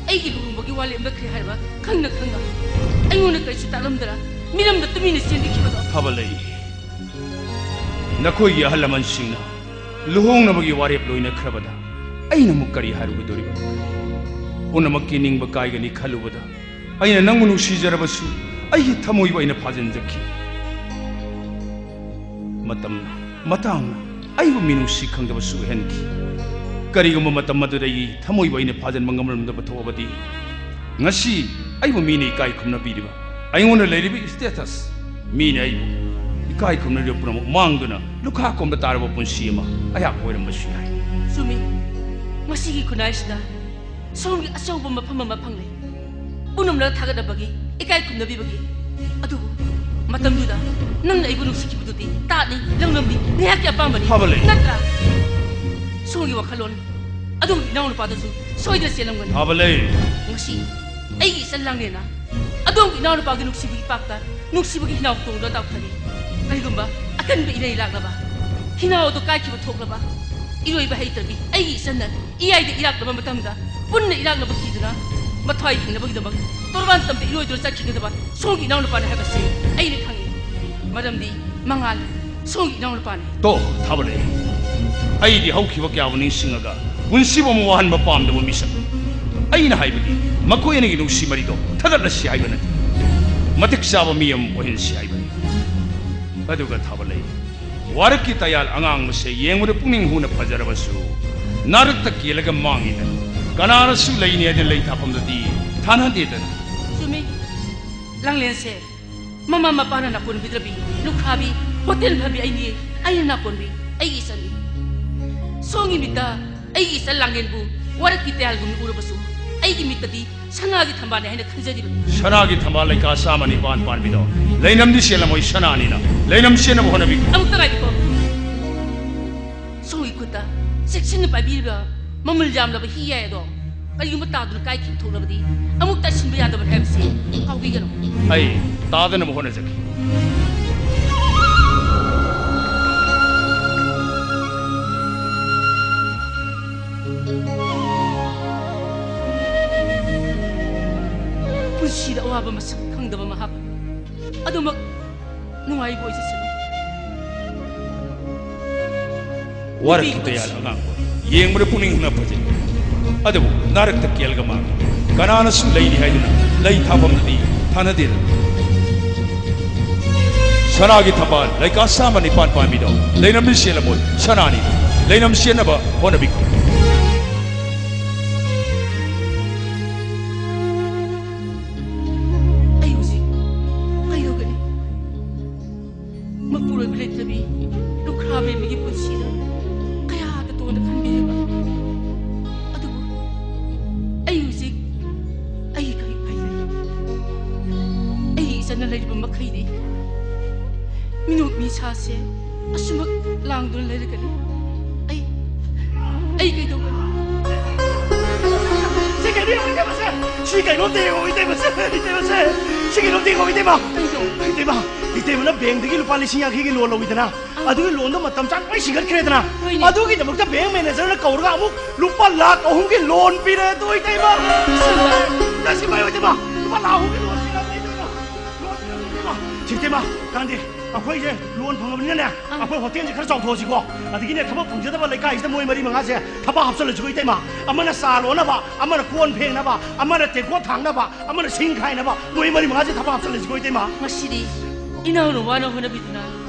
ꯑꯩꯒꯤ ꯂꯨꯍꯣꯡꯕꯒꯤ ꯋꯥ ꯂꯦꯞꯅꯈ꯭ꯔꯦ ꯍꯥꯏꯕ ꯈꯪꯅ ꯈꯪꯅ ꯑꯩꯉꯣꯟꯗ ꯀꯔꯤꯁꯨ ꯇꯥꯛꯂꯝꯗꯅ ꯃꯤꯔꯝꯗ ꯇꯨꯃꯤꯟꯅ ꯆꯦꯟꯕꯤꯈꯤꯕꯗꯣ꯫ ꯐꯕ ꯂꯩ꯫ ꯅꯈꯣꯏꯒꯤ ꯑꯍꯜ ꯂꯃꯟꯁꯤꯡꯅ ꯂꯨꯍꯣꯡꯅꯕꯒꯤ ꯋꯥꯔꯦꯞ ꯂꯣꯏꯅꯈ꯭ꯔꯕꯗ ꯑꯩꯅ ꯑꯃꯨꯛ ꯀꯔꯤ ꯍꯥꯏꯔꯨꯒꯗꯧꯔꯤꯕꯅꯣ? ꯄꯨꯝꯅꯃꯛꯀꯤ ꯅꯤꯡꯕ ꯀꯥꯏꯒꯅꯤ ꯈꯜꯂꯨꯕꯗ ꯑꯩꯅ ꯅꯪꯕꯨ ꯅꯨꯡꯁꯤꯖꯔꯕꯁꯨ ꯑꯩꯒꯤ ꯊꯃꯣꯏꯕꯨ ꯑꯩꯅ ꯐꯥꯖꯤꯟꯖꯈꯤ꯫ ꯃꯇꯝꯅ, ꯃꯇꯥꯡꯅ ꯑꯩꯕꯨ ꯃꯤꯅꯨꯡꯁꯤ ꯈꯪꯗꯕꯁꯨ ꯑꯣꯏꯍꯟꯈꯤ꯫ ꯀꯔꯤꯒꯨꯝꯕ ꯃꯇꯝ ꯑꯗꯨꯗ ꯑꯩꯒꯤ ꯊꯃꯣꯏꯕꯨ ꯑꯩꯅ ꯐꯥꯖꯤꯟꯕ ꯉꯝꯂꯝꯗꯕ ꯊꯣꯛꯑꯕꯗꯤ, ꯉꯁꯤ ꯑꯩꯕꯨ ꯃꯤꯅ ꯏꯀꯥꯏ ꯈꯨꯝꯅꯕꯤꯔꯤꯕ, ꯑꯩꯉꯣꯟꯗ ꯂꯩꯔꯤꯕ status, ꯃꯤꯅ ꯑꯩꯕꯨ ꯏꯀꯥꯏ ꯈꯨꯝꯅꯔꯤꯕ ꯄꯨꯝꯅꯃꯛ ꯃꯥꯡꯗꯨꯅ ꯂꯨꯈꯥ ꯀꯣꯝꯕ ꯇꯥꯔꯕ ꯄꯨꯟꯁꯤ ꯑꯃ ꯑꯩꯍꯥꯛ ꯑꯣꯏꯔꯝꯕꯁꯨ ꯌꯥꯏ꯫ ꯆꯨꯝꯃꯤ꯫ ꯃꯁꯤꯒꯤ ꯈꯨꯟꯅꯥꯏꯁꯤꯗ ꯁꯣꯝꯒꯤ ꯑꯆꯧꯕ ꯃꯐꯝ ꯑꯃ ꯐꯪꯂꯦ꯫ ꯄꯨꯝꯅꯃꯛꯅ ꯊꯥꯒꯠꯅꯕꯒꯤ, ꯏꯀꯥꯏ ꯈꯨꯝꯅꯕꯤꯕꯒꯤ꯫ ꯑꯗꯨꯕꯨ ꯃꯇꯝꯗꯨꯗ ꯅꯪꯅ ꯑꯩꯕꯨ ꯅꯨꯡꯁꯤꯈꯤꯕꯗꯨꯗꯤ ꯇꯥꯠꯅꯤ, ꯂꯪꯂꯝꯅꯤ, ꯉꯥꯏꯍꯥꯛꯀꯤ ꯑꯄꯥꯝꯕꯅꯤ꯫ ꯐꯕ ꯂꯩ꯫ ꯅꯠꯇ꯭ꯔꯥ? ꯁꯣꯝꯒꯤ ꯋꯥꯈꯜꯂꯣꯟ ꯑꯗꯣꯝꯒꯤ ꯏꯅꯥꯎꯅꯨꯄꯥꯗꯁꯨ ꯁꯣꯏꯗꯅ ꯆꯦꯜꯂꯝꯒꯅꯤ꯫ ꯐꯕ ꯂꯩ꯫ ꯉꯁꯤ ꯑꯩꯒꯤ ꯏꯆꯟ ꯂꯥꯡꯂꯦꯟꯅ ꯑꯗꯣꯝꯒꯤ ꯏꯅꯥꯎꯅꯨꯄꯥꯒꯤ ꯅꯨꯡꯁꯤꯕꯒꯤ ꯏꯄꯥꯛꯇ ꯅꯨꯡꯁꯤꯕꯒꯤ ꯍꯤꯅꯥꯎ ꯇꯣꯡꯗꯨꯅ ꯇꯥꯎꯊꯔꯤ꯫ ꯀꯔꯤꯒꯨꯝꯕ ꯑꯀꯟꯕ ꯏꯔꯩ ꯂꯥꯛꯂꯕ, ꯍꯤꯅꯥꯎ ꯑꯗꯨ ꯀꯥꯏꯈꯤꯕ ꯊꯣꯛꯂꯕ, ꯏꯔꯣꯏꯕ ꯍꯩꯇ꯭ꯔꯕꯤ ꯑꯩꯒꯤ ꯏꯆꯟꯅ ꯏꯌꯥꯏꯗ ꯏꯔꯥꯛꯂꯕ ꯃꯇꯝꯗ ꯄꯨꯟꯅ ꯏꯔꯥꯛꯅꯕ ꯀꯤꯗꯨꯅ ꯃꯊ꯭ꯋꯥꯏ ꯍꯤꯡꯅꯕꯒꯤꯗꯃꯛ ꯇꯣꯔꯕꯥꯟ ꯇꯝꯗ ꯏꯔꯣꯏꯗꯨꯅ ꯆꯠꯈꯤꯒꯗꯕ ꯁꯣꯝꯒꯤ ꯏꯅꯥꯎꯅꯨꯄꯥꯅꯤ ꯍꯥꯏꯕꯁꯤ ꯑꯩꯅ ꯈꯪꯏ꯫ ꯃꯔꯝꯗꯤ ꯃꯉꯥꯜ ꯁꯣꯝꯒꯤ ꯏꯅꯥꯎꯅꯨꯄꯥꯅꯤ꯫ ꯇꯣ, ꯊꯥꯕ ꯂꯩ꯫ ꯑꯩꯗꯤ ꯍꯧꯈꯤꯕ ꯀꯌꯥꯕꯨ ꯅꯤꯡꯁꯤꯡꯉꯒ ꯄꯨꯟꯁꯤꯕꯨ ꯑꯃꯨꯛ ꯋꯥꯍꯟꯕ ꯄꯥꯝꯗꯕ ꯃꯤꯁꯛꯅꯤ꯫ ꯑꯩꯅ ꯍꯥꯏꯕꯗꯤ ꯃꯈꯣꯏ ꯑꯅꯤꯒꯤ ꯅꯨꯡꯁꯤ ꯃꯔꯤꯗꯣ ꯊꯗꯠꯂꯁꯤ ꯍꯥꯏꯕ ꯅꯠꯇꯦ, ꯃꯇꯤꯛ ꯆꯥꯕ ꯃꯤ ꯑꯃ ꯑꯣꯏꯍꯟꯁꯤ ꯍꯥꯏꯕꯅꯤ꯫ ꯑꯗꯨꯒ ꯊꯥꯕ ꯂꯩ, ꯋꯥꯔꯛꯀꯤ ꯇꯌꯥꯜ ꯑꯉꯥꯡꯕꯁꯦ ꯌꯦꯡꯕꯗ ꯄꯨꯛꯅꯤꯡ ꯍꯨꯅ ꯐꯖꯔꯕꯁꯨ ꯅꯥꯔꯛꯇ ꯀꯦꯜꯂꯒ ꯃꯥꯡꯉꯤꯗꯅ, ꯀꯅꯥꯅꯁꯨ ꯂꯩꯅꯤ ꯍꯥꯏꯗꯅ ꯂꯩ ꯊꯥꯐꯝꯗꯗꯤ ꯊꯥꯅꯗꯦꯗꯅ꯫ ꯆꯨꯝꯃꯤ꯫ ꯂꯥꯡꯂꯦꯟꯁꯦ ꯃꯃꯥ ꯃꯄꯥꯅ ꯅꯥꯀꯣꯟꯕꯤꯗ꯭ꯔꯕꯤ, ꯂꯨꯈ꯭ꯔꯥꯕꯤ, ꯍꯣꯇꯦꯜ ꯐꯝꯕꯤ ꯑꯩꯅꯤ꯫ ꯑꯩꯅ ꯅꯥꯀꯣꯟꯕꯤ, ꯑꯩꯒꯤ ꯏꯆꯟꯅꯤ꯫ ꯁꯣꯝꯒꯤ ꯃꯤꯠꯇ ꯑꯩꯒꯤ ꯏꯆꯟ ꯂꯥꯡꯂꯦꯟꯕꯨ ꯋꯥꯔꯛꯀꯤ ꯇꯌꯥꯜꯒꯨꯝꯅ ꯎꯔꯕꯁꯨ, ꯑꯩꯒꯤ ꯃꯤꯠꯇꯗꯤ ꯁꯅꯥꯒꯤ ꯊꯝꯕꯥꯜꯅꯤ ꯍꯥꯏꯅ ꯈꯟꯖꯔꯤꯕꯅꯤ꯫ ꯁꯅꯥꯒꯤ ꯊꯝꯕꯥꯜ ꯂꯩꯀꯥ ꯆꯥꯝꯃ ꯅꯤꯄꯥꯟ ꯄꯥꯟꯕꯤꯗꯣ ꯂꯩꯅꯝꯗꯤ ꯆꯦꯜꯂꯝꯃꯣꯏ ꯁꯅꯥꯅꯤꯅ꯫ ꯂꯩꯅꯝ ꯆꯦꯟꯅꯕ ꯍꯣꯠꯅꯕꯤꯈꯣ꯫ ꯑꯃꯨꯛꯇ ꯉꯥꯏꯕꯤꯈꯣ꯫ ꯁꯣꯝꯒꯤ ꯈꯨꯠꯇ ꯆꯦꯛꯁꯤꯟꯅ ꯄꯥꯏꯕꯤꯔꯤꯕ ꯃꯃꯜ ꯌꯥꯝꯂꯕ ꯍꯤ ꯌꯥꯏ ꯑꯗꯣ ꯀꯔꯤꯒꯨꯝꯕ ꯇꯥꯗꯨꯅ ꯀꯥꯏꯈꯤꯕ ꯊꯣꯛꯂꯕꯗꯤ ꯑꯃꯨꯛ ꯇꯥꯁꯤꯟꯕ ꯌꯥꯗꯕꯅꯤ ꯍꯥꯏꯕꯁꯤ ꯀꯥꯎꯕꯤꯒꯅꯨ꯫ ꯑꯩ ꯇꯥꯗꯅꯕ ꯍꯣꯠꯅꯖꯒꯦ꯫ ꯄꯨꯟꯁꯤꯗ ꯑꯋꯥꯕ ꯃꯁꯛ ꯈꯪꯗꯕ ꯃꯍꯥꯛ ꯑꯗꯨꯃꯛ ꯅꯨꯡꯉꯥꯏꯕ ꯑꯣꯏꯖꯁꯅꯨ꯫ ꯋꯥꯔꯛꯈꯤꯗ ꯌꯥꯔ ꯑꯉꯥꯡꯕ ꯌꯦꯡꯕꯗ ꯄꯨꯛꯅꯤꯡ ꯍꯨꯅ ꯐꯖꯩ, ꯑꯗꯨꯕꯨ ꯅꯥꯔꯛꯇ ꯀꯦꯜꯒ ꯃꯥꯡꯏ꯫ ꯀꯅꯥꯅꯁꯨ ꯂꯩꯅꯤ ꯍꯥꯏꯗꯨꯅ ꯂꯩ ꯊꯥꯐꯝꯗꯗꯤ ꯊꯥꯅꯗꯦꯗ꯫ ꯁꯅꯥꯒꯤ ꯊꯝꯕꯥꯜ ꯂꯩꯀꯥ ꯆꯥꯝꯃ ꯅꯤꯄꯥꯟ ꯄꯥꯟꯕꯤꯗꯣ ꯂꯩꯅꯝꯗꯤ ꯆꯦꯜꯂꯝꯃꯣꯏ ꯁꯅꯥꯅꯤ꯫ ꯂꯩꯅꯝ ꯆꯦꯟꯅꯕ ꯍꯣꯠꯅꯕꯤꯈꯣ꯫ ꯑꯩ ꯍꯧꯖꯤꯛ ꯀꯩꯗꯧꯒꯅꯤ? ꯃꯄꯨꯔꯣꯏꯕ ꯂꯩꯇ꯭ꯔꯕꯤ ꯂꯨꯈ꯭ꯔꯥꯕꯤ ꯑꯃꯒꯤ ꯄꯨꯟꯁꯤꯗ ꯀꯌꯥꯗ ꯇꯣꯟꯅ ꯈꯟꯕꯤꯔꯤꯕ? ꯑꯗꯨꯕꯨ ꯑꯩ ꯍꯧꯖꯤꯛ ꯑꯩ ꯀꯔꯤ ꯎꯄꯥꯏ ꯂꯩ? ꯑꯩꯒꯤ ꯏꯆꯟꯅ ꯂꯩꯔꯤꯕ ꯃꯈꯩꯗꯤ ꯃꯤꯅꯣꯛ ꯃꯤꯁꯥꯁꯦ ꯑꯁꯨꯃꯛ ꯂꯥꯡꯗꯨꯅ ꯂꯩꯔꯒꯅꯤ꯫ ꯑꯩ ꯑꯩ ꯀꯩꯗꯧꯒꯅꯤ? ꯁꯤ ꯀꯩꯅꯣ ꯌꯦꯡꯉꯣ, ꯏꯇꯩꯃꯁꯦ! ꯁꯤ ꯀꯩꯅꯣꯝꯇ ꯌꯦꯡꯉꯣ, ꯏꯇꯩꯃꯁꯦ! ꯏꯇꯩꯃꯁꯦ! ꯁꯤ ꯀꯩꯅꯣꯝꯇ ꯌꯦꯡꯉꯣ, ꯏꯇꯩꯃ! ꯀꯩꯅꯣ? ꯏꯇꯩꯃ! ꯏꯇꯩꯃꯅ ꯕꯦꯡꯗꯒꯤ ꯂꯨꯄꯥ ꯂꯤꯁꯤꯡ ꯌꯥꯡꯈꯩꯒꯤ ꯂꯣꯟ ꯂꯧꯋꯤꯗꯅ, ꯑꯗꯨꯒꯤ ꯂꯣꯟꯗꯣ ꯃꯇꯝ ꯆꯥꯅ ꯂꯣꯏ ꯁꯤꯡꯒꯠꯈ꯭ꯔꯦꯗꯅ꯫ ꯍꯣꯏꯅꯦ꯫ ꯑꯗꯨꯒꯤꯗꯃꯛꯇ ꯕꯦꯡ ꯃꯦꯅꯦꯖꯔꯅ ꯀꯧꯔꯒ ꯑꯃꯨꯛ ꯂꯨꯄꯥ ꯂꯥꯈ ꯑꯍꯨꯝꯒꯤ ꯂꯣꯟ ꯄꯤꯔꯦ ꯑꯗꯣ, ꯏꯇꯩꯃ! ꯏꯁ! ꯏꯇꯩꯃ! ꯂꯨꯄꯥ ꯂꯥꯈ ꯑꯍꯨꯝꯒꯤ ꯂꯣꯟ ꯄꯤꯔꯕꯅꯦ, ꯏꯇꯩꯃ! ꯂꯣꯟ ꯄꯤꯔꯕꯅꯦ, ꯏꯇꯩꯃ! ꯁꯤ, ꯏꯇꯩꯃ, ꯀꯥꯟꯗꯦ, ꯑꯩꯈꯣꯏꯁꯦ ꯂꯣꯟ ꯐꯪꯉꯕꯅꯤꯅꯅꯦ, ꯑꯥ꯫ ꯑꯩꯈꯣꯏ ꯍꯣꯇꯦꯜꯁꯦ ꯈꯔ ꯆꯥꯎꯊꯣꯛꯑꯁꯤꯀꯣ꯫ ꯑꯗꯒꯤꯅꯦ, ꯊꯕꯛ ꯐꯪꯖꯗꯕ ꯂꯩꯀꯥꯏꯁꯤꯗ ꯃꯣꯏ ꯃꯔꯤ ꯃꯉꯥꯁꯦ ꯊꯕꯛ ꯍꯥꯞꯆꯜꯂꯁꯤꯀꯣ, ꯏꯇꯩꯃ꯫ ꯑꯃꯅ ꯆꯥ ꯂꯣꯟꯅꯕ, ꯑꯃꯅ ꯀꯣꯟ ꯐꯦꯡꯅꯕ, ꯑꯃꯅ ꯇꯦꯡꯀꯣꯠ ꯊꯥꯡꯅꯕ, ꯑꯃꯅ ꯁꯤꯡ ꯈꯥꯏꯅꯕ, ꯃꯣꯏ ꯃꯔꯤ ꯃꯉꯥꯁꯦ ꯊꯕꯛ ꯍꯥꯞꯆꯜꯂꯁꯤꯀꯣ, ꯏꯇꯩꯃ꯫ ꯉꯁꯤꯗꯤ ꯏꯅꯥꯎꯅ ꯋꯥꯅ ꯍꯣꯠꯅꯕꯤꯗꯨꯅ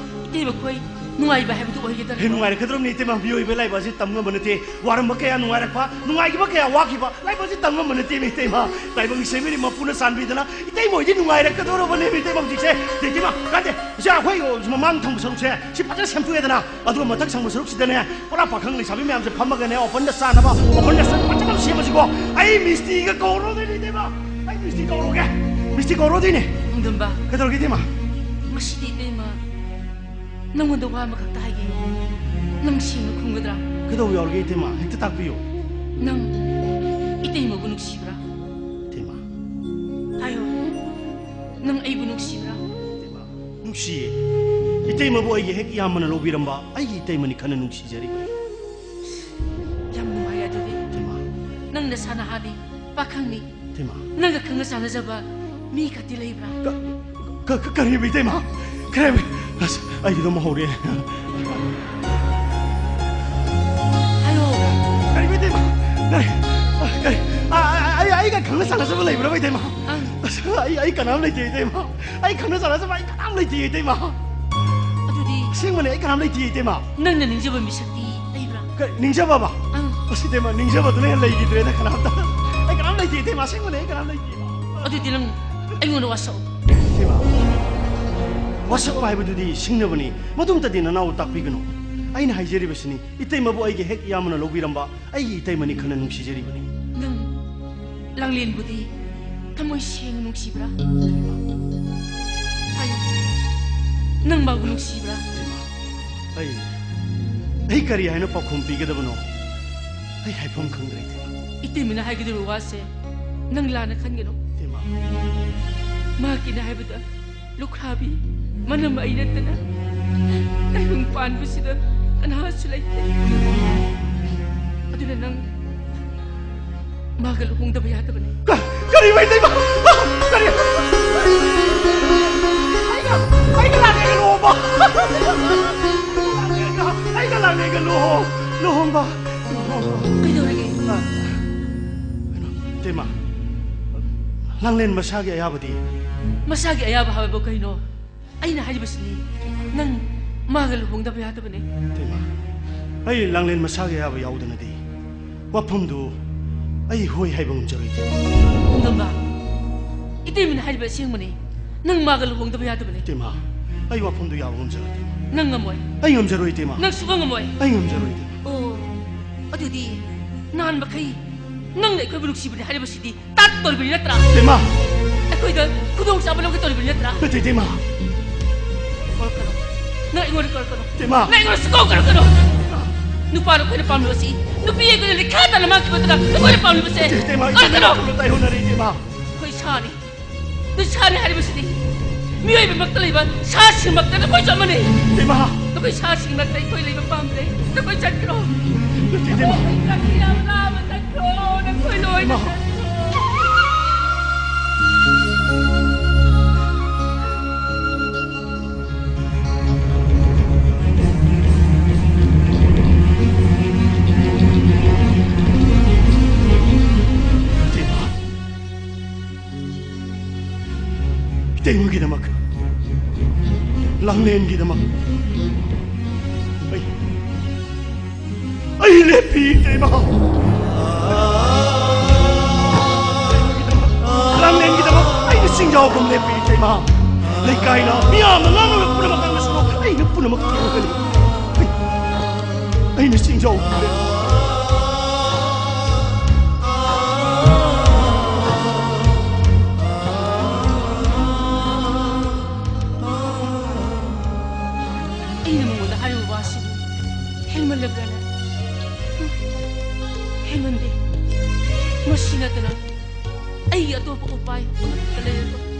ꯏꯇꯩꯃ ꯈꯣꯏ ꯅꯨꯡꯉꯥꯏꯕ ꯍꯥꯏꯕꯗꯨ ꯑꯣꯏꯒꯗ꯭ꯔꯥ? ꯍꯦ, ꯅꯨꯡꯉꯥꯏꯔꯛꯀꯗ꯭ꯔꯕꯅꯤ ꯏꯇꯩꯃ, ꯃꯤꯑꯣꯏꯕ ꯂꯥꯏꯕ ꯑꯁꯤ ꯇꯝ ꯉꯝꯕ ꯅꯠꯇꯦ꯫ ꯋꯥꯔꯝꯕ ꯀꯌꯥ, ꯅꯨꯡꯉꯥꯏꯔꯛꯄ, ꯅꯨꯡꯉꯥꯏꯈꯤꯕ ꯀꯌꯥ, ꯋꯥꯈꯤꯕ ꯂꯥꯏꯕ ꯑꯁꯤ ꯇꯝ ꯉꯝꯕ ꯅꯠꯇꯦ ꯏꯇꯩꯃ꯫ ꯇꯥꯏꯕꯪ ꯏꯁꯩꯃꯤꯔꯤ ꯃꯄꯨꯅ ꯆꯥꯟꯕꯤꯗꯅ ꯏꯇꯩꯃ ꯍꯣꯏꯗꯤ ꯅꯨꯡꯉꯥꯏꯔꯛꯀꯗꯧꯔꯕꯅꯦ ꯏꯇꯩꯃ ꯍꯧꯖꯤꯛꯁꯦ꯫ ꯏꯇꯩꯃ, ꯀꯥꯟꯗꯦ, ꯁꯤ ꯑꯩꯈꯣꯏ ꯃꯃꯥꯡ ꯊꯪꯕ ꯁꯔꯨꯛꯁꯦ ꯁꯤ ꯐꯖꯅ ꯁꯦꯝꯗꯣꯛꯑꯦꯗꯅ, ꯑꯗꯨꯒ ꯃꯊꯛ ꯊꯪꯕ ꯁꯔꯨꯛꯁꯤꯗꯅꯦ ꯄꯨꯔꯥ ꯄꯥꯈꯪ ꯂꯩꯁꯥꯕꯤ ꯃꯌꯥꯝꯁꯦ ꯐꯝꯃꯒꯅꯦ open ꯗ ꯆꯥꯅꯕ, open ꯗ ꯆꯥꯅꯕ ꯐꯖꯅ ꯁꯦꯝꯃꯁꯤꯀꯣ꯫ ꯑꯩ ꯃꯤꯁꯇꯤꯒ ꯀꯧꯔꯨꯗꯣꯏꯅꯦ ꯏꯇꯩꯃ, ꯑꯩ ꯃꯤꯁꯇꯤ ꯀꯧꯔꯨꯒꯦ, ꯃꯤꯁꯇꯤ ꯀꯧꯔꯨꯗꯣꯏꯅꯦ꯫ ꯅꯣꯡꯗꯝꯕ, ꯀꯩꯗꯧꯔꯒꯦ ꯏꯇꯩꯃ? ꯉꯁꯤꯗꯤ ꯏꯇꯩꯃ ꯅꯪꯉꯣꯟꯗ ꯋꯥ ꯑꯃꯈꯛꯇ ꯍꯥꯏꯒꯦ꯫ ꯅꯪ ꯁꯦꯡꯅ ꯈꯨꯝꯒꯗ꯭ꯔꯥ? ꯀꯩꯗꯧꯕ ꯌꯥꯎꯔꯒꯦ ꯏꯇꯩꯃ? ꯍꯦꯛꯇ ꯇꯥꯛꯄꯤꯌꯨ꯫ ꯅꯪ ꯏꯇꯩꯃꯕꯨ ꯅꯨꯡꯁꯤꯕ꯭ꯔꯥ? ꯏꯇꯩꯃ꯫ ꯍꯥꯏꯌꯣ꯫ ꯅꯪ ꯑꯩꯕꯨ ꯅꯨꯡꯁꯤꯕ꯭ꯔꯥ? ꯏꯇꯩꯃ, ꯅꯨꯡꯁꯤꯌꯦ꯫ ꯏꯇꯩꯃꯕꯨ ꯑꯩꯒꯤ ꯍꯦꯛ ꯏꯌꯥꯝꯕꯅ ꯂꯧꯕꯤꯔꯝꯕ ꯑꯩꯒꯤ ꯏꯇꯩꯃꯅꯤ ꯈꯟꯅ ꯅꯨꯡꯁꯤꯖꯔꯤꯕꯅꯤ꯫ ꯌꯥꯝ ꯅꯨꯡꯉꯥꯏ ꯑꯗꯨꯗꯤ꯫ ꯏꯇꯩꯃ꯫ ꯅꯪ ꯅꯁꯥ ꯅꯍꯥꯅꯤ, ꯄꯥꯈꯪꯅꯤ꯫ ꯏꯇꯩꯃ꯫ ꯅꯪꯒ ꯈꯪꯅ ꯆꯥꯟꯅꯖꯕ ꯃꯤ ꯈꯛꯇꯤ ꯂꯩꯕ꯭ꯔꯥ? ꯀ-, ꯀ-, ꯀ-, ꯀꯔꯤꯕ ꯏꯇꯩꯃ? ꯀꯔꯤꯕ? ꯑꯁ, ꯑꯩꯒꯤꯗꯣ ꯑꯃ ꯍꯧꯔꯦ꯫ ꯍꯥꯏꯌꯣ꯫ ꯀꯔꯤꯕ ꯏꯇꯩꯃ? ꯀꯔꯤ? ꯑ, ꯀꯔꯤ? ꯑ, ꯑ, ꯑ, ꯑꯩ, ꯑꯩꯒ ꯈꯪꯅ ꯆꯥꯟꯅꯖꯕ ꯂꯩꯕ꯭ꯔꯕ ꯏꯇꯩꯃ? ꯑꯪ꯫ ꯑꯁ, ꯑꯩ, ꯑꯩ ꯀꯅꯥꯝ ꯂꯩꯇꯦ ꯏꯇꯩꯃ꯫ ꯑꯩ ꯈꯪꯅ ꯆꯥꯟꯅꯖꯕ ꯑꯩ ꯀꯅꯥꯝ ꯂꯩꯇꯦ ꯏꯇꯩꯃ꯫ ꯑꯗꯨꯗꯤ ꯑꯁꯦꯡꯕꯅꯦ, ꯑꯩ ꯀꯅꯥꯝ ꯂꯩꯇꯦ ꯏꯇꯩꯃ꯫ ꯅꯪꯅ ꯅꯤꯡꯖꯕ ꯃꯤꯁꯛꯇꯤ ꯂꯩꯕ꯭ꯔꯥ? ꯀ-, ꯅꯤꯡꯖꯕꯕ? ꯑꯪ꯫ ꯑꯁ ꯏꯇꯩꯃ, ꯅꯤꯡꯖꯕꯗꯨꯅ ꯍꯦꯟꯅ ꯂꯩꯈꯤꯗ꯭ꯔꯦꯗ ꯀꯅꯥꯝꯇ꯫ ꯑꯩ ꯀꯅꯥꯝ ꯂꯩꯇꯦ ꯏꯇꯩꯃ, ꯑꯁꯦꯡꯕꯅꯦ ꯑꯩ ꯀꯅꯥꯝ ꯂꯩꯇꯦ꯫ ꯑꯗꯨꯗꯤ ꯅꯪ ꯑꯩꯉꯣꯟꯗ ꯋꯥꯁꯛꯎ꯫ ꯏꯇꯩꯃ, ꯋꯥꯁꯛꯄ ꯍꯥꯏꯕꯗꯨꯗꯤ ꯁꯤꯡꯅꯕꯅꯤ꯫ ꯃꯗꯨꯝꯇꯗꯤ ꯅꯅꯥꯎ ꯇꯥꯛꯄꯤꯒꯅꯨ꯫ ꯑꯩꯅ ꯍꯥꯏꯖꯔꯤꯕꯁꯤꯅꯤ, ꯏꯇꯩꯃꯕꯨ ꯑꯩꯒꯤ ꯍꯦꯛ ꯏꯌꯥꯝꯕꯅ ꯂꯧꯕꯤꯔꯝꯕ ꯑꯩꯒꯤ ꯏꯇꯩꯃꯅꯤ ꯈꯟꯅ ꯅꯨꯡꯁꯤꯖꯔꯤꯕꯅꯤ꯫ ꯅꯪ ꯂꯥꯡꯂꯦꯟꯕꯨꯗꯤ ꯊꯃꯣꯏ ꯁꯦꯡꯅ ꯅꯨꯡꯁꯤꯕ꯭ꯔꯥ? ꯍꯥꯏꯌꯨ, ꯅꯪ ꯃꯥꯕꯨ ꯅꯨꯡꯁꯤꯕ꯭ꯔꯥ? ꯏꯇꯩꯃ, ꯑꯩ, ꯑꯩ ꯀꯔꯤ ꯍꯥꯏꯅ ꯄꯥꯎꯈꯨꯝ ꯄꯤꯒꯗꯕꯅꯣ? ꯑꯩ ꯍꯥꯏꯐꯝ ꯈꯪꯗ꯭ꯔꯦ ꯏꯇꯩꯃ꯫ ꯏꯇꯩꯃꯅ ꯍꯥꯏꯒꯗꯕ ꯋꯥꯁꯦ ꯅꯪ ꯂꯥꯟꯅ ꯈꯟꯒꯅꯨ꯫ ꯏꯇꯩꯃ꯫ ꯃꯍꯥꯛꯀꯤꯅ ꯍꯥꯏꯕꯗ ꯂꯨꯈ꯭ꯔꯥꯕꯤ, ꯃꯅꯝ ꯑꯩ ꯅꯠꯇꯅ ꯇꯥꯏꯕꯪ ꯄꯥꯟꯕꯁꯤꯗ ꯀꯅꯥꯁꯨ ꯂꯩꯇꯦ꯫ ꯑꯗꯨꯅ ꯅꯪ ꯃꯥꯒ ꯂꯨꯍꯣꯡꯗꯕ ꯌꯥꯗꯕꯅꯤ꯫ ꯀ-, ꯀꯔꯤ ꯃꯩꯇꯩ ꯃ-, ꯀꯔꯤ? ꯑꯩꯒ, ꯑꯩꯒ ꯂꯥꯛꯅꯤꯡꯉꯦ ꯂꯨꯍꯣꯡꯕ꯫ ꯑꯩꯒ ꯂꯥꯛꯅꯤꯡꯉꯦ ꯂꯨꯍꯣꯡ-, ꯂꯨꯍꯣꯡꯕ꯫ ꯀꯩꯗꯧꯔꯒꯦ? ꯑ, ꯀꯩꯅꯣ, ꯏꯇꯩꯃ, ꯂꯥꯡꯂꯦꯟ ꯃꯁꯥꯒꯤ ꯑꯌꯥꯕꯗꯤ? ꯃꯁꯥꯒꯤ ꯑꯌꯥꯕ ꯍꯥꯏꯕꯕꯨ ꯀꯩꯅꯣ? ꯑꯩꯅ ꯍꯥꯏꯔꯤꯕꯁꯤꯅꯤ, ꯅꯪ ꯃꯥꯒ ꯂꯨꯍꯣꯡꯗꯕ ꯌꯥꯗꯕꯅꯦ꯫ ꯏꯇꯩꯃ, ꯑꯩ ꯂꯥꯡꯂꯦꯟ ꯃꯁꯥꯒꯤ ꯑꯌꯥꯕ ꯌꯥꯎꯗꯅꯗꯤ ꯋꯥꯐꯝꯗꯨ ꯑꯩ ꯍꯣꯏ ꯍꯥꯏꯕ ꯉꯝꯖꯔꯣꯏ, ꯏꯇꯩꯃ꯫ ꯄꯨꯡꯗꯝꯕ, ꯏꯇꯩꯃꯅ ꯍꯥꯏꯔꯤꯕ ꯑꯁꯦꯡꯕꯅꯦ꯫ ꯅꯪ ꯃꯥꯒ ꯂꯨꯍꯣꯡꯗꯕ ꯌꯥꯗꯕꯅꯦ꯫ ꯏꯇꯩꯃ, ꯑꯩ ꯋꯥꯐꯝꯗꯨ ꯌꯥꯕ ꯉꯝꯖꯔꯣꯏ, ꯏꯇꯩꯃ꯫ ꯅꯪ ꯉꯝꯃꯣꯏ꯫ ꯑꯩ ꯉꯝꯖꯔꯣꯏ, ꯏꯇꯩꯃ꯫ ꯅꯪ ꯁꯨꯡꯉꯝ ꯉꯝꯃꯣꯏ꯫ ꯑꯩ ꯉꯝꯖꯔꯣꯏ, ꯏꯇꯩꯃ꯫ ꯑꯣ, ꯑꯗꯨꯗꯤ ꯅꯍꯥꯟ ꯃꯈꯩ ꯅꯪꯅ ꯑꯩꯈꯣꯏꯕꯨ ꯅꯨꯡꯁꯤꯕꯅꯤ ꯍꯥꯏꯔꯤꯕꯁꯤꯗꯤ ꯇꯥꯠ ꯇꯧꯔꯤꯕꯅꯤ ꯅꯠꯇ꯭ꯔꯥ? ꯏꯇꯩꯃ! ꯑꯩꯈꯣꯏꯗ ꯈꯨꯗꯣꯡꯆꯥꯕ ꯂꯧꯒꯦ ꯇꯧꯔꯤꯕꯅꯤ ꯅꯠꯇ꯭ꯔꯥ? ꯅꯠꯇꯦ, ꯏꯇꯩꯃ꯫ ꯀꯧꯔꯛꯀꯅꯨ꯫ ꯅꯪ ꯑꯩꯉꯣꯟꯗ ꯀꯧꯔꯛꯀꯅꯨ꯫ ꯏꯇꯩꯃ! ꯅꯪ ꯑꯩꯉꯣꯟꯗ ꯁꯨꯀꯧ ꯀꯧꯔꯛꯀꯅꯨ꯫ ꯅꯨꯄꯥꯅ ꯑꯩꯈꯣꯏꯅ ꯄꯥꯝꯂꯤꯕꯁꯤ, ꯅꯨꯄꯤ ꯑꯩꯈꯣꯏꯅ ꯂꯩꯈꯥ ꯇꯥꯅ ꯃꯥꯡꯈꯤꯕꯗꯨꯅ ꯑꯩꯈꯣꯏꯅ ꯄꯥꯝꯂꯤꯕꯁꯦ꯫ ꯅꯠꯇꯦ, ꯏꯇꯩꯃ, ꯏꯇꯩꯃ, ꯀꯧꯔꯛꯀꯅꯨ꯫ ꯋꯥꯈꯜꯗꯣ ꯇꯥꯏ ꯍꯣꯠꯅꯔꯦ, ꯏꯇꯩꯃ꯫ ꯑꯩꯈꯣꯏ ꯁꯥꯅꯤ꯫ ꯅꯨꯡꯁꯥꯅꯤ ꯍꯥꯏꯔꯤꯕꯁꯤꯗꯤ ꯃꯤꯑꯣꯏꯕꯃꯛꯇ ꯂꯩꯕ ꯁꯥꯁꯤꯡꯃꯛꯇ ꯅꯈꯣꯏꯁꯨ ꯑꯃꯅꯤ꯫ ꯏꯃꯥ! ꯅꯈꯣꯏ ꯁꯥꯁꯤꯡ ꯃꯔꯛꯇ ꯑꯩꯈꯣꯏ ꯂꯩꯕ ꯄꯥꯝꯗ꯭ꯔꯦ꯫ ꯅꯈꯣꯏ ꯆꯠꯈ꯭ꯔꯣ꯫ ꯅꯠꯇꯦ, ꯏꯃꯥ꯫ ꯅꯈꯣꯏ ꯆꯠꯈ꯭ꯔꯣ, ꯅꯈꯣꯏ ꯂꯣꯏꯅ ꯏꯃꯥ! ꯆꯠꯈ꯭ꯔꯣ꯫ ꯅꯠꯇꯦ, ꯏꯃꯥ꯫ ꯏꯇꯩꯃꯒꯤꯗꯃꯛ, ꯂꯥꯡꯂꯦꯟꯒꯤꯗꯃꯛ ꯑꯩ, ꯑꯩ ꯂꯦꯞꯄꯤ, ꯏꯇꯩꯃ꯫ ꯂꯥꯡꯂꯦꯟꯒꯤꯗꯃꯛ ꯑꯩꯅ ꯆꯤꯡꯖꯥꯎꯒꯨꯝ ꯂꯦꯞꯄꯤ, ꯏꯇꯩꯃ꯫ ꯂꯩꯀꯥꯏꯅ, ꯃꯤꯌꯥꯝꯅ ꯉꯥꯡꯅꯕ ꯄꯨꯝꯅꯃꯛ ꯉꯥꯡꯅꯁꯅꯨ, ꯑꯩꯅ ꯄꯨꯝꯅꯃꯛ ꯊꯦꯡꯅꯒꯅꯤ꯫ ꯑꯩ, ꯑꯩꯅ ꯆꯤꯡꯖꯥꯎꯒꯨꯝ ꯂꯦꯞꯄꯤ꯫ ꯑꯩꯅ ꯃꯉꯣꯟꯗ ꯍꯥꯏꯔꯤꯕ ꯋꯥꯁꯤꯕꯨ ꯍꯦꯟꯃꯜꯂꯕ꯭ꯔꯥꯅꯦ? ꯍꯦꯟꯃꯟꯗꯦ꯫ ꯃꯁꯤ ꯅꯠꯇꯅ ꯑꯩꯒꯤ ꯑꯇꯣꯞꯄ ꯎꯄꯥꯏ ꯑꯃꯠꯇ ꯂꯩꯔꯔꯣꯏ꯫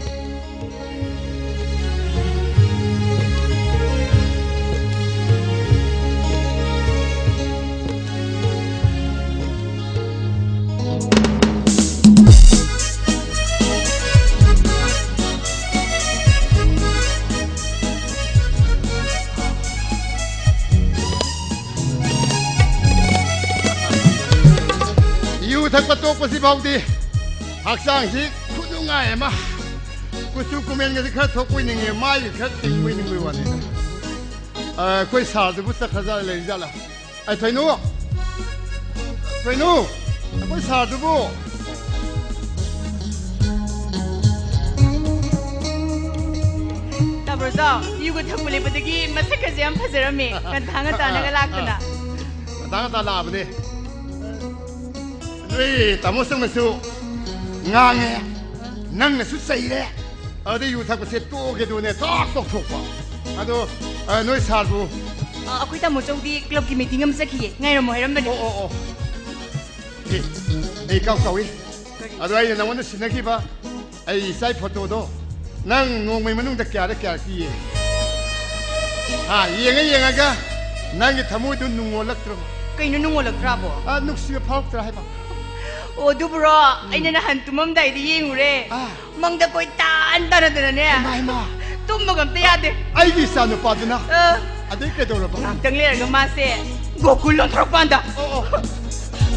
ꯌꯨ ꯊꯛꯄ ꯇꯣꯛꯄꯁꯤ ꯐꯥꯎꯗꯤ ꯍꯛꯆꯥꯡꯁꯤ ꯈꯨꯅꯨꯡꯉꯥꯏ ꯑꯃ꯫ ꯀꯨꯆꯨ ꯀꯨꯃꯦꯟꯒꯁꯤ ꯈꯔ ꯊꯣꯛꯄꯣꯏ ꯅꯤꯡꯉꯦ, ꯃꯥꯏꯁꯤ ꯈꯔ ꯇꯤꯡꯕꯣꯏ ꯅꯤꯡꯕꯣꯏ ꯋꯥꯅꯤꯗ꯫ ꯑ, ꯑꯩꯈꯣꯏ ꯁꯥꯔꯗꯨꯕꯨ ꯆꯠꯈ꯭ꯔꯖꯥꯠꯂ, ꯂꯩꯔꯤꯖꯥꯠꯂ? ꯑꯩ ꯊꯣꯏꯅꯨ! ꯊꯣꯏꯅꯨ! ꯑꯩꯈꯣꯏ ꯁꯥꯔꯗꯨꯕꯨ! ꯇꯥꯕ꯭ꯔꯣꯖꯥꯎ, ꯌꯨꯒ ꯊꯛꯄ ꯂꯦꯞꯄꯗꯒꯤ ꯃꯁꯛꯀꯁꯦ ꯌꯥꯝ ꯐꯖꯔꯝꯃꯦ꯫ ꯉꯟꯇꯥ ꯉꯟꯇꯥꯅꯒ ꯂꯥꯛꯇꯅ꯫ ꯉꯟꯇꯥ ꯉꯟꯇꯥ ꯂꯥꯛꯑꯕꯅꯦ꯫ ꯅꯣꯏ ꯇꯥꯃꯣ ꯆꯪꯅꯁꯨ ꯉꯥꯡꯉꯦ, ꯅꯪꯅꯁꯨ ꯆꯩꯔꯦ꯫ ꯑꯗꯩ ꯌꯨ ꯊꯛꯄꯁꯦ ꯇꯣꯛꯑꯒꯦꯗꯨꯅꯦ ꯊꯣꯛ ꯇꯣꯛꯊꯣꯛꯄ꯫ ꯑꯗꯣ, ꯑ, ꯅꯣꯏ ꯁꯥꯔꯕꯨ? ꯑ, ꯑꯩꯈꯣꯏ ꯇꯥꯃꯣ ꯆꯧꯗꯤ ꯀ꯭ꯂꯕꯀꯤ ꯃꯤꯇꯤꯡ ꯑꯃ ꯆꯠꯈꯤꯌꯦ, ꯉꯥꯏꯔꯝꯃꯣ ꯍꯥꯏꯔꯝꯕꯅꯦ꯫ ꯑꯣ, ꯑꯣ, ꯑꯣ꯫ ꯑꯦ, ꯑꯩ ꯀꯥꯎ ꯀꯥꯎꯏ꯫ ꯀꯔꯤ? ꯑꯗꯣ ꯑꯩꯅ ꯅꯉꯣꯟꯗ ꯁꯤꯟꯅꯈꯤꯕ ꯑꯩ ꯏꯆꯥꯒꯤ ꯐꯣꯇꯣꯗꯣ ꯅꯪ ꯅꯣꯡꯃꯩ ꯃꯅꯨꯡꯗ ꯀꯌꯥꯔꯛ ꯀꯌꯥꯔꯛꯇꯤ ꯌꯦꯡꯉꯤ? ꯍꯥ, ꯌꯦꯡꯉ ꯌꯦꯡꯉꯒ ꯅꯪꯒꯤ ꯊꯃꯣꯏꯗꯨ ꯅꯨꯡꯉꯣꯜꯂꯛꯇ꯭ꯔꯕꯣ? ꯀꯩꯅꯣ ꯅꯨꯡꯉꯣꯜꯂꯛꯇ꯭ꯔꯕꯣ? ꯑ, ꯅꯨꯡꯁꯤꯕ ꯐꯥꯎꯔꯛꯇ꯭ꯔꯥ ꯍꯥꯏꯕ? ꯑꯣ, ꯑꯗꯨꯕꯨꯔꯣ? ꯎꯝ꯫ ꯑꯩꯅ ꯅꯍꯥꯟ ꯇꯨꯝꯃꯝꯗꯥꯏꯗ ꯌꯦꯡꯉꯨꯔꯦ꯫ ꯑꯥ꯫ ꯃꯪꯗ ꯀꯣꯏ ꯇꯥꯟ ꯇꯥꯟꯅꯗꯅꯅꯦ꯫ ꯍꯩꯃꯥ, ꯍꯩꯃꯥ꯫ ꯇꯨꯝꯕꯒ ꯑꯝꯇ ꯌꯥꯗꯦ꯫ ꯑꯩꯒꯤ ꯏꯆꯥ ꯅꯨꯄꯥꯗꯨꯅ ꯑꯥ꯫ ꯑꯗꯩ ꯀꯩꯗꯧꯔꯕ? ꯉꯥꯏꯍꯥꯛꯇꯪ ꯂꯩꯔꯒ ꯃꯥꯁꯦ ꯒꯣꯀꯨꯜ ꯑꯣꯟꯊꯣꯔꯛꯄ ꯍꯥꯟꯗ꯫ ꯑꯣ, ꯑꯣ꯫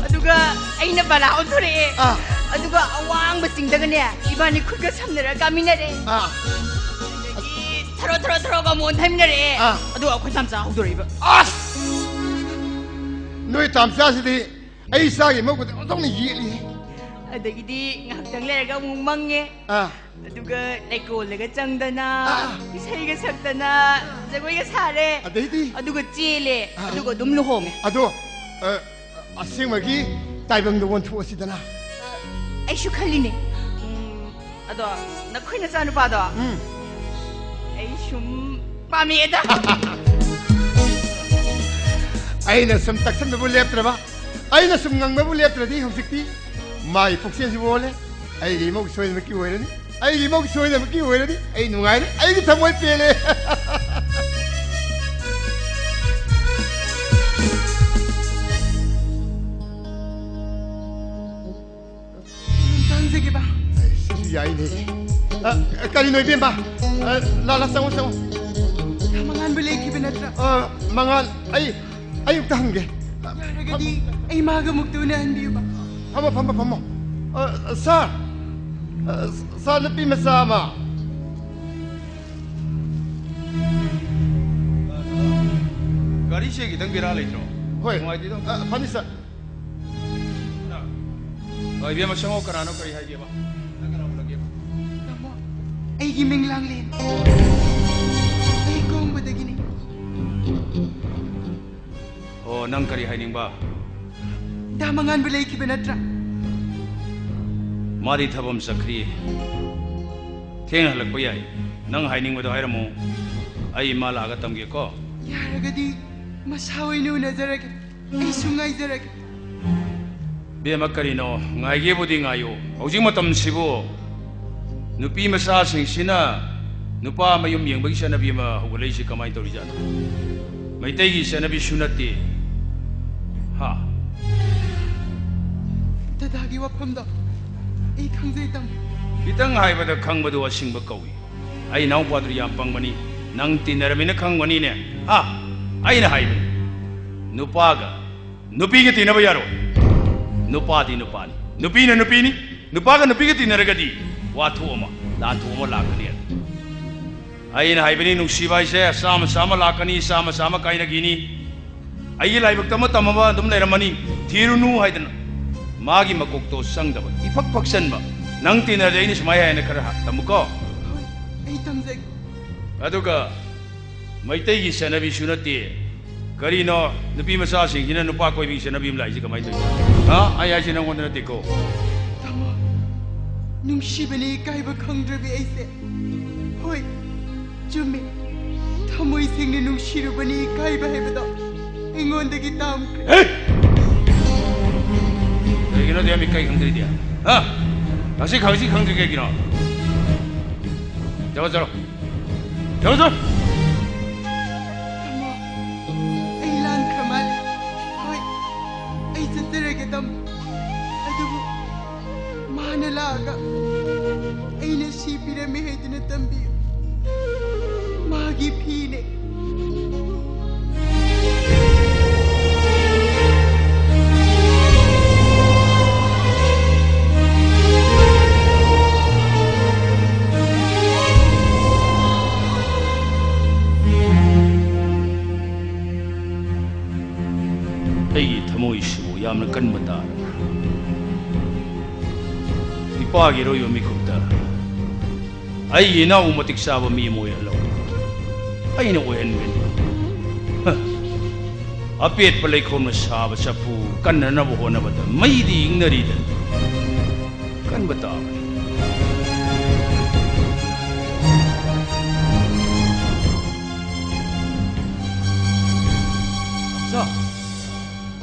ꯑꯗꯨꯒ ꯑꯩꯅ ꯕꯂꯥ ꯑꯣꯟꯊꯣꯔꯛꯑꯦ꯫ ꯑꯥ꯫ ꯑꯗꯨꯒ ꯑꯋꯥꯡꯕ ꯆꯤꯡꯗꯒꯅꯦ ꯏꯕꯥꯅꯤ ꯈꯨꯠꯀ ꯁꯝꯅꯔꯒ ꯀꯥꯃꯤꯟꯅꯔꯦ꯫ ꯑꯥ꯫ ꯑꯗꯒꯤ ꯊꯔꯣ ꯊꯔꯣ ꯊꯔꯣꯒ ꯑꯃꯨꯛ ꯑꯣꯟꯊꯃꯤꯟꯅꯔꯛꯑꯦ꯫ ꯑꯥ꯫ ꯑꯗꯨꯒ ꯑꯩꯈꯣꯏ ꯇꯥꯝꯆꯥ ꯍꯧꯗꯣꯔꯛꯏꯕ꯫ ꯑꯁ! ꯅꯣꯏ ꯇꯥꯝꯆꯥꯁꯤꯗꯤ ꯑꯩ ꯏꯆꯥꯒꯤ ꯃꯧꯒꯗꯤ ꯑꯣꯟꯊꯣꯛꯅ ꯌꯦꯠꯂꯤ꯫ ꯑꯗꯒꯤꯗꯤ ꯉꯥꯏꯍꯥꯛꯇꯪ ꯂꯩꯔꯒ ꯑꯃꯨꯛ ꯃꯪꯉꯦ꯫ ꯑꯥ꯫ ꯑꯗꯨꯒ ꯂꯩꯀꯣꯜꯗꯒ ꯆꯪꯗꯅ, ꯑꯥ꯫ ꯏꯁꯩꯒ ꯁꯛꯇꯅ, ꯖꯒꯣꯏꯒ ꯁꯥꯔꯦ꯫ ꯑꯗꯩꯗꯤ? ꯑꯗꯨꯒ ꯆꯦꯜꯂꯦ꯫ ꯑꯥ꯫ ꯑꯗꯨꯒ ꯑꯗꯨꯝ ꯂꯨꯍꯣꯡꯉꯦ꯫ ꯑꯗꯣ, ꯑ, ꯑꯁꯦꯡꯕꯒꯤ ꯇꯥꯏꯕꯪꯗ ꯑꯣꯟꯊꯣꯛꯑꯁꯤꯗꯅ꯫ ꯑꯩꯁꯨ ꯈꯜꯂꯤꯅꯦ꯫ ꯎꯝ, ꯑꯗꯣ ꯅꯈꯣꯏ ꯅꯆꯥꯅꯨꯄꯥꯗꯣ ꯎꯝ꯫ ꯑꯩ ꯁꯨꯝ ꯄꯥꯝꯃꯛꯑꯦꯗ꯫ ꯑꯩꯅ ꯁꯨꯝ ꯇꯛꯁꯟꯕꯕꯨ ꯂꯦꯞꯇ꯭ꯔꯕ, ꯑꯩꯅ ꯁꯨꯝ ꯉꯪꯕꯕꯨ ꯂꯦꯞꯇ꯭ꯔꯗꯤ ꯍꯧꯖꯤꯛꯇꯤ ꯃꯥꯒꯤ ꯄꯨꯛꯆꯦꯜꯁꯤꯕꯨ ꯑꯣꯜꯂꯦ꯫ ꯑꯩꯒꯤ ꯏꯃꯧ ꯁꯣꯏꯗꯅꯃꯛꯀꯤ ꯑꯣꯏꯔꯅꯤ꯫ ꯑꯩꯒꯤ ꯏꯃꯧ ꯁꯣꯏꯗꯅꯃꯛꯀꯤ ꯑꯣꯏꯔꯅꯤ꯫ ꯑꯩ ꯅꯨꯡꯉꯥꯏꯔꯦ꯫ ꯑꯩꯒꯤ ꯊꯃꯣꯏ ꯄꯦꯜꯂꯦ꯫ ꯇꯥꯡꯖꯒꯦꯕ꯫ ꯑꯩ, ꯁꯤꯁꯨ ꯌꯥꯏꯅꯦ꯫ ꯑ, ꯀꯔꯤꯅꯣ ꯏꯕꯦꯝꯃ? ꯑ, ꯂꯥ, ꯂꯥ, ꯆꯪꯉꯣ, ꯆꯪꯉꯣ꯫ ꯃꯉꯥꯟꯕꯨ ꯂꯩꯈꯤꯕ ꯅꯠꯇ꯭ꯔꯥ? ꯑ, ꯃꯉꯥꯟ, ꯑꯩ, ꯑꯩ ꯑꯝꯇ ꯍꯪꯒꯦ꯫ ꯌꯥꯔꯒꯗꯤ ꯑꯩ ꯃꯥꯒ ꯑꯃꯨꯛꯇ ꯎꯅꯍꯟꯕꯤꯌꯨꯕ꯫ ꯐꯝꯃꯣ, ꯐꯝꯃꯣ, ꯐꯝꯃꯣ꯫ ꯑ, ꯁꯥꯔ, ꯑ, ꯁꯥꯔ, ꯅꯨꯄꯤ ꯃꯆꯥ ꯑꯃ꯫ ꯁꯤ ꯈꯤꯇꯪ ꯕꯦꯔꯥ ꯂꯩꯇ꯭ꯔꯣ? ꯍꯣꯏ꯫ ꯅꯨꯡꯉꯥꯏꯇꯦꯗ꯫ ꯑ, ꯐꯅꯤ, ꯁꯥꯔ꯫ ꯑ, ꯏꯕꯦꯝꯃ, ꯆꯪꯉꯣ, ꯀꯅꯥꯅꯣ, ꯀꯔꯤ ꯍꯥꯏꯒꯦꯕ? ꯅꯪ ꯀꯅꯥ ꯎꯅꯒꯦꯕ? ꯇꯥꯃꯣ, ꯑꯩꯒꯤ ꯃꯤꯡ ꯂꯥꯡꯂꯦꯟ꯫ ꯑꯩ ꯀꯣꯡꯕꯗꯒꯤꯅꯤ꯫ ꯑꯣ, ꯅꯪ ꯀꯔꯤ ꯍꯥꯏꯅꯤꯡꯕ? ꯗꯥ ꯃꯉꯥꯟꯕ ꯂꯩꯈꯤꯕ ꯅꯠꯇ꯭ꯔꯥ? ꯃꯥꯗꯤ ꯊꯕꯛ ꯑꯃ ꯆꯠꯈ꯭ꯔꯤ꯫ ꯊꯦꯡꯅ ꯍꯜꯂꯛꯄ ꯌꯥꯏ꯫ ꯅꯪ ꯍꯥꯏꯅꯤꯡꯕꯗꯣ ꯍꯥꯏꯔꯝꯃꯨ꯫ ꯑꯩ ꯃꯥ ꯂꯥꯛꯑꯒ ꯇꯝꯒꯦꯀꯣ꯫ ꯌꯥꯔꯒꯗꯤ ꯃꯁꯥ ꯑꯣꯏꯅ ꯎꯅꯖꯔꯒꯦ꯫ ꯑꯩꯁꯨ ꯉꯥꯏꯖꯔꯒꯦ꯫ ꯕꯦꯝꯃ, ꯀꯔꯤꯅꯣ? ꯉꯥꯏꯒꯦꯕꯨꯗꯤ ꯉꯥꯏꯌꯨ꯫ ꯍꯧꯖꯤꯛ ꯃꯇꯝꯁꯤꯕꯨ ꯅꯨꯄꯤ ꯃꯆꯥꯁꯤꯡꯁꯤꯅ ꯅꯨꯄꯥ ꯃꯌꯨꯝ ꯌꯦꯡꯕꯒꯤ ꯆꯠꯅꯕꯤ ꯑꯃ ꯍꯧꯒꯠꯂꯛꯏꯁꯤ ꯀꯃꯥꯏꯅ ꯇꯧꯔꯤꯖꯥꯠꯅꯣ? ꯃꯩꯇꯩꯒꯤ ꯆꯠꯅꯕꯤꯁꯨ ꯅꯠꯇꯦ꯫ ꯍꯥ? ꯗꯗꯥꯒꯤ ꯋꯥꯐꯝꯗꯣ ꯑꯩ ꯈꯪꯖꯩ, ꯇꯥꯃꯣ꯫ ꯈꯤꯇꯪ ꯍꯥꯏꯕꯗ ꯈꯪꯕꯗꯨ ꯑꯁꯤꯡꯕ ꯀꯧꯏ꯫ ꯑꯩ ꯏꯅꯥꯎꯄꯥꯗꯨ ꯌꯥꯝ ꯄꯪꯕꯅꯤ꯫ ꯅꯪ ꯇꯤꯟꯅꯔꯕꯅꯤꯅ ꯈꯪꯒꯅꯤꯅꯦ꯫ ꯍꯥ? ꯑꯩꯅ ꯍꯥꯏꯕꯅꯤ, ꯅꯨꯄꯥꯒ ꯅꯨꯄꯤꯒ ꯇꯤꯟꯅꯕ ꯌꯥꯔꯣꯏ꯫ ꯅꯨꯄꯥꯗꯤ ꯅꯨꯄꯥꯅꯤ, ꯅꯨꯄꯤꯅ ꯅꯨꯄꯤꯅꯤ꯫ ꯅꯨꯄꯥꯒ ꯅꯨꯄꯤꯒ ꯇꯤꯟꯅꯔꯒꯗꯤ ꯋꯥꯊꯣꯛ ꯑꯃ, ꯂꯥꯟꯊꯣꯛ ꯑꯃ ꯂꯥꯛꯀꯅꯤ꯫ ꯑꯩꯅ ꯍꯥꯏꯕꯅꯤ, ꯅꯨꯡꯁꯤꯕ ꯍꯥꯏꯁꯦ ꯆꯥꯝꯃ ꯆꯥꯝꯃ ꯂꯥꯛꯀꯅꯤ, ꯆꯥꯝꯃ ꯆꯥꯝꯃ ꯀꯥꯏꯅꯈꯤꯅꯤ꯫ ꯑꯩꯒꯤ ꯂꯥꯏꯕꯛꯇ ꯑꯃ ꯇꯝꯃꯕ ꯑꯗꯨꯝ ꯂꯩꯔꯝꯃꯅꯤ, ꯊꯤꯔꯨꯅꯨ ꯍꯥꯏꯗꯅ꯫ ꯃꯥꯒꯤ ꯃꯀꯣꯛꯇꯣ ꯆꯪꯗꯕ, ꯏꯐꯛ ꯐꯛꯆꯟꯕ꯫ ꯅꯪ ꯇꯤꯟꯅꯔꯗꯤ ꯑꯩꯅ ꯁꯨꯃꯥꯏ ꯍꯥꯏꯅ ꯈꯔ ꯍꯥ-, ꯇꯝꯃꯨꯀꯣ꯫ ꯍꯣꯏ, ꯑꯩ ꯇꯝꯖꯒꯦ꯫ ꯑꯗꯨꯒ ꯃꯩꯇꯩꯒꯤ ꯆꯠꯅꯕꯤꯁꯨ ꯅꯠꯇꯦ꯫ ꯀꯔꯤꯅꯣ ꯅꯨꯄꯤ ꯃꯆꯥꯁꯤꯡꯁꯤꯅ ꯅꯨꯄꯥ ꯀꯣꯏꯕꯒꯤ ꯆꯠꯅꯕꯤ ꯑꯃ ꯂꯥꯛꯏꯁꯦ ꯀꯃꯥꯏꯅ ꯇꯧꯔꯤꯅꯣ? ꯍꯥ? ꯑꯩ ꯍꯥꯏꯁꯦ ꯅꯪꯉꯣꯟꯗ ꯅꯠꯇꯦꯀꯣ꯫ ꯇꯥꯃꯣ, ꯅꯨꯡꯁꯤꯕꯅꯤ ꯏꯀꯥꯏꯕ ꯈꯪꯗ꯭ꯔꯕꯤ ꯑꯩꯁꯦ꯫ ꯍꯣꯏ, ꯆꯨꯝꯃꯤ꯫ ꯊꯃꯣꯏ ꯁꯦꯡꯅ ꯅꯨꯡꯁꯤꯔꯨꯕꯅꯤ ꯏꯀꯥꯏꯕ ꯍꯥꯏꯕꯗꯣ ꯑꯩꯉꯣꯟꯗꯒꯤ ꯇꯥꯝꯈ꯭ꯔꯦ꯫ ꯍꯦ! ꯀꯩꯒꯤꯅꯣ ꯌꯥꯝ ꯏꯀꯥꯏ ꯈꯪꯗ꯭ꯔꯤꯗꯤ? ꯍꯥ? ꯉꯁꯤ ꯈꯪꯁꯤ ꯈꯪꯗ꯭ꯔꯤ ꯀꯩꯒꯤꯅꯣ? ꯆꯠꯂꯣ, ꯆꯠꯂꯣ꯫ ꯆꯠꯂꯣ, ꯆꯠꯂꯣ꯫ ꯇꯥꯃꯣ, ꯑꯩ ꯂꯥꯟꯈ꯭ꯔ ꯃꯥꯜꯂꯦ꯫ ꯍꯣꯏ, ꯑꯩ ꯆꯠꯆꯔꯒꯦ, ꯇꯥꯃꯣ꯫ ꯑꯗꯨꯕꯨ ꯃꯥꯅ ꯂꯥꯛꯑꯒ ꯑꯩꯅ ꯁꯤ ꯄꯤꯔꯝꯃꯦ ꯍꯥꯏꯗꯨꯅ ꯇꯝꯕꯤꯌꯨ꯫ ꯃꯥꯒꯤ ꯐꯤꯅꯦ꯫ ꯀꯟꯕ ꯇꯥꯔꯦ꯫ ꯏꯄꯥꯒꯤ ꯑꯔꯣꯏꯕ ꯃꯤꯀꯨꯞꯇ ꯑꯩꯒꯤ ꯏꯅꯥꯎ ꯃꯇꯤꯛ ꯆꯥꯕ ꯃꯤ ꯑꯃ ꯑꯣꯏꯍꯜꯂꯧ꯫ ꯑꯩꯅ ꯑꯣꯏꯍꯟꯒꯅꯤ꯫ ꯍ꯫ ꯑꯄꯦꯠꯄ ꯂꯩꯈꯣꯝꯅ ꯁꯥꯕ ꯆꯐꯨ ꯀꯟꯅꯅꯕ ꯍꯣꯠꯅꯕꯗ ꯃꯩꯗꯤ ꯏꯪꯅꯔꯤꯗꯅ꯫ ꯀꯟꯕ ꯇꯥꯕꯅꯤ꯫ ꯇꯥꯃꯣꯆꯧ!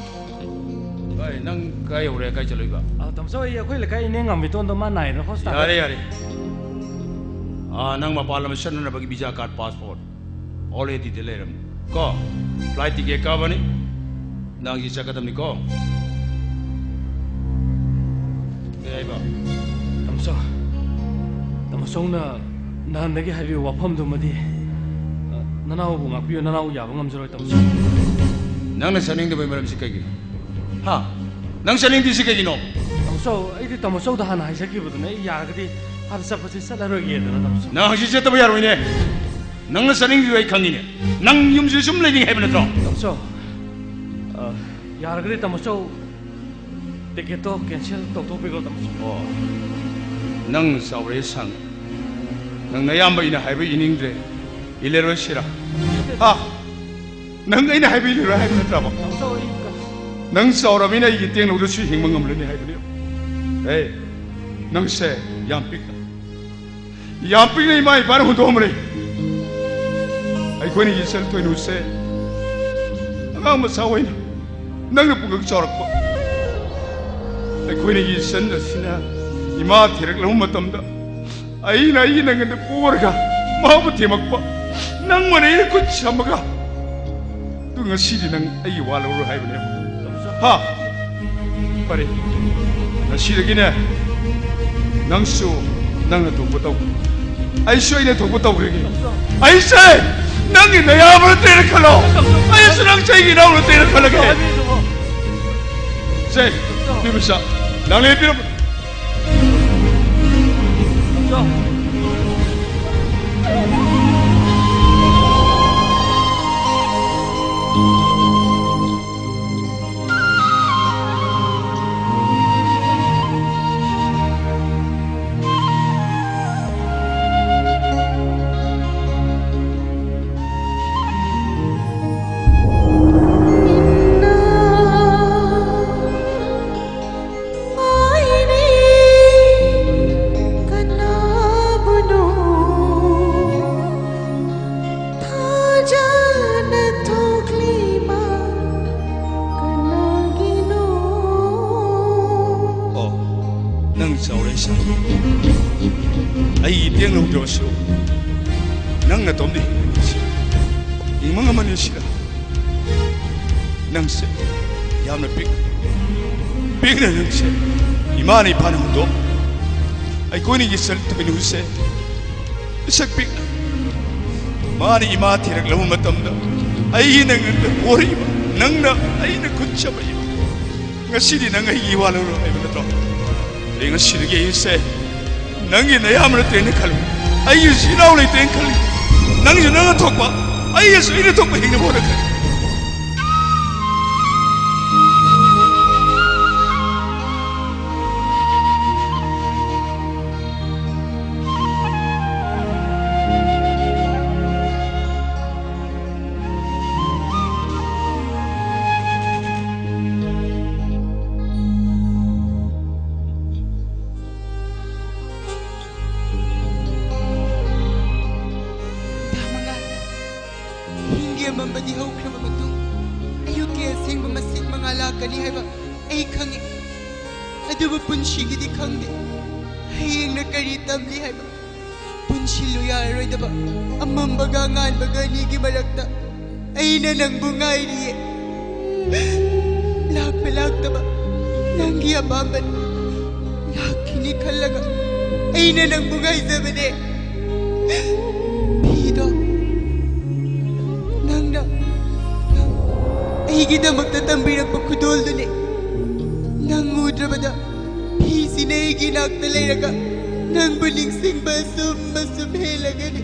ꯚꯥꯏ, ꯅꯪ ꯀꯥꯏ ꯌꯧꯔꯦ? ꯀꯥꯏ ꯆꯠꯂꯨꯏꯕ? ꯑ, ꯇꯥꯃꯣꯆꯧ, ꯑꯩ ꯑꯩꯈꯣꯏ ꯂꯩꯀꯥꯏ ꯏꯅꯦ ꯉꯝꯕꯤꯇꯣꯟꯗꯣ ꯃꯥ ꯅꯥꯏꯗꯅ ꯍꯣꯁꯄꯤꯇꯥꯜꯗ ꯌꯥꯔꯦ, ꯌꯥꯔꯦ꯫ ꯑꯥ, ꯅꯪ ꯃꯄꯥꯟ ꯂꯝ ꯆꯠꯅꯅꯕꯒꯤ ꯚꯤꯖꯥ ꯀꯥꯔꯗ, ꯄꯥꯁꯄꯣꯔꯠ ꯑꯣꯜꯔꯦꯗꯤꯗ ꯂꯩꯔꯝꯅꯤ ꯀꯣ? ꯐ꯭ꯂꯥꯏꯠ ꯇꯤꯀꯦꯠ ꯀꯛꯑꯕꯅꯤ, ꯅꯪ ꯍꯧꯖꯤꯛ ꯆꯠꯀꯗꯕꯅꯤꯀꯣ꯫ ꯀꯩ ꯍꯥꯏꯕ? ꯇꯥꯃꯣꯆꯧ, ꯇꯥꯃꯣꯆꯧꯅ ꯅꯍꯥꯟꯗꯒꯤ ꯍꯥꯏꯕꯤꯕ ꯋꯥꯐꯝꯗꯨꯃꯗꯤ, ꯑ, ꯅꯅꯥꯎꯕꯨ ꯉꯥꯛꯄꯤꯌꯨ, ꯅꯅꯥꯎ ꯌꯥꯕ ꯉꯝꯖꯔꯣꯏ, ꯇꯥꯃꯣꯆꯧ꯫ ꯅꯪꯅ ꯆꯠꯅꯤꯡꯗꯕꯒꯤ ꯃꯔꯝꯁꯤ ꯀꯩꯒꯤꯅꯣ? ꯍꯥ? ꯅꯪ ꯆꯠꯅꯤꯡꯗ꯭ꯔꯤꯁꯤ ꯀꯩꯒꯤꯅꯣ? ꯇꯥꯃꯣꯆꯧ, ꯑꯩꯗꯤ ꯇꯥꯃꯣꯆꯧꯗ ꯍꯥꯟꯅ ꯍꯥꯏꯖꯈꯤꯕꯗꯨꯅꯦ, ꯑꯩ ꯌꯥꯔꯒꯗꯤ ꯑꯥꯗ ꯆꯠꯄꯁꯦ ꯆꯠꯂꯔꯣꯏꯒꯦꯗꯅ, ꯇꯥꯃꯣꯆꯧ꯫ ꯅꯪ ꯍꯧꯖꯤꯛ ꯆꯠꯇꯕ ꯌꯥꯔꯣꯏꯅꯦ꯫ ꯅꯪꯅ ꯆꯠꯅꯤꯡꯗ꯭ꯔꯤꯗꯣ ꯑꯩ ꯈꯪꯉꯤꯅꯦ꯫ ꯅꯪ ꯌꯨꯝꯁꯤꯗ ꯁꯨꯝ ꯂꯩꯅꯤꯡꯉꯦ ꯍꯥꯏꯕ ꯅꯠꯇ꯭ꯔꯣ? ꯇꯥꯃꯣꯆꯧ, ꯑ, ꯌꯥꯔꯒꯗꯤ ꯇꯥꯃꯣꯆꯧ, ꯇꯤꯀꯦꯠꯇꯣ ꯀꯦꯟꯁꯦꯜ ꯇꯧꯊꯣꯛꯄꯤꯈ꯭ꯔꯣ, ꯇꯥꯃꯣꯆꯧ꯫ ꯑꯣ, ꯅꯪ ꯆꯥꯎꯔꯦ ꯁꯥꯡꯉꯦ꯫ ꯅꯪ ꯅꯌꯥꯝꯕ ꯏꯅ ꯍꯥꯏꯕ ꯏꯅꯤꯡꯗ꯭ꯔꯦ꯫ ꯏꯜꯂꯔꯣꯏ ꯁꯤꯔꯥ? ꯍꯥ? ꯅꯪ ꯑꯩꯅ ꯍꯥꯏꯕ ꯏꯜꯂꯔꯣꯏ ꯍꯥꯏꯕ ꯅꯠꯇ꯭ꯔꯕ? ꯇꯥꯃꯣꯆꯧ, ꯑꯩ ꯀ- ꯅꯪ ꯆꯥꯎꯔꯕꯅꯤꯅ ꯑꯩꯒꯤ ꯇꯦꯡꯅꯧꯗꯁꯨ ꯍꯤꯡꯕ ꯉꯝꯂꯅꯤ ꯍꯥꯏꯕꯅꯤ꯫ ꯑꯦ, ꯅꯪꯁꯦ ꯌꯥꯝ ꯄꯤꯛꯅ, ꯌꯥꯝ ꯄꯤꯛꯅ ꯏꯃꯥ ꯏꯄꯥꯅ ꯍꯨꯟꯗꯣꯛꯑꯝꯕꯅꯤ꯫ ꯑꯩꯈꯣꯏꯅ ꯏꯆꯟ ꯊꯣꯏꯅꯨꯁꯦ ꯑꯉꯥꯡ ꯃꯆꯥ ꯑꯣꯏꯅ ꯅꯪꯅ ꯄꯨꯡꯉꯛ ꯆꯥꯎꯔꯛꯄ꯫ ꯑꯩꯈꯣꯏꯅ ꯏꯆꯟ ꯑꯁꯤꯅ ꯏꯃꯥ ꯊꯤꯔꯛꯂꯕ ꯃꯇꯝꯗ ꯑꯩꯅ ꯑꯩꯒꯤ ꯅꯪꯒꯟꯗ ꯄꯣꯔꯒ ꯃꯥꯕꯨ ꯊꯦꯝꯃꯛꯄ꯫ ꯅꯪ ꯃꯔꯩꯅ ꯈꯨꯠ ꯁꯝꯃꯒ ꯑꯗꯨ ꯉꯁꯤꯗꯤ ꯅꯪ ꯑꯩꯒꯤ ꯋꯥ ꯂꯧꯔꯣꯏ ꯍꯥꯏꯕꯅꯦꯕ꯫ ꯍꯥ? ꯐꯔꯦ, ꯉꯁꯤꯗꯒꯤꯅꯦ ꯅꯪꯁꯨ ꯅꯪꯅ ꯊꯣꯛꯄ ꯇꯧ, ꯑꯩꯁꯨ ꯑꯩꯅ ꯊꯣꯛꯄ ꯇꯧꯈ꯭ꯔꯒꯦ꯫ ꯑꯩꯁꯦ ꯅꯪꯒꯤ ꯅꯌꯥꯝꯕ ꯅꯠꯇꯦꯅ ꯈꯜꯂꯣ, ꯑꯩꯁꯨ ꯅꯪꯁꯦ ꯑꯩꯒꯤ ꯏꯅꯥꯎ ꯅꯠꯇꯦꯅ ꯈꯜꯂꯒꯦ꯫ ꯁꯦ, ꯅꯨꯄꯤ ꯃꯆꯥ, ꯅꯪ ꯂꯦꯞꯄꯤꯔꯝꯃꯨ꯫ ꯅꯇꯣꯝꯗꯤ ꯍꯤꯡꯕ ꯉꯝꯃꯅꯤ ꯁꯤꯗ꯫ ꯅꯪꯁꯦ ꯌꯥꯝꯅ ꯄꯤꯛ-, ꯄꯤꯛꯅ ꯅꯪꯁꯦ ꯏꯃꯥꯅ ꯏꯄꯥꯅ ꯍꯨꯟꯗꯣꯛ ꯑꯩꯈꯣꯏꯅꯤꯒꯤ ꯆꯠ-, ꯊꯣꯏꯅꯨꯁꯦ ꯄꯤꯁꯛ ꯄꯤꯛꯅ ꯃꯥꯅ ꯏꯃꯥ ꯊꯤꯔꯛꯂꯕ ꯃꯇꯝꯗ ꯑꯩꯒꯤ ꯅꯪꯅ ꯄꯣꯔꯛꯏꯕ, ꯅꯪꯅ ꯑꯩꯅ ꯈꯨꯠ ꯆꯥꯃꯛꯏꯕ, ꯉꯁꯤꯗꯤ ꯅꯪ ꯑꯩꯒꯤ ꯏꯋꯥ ꯂꯧꯔꯣꯏ ꯍꯥꯏꯕ ꯅꯠꯇ꯭ꯔꯣ? ꯑꯩ ꯉꯁꯤꯗꯒꯤ ꯑꯩꯁꯦ ꯅꯪꯒꯤ ꯅꯌꯥꯝꯕ ꯅꯠꯇꯦꯅ ꯈꯜꯂꯨ꯫ ꯑꯩꯒꯤ ꯏꯆꯤꯜ ꯏꯅꯥꯎ ꯂꯩꯇꯦꯅ ꯈꯜꯂꯨ꯫ ꯅꯪꯁꯨ ꯅꯪꯅ ꯊꯣꯛꯄ, ꯑꯩꯒꯤꯁꯨ ꯑꯩꯅ ꯊꯣꯛꯄ ꯍꯤꯡꯅꯕ ꯍꯣꯠꯅꯈ꯭ꯔꯦ꯫ ꯊꯥ ꯃꯉꯥ꯫ ꯑꯍꯤꯡꯒꯤ ꯑꯃꯝꯕꯗꯤ ꯍꯧꯈ꯭ꯔꯕ ꯃꯇꯨꯡ, ꯑꯌꯨꯛꯀꯤ ꯑꯁꯦꯡꯕ ꯃꯁꯤꯡ ꯃꯉꯥ ꯂꯥꯛꯀꯅꯤ ꯍꯥꯏꯕ ꯑꯩ ꯈꯪꯏ꯫ ꯑꯗꯨꯕꯨ ꯄꯨꯟꯁꯤꯒꯤꯗꯤ ꯈꯪꯗꯦ꯫ ꯍꯌꯦꯡꯅ ꯀꯔꯤ ꯇꯝꯂꯤ ꯍꯥꯏꯕ ꯄꯨꯟꯁꯤꯜꯂꯨ ꯌꯥꯔꯔꯣꯏꯗꯕ ꯑꯃꯝꯕꯒ ꯑꯉꯥꯟꯕꯒ ꯑꯅꯤꯒꯤ ꯃꯔꯛꯇ ꯑꯩꯅ ꯅꯪꯕꯨ ꯉꯥꯏꯔꯤꯌꯦ꯫ ꯂꯥꯛꯄ ꯂꯥꯛꯇꯕ ꯅꯪꯒꯤ ꯑꯄꯥꯝꯕꯅꯤ꯫ ꯂꯥꯛꯈꯤꯅꯤ ꯈꯜꯂꯒ ꯑꯩꯅ ꯅꯪꯕꯨ ꯉꯥꯏꯖꯕꯅꯦ꯫ ꯐꯤꯗꯣ ꯅꯪꯅ ꯑꯩꯒꯤꯗꯃꯛꯇ ꯇꯝꯕꯤꯔꯛꯄ ꯈꯨꯗꯣꯜꯗꯨꯅꯦ꯫ ꯅꯪ ꯎꯗ꯭ꯔꯕꯗ ꯐꯤꯁꯤꯅ ꯑꯩꯒꯤ ꯏꯅꯥꯛꯇ ꯂꯩꯔꯒ ꯅꯪꯕꯨ ꯅꯤꯡꯁꯤꯡꯕ ꯑꯁꯨꯝ ꯑꯁꯨꯝ ꯍꯦꯜꯂꯒꯅꯤ꯫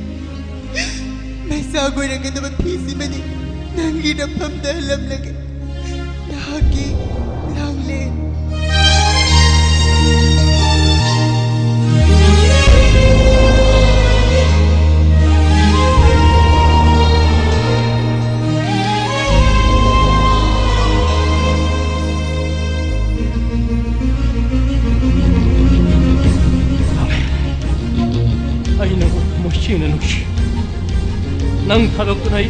ꯃꯩꯁꯥ ꯑꯣꯏꯔꯒꯗꯕ ꯐꯤꯁꯤꯃꯗꯤ ꯅꯪꯒꯤ ꯅꯐꯝꯗ ꯍꯜꯂꯝꯂꯒꯦ꯫ ꯅꯍꯥꯛꯀꯤ ꯂꯥꯡꯂꯦꯟ꯫ ꯑꯩ ꯅꯪꯕꯨ ꯊꯃꯣꯏ ꯁꯦꯡꯅ ꯅꯨꯡꯁꯤ꯫ ꯅꯪ ꯊꯥꯗꯣꯛꯇꯨꯅ ꯑꯩ,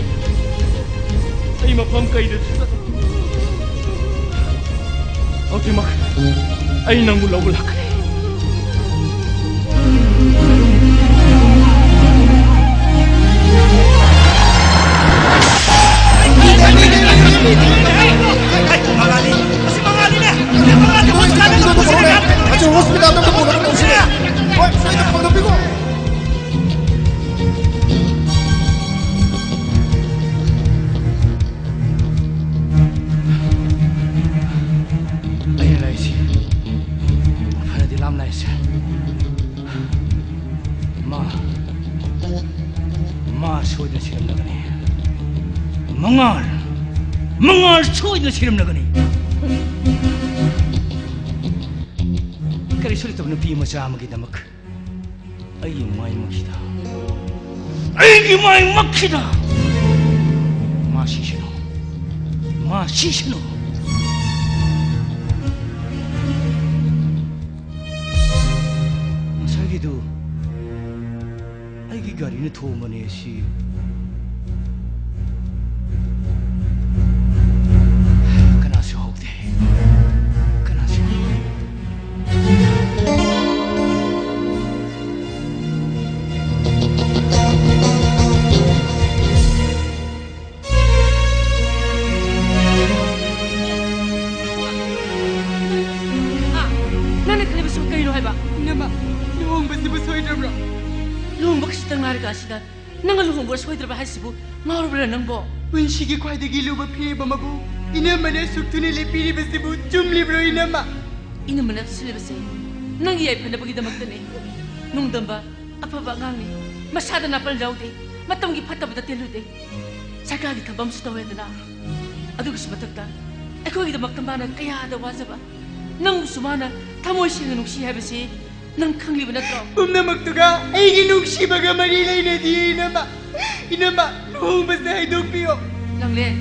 ꯑꯩ ꯃꯐꯝ ꯀꯩꯗꯁꯨ ꯆꯠꯂꯣꯏ꯫ ꯍꯧꯖꯤꯛꯃꯛ ꯑꯩ ꯅꯪꯕꯨ ꯂꯧꯕ ꯂꯥꯛꯀꯅꯤ꯫ ꯃꯥ ꯁꯣꯏꯗꯅ ꯁꯤꯔꯝꯂꯒꯅꯤ꯫ ꯃꯉꯥꯜ, ꯃꯉꯥꯜ ꯁꯣꯏꯗꯅ ꯁꯤꯔꯝꯂꯒꯅꯤ꯫ ꯀꯔꯤꯁꯨ ꯂꯩꯇꯕ ꯅꯨꯄꯤ ꯃꯆꯥ ꯑꯃꯒꯤꯗꯃꯛ ꯑꯩꯒꯤ ꯃꯥꯏꯃꯛꯁꯤꯗ, ꯑꯩꯒꯤ ꯃꯥꯏꯃꯛꯁꯤꯗ ꯃꯥ ꯁꯤꯁꯅꯨ, ꯃꯥ ꯁꯤꯁꯅꯨ꯫ ꯉꯁꯥꯏꯒꯤꯗꯨ ꯑꯩꯒꯤ ꯒꯥꯔꯤꯅ ꯊꯣꯝꯕꯅꯦ ꯁꯤ꯫ ꯀꯅꯥꯁꯨ ꯍꯧꯗꯦ꯫ ꯀꯅꯥꯁꯨ ꯍꯧꯗꯦ꯫ ꯍꯥ? ꯅꯪꯅ ꯈꯜꯂꯤꯕꯁꯤꯕꯨ ꯀꯔꯤꯅꯣ ꯍꯥꯏꯕ? ꯏꯅꯝꯃ, ꯂꯨꯍꯣꯡꯕꯁꯤꯕꯨ ꯁꯣꯏꯗ꯭ꯔꯕ꯭ꯔꯣ? ꯂꯨꯍꯣꯡꯕ ꯈꯤꯇꯪ ꯉꯥꯏꯔꯀꯥꯟꯁꯤꯗ ꯅꯪꯅ ꯂꯨꯍꯣꯡꯕ ꯁꯣꯏꯗ꯭ꯔꯕ ꯍꯥꯏꯁꯤꯕꯨ ꯉꯥꯎꯔꯕ꯭ꯔꯥ ꯅꯪꯕꯣ? ꯄꯨꯟꯁꯤꯒꯤ ꯈ꯭ꯋꯥꯏꯗꯒꯤ ꯂꯨꯕ ꯐꯤꯔꯦꯞ ꯑꯃꯕꯨ ꯏꯅꯝꯃꯅ ꯑꯁꯨꯛ ꯊꯨꯅ ꯂꯦꯞꯄꯤꯔꯤꯕꯁꯤꯕꯨ ꯆꯨꯝꯂꯤꯕ꯭ꯔꯣ ꯏꯅꯝꯃ? ꯏꯅꯝꯃꯅ ꯁꯤꯜꯂꯤꯕꯁꯦ ꯅꯪꯒꯤ ꯌꯥꯏꯐꯅꯕꯒꯤꯗꯃꯛꯇꯅꯦ꯫ ꯅꯣꯡꯗꯝꯕ ꯑꯐꯕ ꯑꯉꯥꯡꯅꯤ꯫ ꯃꯁꯥꯗ ꯅꯥꯄꯜ ꯌꯥꯎꯗꯦ꯫ ꯃꯇꯝꯒꯤ ꯐꯠꯇꯕꯗ ꯇꯦꯜꯂꯨꯗꯦ꯫ ꯁꯔꯀꯥꯔꯒꯤ ꯊꯕꯛ ꯑꯃꯁꯨ ꯇꯧꯔꯦꯗꯅ꯫ ꯑꯗꯨꯒꯤꯁꯨ ꯃꯊꯛꯇ ꯑꯩꯈꯣꯏꯒꯤꯗꯃꯛꯇ ꯃꯥꯅ ꯀꯌꯥꯗ ꯋꯥꯖꯕ꯫ ꯅꯪꯕꯨꯁꯨ ꯃꯥꯅ ꯊꯃꯣꯏ ꯁꯦꯡꯅ ꯅꯨꯡꯁꯤ ꯍꯥꯏꯕꯁꯤ ꯅꯪ ꯈꯪꯂꯤꯕ ꯅꯠꯇ꯭ꯔꯣ? ꯄꯨꯝꯅꯃꯛꯇꯨꯒ ꯑꯩꯒꯤ ꯅꯨꯡꯁꯤꯕꯒ ꯃꯔꯤ ꯂꯩꯅꯗꯤꯌꯦ ꯏꯅꯝꯃ꯫ ꯏꯅꯝꯃ, ꯂꯨꯍꯣꯡꯕꯁꯦ ꯍꯥꯏꯗꯣꯛꯄꯤꯌꯣ꯫ ꯂꯥꯡꯂꯦꯟ,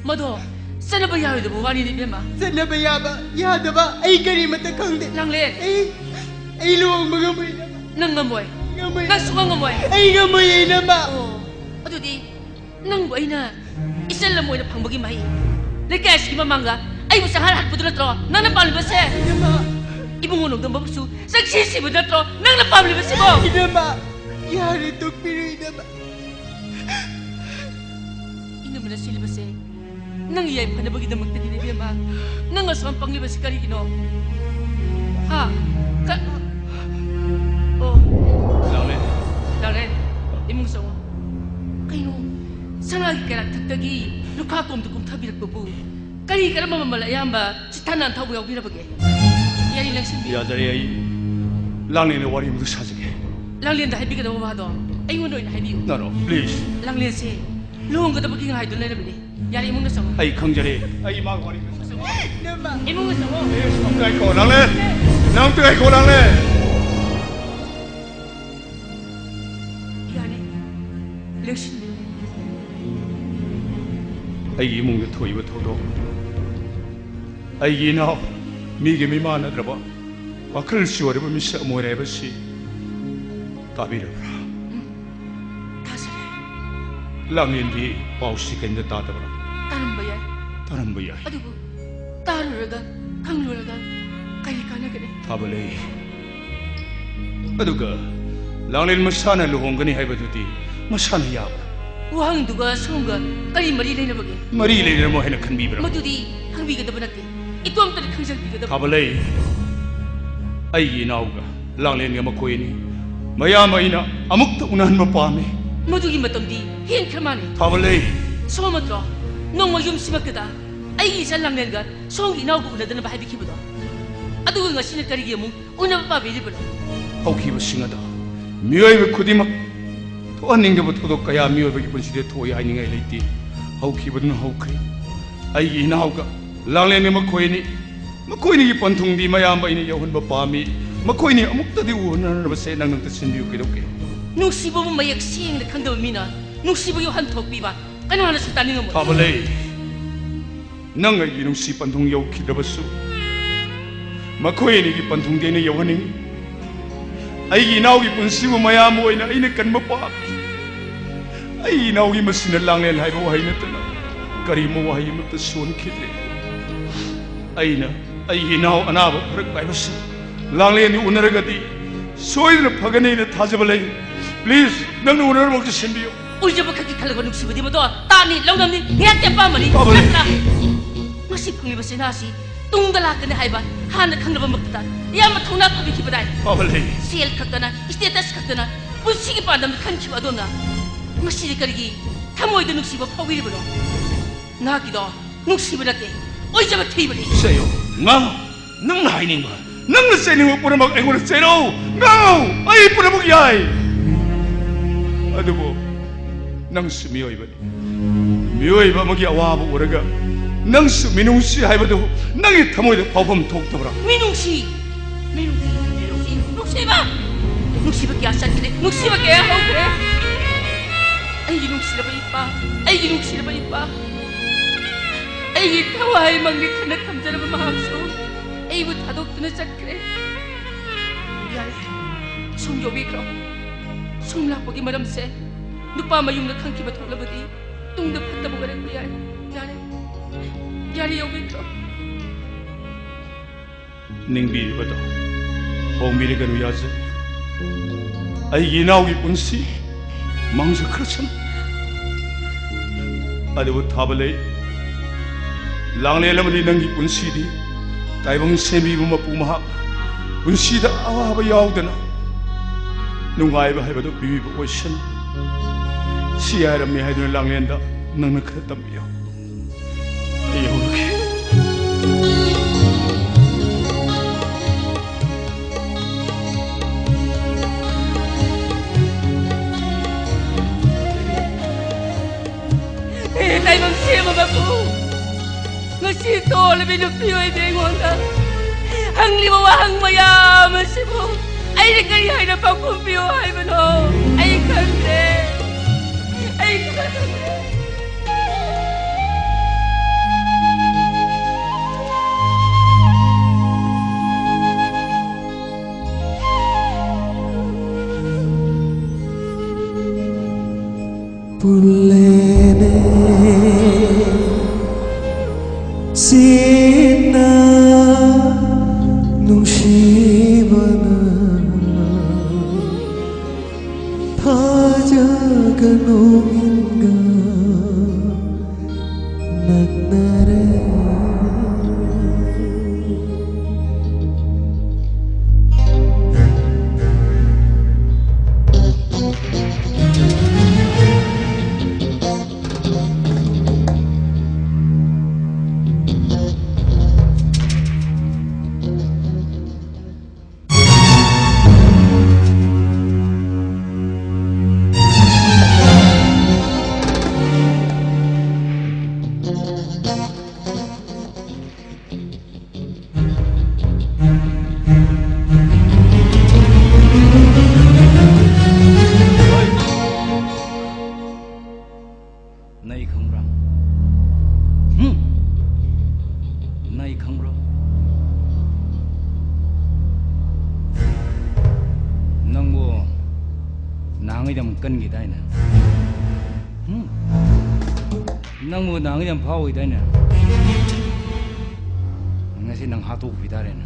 ꯃꯗꯣ ꯆꯠꯅꯕ ꯌꯥꯔꯣꯏꯗꯕ ꯋꯥꯔꯤꯅꯤ ꯏꯕꯦꯝꯃ꯫ ꯆꯠꯅꯕ ꯌꯥꯕ ꯌꯥꯗꯕ ꯑꯩ ꯀꯔꯤꯃꯠꯇ ꯈꯪꯗꯦ꯫ ꯂꯥꯡꯂꯦꯟ, ꯑꯩ, ꯑꯩ ꯂꯨꯍꯣꯡꯕ ꯉꯝꯃꯣꯏ ꯏꯅꯝꯃ꯫ ꯅꯪ ꯉꯝꯃꯣꯏ? ꯉꯝꯃꯣꯏ꯫ ꯅꯪ ꯁꯨꯡꯉꯝ ꯉꯝꯃꯣꯏ? ꯑꯩ ꯉꯝꯃꯣꯏꯌꯦ ꯏꯅꯝꯃ꯫ ꯑꯣ, ꯑꯗꯨꯗꯤ ꯅꯪꯕꯨ ꯑꯩꯅ ꯏꯆꯜ ꯑꯃ ꯑꯣꯏꯅ ꯐꯪꯕꯒꯤ ꯃꯍꯩ ꯂꯩꯀꯥꯏ ꯑꯁꯤꯒꯤ ꯃꯃꯥꯡꯗ ꯑꯩꯕꯨ ꯆꯪꯍꯜꯍꯟꯕꯗꯨ ꯅꯠꯇ꯭ꯔꯣ ꯅꯪꯅ ꯄꯥꯝꯂꯤꯕꯁꯦ? ꯏꯅꯝꯃ꯫ ꯏꯕꯨꯡꯉꯣ ꯅꯣꯡꯗꯝꯕꯕꯨꯁꯨ ꯆꯪꯁꯤ ꯁꯤꯕ ꯅꯠꯇ꯭ꯔꯣ ꯅꯪꯅ ꯄꯥꯝꯂꯤꯕꯁꯤꯕꯣ? ꯏꯅꯝꯃ, ꯌꯥꯔꯦ, ꯇꯣꯛꯄꯤꯔꯣ ꯏꯅꯝꯃ꯫ ꯏꯅꯝꯃꯅ ꯁꯤꯜꯂꯤꯕꯁꯦ ꯅꯪꯒꯤ ꯌꯥꯏꯐꯅꯕꯒꯤꯗꯃꯛꯇꯅꯤꯅꯦ ꯏꯕꯦꯝꯃ꯫ ꯅꯪ ꯑꯁꯨꯛ ꯌꯥꯝ ꯄꯪꯂꯤꯕꯁꯤ ꯀꯔꯤꯒꯤꯅꯣ? ꯍꯥ? ꯀ-, ꯑꯣ꯫ ꯂꯥꯡꯂꯦꯟ꯫ ꯂꯥꯡꯂꯦꯟ, ꯏꯃꯨꯡ ꯆꯪꯉꯣ꯫ ꯀꯩꯅꯣ? ꯁꯅꯥꯒꯤ ꯀꯩꯔꯥꯛ ꯊꯛꯇꯒꯤ ꯂꯨꯈꯥ ꯀꯣꯝꯗ ꯀꯨꯝꯊꯕꯤꯔꯛꯄꯕꯨ ꯀꯔꯤ ꯀꯔꯝꯕ ꯃꯃꯜ ꯑꯌꯥꯝꯕ ꯆꯤꯠꯊ ꯅꯥꯟꯊꯧꯕ ꯌꯥꯎꯕꯤꯔꯕꯒꯦ? ꯌꯥꯔꯤ ꯂꯪꯁꯤꯟꯕꯤꯌꯨ꯫ ꯌꯥꯖꯔꯦ, ꯑꯩ ꯂꯥꯡꯂꯦꯟꯗ ꯋꯥꯔꯤ ꯑꯃꯇ ꯁꯥꯖꯒꯦ꯫ ꯂꯥꯡꯂꯦꯟꯗ ꯍꯥꯏꯕꯤꯒꯗꯕ ꯋꯥꯗꯣ ꯑꯩꯉꯣꯟꯗ ꯑꯣꯏꯅ ꯍꯥꯏꯕꯤꯌꯨ꯫ No, no, please. ꯂꯥꯡꯂꯦꯟꯁꯦ ꯂꯨꯍꯣꯡꯒꯗꯕꯒꯤ ꯉꯥꯏꯗꯨꯅ ꯂꯩꯔꯕꯅꯤ꯫ ꯌꯥꯔꯦ, ꯏꯃꯨꯡꯗ ꯆꯪꯉꯣ꯫ ꯑꯩ ꯈꯪꯖꯔꯦ꯫ ꯑꯩ ꯃꯥꯒ ꯋꯥꯔꯤ ꯏꯃꯨꯡꯗ ꯆꯪꯉꯣ꯫ Please, ꯉꯥꯏꯈꯣ, ꯂꯥꯡꯂꯦꯟ꯫ ꯅꯪ ꯑꯝꯇ ꯉꯥꯏꯈꯣ, ꯂꯥꯡꯂꯦꯟ꯫ ꯌꯥꯔꯦ, ꯂꯦꯡꯁꯤꯟꯕꯤꯔꯣ꯫ ꯑꯩꯒꯤ ꯏꯃꯨꯡꯗ ꯊꯣꯛꯏꯕ ꯊꯧꯗꯣꯛ, ꯑꯩꯒꯤ ꯏꯅꯥꯎ ꯃꯤꯒ ꯃꯤꯃꯥꯟꯅꯗ꯭ꯔꯕ ꯋꯥꯈꯜ ꯆꯣꯏꯔꯕ ꯃꯤꯁꯛ ꯑꯃ ꯑꯣꯏꯔꯦ ꯍꯥꯏꯕꯁꯤ ꯇꯥꯕꯤꯔꯕ꯭ꯔꯥ? ꯇꯥꯖꯔꯦ꯫ ꯂꯥꯡꯂꯦꯟꯗꯤ ꯄꯥꯎꯁꯤ ꯀꯔꯤꯝꯇ ꯇꯥꯗꯕ꯭ꯔꯥ? ꯇꯥꯔꯝꯕ ꯌꯥꯏ꯫ ꯇꯥꯔꯝꯕ ꯌꯥꯏ꯫ ꯑꯗꯨꯕꯨ ꯇꯥꯔꯨꯔꯒ ꯈꯪꯂꯨꯔꯒ ꯀꯔꯤ ꯀꯥꯟꯅꯒꯅꯤ? ꯊꯥꯕ ꯂꯩ꯫ ꯑꯗꯨꯒ ꯂꯥꯡꯂꯦꯟ ꯃꯁꯥꯅ ꯂꯨꯍꯣꯡꯒꯅꯤ ꯍꯥꯏꯕꯗꯨꯗꯤ ꯃꯁꯥꯅ ꯌꯥꯕ꯭ꯔꯥ? ꯋꯥꯍꯪꯗꯨꯒ ꯁꯣꯝꯒ ꯀꯔꯤ ꯃꯔꯤ ꯂꯩꯅꯕꯒꯦ? ꯃꯔꯤ ꯂꯩꯅꯔꯝꯃꯣꯏ ꯍꯥꯏꯅ ꯈꯟꯕꯤꯕ꯭ꯔꯥ? ꯃꯗꯨꯗꯤ ꯍꯪꯕꯤꯒꯗꯕ ꯅꯠꯇꯦ꯫ ꯏꯇꯣꯝꯇꯅ ꯈꯪꯖꯟꯕꯤꯒꯗꯕ꯫ ꯊꯥꯕ ꯂꯩ꯫ ꯑꯩꯒꯤ ꯏꯅꯥꯎꯒ ꯂꯥꯡꯂꯦꯟꯒ ꯃꯈꯣꯏ ꯑꯅꯤ ꯃꯌꯥꯝ ꯑꯩꯅ ꯑꯃꯨꯛꯇ ꯎꯅꯍꯟꯕ ꯄꯥꯝꯃꯤ꯫ ꯃꯗꯨꯒꯤ ꯃꯇꯝꯗꯤ ꯍꯦꯟꯈ꯭ꯔ ꯃꯥꯜꯂꯦ꯫ ꯊꯥꯕ ꯂꯩ꯫ ꯁꯣꯝ ꯅꯠꯇ꯭ꯔꯣ ꯅꯣꯡꯃ ꯌꯨꯝꯁꯤꯃꯛꯇꯗ ꯑꯩꯒꯤ ꯏꯆꯥ ꯂꯥꯡꯂꯦꯟꯒ ꯁꯣꯝꯒꯤ ꯏꯅꯥꯎꯒ ꯎꯅꯗꯅꯕ ꯍꯥꯏꯕꯤꯈꯤꯕꯗꯣ? ꯑꯗꯨꯒ ꯉꯁꯤꯅ ꯀꯔꯤꯒꯤ ꯑꯃꯨꯛ ꯎꯅꯕ ꯄꯥꯝꯕꯤꯔꯤꯕꯅꯣ? ꯍꯧꯈꯤꯕꯁꯤꯡ ꯑꯗꯣ ꯃꯤꯑꯣꯏꯕ ꯈꯨꯗꯤꯡꯃꯛ ꯊꯣꯛꯍꯟꯅꯤꯡꯗꯕ ꯊꯧꯗꯣꯛ ꯀꯌꯥ ꯃꯤꯑꯣꯏꯕꯒꯤ ꯄꯨꯟꯁꯤꯗ ꯊꯣꯛꯏ ꯍꯥꯏꯅꯤꯡꯉꯥꯏ ꯂꯩꯇꯦ꯫ ꯍꯧꯈꯤꯕꯗꯨꯅ ꯍꯧꯈ꯭ꯔꯦ꯫ ꯑꯩꯒꯤ ꯏꯅꯥꯎꯒ ꯂꯥꯡꯂꯦꯟꯒ ꯃꯈꯣꯏꯅꯤ, ꯃꯈꯣꯏꯅꯤꯒꯤ ꯄꯟꯊꯨꯡꯗꯤ ꯃꯌꯥꯝꯕ ꯑꯩꯅ ꯌꯧꯍꯟꯕ ꯄꯥꯝꯃꯤ꯫ ꯃꯈꯣꯏꯅꯤ ꯑꯃꯨꯛꯇꯗꯤ ꯎꯍꯟꯅꯅꯕꯁꯦ ꯅꯪ ꯑꯝꯇ ꯁꯤꯟꯕꯤꯌꯨ ꯀꯩꯗꯧꯒꯦ? ꯅꯨꯡꯁꯤꯕꯕꯨ ꯃꯌꯦꯛ ꯁꯦꯡꯅ ꯈꯪꯗꯕ ꯃꯤꯅ ꯅꯨꯡꯁꯤꯕꯒꯤ ꯋꯥꯍꯟꯊꯣꯛ ꯄꯤꯕ ꯀꯅꯥꯅꯁꯨ ꯇꯥꯅꯤꯡꯉꯝꯃꯣꯏ꯫ ꯊꯥꯕ ꯂꯩ꯫ ꯅꯪ ꯑꯩꯒꯤ ꯅꯨꯡꯁꯤ ꯄꯟꯊꯨꯡ ꯌꯧꯈꯤꯗ꯭ꯔꯕꯁꯨ, ꯃꯈꯣꯏ ꯑꯅꯤꯒꯤ ꯄꯟꯊꯨꯡꯗꯤ ꯑꯩꯅ ꯌꯧꯍꯟꯅꯤꯡꯏ꯫ ꯑꯩꯒꯤ ꯏꯅꯥꯎꯒꯤ ꯄꯨꯟꯁꯤꯕꯨ ꯃꯌꯥꯝ ꯑꯣꯏꯅ ꯑꯩꯅ ꯀꯟꯕ ꯄꯥꯝꯃꯤ꯫ ꯑꯩꯒꯤ ꯏꯅꯥꯎꯒꯤ ꯃꯁꯤꯅ ꯂꯥꯡꯂꯦꯟ ꯍꯥꯏꯕ ꯋꯥꯍꯩ ꯅꯠꯇꯅ ꯀꯔꯤꯒꯨꯝꯕ ꯋꯥꯍꯩ ꯑꯃꯠꯇ ꯁꯣꯟꯈꯤꯗ꯭ꯔꯦ꯫ ꯑꯩꯅ ꯑꯩꯒꯤ ꯏꯅꯥꯎ ꯑꯅꯥꯕ ꯐꯔꯛ ꯇꯥꯏꯕꯁꯤ ꯂꯥꯡꯂꯦꯟꯗꯤ ꯎꯅꯔꯒꯗꯤ ꯁꯣꯏꯗꯅ ꯐꯒꯅꯤ ꯍꯥꯏꯅ ꯊꯥꯖꯕ ꯂꯩ꯫ Please, ꯅꯪꯅ ꯎꯅꯔꯕ ꯁꯤꯟꯕꯤꯌꯨ꯫ ꯑꯣꯏꯖꯕ ꯈꯛꯀꯤ ꯈꯜꯂꯒ ꯅꯨꯡꯁꯤꯕꯗꯤ ꯃꯗꯣ ꯇꯥꯅꯤ, ꯂꯧꯅꯝꯅꯤ, ꯉꯥꯏꯍꯥꯛꯀꯤ ꯑꯄꯥꯝꯕꯅꯤ꯫ ꯐꯕꯅꯤ꯫ ꯅꯠꯇ꯭ꯔꯥ? ꯃꯁꯤ ꯐꯪꯂꯤꯕ ꯁꯅꯥ ꯑꯁꯤ ꯇꯨꯡꯗ ꯂꯥꯛꯀꯅꯤ ꯍꯥꯏꯕ ꯍꯥꯟꯅ ꯈꯪꯂꯕ ꯃꯛꯇꯗ ꯏꯌꯥꯝꯕ ꯊꯧꯅꯥ ꯐꯕꯤꯈꯤꯕꯗꯥꯏ? ꯐꯕ ꯂꯩ꯫ ꯁꯦꯜ ꯈꯛꯇꯅ, status ꯈꯛꯇꯅ ꯄꯨꯟꯁꯤꯒꯤ ꯄꯥꯟꯗꯝ ꯈꯟꯈꯤꯕ ꯑꯗꯣꯝꯅ ꯉꯁꯤꯗꯤ ꯀꯔꯤꯒꯤ ꯊꯃꯣꯏꯗ ꯅꯨꯡꯁꯤꯕ ꯐꯥꯎꯕꯤꯔꯤꯕꯅꯣ? ꯉꯥꯏꯍꯥꯛꯀꯤꯗꯣ ꯅꯨꯡꯁꯤꯕ ꯅꯠꯇꯦ, ꯑꯣꯏꯖꯕ ꯊꯤꯕꯅꯤ꯫ ꯆꯩꯌꯣ, ꯉꯥꯡꯉꯣ꯫ ꯅꯪꯅ ꯍꯥꯏꯅꯤꯡꯕ, ꯅꯪꯅ ꯆꯩꯅꯤꯡꯕ ꯄꯨꯝꯅꯃꯛ ꯑꯩꯉꯣꯟꯗ ꯆꯩꯔꯛꯎ꯫ ꯉꯥꯡꯉꯨ, ꯑꯩ ꯄꯨꯝꯅꯃꯛ ꯌꯥꯏ꯫ ꯑꯗꯨꯕꯨ ꯅꯪꯁꯨ ꯃꯤꯑꯣꯏꯕꯅꯤ꯫ ꯃꯤꯑꯣꯏꯕ ꯑꯃꯒꯤ ꯑꯋꯥꯕ ꯎꯔꯒ ꯅꯪꯁꯨ ꯃꯤꯅꯨꯡꯁꯤ ꯍꯥꯏꯕꯗꯨ ꯅꯪꯒꯤ ꯊꯃꯣꯏꯗ ꯐꯥꯎꯐꯝ ꯊꯣꯛꯇꯕ꯭ꯔꯥ? ꯃꯤꯅꯨꯡꯁꯤ? ꯃꯤꯅꯨꯡꯁꯤ? ꯃꯤꯅꯨꯡꯁꯤ? ꯅꯨꯡꯁꯤꯕ? ꯅꯨꯡꯁꯤꯕ ꯀꯌꯥ ꯆꯠꯈ꯭ꯔꯦ, ꯅꯨꯡꯁꯤꯕ ꯀꯌꯥ ꯍꯧꯈ꯭ꯔꯦ꯫ ꯑꯩꯒꯤ ꯅꯨꯡꯁꯤꯔꯕ ꯏꯄꯥ, ꯑꯩꯒꯤ ꯅꯨꯡꯁꯤꯔꯕ ꯏꯄꯥ, ꯑꯩꯒꯤ ꯊꯋꯥꯏꯃꯛꯅꯤ ꯈꯟꯅ ꯊꯝꯖꯔꯕ ꯃꯍꯥꯛꯁꯨ ꯑꯩꯕꯨ ꯊꯥꯗꯣꯛꯇꯨꯅ ꯆꯠꯈ꯭ꯔꯦ꯫ ꯌꯥꯔꯦ, ꯁꯨꯝ ꯌꯧꯕꯤꯈ꯭ꯔꯣ꯫ ꯁꯨꯝ ꯂꯥꯛꯄꯒꯤ ꯃꯔꯝꯁꯦ ꯅꯨꯄꯥ ꯃꯌꯨꯝꯗ ꯈꯪꯈꯤꯕ ꯊꯣꯛꯂꯕꯗꯤ ꯇꯨꯡꯗ ꯐꯠꯇꯕ ꯑꯣꯏꯔꯛꯄ ꯌꯥꯏ꯫ ꯌꯥꯔꯦ, ꯌꯥꯔꯦ, ꯌꯧꯕꯤꯈ꯭ꯔꯣ꯫ ꯅꯤꯡꯕꯤꯔꯤꯕꯗꯣ ꯍꯣꯡꯕꯤꯔꯒꯅꯨ ꯌꯥꯖꯩ꯫ ꯑꯩꯒꯤ ꯏꯅꯥꯎꯒꯤ ꯄꯨꯟꯁꯤ ꯃꯥꯡꯖꯈ꯭ꯔꯁꯅꯨ꯫ ꯑꯗꯨꯕꯨ ꯊꯥꯕ ꯂꯩ, ꯂꯥꯡꯂꯦꯟ ꯑꯃꯗꯤ ꯅꯪꯒꯤ ꯄꯨꯟꯁꯤꯗꯤ ꯇꯥꯏꯕꯪ ꯁꯦꯝꯕꯤꯕ ꯃꯄꯨ ꯃꯍꯥꯛ ꯄꯨꯟꯁꯤꯗ ꯑꯋꯥꯕ ꯌꯥꯎꯗꯅ ꯅꯨꯡꯉꯥꯏꯕ ꯍꯥꯏꯕꯗꯨ ꯄꯤꯕꯤꯕ ꯑꯣꯏꯁꯅꯨ꯫ ꯁꯤ ꯍꯥꯏꯔꯝꯃꯤ ꯍꯥꯏꯗꯨꯅ ꯂꯥꯡꯂꯦꯟꯗ ꯅꯪꯅ ꯈꯔ ꯇꯝꯕꯤꯌꯨ꯫ ꯑꯩ ꯍꯧꯔꯒꯦ꯫ ꯍꯦ ꯇꯥꯏꯕꯪ ꯁꯦꯝꯕ ꯃꯄꯨ, ꯉꯁꯤ ꯇꯣꯜꯂꯕꯤ ꯅꯨꯄꯤ ꯑꯣꯏꯕꯤ ꯑꯩꯉꯣꯟꯗ ꯍꯪꯂꯤꯕ ꯋꯥꯍꯪ ꯃꯌꯥꯝ ꯑꯁꯤꯕꯨ ꯑꯩꯅ ꯀꯔꯤ ꯍꯥꯏꯅ ꯄꯥꯎꯈꯨꯝ ꯄꯤꯌꯨ ꯍꯥꯏꯕꯅꯣ? ꯑꯩ ꯈꯪꯗ꯭ꯔꯦ, ꯑꯩ ꯈꯪꯗ꯭ꯔꯦ꯫ ꯄꯨꯜꯂꯦꯅꯦ ꯆꯦꯠꯅ ꯅꯨꯡꯁꯤꯕꯅ, ꯊꯥꯖꯒꯅꯨ ꯃꯤꯠꯅ ꯅꯛꯅꯔꯦ꯫ ꯑꯩ ꯈꯪꯕ꯭ꯔꯥ? ꯍꯨꯝ? ꯅꯪ ꯑꯩ ꯈꯪꯕ꯭ꯔꯣ? ꯅꯪꯕꯨ ꯅꯍꯥꯟꯉꯩꯗꯤ ꯌꯥꯝ ꯀꯟꯈꯤꯗꯥꯏꯅꯦ? ꯍꯨꯝ? ꯅꯪꯕꯨ ꯅꯍꯥꯟꯉꯩꯗꯤ ꯌꯥꯝ ꯐꯥꯎꯈꯤꯗꯥꯏꯅꯦ? ꯉꯁꯤ ꯅꯪ ꯍꯥꯠꯇꯣꯛꯄꯤ ꯇꯥꯔꯦꯅꯦ꯫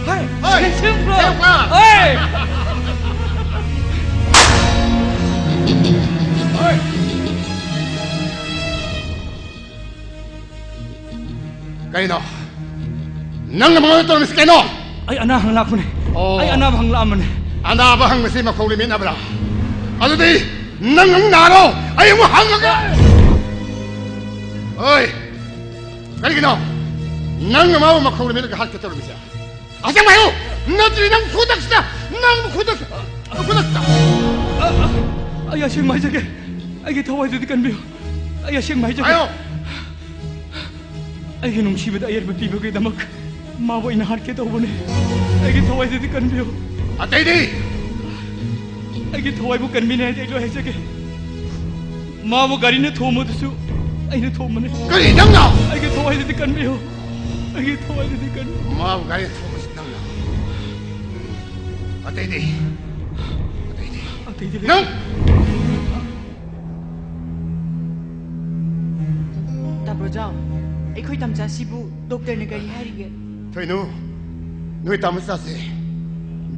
ꯍꯣꯏ! ꯍꯣꯏ! ꯁꯦꯡꯕ꯭ꯔꯣ? ꯁꯦꯡꯕ꯭ꯔꯣ? ꯍꯣꯏ! ꯍꯣꯏ! ꯀꯩꯅꯣ? ꯅꯪꯅ ꯃꯉꯣꯟꯗ ꯇꯧꯔꯝꯃꯤꯁꯤ ꯀꯩꯅꯣ? ꯑꯩ ꯑꯅꯥ ꯍꯪꯂꯛꯄꯅꯦ꯫ ꯑꯣ꯫ ꯑꯩ ꯑꯅꯥꯕ ꯍꯪꯂꯛꯑꯝꯕꯅꯦ꯫ ꯑꯅꯥꯕ ꯍꯪꯕꯁꯤ ꯃꯈꯧ ꯂꯩꯃꯤꯠꯅꯕ꯭ꯔꯥ? ꯑꯗꯨꯗꯤ ꯅꯪ ꯑꯃꯨꯛ ꯅꯥꯔꯣ, ꯑꯩ ꯑꯃꯨꯛ ꯍꯪꯉꯒꯦ꯫ ꯍꯣꯏ, ꯀꯔꯤꯒꯤꯅꯣ ꯅꯪꯅ ꯃꯥꯕꯨ ꯃꯈꯧ ꯂꯩꯃꯤꯠꯂꯒ ꯍꯥꯠꯀꯦ ꯇꯧꯔꯝꯃꯤꯁꯦ? ꯑꯁꯦꯡꯕ ꯍꯥꯏꯌꯨ, ꯅꯠꯇ꯭ꯔꯗꯤ ꯅꯪ ꯈꯨꯗꯛꯁꯤꯗ, ꯅꯪ ꯈꯨꯗꯛ-, ꯈꯨꯗꯛꯁꯤꯗ꯫ ꯑ, ꯑ, ꯑꯩ ꯑꯁꯦꯡꯕ ꯍꯥꯏꯖꯒꯦ꯫ ꯑꯩꯒꯤ ꯊꯋꯥꯏꯗꯨꯗꯤ ꯀꯟꯕꯤꯌꯨ꯫ ꯑꯩ ꯑꯁꯦꯡꯕ ꯍꯥꯏꯖꯒꯦ꯫ ꯍꯥꯏꯌꯣ꯫ ꯑꯩꯒꯤ ꯅꯨꯡꯁꯤꯕꯗ ꯑꯌꯦꯠꯄ ꯄꯤꯕꯒꯤꯗꯃꯛ ꯃꯥꯕꯨ ꯑꯩꯅ ꯍꯥꯠꯀꯦ ꯇꯧꯕꯅꯦ꯫ ꯑꯩꯒꯤ ꯊꯋꯥꯏꯗꯨꯗꯤ ꯀꯟꯕꯤꯌꯨ꯫ ꯑꯇꯩꯗꯤ? ꯑꯩꯒꯤ ꯊꯋꯥꯏꯕꯨ ꯀꯟꯕꯤꯅꯤ ꯍꯥꯏꯗꯤ ꯑꯩ ꯂꯣꯏ ꯍꯥꯏꯖꯒꯦ꯫ ꯃꯥꯕꯨ ꯒꯥꯔꯤꯅ ꯊꯣꯝꯕꯗꯨꯁꯨ ꯑꯩꯅ ꯊꯣꯝꯕꯅꯦ꯫ ꯀꯔꯤ ꯅꯪꯅ? ꯑꯩꯒꯤ ꯊꯋꯥꯏꯗꯨꯗꯤ ꯀꯟꯕꯤꯌꯨ꯫ ꯑꯩꯒꯤ ꯊꯋꯥꯏꯗꯨꯗꯤ ꯀꯟꯕꯤꯌꯨ꯫ ꯃꯥꯕꯨ ꯒꯥꯔꯤꯅ ꯊꯣꯝꯕꯁꯤ ꯅꯪꯅ? ꯑꯇꯩꯗꯤ? ꯑꯇꯩꯗꯤ? ꯑꯇꯩꯗꯤ ꯂꯩ꯫ ꯅꯪ! ꯇꯥꯕ꯭ꯔꯣ ꯖꯥꯎ? ꯑꯩꯈꯣꯏ ꯇꯝꯆꯥꯁꯤꯕꯨ ꯗꯣꯛꯇꯔꯅ ꯀꯔꯤ ꯍꯥꯏꯔꯤꯒꯦ? ꯊꯣꯏꯅꯨ, ꯅꯣꯏ ꯇꯥꯃꯣꯆꯥꯁꯦ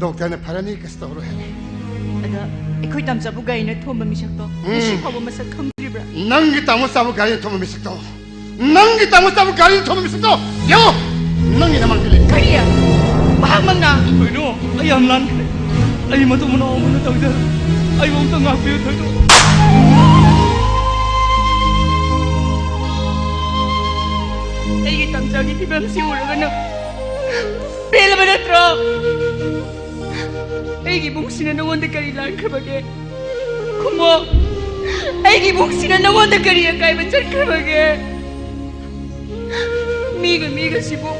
ꯗꯣꯛꯇꯔꯅ ꯐꯔꯅꯤ ꯀꯩꯁꯨ ꯇꯧꯔꯣꯏ ꯍꯥꯏ꯫ ꯑꯗ ꯑꯩꯈꯣꯏ ꯇꯥꯃꯣꯆꯥꯕꯨ ꯒꯥꯔꯤꯅ ꯊꯣꯝꯕ ꯃꯤꯁꯛꯇꯣ ꯎꯝ꯫ ꯉꯁꯤ ꯐꯥꯎꯕ ꯃꯁꯛ ꯈꯪꯗ꯭ꯔꯤꯕ꯭ꯔꯥ? ꯅꯪꯒꯤ ꯇꯥꯃꯣꯆꯥꯕꯨ ꯒꯥꯔꯤꯅ ꯊꯣꯝꯕ ꯃꯤꯁꯛꯇꯣ, ꯅꯪꯒꯤ ꯇꯥꯃꯣꯆꯥꯕꯨ ꯒꯥꯔꯤꯅ ꯊꯣꯝꯕ ꯃꯤꯁꯛꯇꯣ ꯌꯦꯡꯉꯣ, ꯅꯪꯒꯤ ꯅꯃꯥꯡꯗ ꯂꯩ꯫ ꯀꯔꯤ? ꯃꯍꯥꯛꯃꯛꯅ? ꯊꯣꯏꯅꯨ, ꯑꯩ ꯌꯥꯝ ꯂꯥꯟꯈ꯭ꯔꯦ꯫ ꯑꯩ ꯃꯇꯨ ꯃꯅꯥꯎ ꯑꯃꯅ ꯇꯧꯖꯔ꯫ ꯑꯩꯕꯨ ꯑꯝꯇ ꯉꯥꯛꯄꯤꯌꯨ, ꯊꯣꯏꯅꯨ꯫ ꯑꯩꯒꯤ ꯇꯝꯆꯥꯒꯤ ꯐꯤꯕꯝꯁꯤ ꯎꯔꯒ ꯅꯪ ꯄꯦꯜꯂꯕ ꯅꯠꯇ꯭ꯔꯣ? ꯑꯩꯒꯤ ꯏꯕꯨꯡꯁꯤꯅ ꯅꯉꯣꯟꯗ ꯀꯔꯤ ꯂꯥꯟꯈ꯭ꯔꯕꯒꯦ? ꯈꯨꯝꯃꯣ꯫ ꯑꯩꯒꯤ ꯏꯕꯨꯡꯁꯤꯅ ꯅꯉꯣꯟꯗ ꯀꯔꯤ ꯑꯀꯥꯏꯕ ꯆꯠꯈ꯭ꯔꯕꯒꯦ? ꯃꯤꯒ ꯃꯤꯒꯁꯤꯕꯨ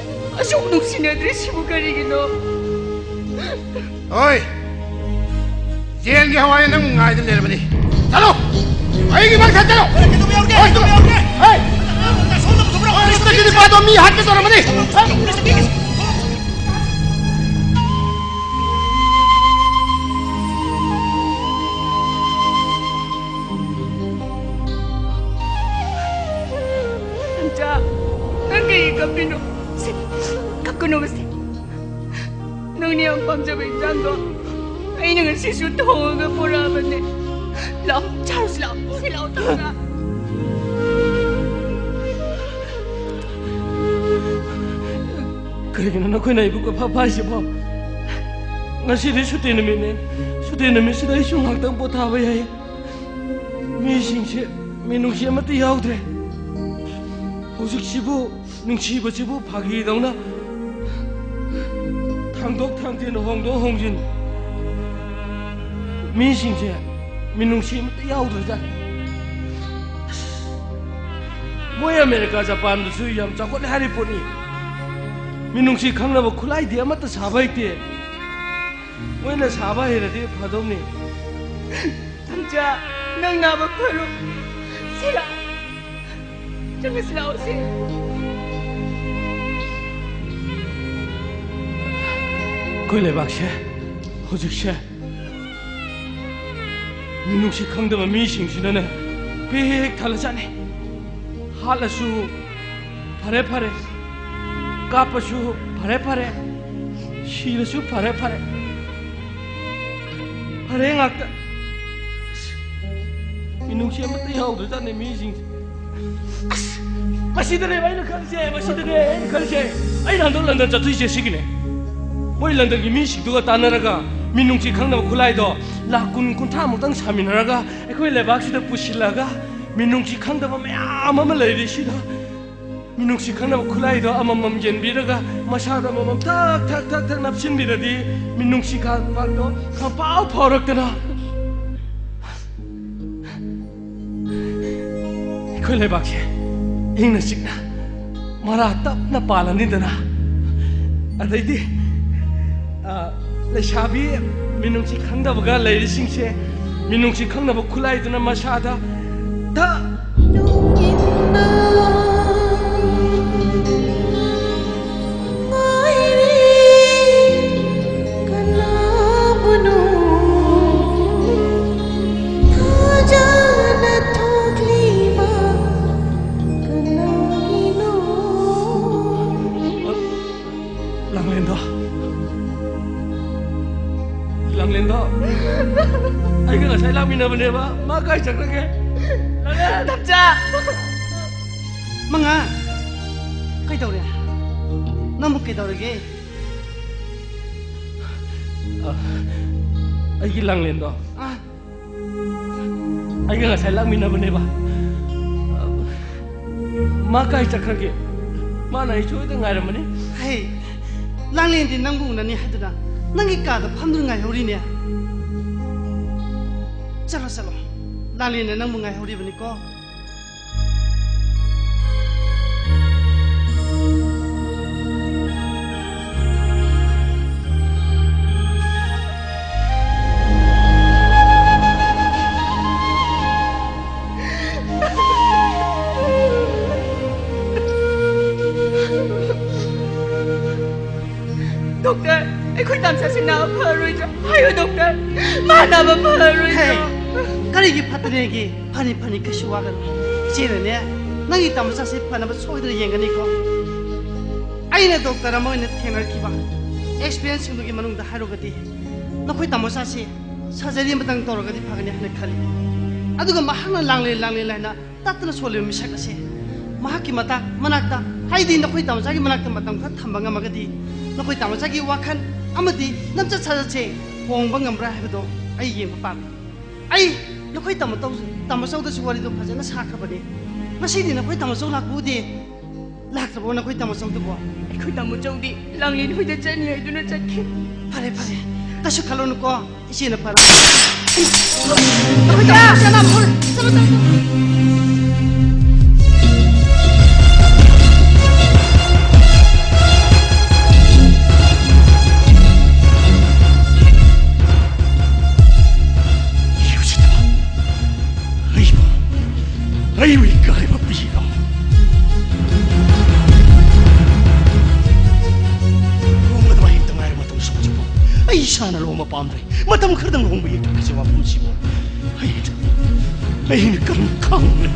ꯑꯁꯨꯛ ꯅꯨꯡꯁꯤꯅꯗ꯭ꯔꯤꯁꯤꯕꯨ ꯀꯔꯤꯒꯤꯅꯣ? ꯍꯣꯏ, ꯌꯦꯟꯒꯤ ꯍꯋꯥꯏ ꯅꯪ ꯉꯥꯏꯗꯅ ꯂꯩꯔꯕꯅꯤ꯫ ꯆꯠꯂꯣ, ꯑꯩꯒꯤ ꯃꯥꯡ ꯆꯠꯂꯣ꯫ ꯀꯩꯗꯧꯕ ꯌꯥꯎꯔꯒꯦ? ꯀꯩꯗꯧꯕ ꯌꯥꯎꯔꯒꯦ? ꯍꯣꯏ꯫ ꯁꯣꯝꯗ ꯄꯨꯊꯣꯛꯄꯤꯔꯣ꯫ ꯍꯣꯏ, ꯍꯟꯗꯛꯀꯤ ꯅꯨꯄꯥꯗꯣ ꯃꯤ ꯍꯥꯠꯀꯦ ꯇꯧꯔꯝꯕꯅꯤ꯫ ꯅꯝꯆꯥ, ꯅꯪ ꯀꯔꯤ ꯀꯞꯄꯤꯅꯣ? ꯁꯦ, ꯀꯞꯀꯅꯣꯕꯁꯦ꯫ ꯅꯪꯅ ꯌꯥꯝ ꯄꯥꯝꯖꯕ ꯏꯟꯖꯥꯡꯗꯣ ꯑꯩꯅ ꯉꯁꯤꯁꯨ ꯊꯣꯡꯉꯒ ꯄꯨꯔꯛꯑꯕꯅꯦ꯫ ꯂꯥꯛꯑꯣ, ꯆꯥꯔꯨꯁꯤ ꯂꯥꯛꯑꯣ꯫ ꯁꯤ ꯂꯥꯛꯑꯣ, ꯇꯧꯔꯒ꯫ ꯀꯔꯤꯒꯤꯅꯣ ꯅꯈꯣꯏꯅ ꯑꯩꯕꯨ ꯀꯣꯏꯐꯥ ꯐꯥꯏꯁꯤꯕꯣ? ꯉꯁꯤꯗꯤ ꯁꯨꯇꯤ ꯅꯨꯃꯤꯠꯅꯦ꯫ ꯁꯨꯇꯤ ꯅꯨꯃꯤꯠꯁꯤꯗ ꯑꯩꯁꯨ ꯉꯥꯏꯍꯥꯛꯇꯪ ꯄꯣꯊꯥꯕ ꯌꯥꯏ꯫ ꯃꯤꯁꯤꯡꯁꯦ ꯃꯤꯅꯨꯡꯁꯤ ꯑꯃꯠꯇ ꯌꯥꯎꯗ꯭ꯔꯦ꯫ ꯍꯧꯖꯤꯛꯁꯤꯕꯨ ꯅꯨꯡꯁꯤꯕꯁꯤꯕꯨ ꯐꯥꯒꯤꯗꯧꯅ ꯊꯥꯡꯗꯣꯛ ꯊꯥꯡꯖꯤꯟ, ꯍꯣꯡꯗꯣꯛ ꯍꯣꯡꯖꯤꯟ꯫ ꯃꯤꯁꯤꯡꯁꯦ ꯃꯤꯅꯨꯡꯁꯤ ꯑꯃꯠꯇ ꯌꯥꯎꯗ꯭ꯔꯖꯥꯠꯅꯤ꯫ ꯃꯣꯏ ꯑꯃꯦꯔꯤꯀꯥ ꯖꯄꯥꯟꯗꯁꯨ ꯌꯥꯝ ꯆꯥꯎꯈꯠꯂꯦ ꯍꯥꯏꯔꯤ ꯄꯣꯠꯅꯤ꯫ ꯃꯤꯅꯨꯡꯁꯤ ꯈꯪꯅꯕ ꯈꯨꯠꯂꯥꯏꯗꯤ ꯑꯃꯠꯇ ꯁꯥꯕ ꯍꯩꯇꯦ꯫ ꯃꯣꯏꯅ ꯁꯥꯕ ꯍꯩꯔꯗꯤ ꯐꯗꯧꯅꯤ꯫ ꯅꯝꯆꯥ, ꯅꯪ ꯅꯥꯕ ꯐꯔꯣ꯫ ꯁꯤ ꯂꯥꯛꯑꯣ꯫ ꯆꯪꯉꯁꯤ ꯂꯥꯛꯑꯣ, ꯁꯤ꯫ ꯑꯩꯈꯣꯏ ꯂꯩꯕꯥꯛꯁꯦ ꯍꯧꯖꯤꯛꯁꯦ ꯃꯤꯅꯨꯡꯁꯤ ꯈꯪꯗꯕ ꯃꯤꯁꯤꯡꯁꯤꯅꯅꯦ ꯄꯤꯛ ꯊꯜꯂꯖꯥꯠꯅꯤ꯫ ꯍꯥꯠꯂꯁꯨ ꯐꯔꯦ ꯐꯔꯦ, ꯀꯥꯞꯄꯁꯨ ꯐꯔꯦ ꯐꯔꯦ, ꯁꯤꯔꯁꯨ ꯐꯔꯦ ꯐꯔꯦ, ꯐꯔꯦ ꯉꯥꯛꯇ꯫ ꯃꯤꯅꯨꯡꯁꯤ ꯑꯃꯠꯇ ꯌꯥꯎꯗ꯭ꯔꯖꯥꯠꯅꯤ ꯃꯤꯁꯤꯡꯁꯦ꯫ ꯑꯁ! ꯃꯁꯤꯗꯅꯦꯕ ꯑꯩꯅ ꯈꯜꯂꯤꯁꯦ, ꯃꯁꯤꯗꯅꯦ ꯑꯩꯅ ꯈꯜꯂꯤꯁꯦ꯫ ꯑꯩꯅ ꯍꯟꯗꯛ ꯂꯟꯗꯟ ꯆꯠꯇꯣꯏꯁꯦ ꯁꯤꯒꯤꯅꯦ꯫ ꯃꯣꯏ ꯂꯟꯗꯟꯒꯤ ꯃꯤꯁꯤꯡꯗꯨꯒ ꯇꯥꯟꯅꯔꯒ ꯃꯤꯅꯨꯡꯁꯤ ꯈꯪꯗꯕ ꯈꯨꯠꯂꯥꯏꯗꯣ ꯂꯥꯛ ꯀꯨꯟ ꯀꯨꯟꯊ꯭ꯔꯥꯃꯨꯛꯇꯪ ꯁꯥꯃꯤꯟꯅꯔꯒ ꯑꯩꯈꯣꯏ ꯂꯩꯕꯥꯛꯁꯤꯗ ꯄꯨꯁꯤꯜꯂꯒ ꯃꯤꯅꯨꯡꯁꯤ ꯈꯪꯗꯕ ꯃꯌꯥꯝ ꯑꯃ ꯂꯩꯔꯤ ꯁꯤꯗ ꯃꯤꯅꯨꯡꯁꯤ ꯈꯪꯅꯕ ꯈꯨꯠꯂꯥꯏꯗꯣ ꯑꯃꯃꯝ ꯌꯦꯟꯕꯤꯔꯒ ꯃꯁꯥꯗ ꯑꯃꯃꯝ ꯊꯛ ꯊꯛ ꯊꯛ ꯊꯛ ꯅꯞꯁꯤꯟꯕꯤꯔꯗꯤ ꯃꯤꯅꯨꯡꯁꯤ ꯈꯥꯡꯄꯥꯛꯇꯣ ꯈꯪꯐꯥꯎ ꯐꯥꯎꯔꯛꯇꯅ ꯑꯩꯈꯣꯏ ꯂꯩꯕꯥꯛꯁꯦ ꯏꯪꯅ ꯆꯤꯛꯅ ꯃꯔꯥ ꯇꯞꯅ ꯄꯥꯜꯂꯅꯤꯗꯅ, ꯑꯗꯩꯗꯤ, ꯑ, ꯂꯩꯁꯥꯕꯤ ꯃꯤꯅꯨꯡꯁꯤ ꯈꯪꯗꯕꯒ ꯂꯩꯔꯤꯁꯤꯡꯁꯦ ꯃꯤꯅꯨꯡꯁꯤ ꯈꯪꯅꯕ ꯈꯨꯠꯂꯥꯏꯗꯨꯅ ꯃꯁꯥꯗ ꯊ- ꯂꯥꯡꯂꯦꯟꯗꯣ, ꯂꯥꯡꯂꯦꯟꯗꯣ, ꯑꯩꯒ ꯉꯁꯥꯏ ꯂꯥꯛꯃꯤꯟꯅꯕꯅꯦꯕ, ꯃꯥ ꯀꯥꯏ ꯆꯠꯈ꯭ꯔꯒꯦ? ꯂꯥꯡꯂꯦꯟ! ꯇꯝꯆꯥ! ꯃꯉꯥ, ꯀꯩꯗꯧꯔꯦ? ꯅꯪꯕꯨ ꯀꯩꯗꯧꯔꯒꯦ? ꯑ, ꯑꯩꯒꯤ ꯂꯥꯡꯂꯦꯟꯗꯣ꯫ ꯑ꯫ ꯑꯩꯒ ꯉꯁꯥꯏ ꯂꯥꯛꯃꯤꯟꯅꯕꯅꯦꯕ꯫ ꯃꯥ ꯀꯥꯏ ꯆꯠꯈ꯭ꯔꯒꯦ? ꯃꯥꯅ ꯑꯩ ꯁꯣꯏꯗ ꯉꯥꯏꯔꯝꯃꯅꯤ꯫ ꯍꯩ, ꯂꯥꯡꯂꯦꯟꯗꯤ ꯅꯪꯕꯨ ꯎꯅꯅꯤ ꯍꯥꯏꯗꯨꯅ ꯅꯪꯒꯤ ꯀꯥꯗ ꯐꯝꯗꯨꯅ ꯉꯥꯏꯍꯧꯔꯤꯅꯦ꯫ ꯆꯠꯂꯣ, ꯆꯠꯂꯣ, ꯂꯥꯡꯂꯦꯟꯅ ꯅꯪꯕꯨ ꯉꯥꯏꯍꯧꯔꯤꯕꯅꯤꯀꯣ꯫ ꯗꯣꯛꯇꯔ, ꯑꯩꯈꯣꯏ ꯇꯥꯝꯆꯥꯁꯦ ꯅꯥꯕ ꯐꯔꯔꯣꯏꯗ꯭ꯔꯣ? ꯍꯥꯏꯌꯣ ꯗꯣꯛꯇꯔ, ꯃꯥ ꯅꯥꯕ ꯐꯔꯔꯣꯏꯗ꯭ꯔꯣ? ꯍꯦ, ꯀꯔꯤꯒꯤ ꯐꯠꯇꯅꯦꯒꯦ? ꯐꯅꯤ, ꯐꯅꯤ, ꯀꯩꯁꯨ ꯋꯥꯒꯅꯨ꯫ ꯏꯆꯦꯅꯅꯦ, ꯅꯪꯒꯤ ꯇꯥꯃꯣꯆꯥꯁꯦ ꯐꯅꯕ ꯁꯣꯏꯗꯅ ꯌꯦꯡꯒꯅꯤꯀꯣ꯫ ꯑꯩꯅ ꯗꯣꯛꯇꯔ ꯑꯃ ꯑꯣꯏꯅ ꯊꯦꯡꯅꯔꯛꯈꯤꯕ ꯑꯦꯛꯁꯄꯤꯔꯤꯌꯦꯟꯁꯁꯤꯡꯗꯨꯒꯤ ꯃꯅꯨꯡꯗ ꯍꯥꯏꯔꯨꯔꯒꯗꯤ, ꯅꯈꯣꯏ ꯇꯥꯃꯣꯆꯥꯁꯦ ꯁꯔꯖꯔꯤ ꯑꯃꯇꯪ ꯇꯧꯔꯒꯗꯤ ꯐꯒꯅꯤ ꯍꯥꯏꯅ ꯈꯜꯂꯤ꯫ ꯑꯗꯨꯒ ꯃꯍꯥꯛꯅ ꯂꯥꯡꯂꯦ, ꯂꯥꯡꯂꯦ ꯍꯥꯏꯅ ꯇꯠꯇꯅ ꯁꯣꯜꯂꯤꯕ ꯃꯤꯁꯛ ꯑꯁꯦ ꯃꯍꯥꯛꯀꯤ ꯃꯇꯥ-, ꯃꯅꯥꯛꯇ, ꯍꯥꯏꯗꯤ ꯅꯈꯣꯏ ꯇꯥꯃꯣꯆꯥꯒꯤ ꯃꯅꯥꯛꯇ ꯃꯇꯝ ꯈꯔ ꯊꯝꯕ ꯉꯝꯃꯒꯗꯤ, ꯅꯈꯣꯏ ꯇꯥꯃꯣꯆꯥꯒꯤ ꯋꯥꯈꯜ ꯑꯃꯗꯤ ꯂꯝꯆꯠ ꯁꯥꯖꯠꯁꯦ ꯍꯣꯡꯕ ꯉꯝꯕ꯭ꯔꯥ ꯍꯥꯏꯕꯗꯣ ꯑꯩ ꯌꯦꯡꯕ ꯄꯥꯝꯃꯤ꯫ ꯑꯩ ꯅꯈꯣꯏ ꯇꯥꯃꯣ ꯇꯧ-, ꯇꯥꯃꯣꯆꯧꯗꯁꯨ ꯋꯥꯔꯤꯗꯣ ꯐꯖꯅ ꯁꯥꯈ꯭ꯔꯕꯅꯤ꯫ ꯉꯁꯤꯗꯤ ꯅꯈꯣꯏ ꯇꯥꯃꯣꯆꯧ ꯂꯥꯛꯄ ꯎꯗꯦ꯫ ꯂꯥꯛꯇ꯭ꯔꯕꯣ ꯅꯈꯣꯏ ꯇꯥꯃꯣꯆꯧꯗꯨꯕꯣ? ꯑꯩꯈꯣꯏ ꯇꯥꯃꯣꯆꯧꯗꯤ ꯂꯥꯡꯂꯦꯟ ꯍꯣꯏꯗ ꯆꯠꯅꯤ ꯍꯥꯏꯗꯨꯅ ꯆꯠꯈꯤ꯫ ꯐꯔꯦ, ꯐꯔꯦ, ꯀꯩꯁꯨ ꯈꯜꯂꯨꯅꯨꯀꯣ, ꯏꯆꯦꯅ ꯐꯔꯦ꯫ ꯅꯈꯣꯏ ꯇꯥꯃꯣ, ꯆꯠꯂꯣ, ꯆꯠꯂꯣ, ꯆꯠꯂꯣ, ꯆꯠꯂꯣ꯫ ꯃꯇꯝ ꯈꯔꯗꯪ ꯂꯨꯍꯣꯡꯕ ꯌꯩꯊꯣꯛꯈꯤꯁꯦ ꯋꯥꯐꯝꯁꯤꯕꯨ꯫ ꯑꯩ, ꯑꯩꯅ ꯀꯔꯝ ꯈꯪꯒꯅꯤ?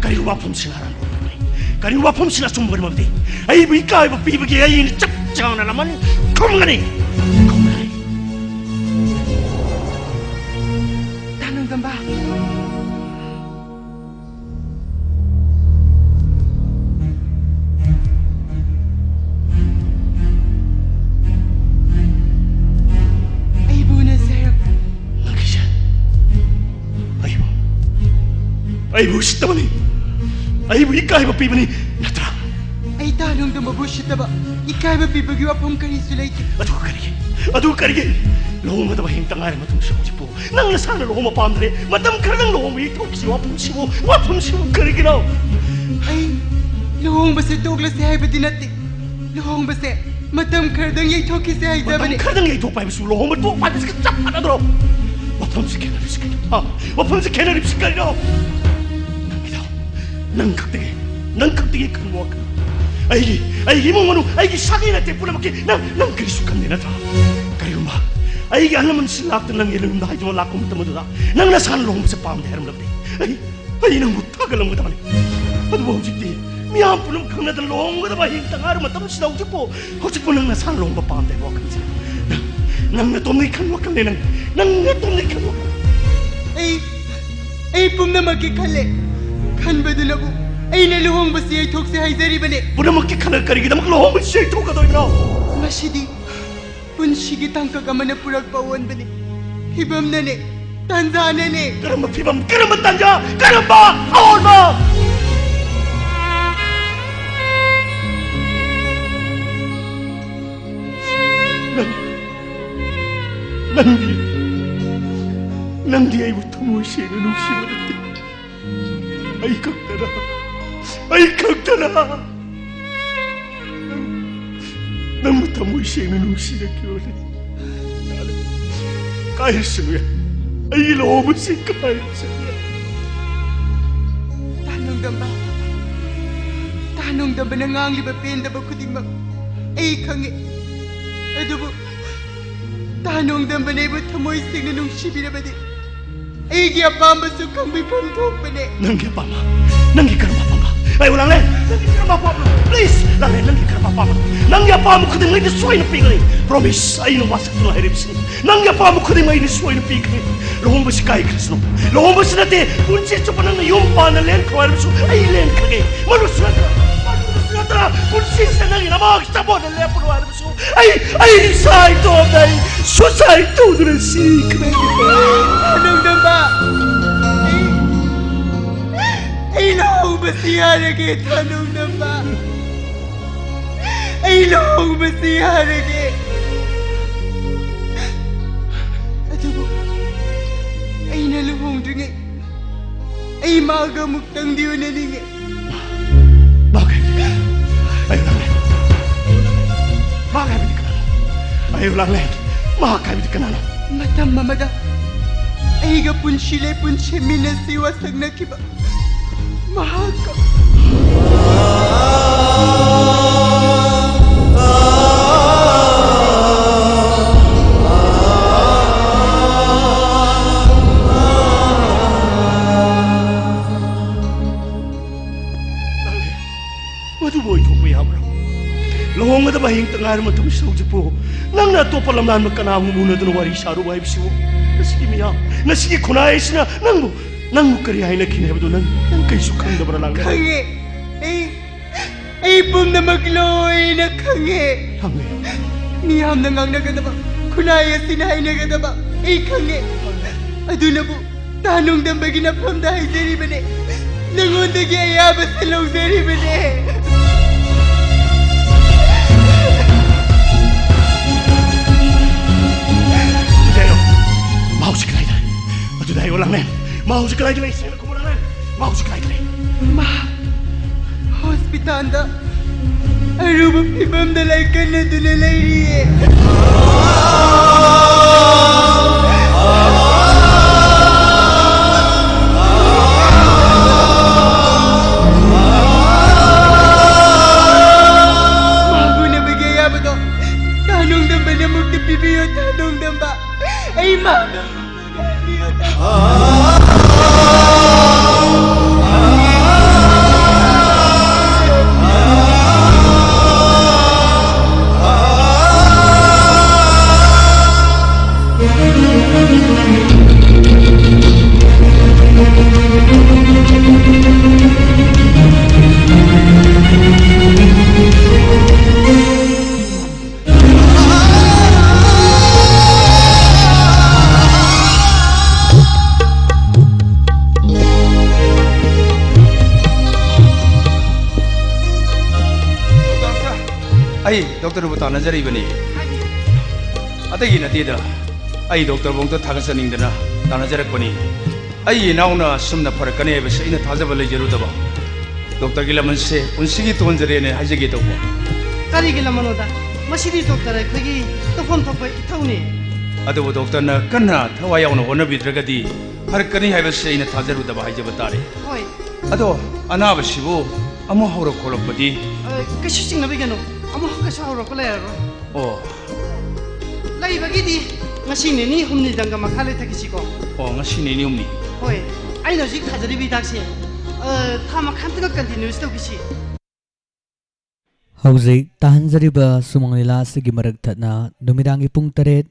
ꯀꯔꯤ ꯋꯥꯐꯝꯁꯤꯅ ꯑꯔꯥꯟꯕ ꯑꯣꯏꯔꯝꯒꯅꯤ? ꯀꯔꯤ ꯋꯥꯐꯝꯁꯤꯅ ꯑꯆꯨꯝꯕ ꯑꯣꯏꯔꯝꯃꯕꯗꯤ? ꯑꯩꯕꯨ ꯏꯀꯥꯏꯕ ꯄꯤꯕꯒꯤ ꯑꯩꯅ ꯆꯞ ꯆꯥꯅ ꯂꯃꯟ ꯈꯨꯝꯒꯅꯤ, ꯈꯨꯝꯒꯅꯤ꯫ ꯇꯥ ꯅꯣꯡꯗꯝꯕ꯫ ꯑꯩꯕꯨ ꯎꯅꯁꯦ ꯍꯥꯏꯔꯛꯄ꯫ ꯅꯪꯒꯤꯁꯦ ꯑꯩꯕꯨ, ꯑꯩꯕꯨ ꯎꯁꯤꯠꯇꯕꯅꯤ, ꯑꯩꯕꯨ ꯏꯀꯥꯏꯕ ꯄꯤꯕꯅꯤ ꯅꯠꯇ꯭ꯔꯥ? ꯑꯩ ꯇꯥ ꯅꯣꯡꯗꯝꯕꯕꯨ ꯎꯁꯤꯠꯇꯕ, ꯏꯀꯥꯏꯕ ꯄꯤꯕꯒꯤ ꯋꯥꯐꯝ ꯀꯔꯤꯁꯨ ꯂꯩꯇꯦ꯫ ꯑꯗꯨ ꯀꯔꯤꯒꯤ, ꯑꯗꯨ ꯀꯔꯤꯒꯤ ꯂꯨꯍꯣꯡꯒꯗꯕ ꯍꯌꯦꯡꯇ ꯉꯥꯏꯔ ꯃꯇꯨꯡꯁꯨ ꯍꯧꯖꯤꯛꯄꯨ ꯅꯪ ꯅꯁꯥꯅ ꯂꯨꯍꯣꯡꯕ ꯄꯥꯝꯗ꯭ꯔꯦ, ꯃꯇꯝ ꯈꯔꯗꯪ ꯂꯨꯍꯣꯡꯕ ꯌꯩꯊꯣꯛꯁꯤ꯫ ꯋꯥꯐꯝꯁꯤꯕꯨ, ꯋꯥꯐꯝꯁꯤꯕꯨ ꯀꯔꯤꯒꯤꯅꯣ? ꯑꯩ ꯂꯨꯍꯣꯡꯕꯁꯦ ꯇꯣꯛꯂꯁꯦ ꯍꯥꯏꯕꯗꯤ ꯅꯠꯇꯦ꯫ ꯂꯨꯍꯣꯡꯕꯁꯦ ꯃꯇꯝ ꯈꯔꯗꯪ ꯌꯩꯊꯣꯛꯈꯤꯁꯦ ꯃꯇꯝ ꯍꯥꯏꯖꯕꯅꯦ꯫ ꯈꯔꯗꯪ ꯌꯩꯊꯣꯛꯄ ꯍꯥꯏꯕꯁꯨ ꯂꯨꯍꯣꯡꯕ ꯇꯣꯛꯄ ꯍꯥꯏꯕꯁꯤꯒ ꯆꯞ ꯃꯥꯟꯅꯗ꯭ꯔꯣ? ꯋꯥꯐꯝꯁꯤ ꯈꯦꯠꯅꯔꯤꯕꯁꯤ ꯀꯩꯅꯣ? ꯍꯥ? ꯋꯥꯐꯝꯁꯤ ꯈꯦꯠꯅꯔꯤꯕꯁꯤ ꯀꯔꯤꯅꯣ? ꯅꯪꯒꯤꯗꯣ, ꯅꯪ ꯈꯛꯇꯒꯤ, ꯅꯪ ꯈꯛꯇꯒꯤ ꯈꯟꯕ ꯋꯥꯈꯜ꯫ ꯑꯩꯒꯤ, ꯑꯩꯒꯤ ꯏꯃꯨꯡ ꯃꯅꯨꯡ, ꯑꯩꯒꯤ ꯁꯥꯒꯩ ꯅꯥꯇꯩ ꯄꯨꯝꯅꯃꯛꯀꯤ ꯅꯪ, ꯅꯪ ꯀꯔꯤꯁꯨ ꯈꯟꯗꯦ ꯅꯠꯇ꯭ꯔꯥ? ꯀꯔꯤꯒꯨꯝꯕ ꯑꯩꯒꯤ ꯑꯍꯜ ꯂꯃꯟꯁꯤꯡ ꯂꯥꯛꯇꯨꯅ ꯅꯪꯒꯤ ꯌꯨꯝꯗ ꯍꯥꯏꯗꯣꯛꯑ ꯂꯥꯛꯄ ꯃꯇꯝ ꯑꯗꯨꯗ ꯅꯪ ꯅꯁꯥꯅ ꯂꯨꯍꯣꯡꯕꯁꯦ ꯄꯥꯝꯗꯦ ꯍꯥꯏꯔꯝꯂꯕꯗꯤ ꯑꯩ, ꯑꯩ ꯅꯪꯕꯨ ꯊꯥꯒꯠꯂꯝꯒꯗꯕꯅꯤ꯫ ꯑꯗꯨꯕꯨ ꯍꯧꯖꯤꯛꯇꯤ ꯃꯤꯌꯥꯝ ꯄꯨꯝꯅꯃꯛ ꯈꯪꯅꯗꯅ ꯂꯨꯍꯣꯡꯒꯗꯕ ꯍꯌꯦꯡꯇ ꯉꯥꯏꯔ ꯃꯇꯝꯁꯤꯗ ꯍꯧꯖꯤꯛꯄꯨ, ꯍꯧꯖꯤꯛꯄꯨ ꯅꯪ ꯅꯁꯥꯅ ꯂꯨꯍꯣꯡꯕ ꯄꯥꯝꯗꯦ ꯍꯥꯏꯕ ꯋꯥꯈꯜꯁꯦ ꯅꯪ, ꯅꯪ ꯅꯇꯣꯝꯗꯒꯤ ꯈꯟꯕ ꯋꯥꯈꯜꯅꯦ ꯅꯪ, ꯅꯪ ꯅꯇꯣꯝꯗꯒꯤ ꯈꯟꯕ ꯋꯥꯈꯜ꯫ ꯑꯩ, ꯑꯩ ꯄꯨꯝꯅꯃꯛꯀꯤ ꯈꯜꯂꯦ꯫ ꯈꯟꯕꯗꯨꯅꯕꯨ ꯑꯩꯅ ꯂꯨꯍꯣꯡꯕꯁꯤ ꯌꯩꯊꯣꯛꯁꯦ ꯍꯥꯏꯖꯔꯤꯕꯅꯦ꯫ ꯄꯨꯝꯅꯃꯛꯀꯤ ꯈꯜꯂꯒ ꯀꯔꯤꯒꯤꯗꯃꯛ ꯂꯨꯍꯣꯡꯕꯁꯤ ꯌꯩꯊꯣꯛꯀꯗꯣꯏꯅꯣ? ꯃꯁꯤꯗꯤ ꯄꯨꯟꯁꯤꯒꯤ ꯇꯥꯡꯀꯛ ꯑꯃꯅ ꯄꯨꯔꯛꯄ ꯑꯑꯣꯟꯕꯅꯤ꯫ ꯐꯤꯕꯝꯅꯅꯦ, ꯇꯥꯟꯖꯥꯅꯅꯦ꯫ ꯀꯔꯝꯕ ꯐꯤꯕꯝ, ꯀꯔꯝꯕ ꯇꯥꯟꯖꯥ, ꯀꯔꯝꯕ ꯑꯑꯣꯟꯕ? ꯅꯪ, ꯅꯪꯗꯤ, ꯅꯪꯗꯤ ꯑꯩꯕꯨ ꯊꯃꯣꯏ ꯁꯦꯡꯅ ꯅꯨꯡꯁꯤꯕ ꯅꯠꯇꯦ꯫ ꯑꯩ ꯈꯛꯇꯔ? ꯑꯩ ꯈꯛꯇꯔ? ꯅꯪ, ꯅꯪꯕꯨ ꯊꯃꯣꯏ ꯁꯦꯡꯅ ꯅꯨꯡꯁꯤꯖꯈꯤꯕꯅꯤ꯫ ꯌꯥꯔꯦ꯫ ꯀꯥꯏꯔꯁꯅꯨ ꯌꯥꯏ꯫ ꯑꯩꯒꯤ ꯂꯨꯍꯣꯡꯕꯁꯤ ꯀꯥꯏꯔꯁꯅꯨ ꯌꯥꯏ꯫ ꯇꯥ ꯅꯣꯡꯗꯝꯕ, ꯇꯥ ꯅꯣꯡꯗꯝꯕꯅ ꯉꯥꯡꯂꯤꯕ ꯄꯦꯟꯗꯕ ꯈꯨꯗꯤꯡꯃꯛ ꯑꯩ ꯈꯪꯉꯤ꯫ ꯑꯗꯨꯕꯨ ꯇꯥ ꯅꯣꯡꯗꯝꯕꯅ ꯑꯩꯕꯨ ꯊꯃꯣꯏ ꯁꯦꯡꯅ ꯅꯨꯡꯁꯤꯕꯤꯔꯕꯗꯤ ꯑꯩꯒꯤ ꯑꯄꯥꯝꯕꯁꯨ ꯈꯪꯕꯤꯐꯝ ꯊꯣꯛꯄꯅꯦ꯫ ꯅꯪꯒꯤ ꯑꯄꯥꯝꯕ? ꯅꯪꯒꯤ ꯀꯔꯝꯕ ꯑꯄꯥꯝꯕ? ꯑꯩꯕꯨ ꯂꯥꯡꯂꯦꯟ, ꯅꯪꯒꯤ ꯀꯔꯝꯕ ꯑꯄꯥꯝꯕ? Please, ꯂꯥꯡꯂꯦꯟ, ꯅꯪꯒꯤ ꯀꯔꯝꯕ ꯑꯄꯥꯝꯕ? ꯅꯪꯒꯤ ꯑꯄꯥꯝꯕ ꯈꯨꯗꯤꯡꯃꯛ ꯑꯩꯅ ꯁꯣꯏꯅ ꯄꯤꯒꯅꯤ꯫ Promise, ꯑꯩꯅ ꯋꯥꯁꯛꯇꯨꯅ ꯍꯥꯏꯔꯤꯕꯁꯤꯅꯤ꯫ ꯅꯪꯒꯤ ꯑꯄꯥꯝꯕ ꯈꯨꯗꯤꯡꯃꯛ ꯑꯩꯅ ꯁꯣꯏꯅ ꯄꯤꯒꯅꯤ꯫ ꯂꯨꯍꯣꯡꯕꯁꯤ ꯀꯥꯏꯈ꯭ꯔꯁꯅꯨ꯫ ꯂꯨꯍꯣꯡꯕꯁꯤ ꯅꯠꯇꯦ, ꯄꯨꯟꯁꯤ ꯆꯨꯞꯄ ꯅꯪꯅ ꯌꯨꯝ ꯄꯥꯟꯅ ꯂꯦꯟꯈ꯭ꯔꯣ ꯍꯥꯏꯔꯕꯁꯨ ꯑꯩ ꯂꯦꯟꯈ꯭ꯔꯒꯦ꯫ ꯃꯗꯨꯁꯨ ꯅꯠꯇꯅ, ꯃꯗꯨꯁꯨ ꯅꯠꯇꯅ, ꯄꯨꯟꯁꯤꯁꯤꯗ ꯅꯪꯒꯤ ꯅꯃꯥꯒꯤ ꯆꯥꯕꯣꯟꯗ ꯂꯦꯞꯄꯅꯨ ꯍꯥꯏꯔꯕꯁꯨ ꯑꯩ, ꯑꯩ ꯏꯁꯥ ꯏꯇꯣꯝꯇ ꯑꯩ suicide ꯇꯧꯗꯨꯅ ꯁꯤꯈ꯭ꯔꯦ꯫ ꯅꯣꯡꯗꯝꯕ, ꯑꯩ, ꯑꯩ ꯂꯨꯍꯣꯡꯕꯁꯤ ꯌꯥꯔꯒꯦ, ꯊꯥ ꯅꯣꯡꯗꯝꯕ꯫ ꯑꯩ ꯂꯨꯍꯣꯡꯕꯁꯤ ꯌꯥꯔꯒꯦ꯫ ꯑꯗꯨꯕꯨ ꯑꯩꯅ ꯂꯨꯍꯣꯡꯗ꯭ꯔꯤꯉꯩ ꯑꯩ ꯃꯥꯒ ꯑꯃꯨꯛꯇꯪꯗꯤ ꯎꯅꯅꯤꯡꯉꯦ꯫ ꯃꯍꯥꯛ ꯍꯥꯏꯕꯗꯤ ꯀꯅꯥꯅꯣ? ꯑꯩꯕꯨ ꯂꯥꯡꯂꯦ꯫ ꯃꯍꯥꯛ ꯍꯥꯏꯕꯗꯤ ꯀꯅꯥꯅꯣ? ꯑꯩꯕꯨ ꯂꯥꯡꯂꯦ꯫ ꯃꯍꯥꯛ ꯍꯥꯏꯕꯗꯤ ꯀꯅꯥꯅꯣ? ꯃꯇꯝ ꯑꯃꯗ ꯑꯩꯒ ꯄꯨꯟꯁꯤ ꯂꯦꯞꯄꯨꯟ ꯁꯦꯝꯃꯤꯟꯅꯁꯤ ꯋꯥꯁꯛꯅꯈꯤꯕ ꯃꯍꯥꯛꯀ꯫ ꯂꯥꯡꯂꯦ꯫ ꯃꯗꯨꯕꯨ ꯑꯣꯏꯊꯣꯛꯄ ꯌꯥꯕ꯭ꯔꯥ? ꯂꯨꯍꯣꯡꯒꯗꯕ ꯍꯌꯦꯡꯇ ꯉꯥꯏꯔ ꯃꯇꯝꯁꯤꯗ ꯍꯧꯖꯤꯛꯄꯨ ꯅꯪꯅ ꯑꯇꯣꯞꯄ ꯂꯝꯂꯥꯟꯕ ꯀꯅꯥꯒꯨꯝꯕ ꯎꯅꯗꯨꯅ ꯋꯥꯔꯤ ꯁꯥꯔꯨꯕ ꯍꯥꯏꯕꯁꯤꯕꯨ? ꯉꯁꯤꯒꯤ ꯃꯤꯌꯥꯝ, ꯉꯁꯤꯒꯤ ꯈꯨꯟꯅꯥꯏ ꯑꯁꯤꯅ ꯅꯪꯕꯨ, ꯅꯪꯕꯨ ꯀꯔꯤ ꯍꯥꯏꯅꯈꯤꯅꯤ ꯍꯥꯏꯕꯗꯨ ꯅꯪ, ꯅꯪ ꯀꯩꯁꯨ ꯈꯪꯗꯕ꯭ꯔꯥ, ꯂꯥꯡꯂꯦ? ꯈꯪꯉꯦ꯫ ꯑꯩ, ꯑꯩ ꯄꯨꯝꯅꯃꯛ ꯂꯣꯏꯅ ꯈꯪꯉꯦ꯫ ꯂꯥꯡꯂꯦ꯫ ꯃꯤꯌꯥꯝꯅ ꯉꯥꯡꯅꯒꯗꯕ, ꯈꯨꯟꯅꯥꯏ ꯑꯁꯤꯅ ꯍꯥꯏꯅꯒꯗꯕ ꯑꯩ ꯈꯪꯉꯦ꯫ ꯑꯗꯨꯅꯕꯨ ꯇꯥ ꯅꯣꯡꯗꯝꯕꯒꯤ ꯅꯐꯝꯗ ꯍꯥꯏꯖꯔꯤꯕꯅꯦ꯫ ꯅꯉꯣꯟꯗꯒꯤ ꯑꯌꯥꯕꯁꯦ ꯂꯧꯖꯔꯤꯕꯅꯦ꯫ ꯑꯗꯨꯗꯤ ꯑꯩ, ꯃꯥ ꯍꯧꯖꯤꯛ ꯀꯗꯥꯏꯗ? ꯑꯗꯨꯗꯤ ꯑꯩ, ꯂꯥꯡꯂꯦ꯫ ꯃꯥ ꯍꯧꯖꯤꯛ ꯀꯗꯥꯏꯗ ꯂꯩ? ꯁꯦꯡꯅ ꯈꯨꯝꯃꯨ, ꯂꯥꯡꯂꯦ꯫ ꯃꯥ ꯍꯧꯖꯤꯛ ꯀꯗꯥꯏꯗ ꯂꯩ? ꯃꯥ ꯍꯣꯁꯄꯤꯇꯥꯜꯗ ꯑꯔꯨꯕ ꯐꯤꯕꯝꯗ ꯂꯥꯏꯀꯠꯅꯗꯨꯅ ꯂꯩꯔꯤꯌꯦ꯫ ꯑꯩ ꯗꯣꯛꯇꯔꯕꯨ ꯇꯥꯟꯅꯖꯔꯤꯕꯅꯤ꯫ ꯑꯇꯩꯒꯤ ꯅꯠꯇꯦꯗ, ꯑꯩ ꯗꯣꯛꯇꯔꯕꯨ ꯑꯝꯇ ꯊꯥꯒꯠꯆꯅꯤꯡꯗꯅ ꯇꯥꯟꯅꯖꯔꯛꯄꯅꯤ꯫ ꯑꯩꯒꯤ ꯏꯅꯥꯎꯅ ꯑꯁꯨꯝꯅ ꯐꯔꯛꯀꯅꯤ ꯍꯥꯏꯕꯁꯤ ꯑꯩꯅ ꯊꯥꯖꯕ ꯂꯩꯖꯔꯨꯗꯕ꯫ ꯗꯣꯛꯇꯔꯒꯤ ꯂꯃꯟꯁꯦ ꯄꯨꯟꯁꯤꯒꯤ ꯇꯣꯟꯖꯔꯦꯅ ꯍꯥꯏꯖꯒꯦ ꯇꯧꯕ꯫ ꯀꯔꯤꯒꯤ ꯂꯃꯟꯅꯣꯗ? ꯃꯁꯤꯗꯤ ꯗꯣꯛꯇꯔ ꯑꯩꯈꯣꯏꯒꯤ ꯇꯧꯐꯝ ꯊꯣꯛꯄ ꯏꯊꯧꯅꯤ꯫ ꯑꯗꯨꯕꯨ ꯗꯣꯛꯇꯔꯅ ꯀꯟꯅ ꯊꯋꯥꯏ ꯌꯥꯎꯅ ꯍꯣꯠꯅꯕꯤꯗ꯭ꯔꯒꯗꯤ ꯐꯔꯛꯀꯅꯤ ꯍꯥꯏꯕꯁꯤ ꯑꯩꯅ ꯊꯥꯖꯔꯨꯗꯕ ꯍꯥꯏꯖꯕ ꯇꯥꯔꯦ꯫ ꯍꯣꯏ꯫ ꯑꯗꯣ ꯑꯅꯥꯕꯁꯤꯕꯨ ꯑꯃꯨꯛ ꯍꯧꯔꯛ ꯈꯣꯠꯂꯛꯄꯗꯤ? ꯑ, ꯀꯩꯁꯨ ꯆꯤꯡꯅꯕꯤꯒꯅꯨ, ꯑꯃꯨꯛ ꯀꯩꯁꯨ ꯍꯧꯔꯛꯄ ꯂꯩꯔꯔꯣꯏ꯫ ꯑꯣ꯫ ꯂꯩꯕꯒꯤꯗꯤ ꯉꯁꯤ ꯅꯤꯅꯤ ꯍꯨꯝꯅꯤꯗꯪꯒ ꯃꯈꯥ ꯂꯩꯊꯈꯤꯁꯤꯀꯣ꯫ ꯑꯣ, ꯉꯁꯤ ꯅꯤꯅꯤ ꯍꯨꯝꯅꯤ꯫ ꯍꯣꯏ, ꯑꯩꯅ ꯍꯧꯖꯤꯛ ꯊꯥꯖꯔꯤꯕ ꯍꯤꯗꯥꯛꯁꯦ, ꯑ, ꯊꯥ ꯃꯈꯥ ꯑꯝꯇꯒ continuous ꯇꯧꯈꯤꯁꯤ꯫ ꯍꯧꯖꯤꯛ ꯇꯥꯍꯟꯖꯔꯤꯕ ꯁꯨꯃꯥꯡ ꯂꯤꯂꯥ ꯑꯁꯤꯒꯤ ꯃꯔꯛ ꯊꯠꯅ ꯅꯨꯃꯤꯗꯥꯡꯒꯤ ꯄꯨꯡ ꯇꯔꯦꯠ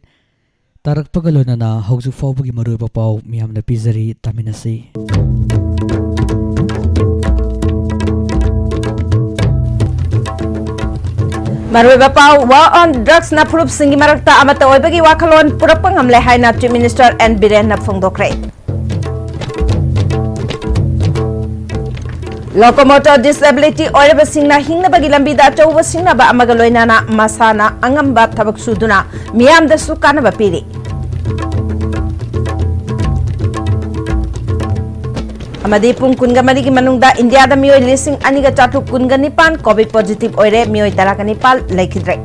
ꯇꯥꯔꯛꯄꯒ ꯂꯣꯏꯅꯅ ꯍꯧꯖꯤꯛ ꯐꯥꯎꯕꯒꯤ ꯃꯔꯨꯑꯣꯏꯕ ꯄꯥꯎ ꯃꯤꯌꯥꯝꯅ ꯄꯤꯖꯔꯤ, ꯇꯥꯃꯤꯟꯅꯁꯤ꯫ ꯃꯔꯨꯑꯣꯏꯕ ꯄꯥꯎ: War on Drugsꯅ ꯐꯨꯔꯨꯞꯁꯤꯡꯒꯤ ꯃꯔꯛꯇ ꯑꯃꯠꯇ ꯑꯣꯏꯕꯒꯤ ꯋꯥꯈꯜꯂꯣꯟ ꯄꯨꯔꯛꯄ ꯉꯝꯂꯦ ꯍꯥꯏꯅ Chief Minister N ꯕꯤꯔꯦꯟꯅ ꯐꯣꯡꯗꯣꯛꯈ꯭ꯔꯦ꯫ Locomotor disability ꯑꯣꯏꯔꯕꯁꯤꯡꯅ ꯍꯤꯡꯅꯕꯒꯤ ꯂꯝꯕꯤꯗ ꯑꯆꯧꯕ ꯁꯤꯡꯅꯕ ꯑꯃꯒ ꯂꯣꯏꯅꯅ ꯃꯁꯥꯅ ꯑꯉꯝꯕ ꯊꯕꯛ ꯁꯨꯗꯨꯅ ꯃꯤꯌꯥꯝꯗꯁꯨ ꯀꯥꯟꯅꯕ ꯄꯤꯔꯤ꯫ ꯑꯃꯗꯤ ꯄꯨꯡ ꯀꯨꯟꯒ ꯃꯔꯤꯒꯤ ꯃꯅꯨꯡꯗ ꯏꯟꯗꯤꯌꯥꯗ ꯃꯤꯑꯣꯏ ꯂꯤꯁꯤꯡ ꯑꯅꯤꯒ ꯆꯥꯇ꯭ꯔꯨꯛ ꯀꯨꯟꯒ ꯅꯤꯄꯥꯟ COVID positive ꯑꯣꯏꯔꯦ, ꯃꯤꯑꯣꯏ ꯇꯔꯥꯒ ꯅꯤꯄꯥꯟ ꯂꯩꯈꯤꯗ꯭ꯔꯦ꯫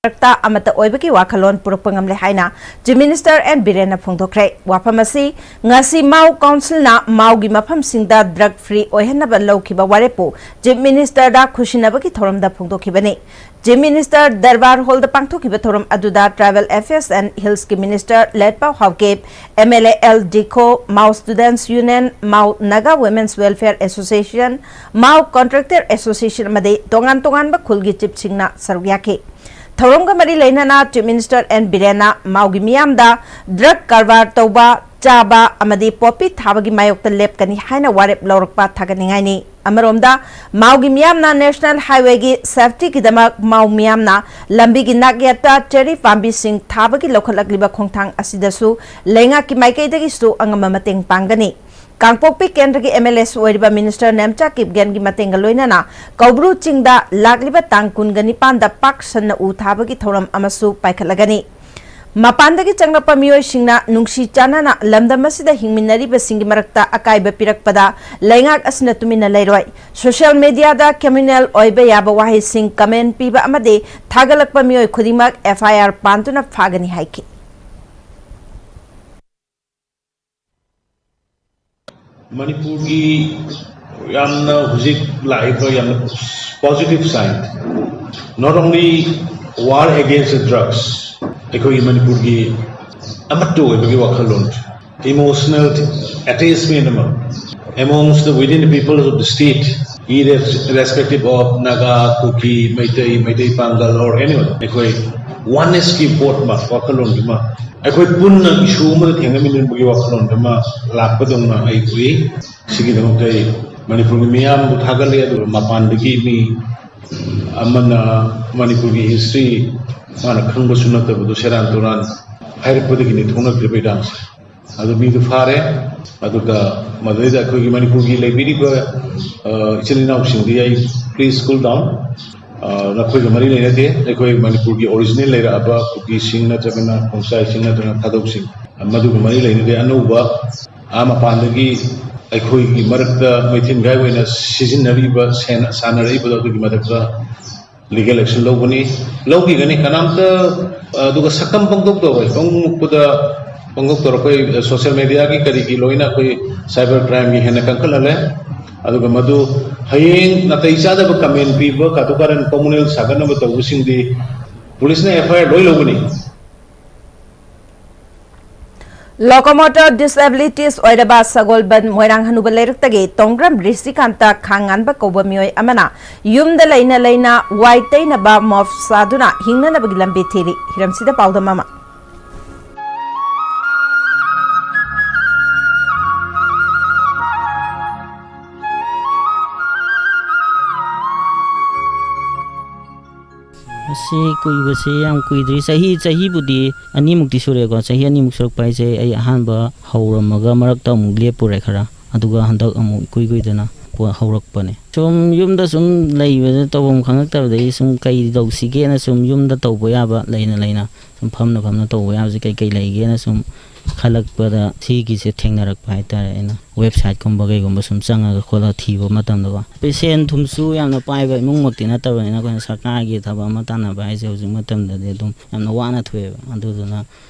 ꯃꯔꯛꯇ ꯑꯃꯠꯇ ꯑꯣꯏꯕꯒꯤ ꯋꯥꯈꯜꯂꯣꯟ ꯄꯨꯔꯛꯄ ꯉꯝꯂꯦ ꯍꯥꯏꯅ Chief Minister N ꯕꯤꯔꯦꯟꯅ ꯐꯣꯡꯗꯣꯛꯈ꯭ꯔꯦ꯫ ꯋꯥꯐꯝ ꯑꯁꯤ ꯉꯁꯤ ꯃꯥꯎ Councilꯅ ꯃꯥꯎꯒꯤ ꯃꯐꯝꯁꯤꯡꯗ drug free ꯑꯣꯏꯍꯟꯅꯕ ꯂꯧꯈꯤꯕ ꯋꯥꯔꯦꯞꯄꯨ Chief Ministerꯗ ꯈꯨꯠꯁꯤꯟꯅꯕꯒꯤ ꯊꯧꯔꯝꯗ ꯐꯣꯡꯗꯣꯛꯈꯤꯕꯅꯤ꯫ Chief Minister ꯗꯔꯕꯥꯔ ꯍꯣꯜꯗ ꯄꯥꯡꯊꯣꯛꯈꯤꯕ ꯊꯧꯔꯝ ꯑꯗꯨꯗ Tribal Affairs and Hillsꯀꯤ Minister Letpao Haokip, MLA L Dikho, Mao Students Union, Mao Naga Women's Welfare Association, Mao Contractor Association ꯑꯃꯗꯤ ꯇꯣꯉꯥꯟ ꯇꯣꯉꯥꯟꯕ ꯈꯨꯜꯒꯤ chiefꯁꯤꯡꯅ ꯁꯔꯨꯛ ꯌꯥꯈꯤ꯫ ꯊꯧꯔꯝꯒ ꯃꯔꯤ ꯂꯩꯅꯅ Chief Minister N ꯕꯤꯔꯦꯟꯅ ꯃꯥꯎꯒꯤ ꯃꯤꯌꯥꯝꯗ drug ꯀꯔꯕꯥꯔ ꯇꯧꯕ, ꯆꯥꯕ ꯑꯃꯗꯤ ꯄꯣꯄꯤ ꯊꯥꯕꯒꯤ ꯃꯥꯌꯣꯛꯇ ꯂꯦꯞꯀꯅꯤ ꯍꯥꯏꯅ ꯋꯥꯔꯦꯞ ꯂꯧꯔꯛꯄ ꯊꯥꯒꯠꯅꯤꯡꯉꯥꯏꯅꯤ꯫ ꯑꯃꯔꯣꯝꯗ, ꯃꯥꯎꯒꯤ ꯃꯤꯌꯥꯝꯅ ꯅꯦꯁꯅꯦꯜ ꯍꯥꯏꯋꯦꯒꯤ ꯁꯦꯐꯇꯤꯒꯤꯗꯃꯛ ꯃꯥꯎ ꯃꯤꯌꯥꯝꯅ ꯂꯝꯕꯤꯒꯤ ꯅꯥꯛꯌꯦꯠꯇ ꯆꯦꯔꯤ ꯄꯥꯝꯕꯤꯁꯤꯡ ꯊꯥꯕꯒꯤ ꯂꯧꯈꯠꯂꯛꯂꯤꯕ ꯈꯣꯡꯊꯥꯡ ꯑꯁꯤꯗꯁꯨ ꯂꯩꯉꯥꯛꯀꯤ ꯃꯥꯏꯀꯩꯗꯒꯤꯁꯨ ꯑꯉꯝꯕ ꯃꯇꯦꯡ ꯄꯥꯡꯒꯅꯤ꯫ ꯀꯥꯡꯄꯣꯛꯄꯤ ꯀꯦꯟꯗ꯭ꯔꯒꯤ M L A ꯑꯣꯏꯔꯤꯕ ꯃꯤꯅꯤꯁꯇꯔ ꯅꯦꯝꯆꯥ ꯀꯤꯞꯒꯦꯟꯒꯤ ꯃꯇꯦꯡꯒ ꯂꯣꯏꯅꯅ ꯀꯧꯕ꯭ꯔꯨ ꯆꯤꯡꯗ ꯂꯥꯛꯂꯤꯕ ꯇꯥꯡ ꯀꯨꯟꯒ ꯅꯤꯄꯥꯟꯗ ꯄꯥꯛ ꯁꯟꯅ ꯎ ꯊꯥꯕꯒꯤ ꯊꯧꯔꯝ ꯑꯃꯁꯨ ꯄꯥꯏꯈꯠꯂꯒꯅꯤ꯫ ꯃꯄꯥꯟꯗꯒꯤ ꯆꯪꯂꯛꯄ ꯃꯤꯑꯣꯏꯁꯤꯡꯅ ꯅꯨꯡꯁꯤ ꯆꯥꯟꯅꯅ ꯂꯝꯗꯝ ꯑꯁꯤꯗ ꯍꯤꯡꯃꯤꯟꯅꯔꯤꯕꯁꯤꯡꯒꯤ ꯃꯔꯛꯇ ꯑꯀꯥꯏꯕ ꯄꯤꯔꯛꯄꯗ ꯂꯩꯉꯥꯛ ꯑꯁꯤꯅ ꯇꯨꯃꯤꯟꯅ ꯂꯩꯔꯣꯏ꯫ ꯁꯣꯁꯤꯌꯦꯜ ꯃꯤꯗꯤꯌꯥꯗ ꯀ꯭ꯔꯤꯃꯤꯅꯦꯜ ꯑꯣꯏꯕ ꯌꯥꯕ ꯋꯥꯍꯩꯁꯤꯡ ꯀꯃꯦꯟ ꯄꯤꯕ ꯑꯃꯗꯤ ꯊꯥꯒꯠꯂꯛꯄ ꯃꯤꯑꯣꯏ ꯈꯨꯗꯤꯡꯃꯛ F I R ꯄꯥꯟꯗꯨꯅ ꯐꯥꯒꯅꯤ ꯍꯥꯏꯈꯤ꯫ ꯃꯅꯤꯄꯨꯔꯒꯤ ꯌꯥꯝꯅ ꯍꯧꯖꯤꯛ ꯂꯥꯛꯏꯕ ꯌꯥꯝꯅ positive sign, not only war against the drugs, ꯑꯩꯈꯣꯏꯒꯤ ꯃꯅꯤꯄꯨꯔꯒꯤ ꯑꯃꯠꯇ ꯑꯣꯏꯕꯒꯤ ꯋꯥꯈꯜꯂꯣꯟ, emotional attachment ꯑꯃ amongst the, within the people of the state, irrespective of Naga, Kuki, Meitei, Meitei Pangal or anyone, ꯑꯩꯈꯣꯏ oneness ꯀꯤ ꯄꯣꯠ ꯑꯃ, ꯋꯥꯈꯜꯂꯣꯟ ꯑꯃ, ꯑꯩꯈꯣꯏ ꯄꯨꯟꯅ issue ꯑꯃꯗ ꯊꯦꯡꯅꯃꯤꯟꯅꯕꯒꯤ ꯋꯥꯈꯜꯂꯣꯟ ꯑꯃ ꯂꯥꯛꯄꯗꯧꯅ ꯑꯩ ꯎꯏ꯫ ꯁꯤꯒꯤꯗꯃꯛꯇ ꯑꯩ ꯃꯅꯤꯄꯨꯔꯒꯤ ꯃꯤꯌꯥꯝꯕꯨ ꯊꯥꯒꯠꯂꯤ, ꯑꯗꯨꯒ ꯃꯄꯥꯟꯗꯒꯤ ꯃꯤ ꯑꯃꯅ ꯃꯅꯤꯄꯨꯔꯒꯤ history ꯃꯥꯅ ꯈꯪꯕꯁꯨ ꯅꯠꯇꯕꯗꯨ ꯁꯦꯔꯥꯟ ꯇꯨꯔꯥꯟ ꯍꯥꯏꯔꯛꯄꯗꯒꯤꯅꯤ ꯊꯣꯛꯅꯈ꯭ꯔꯤꯕ ꯏꯔꯥꯡꯁꯦ꯫ ꯑꯗꯨ ꯃꯤꯗꯨ ꯐꯥꯔꯦ꯫ ꯑꯗꯨꯒ ꯃꯗꯨꯗꯩꯗ ꯑꯩꯈꯣꯏꯒꯤ ꯃꯅꯤꯄꯨꯔꯒꯤ ꯂꯩꯕꯤꯔꯤꯕ, ꯑ, ꯏꯆꯤꯜ ꯏꯅꯥꯎꯁꯤꯡꯗꯤ ꯑꯩ please cool down꯫ ꯑ, ꯅꯈꯣꯏꯒ ꯃꯔꯤ ꯂꯩꯅꯗꯦ꯫ ꯑꯩꯈꯣꯏ ꯃꯅꯤꯄꯨꯔꯒꯤ original ꯂꯩꯔꯛꯑꯕ ꯀꯨꯀꯤꯁꯤꯡ ꯅꯠꯇ꯭ꯔꯒꯅ ꯈꯣꯡꯆꯥꯏꯁꯤꯡ ꯅꯠꯇ꯭ꯔꯒꯅ ꯊꯥꯗꯧꯁꯤꯡ, ꯃꯗꯨꯒ ꯃꯔꯤ ꯂꯩꯅꯗꯦ꯫ ꯑꯅꯧꯕ ꯑꯥ ꯃꯄꯥꯟꯗꯒꯤ ꯑꯩꯈꯣꯏꯒꯤ ꯃꯔꯛꯇ ꯃꯩꯊꯤꯟꯒꯥꯏ ꯑꯣꯏꯅ ꯁꯤꯖꯤꯟꯅꯔꯤꯕ, ꯁꯦꯟ-, ꯁꯥꯟꯅꯔꯛꯏꯕꯗꯣ ꯑꯗꯨꯒꯤ ꯃꯊꯛꯇ legal action ꯂꯧꯒꯅꯤ, ꯂꯧꯈꯤꯒꯅꯤ꯫ ꯀꯅꯥꯝꯇ, ꯑ, ꯑꯗꯨꯒ ꯁꯛꯇꯝ ꯄꯪꯗꯧ ꯇꯧꯔꯣꯏ꯫ ꯄꯪꯃꯨꯛꯄꯗ ꯄꯪꯗꯧ ꯇꯧꯔꯣꯏ꯫ ꯑꯩꯈꯣꯏ social media ꯒꯤ ꯀꯔꯤꯒꯤ ꯂꯣꯏꯅ ꯑꯩꯈꯣꯏ cyber crime ꯒꯤ ꯍꯦꯟꯅ ꯀꯟꯈꯠꯍꯜꯂꯦ꯫ ꯑꯗꯨꯒ ꯃꯗꯨ ꯍꯌꯦꯡ ꯅꯥꯇꯩ ꯆꯥꯗꯕ comment ꯄꯤꯕ, ꯀꯥꯇꯨ ꯀꯥꯔꯟ communal ꯁꯥꯒꯠꯅꯕ ꯇꯧꯕꯁꯤꯡꯗꯤ ꯄꯨꯂꯤꯁꯅ F I R ꯂꯣꯏ ꯂꯧꯒꯅꯤ꯫ Locomotor disabilities ꯑꯣꯏꯔꯕ ꯁꯒꯣꯜꯕꯟ ꯃꯣꯏꯔꯥꯡ ꯍꯅꯨꯕ ꯂꯩꯔꯛꯇꯒꯤ ꯇꯣꯡꯒ꯭ꯔꯝ ꯔꯤꯁꯤꯀꯥꯟꯇ ꯈꯥꯡꯉꯥꯟꯕ ꯀꯧꯕ ꯃꯤꯑꯣꯏ ꯑꯃꯅ ꯌꯨꯝꯗ ꯂꯩꯅ ꯂꯩꯅ ꯋꯥꯏ ꯇꯩꯅꯕ mop ꯆꯥꯗꯨꯅ ꯍꯤꯡꯅꯅꯕꯒꯤ ꯂꯝꯕꯤ ꯊꯤꯔꯤ꯫ ꯍꯤꯔꯝꯁꯤꯗ ꯄꯥꯎꯗꯝ ꯑꯃ꯫ ꯁꯤ ꯀꯨꯏꯕꯁꯤ ꯌꯥꯝ ꯀꯨꯏꯗ꯭ꯔꯤ, ꯆꯍꯤ, ꯆꯍꯤꯕꯨꯗꯤ ꯑꯅꯤꯃꯨꯛꯇꯤ ꯁꯨꯔꯦꯀꯣ꯫ ꯆꯍꯤ ꯑꯅꯤꯃꯨꯛ ꯁꯨꯔꯛꯄ ꯍꯥꯏꯁꯦ, ꯑꯩ ꯑꯍꯥꯟꯕ ꯍꯧꯔꯝꯃꯒ ꯃꯔꯛꯇ ꯑꯃꯨꯛ ꯂꯦꯞꯄꯨꯔꯦ ꯈꯔ, ꯑꯗꯨꯒ ꯍꯟꯗꯛ ꯑꯃꯨꯛ ꯏꯀꯨꯏ ꯀꯨꯏꯗꯅ ꯄꯣ-, ꯍꯧꯔꯛꯄꯅꯦ꯫ ꯁꯨꯝ ꯌꯨꯝꯗ ꯁꯨꯝ ꯂꯩꯕꯗ ꯇꯧꯐꯝ ꯈꯪꯉꯛꯇꯕꯗꯒꯤ ꯁꯨꯝ ꯀꯩ ꯇꯧꯁꯤꯒꯦꯅ ꯁꯨꯝ ꯌꯨꯝꯗ ꯇꯧꯕ ꯌꯥꯕ, ꯂꯩꯅ ꯂꯩꯅ ꯁꯨꯝ ꯐꯝꯅ ꯐꯝꯅ ꯇꯧꯕ ꯌꯥꯕꯁꯦ ꯀꯩ ꯀꯩ ꯂꯩꯒꯦꯅ ꯁꯨꯝ ꯈꯜꯂꯛꯄꯗ ꯁꯤꯒꯤꯁꯦ ꯊꯦꯡꯅꯔꯛꯄ ꯍꯥꯏꯇꯥꯔꯦ꯫ ꯑꯩꯅ ꯋꯦꯕꯁꯥꯏꯠꯀꯨꯝꯕ ꯀꯩꯒꯨꯝꯕ ꯁꯨꯝ ꯆꯪꯉꯒ ꯈꯣꯠꯂꯒ ꯊꯤꯕ ꯃꯇꯝꯗꯀꯣ, ꯁꯦꯟ ꯊꯨꯝꯁꯨ ꯌꯥꯝꯅ ꯄꯥꯏꯕ ꯏꯃꯨꯡꯃꯛꯇꯤ ꯅꯠꯇꯕꯅꯤꯅ, ꯑꯩꯈꯣꯏꯅ ꯁꯔꯀꯥꯔꯒꯤ ꯊꯕꯛ ꯑꯃ ꯇꯥꯟꯅꯕ ꯍꯥꯏꯁꯦ ꯍꯧꯖꯤꯛ ꯃꯇꯝꯗꯗꯤ ꯑꯗꯨꯝ ꯌꯥꯝꯅ ꯋꯥꯅ ꯊꯣꯛꯑꯦꯕ꯫ ꯑꯗꯨꯗꯨꯅ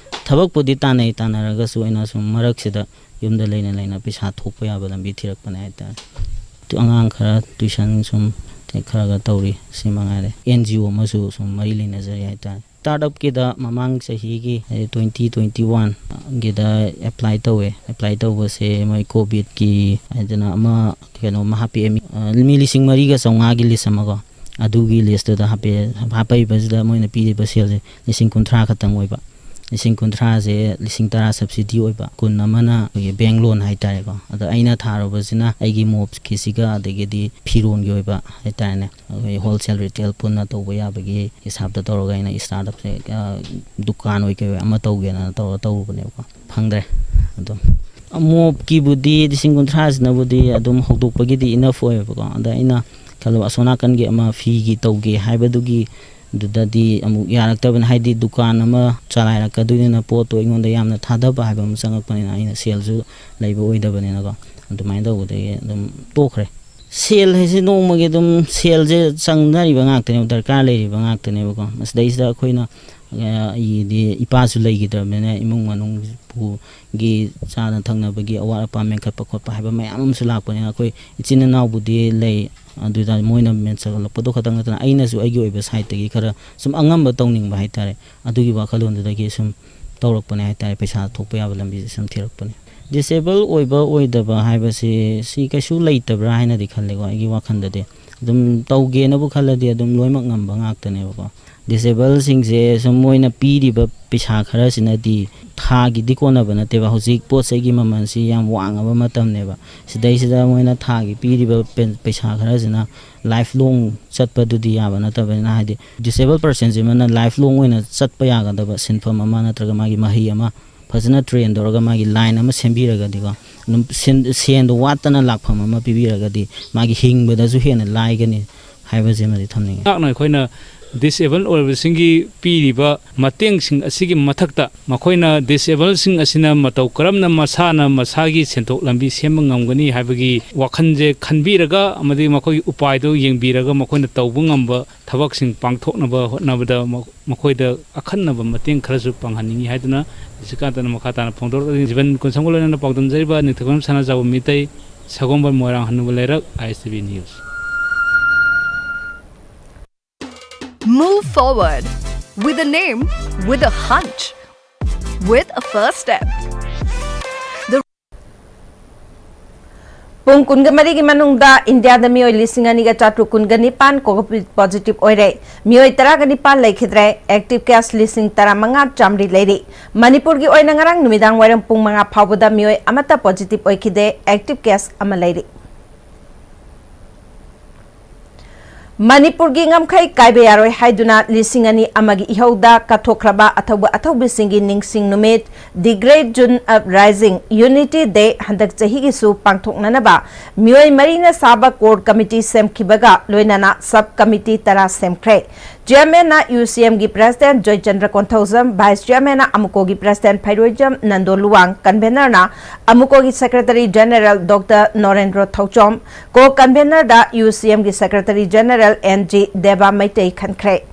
ꯊꯕꯛꯄꯨꯗꯤ ꯇꯥꯟꯅꯩ, ꯇꯥꯟꯅꯔꯒꯁꯨ ꯑꯩꯅ ꯁꯨꯝ ꯃꯔꯛꯁꯤꯗ ꯌꯨꯝꯗ ꯂꯩꯅ ꯂꯩꯅ ꯄꯩꯁꯥ ꯊꯣꯛꯄ ꯌꯥꯕ ꯂꯝꯕꯤ ꯊꯤꯔꯛꯄꯅꯦ ꯍꯥꯏꯇꯥꯔꯦ꯫ ꯑꯗꯨ ꯑꯉꯥꯡ ꯈꯔ ꯇ꯭ꯋꯤꯁꯟ ꯁꯨꯝ ꯈꯔꯒ ꯇꯧꯔꯤ, ꯁꯤ ꯃꯉꯥꯏꯔꯦ꯫ ꯑꯦꯟ ꯖꯤ ꯑꯣ ꯑꯃꯁꯨ ꯁꯨꯝ ꯃꯔꯤ ꯂꯩꯅꯖꯔꯤ ꯍꯥꯏꯇꯥꯔꯦ꯫ ꯁ꯭ꯇꯥꯔꯠ ꯑꯞꯀꯤꯗ ꯃꯃꯥꯡ ꯆꯍꯤꯒꯤ, ꯍꯥꯏꯗꯤ ꯇ꯭ꯋꯦꯟꯇꯤ ꯇ꯭ꯋꯦꯟꯇꯤ ꯋꯥꯟꯒꯤꯗ ꯑꯦꯄ꯭ꯂꯥꯏ ꯇꯧꯋꯦ꯫ ꯑꯦꯄ꯭ꯂꯥꯏ ꯇꯧꯕꯁꯦ ꯃꯣꯏ ꯀꯣꯚꯤꯗꯀꯤ ꯍꯥꯏꯗꯅ ꯑꯃ ꯀꯩꯅꯣꯝꯃ ꯍꯥꯞꯄꯛꯑꯦ꯫ ꯃꯤ, ꯑ, ꯃꯤ ꯂꯤꯁꯤꯡ ꯃꯔꯤꯒ ꯆꯥꯝꯃꯉꯥꯒꯤ ꯂꯤꯁ ꯑꯃꯀꯣ꯫ ꯑꯗꯨꯒꯤ ꯂꯤꯁꯇꯨꯗ ꯍꯥꯞꯄꯛꯑꯦ꯫ ꯍꯥꯞꯄꯛꯏꯕꯁꯤꯗ ꯃꯣꯏꯅ ꯄꯤꯔꯤꯕ ꯁꯦꯜꯁꯦ ꯂꯤꯁꯤꯡ ꯀꯨꯟꯊ꯭ꯔꯥ ꯈꯛꯇꯪ ꯑꯣꯏꯕ꯫ ꯂꯤꯁꯤꯡ ꯀꯨꯟꯊ꯭ꯔꯥꯁꯦ ꯂꯤꯁꯤꯡ ꯇꯔꯥ ꯁꯕꯁꯤꯗꯤ ꯑꯣꯏꯕ, ꯀꯨꯟ ꯑꯃꯅ ꯑꯩꯈꯣꯏꯒꯤ ꯕꯦꯡ ꯂꯣꯟ ꯍꯥꯏꯇꯥꯔꯦꯀꯣ꯫ ꯑꯗꯣ ꯑꯩꯅ ꯊꯥꯔꯨꯕꯁꯤꯅ ꯑꯩꯒꯤ ꯃꯣꯞꯀꯤꯁꯤꯒ ꯑꯗꯒꯤꯗꯤ ꯐꯤꯔꯣꯟꯒꯤ ꯑꯣꯏꯕ ꯍꯥꯏꯇꯥꯔꯦꯅꯦ, ꯑꯩꯈꯣꯏ ꯍꯣꯜꯁꯦꯜ ꯔꯤꯇꯦꯜ ꯄꯨꯟꯅ ꯇꯧꯕ ꯌꯥꯕꯒꯤ ꯍꯤꯁꯥꯞꯇ ꯇꯧꯔꯒ ꯑꯩꯅ ꯁ꯭ꯇꯥꯔꯠ ꯑꯞꯁꯦ, ꯑ, ꯗꯨꯀꯥꯟ ꯑꯣꯏ ꯀꯩ ꯑꯣꯏ ꯑꯃ ꯇꯧꯒꯦꯅ ꯇꯧꯔ ꯇꯧꯔꯨꯕꯅꯦꯕꯀꯣ꯫ ꯐꯪꯗ꯭ꯔꯦ꯫ ꯑꯗꯨꯝ ꯃꯣꯞꯀꯤꯕꯨꯗꯤ ꯂꯤꯁꯤꯡ ꯀꯨꯟꯊ꯭ꯔꯥꯁꯤꯅꯕꯨꯗꯤ ꯑꯗꯨꯝ ꯍꯧꯗꯣꯛꯄꯒꯤꯗꯤ ꯏꯅꯐ ꯑꯣꯏꯌꯦꯕꯀꯣ꯫ ꯑꯗ ꯑꯩꯅ ꯈꯜꯂꯨꯕ ꯑꯁꯣꯝ ꯅꯥꯀꯟꯒꯤ ꯑꯃ ꯐꯤꯒꯤ ꯇꯧꯒꯦ ꯍꯥꯏꯕꯗꯨꯒꯤ ꯑꯗꯨꯗꯗꯤ ꯑꯃꯨꯛ ꯌꯥꯔꯛꯇꯕꯅꯤ꯫ ꯍꯥꯏꯗꯤ ꯗꯨꯀꯥꯟ ꯑꯃ ꯆꯂꯥꯏꯔꯛꯀꯗꯣꯏꯅꯤꯅ ꯄꯣꯠꯇꯣ ꯑꯩꯉꯣꯟꯗ ꯌꯥꯝꯅ ꯊꯥꯗꯕ ꯍꯥꯏꯕ ꯑꯃ ꯆꯪꯉꯛꯄꯅꯤꯅ, ꯑꯩꯅ ꯁꯦꯜꯁꯨ ꯂꯩꯕ ꯑꯣꯏꯗꯕꯅꯤꯅꯀꯣ꯫ ꯑꯗꯨꯃꯥꯏꯅ ꯇꯧꯕꯗꯒꯤ ꯑꯗꯨꯝ ꯇꯣꯛꯈ꯭ꯔꯦ꯫ ꯁꯦꯜ ꯍꯥꯏꯁꯦ ꯅꯣꯡꯃꯒꯤ ꯑꯗꯨꯝ ꯁꯦꯜꯁꯦ ꯆꯪꯅꯔꯤꯕ ꯉꯥꯛꯇꯅꯦꯕ, ꯗꯔꯀꯥꯔ ꯂꯩꯔꯤꯕ ꯉꯥꯛꯇꯅꯦꯕꯀꯣ꯫ ꯃꯁꯤꯗꯩꯁꯤꯗ ꯑꯩꯈꯣꯏꯅ, ꯑ, ꯑꯩꯒꯤꯗꯤ ꯏꯄꯥꯁꯨ ꯂꯩꯈꯤꯗ꯭ꯔꯕꯅꯤꯅ ꯏꯃꯨꯡ ꯃꯅꯨꯡ ꯄꯨꯒꯤ ꯆꯥꯅ ꯊꯛꯅꯕꯒꯤ ꯑꯋꯥꯠ ꯑꯄꯥ ꯃꯦꯟꯈꯠꯄ ꯈꯣꯠꯄ ꯍꯥꯏꯕ ꯃꯌꯥꯝ ꯑꯃꯁꯨ ꯂꯥꯛꯄꯅꯤꯅ, ꯑꯩꯈꯣꯏ ꯏꯆꯤꯟ ꯏꯅꯥꯎꯕꯨꯗꯤ ꯂꯩ꯫ ꯑꯗꯨꯗ ꯃꯣꯏꯅ ꯃꯦꯟꯁꯤꯜꯂꯛꯄꯗꯣ ꯈꯛꯇꯪ ꯅꯠꯇꯅ ꯑꯩꯅꯁꯨ ꯑꯩꯒꯤ ꯑꯣꯏꯕ ꯁꯥꯏꯠꯇꯒꯤ ꯈꯔ ꯁꯨꯝ ꯑꯉꯝꯕ ꯇꯧꯅꯤꯡꯕ ꯍꯥꯏꯇꯥꯔꯦ꯫ ꯑꯗꯨꯒꯤ ꯋꯥꯈꯜꯂꯣꯟꯗꯨꯗꯒꯤ ꯁꯨꯝ ꯇꯧꯔꯛꯄꯅꯦ ꯍꯥꯏꯇꯥꯔꯦ, ꯄꯩꯁꯥ ꯊꯣꯛꯄ ꯌꯥꯕ ꯂꯝꯕꯤꯁꯦ ꯁꯨꯝ ꯊꯤꯔꯛꯄꯅꯦ꯫ ꯗꯤꯁꯦꯕꯜ ꯑꯣꯏꯕ ꯑꯣꯏꯗꯕ ꯍꯥꯏꯕꯁꯤ ꯁꯤ ꯀꯩꯁꯨ ꯂꯩꯇꯕ꯭ꯔꯥ ꯍꯥꯏꯅꯗꯤ ꯈꯜꯂꯦꯀꯣ, ꯑꯩꯒꯤ ꯋꯥꯈꯜꯗꯗꯤ꯫ ꯑꯗꯨꯝ ꯇꯧꯒꯦꯅꯕꯨ ꯈꯜꯂꯗꯤ ꯑꯗꯨꯝ ꯂꯣꯏꯅꯃꯛ ꯉꯝꯕ ꯉꯥꯛꯇꯅꯦꯕꯀꯣ꯫ ꯗꯤꯁꯦꯕꯜꯁꯤꯡꯁꯦ ꯁꯨꯝ ꯃꯣꯏꯅ ꯄꯤꯔꯤꯕ ꯄꯩꯁꯥ ꯈꯔꯁꯤꯅꯗꯤ ꯊꯥꯒꯤꯗꯤ ꯀꯣꯟꯅꯕ ꯅꯠꯇꯦꯕ꯫ ꯍꯧꯖꯤꯛ ꯄꯣꯠ ꯆꯩꯒꯤ ꯃꯃꯜꯁꯤ ꯌꯥꯝ ꯋꯥꯡꯉꯕ ꯃꯇꯝꯅꯦꯕ꯫ ꯁꯤꯗꯩꯁꯤꯗ ꯃꯣꯏꯅ ꯊꯥꯒꯤ ꯄꯤꯔꯤꯕ ꯄꯦꯟ- ꯄꯩꯁꯥ ꯈꯔꯁꯤꯅ ꯂꯥꯏꯐ ꯂꯣꯡ ꯆꯠꯄꯗꯨꯗꯤ ꯌꯥꯕ ꯅꯠꯇꯕꯅꯤꯅ, ꯍꯥꯏꯗꯤ ꯗꯤꯁꯦꯕꯜ ꯄꯔꯁꯟꯁꯤꯃꯅ ꯂꯥꯏꯐ ꯂꯣꯡ ꯑꯣꯏꯅ ꯆꯠꯄ ꯌꯥꯒꯗꯕ ꯁꯤꯟꯐꯝ ꯑꯃ ꯅꯠꯇ꯭ꯔꯒ ꯃꯥꯒꯤ ꯃꯍꯩ ꯑꯃ ꯐꯖꯅ ꯇ꯭ꯔꯦꯟ ꯇꯧꯔꯒ ꯃꯥꯒꯤ ꯂꯥꯏꯟ ꯑꯃ ꯁꯦꯝꯕꯤꯔꯒꯗꯤꯀꯣ, ꯑꯗꯨꯝ ꯁꯦꯟ- ꯁꯦꯟꯗꯣ ꯋꯥꯠꯇꯅ ꯂꯥꯛꯐꯝ ꯑꯃ ꯄꯤꯕꯤꯔꯒꯗꯤ ꯃꯥꯒꯤ ꯍꯤꯡꯕꯗꯁꯨ ꯍꯦꯟꯅ ꯂꯥꯏꯒꯅꯤ ꯍꯥꯏꯕꯁꯤꯃꯗꯤ ꯊꯝꯅꯤꯡꯉꯤ꯫ ꯉꯥꯛꯅ ꯑꯩꯈꯣꯏꯅ ꯗꯤꯁꯑꯦꯕꯜ ꯑꯣꯏꯔꯕꯁꯤꯡꯒꯤ ꯄꯤꯔꯤꯕ ꯃꯇꯦꯡꯁꯤꯡ ꯑꯁꯤꯒꯤ ꯃꯊꯛꯇ, ꯃꯈꯣꯏꯅ ꯗꯤꯁꯑꯦꯕꯜꯁꯤꯡ ꯑꯁꯤꯅ ꯃꯇꯧ ꯀꯔꯝꯅ ꯃꯁꯥꯅ ꯃꯁꯥꯒꯤ ꯁꯦꯟꯊꯣꯛ ꯂꯝꯕꯤ ꯁꯦꯝꯕ ꯉꯝꯒꯅꯤ ꯍꯥꯏꯕꯒꯤ ꯋꯥꯈꯜꯁꯦ ꯈꯟꯕꯤꯔꯒ ꯑꯃꯗꯤ ꯃꯈꯣꯏꯒꯤ ꯎꯄꯥꯏꯗꯨ ꯌꯦꯡꯕꯤꯔꯒ ꯃꯈꯣꯏꯅ ꯇꯧꯕ ꯉꯝꯕ ꯊꯕꯛꯁꯤꯡ ꯄꯥꯡꯊꯣꯛꯅꯕ ꯍꯣꯠꯅꯕꯗ ꯃ- ꯃꯈꯣꯏꯗ ꯑꯈꯟꯅꯕ ꯃꯇꯦꯡ ꯈꯔꯁꯨ ꯄꯥꯡꯍꯟꯅꯤꯡꯏ ꯍꯥꯏꯗꯨꯅ ꯅꯤꯁꯤꯀꯥꯟꯇꯅ ꯃꯈꯥ ꯇꯥꯅ ꯐꯣꯡꯗꯣꯔꯛꯂꯤ꯫ ꯖꯤꯕꯟ ꯀꯨꯟꯁꯝꯒ ꯂꯣꯏꯅꯅ ꯄꯥꯎꯗꯝꯖꯔꯤꯕ ꯅꯤꯡꯊꯧꯖꯝ ꯁꯅꯥꯖꯥꯎꯕ ꯃꯤꯇꯩ, ꯁꯒꯣꯜꯕꯟ, ꯃꯣꯏꯔꯥꯡ, ꯍꯅꯨꯕ ꯂꯩꯔꯛ, I S T V news. Move forward with a name, with a hunch, with a first step. The ꯄꯨꯡ ꯀꯨꯟꯒ ꯃꯔꯤꯒꯤ ꯃꯅꯨꯡꯗ ꯏꯟꯗꯤꯌꯥꯗ ꯃꯤꯑꯣꯏ ꯂꯤꯁꯤꯡ ꯑꯅꯤꯒ ꯆꯥꯇ꯭ꯔꯨꯛ ꯀꯨꯟꯒ ꯅꯤꯄꯥꯟ ꯀꯣꯚꯤꯗ ꯄꯣꯖꯤꯇꯤꯚ ꯑꯣꯏꯔꯦ꯫ ꯃꯤꯑꯣꯏ ꯇꯔꯥꯒ ꯅꯤꯄꯥꯟ ꯂꯩꯈꯤꯗ꯭ꯔꯦ꯫ ꯑꯦꯛꯇꯤꯚ ꯀꯦꯁ ꯂꯤꯁꯤꯡ ꯇꯔꯥꯃꯉꯥ ꯆꯥꯝꯃꯔꯤ ꯂꯩꯔꯤ꯫ ꯃꯅꯤꯄꯨꯔꯒꯤ ꯑꯣꯏꯅ ꯉꯔꯥꯡ ꯅꯨꯃꯤꯗꯥꯡ ꯋꯥꯏꯔꯝ ꯄꯨꯡ ꯃꯉꯥ ꯐꯥꯎꯕꯗ ꯃꯤꯑꯣꯏ ꯑꯃꯠꯇ ꯄꯣꯖꯤꯇꯤꯚ ꯑꯣꯏꯈꯤꯗꯦ꯫ ꯑꯦꯛꯇꯤꯚ ꯀꯦꯁ ꯑꯃ ꯂꯩꯔꯤ꯫ ꯃꯅꯤꯄꯨꯔꯒꯤ ꯉꯝꯈꯩ ꯀꯥꯏꯕ ꯌꯥꯔꯣꯏ ꯍꯥꯏꯗꯨꯅ ꯂꯤꯁꯤꯡ ꯑꯅꯤ ꯑꯃꯒꯤ ꯏꯍꯧꯗ ꯀꯠꯊꯣꯛꯈ꯭ꯔꯕ ꯑꯊꯧꯕ ꯑꯊꯧꯕꯤꯁꯤꯡꯒꯤ ꯅꯤꯡꯁꯤꯡ ꯅꯨꯃꯤꯠ, The Great June Uprising, Unity Day, ꯍꯟꯗꯛ ꯆꯍꯤꯒꯤꯁꯨ ꯄꯥꯡꯊꯣꯛꯅꯅꯕ ꯃꯤꯑꯣꯏ ꯃꯔꯤꯅ ꯁꯥꯕ ꯀꯣꯔ ꯀꯃꯤꯇꯤ ꯁꯦꯝꯈꯤꯕꯒ ꯂꯣꯏꯅꯅ ꯁꯕ ꯀꯃꯤꯇꯤ ꯇꯔꯥ ꯁꯦꯝꯈ꯭ꯔꯦ꯫ ꯆꯤꯌꯔꯃꯦꯟꯅ ꯌꯨ ꯁꯤ ꯑꯦꯝꯒꯤ ꯄ꯭ꯔꯦꯁꯤꯗꯦꯟꯠ ꯖꯣꯏꯆꯟꯗ꯭ꯔ ꯀꯣꯟꯊꯧꯖꯝ, ꯚꯥꯏꯁ ꯆꯤꯌꯔꯃꯦꯟꯅ ꯑꯃꯨꯀꯣꯒꯤ ꯄ꯭ꯔꯦꯁꯤꯗꯦꯟꯠ ꯐꯩꯔꯣꯏꯖꯝ ꯅꯟꯗꯣ ꯂꯨꯋꯥꯡ, ꯀꯟꯚꯦꯅꯔꯅ ꯑꯃꯨꯀꯣꯒꯤ secretary general doctor Norendro Thouchom, co ꯀꯟꯚꯦꯅꯔꯗ ꯌꯨ ꯁꯤ ꯑꯦꯝꯒꯤ secretary general N G Deba Meitei ꯈꯟꯈ꯭ꯔꯦ꯫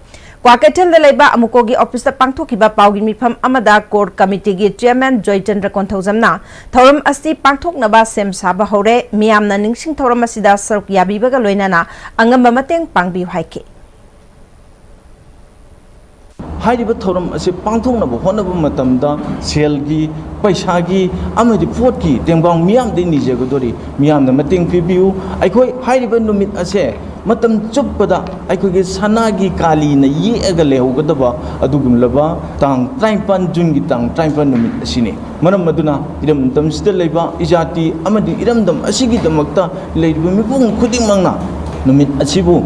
ꯀ꯭ꯋꯥꯀꯩꯊꯦꯜꯗ ꯂꯩꯕ ꯑꯃꯨꯀꯣꯒꯤ ꯑꯣꯐꯤꯁꯇ ꯄꯥꯡꯊꯣꯛꯈꯤꯕ ꯄꯥꯎꯒꯤ ꯃꯤꯐꯝ ꯑꯃꯗ ꯀꯣꯔ ꯀꯃꯤꯇꯤꯒꯤ ꯆꯤꯌꯔꯃꯦꯟ ꯖꯣꯏꯆꯟꯗ꯭ꯔ ꯀꯣꯟꯊꯧꯖꯝꯅ ꯊꯧꯔꯝ ꯑꯁꯤ ꯄꯥꯡꯊꯣꯛꯅꯕ ꯁꯦꯝ ꯁꯥꯕ ꯍꯧꯔꯦ, ꯃꯤꯌꯥꯝꯅ ꯅꯤꯡꯁꯤꯡ ꯊꯧꯔꯝ ꯑꯁꯤꯗ ꯁꯔꯨꯛ ꯌꯥꯕꯤꯕꯒ ꯂꯣꯏꯅꯅ ꯑꯉꯝꯕ ꯃꯇꯦꯡ ꯄꯥꯡꯕꯤꯌꯨ ꯍꯥꯏꯈꯤ꯫ ꯍꯥꯏꯔꯤꯕ ꯊꯧꯔꯝ ꯑꯁꯤ ꯄꯥꯡꯊꯣꯛꯅꯕ ꯍꯣꯠꯅꯕ ꯃꯇꯝꯗ ꯁꯦꯜꯒꯤ, ꯄꯩꯁꯥꯒꯤ ꯑꯃꯗꯤ ꯄꯣꯠꯀꯤ ꯇꯦꯡꯕꯥꯡ ꯃꯤꯌꯥꯝꯗꯒꯤ ꯅꯤꯖꯒꯗꯧꯔꯤ꯫ ꯃꯤꯌꯥꯝꯅ ꯃꯇꯦꯡ ꯄꯤꯕꯤꯌꯨ꯫ ꯑꯩꯈꯣꯏ ꯍꯥꯏꯔꯤꯕ ꯅꯨꯃꯤꯠ ꯑꯁꯦ ꯃꯇꯝ ꯆꯨꯞꯄꯗ ꯑꯩꯈꯣꯏꯒꯤ ꯁꯅꯥꯒꯤ ꯀꯥꯂꯤꯅ ꯌꯦꯛꯑꯒ ꯂꯩꯍꯧꯒꯗꯕ ꯑꯗꯨꯒꯨꯝꯂꯕ ꯇꯥꯡ ꯇꯔꯥꯅꯤꯄꯥꯟ, ꯖꯨꯟꯒꯤ ꯇꯥꯡ ꯇꯔꯥꯅꯤꯄꯥꯟ ꯅꯨꯃꯤꯠ ꯑꯁꯤꯅꯤ꯫ ꯃꯔꯝ ꯑꯗꯨꯅ ꯏꯔꯝꯗꯝꯁꯤꯗ ꯂꯩꯕ ꯏꯖꯥꯇꯤ ꯑꯃꯗꯤ ꯏꯔꯝꯗꯝ ꯑꯁꯤꯒꯤꯗꯃꯛꯇ ꯂꯩꯔꯤꯕ ꯃꯤꯄꯨꯝ ꯈꯨꯗꯤꯡꯃꯛꯅ ꯅꯨꯃꯤꯠ ꯑꯁꯤꯕꯨ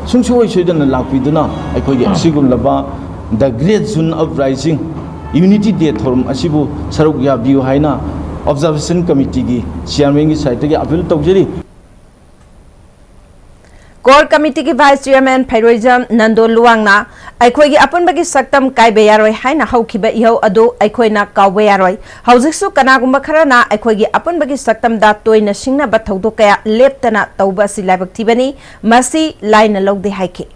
ꯁꯨꯡꯁꯣꯏ ꯁꯣꯏꯗꯅ ꯂꯥꯛꯄꯤꯗꯨꯅ ꯑꯩꯈꯣꯏꯒꯤ ꯑꯁꯤꯒꯨꯝꯂꯕ The Great June Uprising Unity Day ꯊꯧꯔꯝ ꯑꯁꯤꯕꯨ ꯁꯔꯨꯛ ꯌꯥꯕꯤꯌꯨ ꯍꯥꯏꯅ Observation Committeeꯒꯤ chairmanꯒꯤ sideꯇꯒꯤ appeal ꯇꯧꯖꯔꯤ꯫ Core Committeeꯒꯤ Vice Chairman ꯐꯩꯔꯣꯏꯖꯝ ꯅꯟꯗꯣ ꯂꯨꯋꯥꯡꯅ ꯑꯩꯈꯣꯏꯒꯤ ꯑꯄꯨꯟꯕꯒꯤ ꯁꯛꯇꯝ ꯀꯥꯏꯕ ꯌꯥꯔꯣꯏ ꯍꯥꯏꯅ ꯍꯧꯈꯤꯕ ꯏꯍꯧ ꯑꯗꯨ ꯑꯩꯈꯣꯏꯅ ꯀꯥꯎꯕ ꯌꯥꯔꯣꯏ꯫ ꯍꯧꯖꯤꯛꯁꯨ ꯀꯅꯥꯒꯨꯝꯕ ꯈꯔꯅ ꯑꯩꯈꯣꯏꯒꯤ ꯑꯄꯨꯟꯕꯒꯤ ꯁꯛꯇꯝꯗ ꯇꯣꯏꯅ ꯁꯤꯡꯅꯕ ꯊꯧꯗꯣꯛ ꯀꯌꯥ ꯂꯦꯞꯇꯅ ꯇꯧꯕ ꯑꯁꯤ ꯂꯥꯏꯕꯛ ꯊꯤꯕꯅꯤ, ꯃꯁꯤ ꯂꯥꯏꯅ ꯂꯧꯗꯦ ꯍꯥꯏꯈꯤ꯫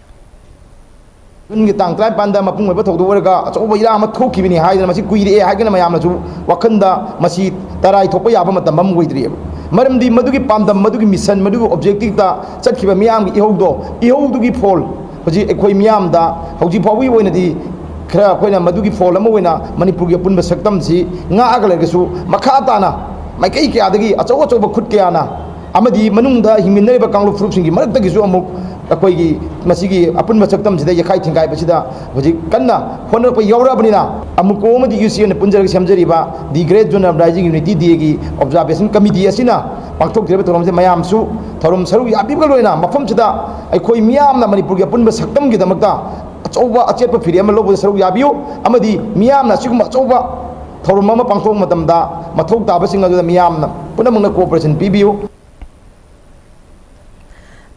ꯖꯨꯟꯒꯤ ꯇꯥꯡ ꯇꯔꯥꯅꯤꯄꯥꯟꯗ ꯃꯄꯨꯡ ꯑꯣꯏꯕ ꯊꯧꯗꯣꯛ ꯑꯣꯏꯔꯒ ꯑꯆꯧꯕ ꯏꯔꯥꯡ ꯑꯃ ꯊꯣꯛꯈꯤꯕꯅꯤ ꯍꯥꯏꯗꯅ ꯃꯁꯤ ꯀꯨꯏꯔꯛꯑꯦ ꯍꯥꯏꯗꯅ ꯃꯌꯥꯝꯅꯁꯨ ꯋꯥꯈꯜꯗ ꯃꯁꯤ ꯇꯔꯥꯏ ꯊꯣꯛꯄ ꯌꯥꯕ ꯃꯇꯝ ꯑꯃ ꯑꯣꯏꯗ꯭ꯔꯤꯑꯕ꯫ ꯃꯔꯝꯗꯤ ꯃꯗꯨꯒꯤ ꯄꯥꯟꯗꯝ, ꯃꯗꯨꯒꯤ mission, ꯃꯗꯨꯒꯤ objectiveꯇ ꯆꯠꯈꯤꯕ ꯃꯤꯌꯥꯝꯒꯤ ꯏꯍꯧꯗꯣ, ꯏꯍꯧꯗꯨꯒꯤ ꯐꯣꯜ ꯍꯧꯖꯤꯛ ꯑꯩꯈꯣꯏ ꯃꯤꯌꯥꯝꯗ ꯍꯧꯖꯤꯛ ꯐꯥꯎꯕꯒꯤ ꯑꯣꯏꯅꯗꯤ ꯈꯔ ꯑꯩꯈꯣꯏꯅ ꯃꯗꯨꯒꯤ ꯐꯣꯜ ꯑꯃ ꯑꯣꯏꯅ ꯃꯅꯤꯄꯨꯔꯒꯤ ꯑꯄꯨꯟꯕ ꯁꯛꯇꯝꯁꯤ ꯉꯥꯛꯑꯒ ꯂꯩꯔꯒꯁꯨ ꯃꯈꯥ ꯇꯥꯅ ꯃꯥꯏꯀꯩ ꯀꯌꯥꯗꯒꯤ ꯑꯆꯧ ꯑꯆꯧꯕ ꯈꯨꯠ ꯀꯌꯥꯅ ꯑꯃꯗꯤ ꯃꯅꯨꯡꯗ ꯍꯤꯡꯃꯤꯟꯅꯔꯤꯕ ꯀꯥꯡꯂꯨꯞ ꯐꯨꯔꯨꯞꯁꯤꯡꯒꯤ ꯃꯔꯛꯇꯒꯤꯁꯨ ꯑꯃꯨꯛ ꯑꯩꯈꯣꯏꯒꯤ ꯃꯁꯤꯒꯤ ꯑꯄꯨꯟꯕ ꯁꯛꯇꯝꯁꯤꯗ ꯌꯩꯈꯥꯏ ꯊꯤꯡꯒꯥꯏꯕꯁꯤꯗ ꯍꯧꯖꯤꯛ ꯀꯟꯅ ꯍꯣꯠꯅꯔꯛꯄ ꯌꯥꯎꯔꯛꯑꯕꯅꯤꯅ ꯑꯃꯨꯛꯀꯣ ꯑꯃꯗꯤ UCNꯅ ꯄꯨꯟꯖꯔꯒ ꯁꯦꯝꯖꯔꯤꯕ The Great June Uprising Unity Dayꯒꯤ Observation Committee ꯑꯁꯤꯅ ꯄꯥꯡꯊꯣꯛꯆꯔꯤꯕ ꯊꯧꯔꯝꯁꯦ ꯃꯌꯥꯝꯁꯨ ꯊꯧꯔꯝ ꯁꯔꯨꯛ ꯌꯥꯕꯤꯕꯒ ꯂꯣꯏꯅ ꯃꯐꯝꯁꯤꯗ ꯑꯩꯈꯣꯏ ꯃꯤꯌꯥꯝꯅ ꯃꯅꯤꯄꯨꯔꯒꯤ ꯑꯄꯨꯟꯕ ꯁꯛꯇꯝꯒꯤꯗꯃꯛꯇ ꯑꯆꯧꯕ ꯑꯆꯦꯠꯄ ꯐꯤꯔꯦꯞ ꯑꯃ ꯂꯧꯕꯗ ꯁꯔꯨꯛ ꯌꯥꯕꯤꯌꯨ ꯑꯃꯗꯤ ꯃꯤꯌꯥꯝꯅ ꯑꯁꯤꯒꯨꯝꯕ ꯑꯆꯧꯕ ꯊꯧꯔꯝ ꯑꯃ ꯄꯥꯡꯊꯣꯛꯄ ꯃꯇꯝꯗ ꯃꯊꯧ ꯇꯥꯕꯁꯤꯡ ꯑꯗꯨꯗ ꯃꯤꯌꯥꯝꯅ ꯄꯨꯝꯅꯃꯛꯅ cooperation ꯄꯤꯕꯤꯌꯨ꯫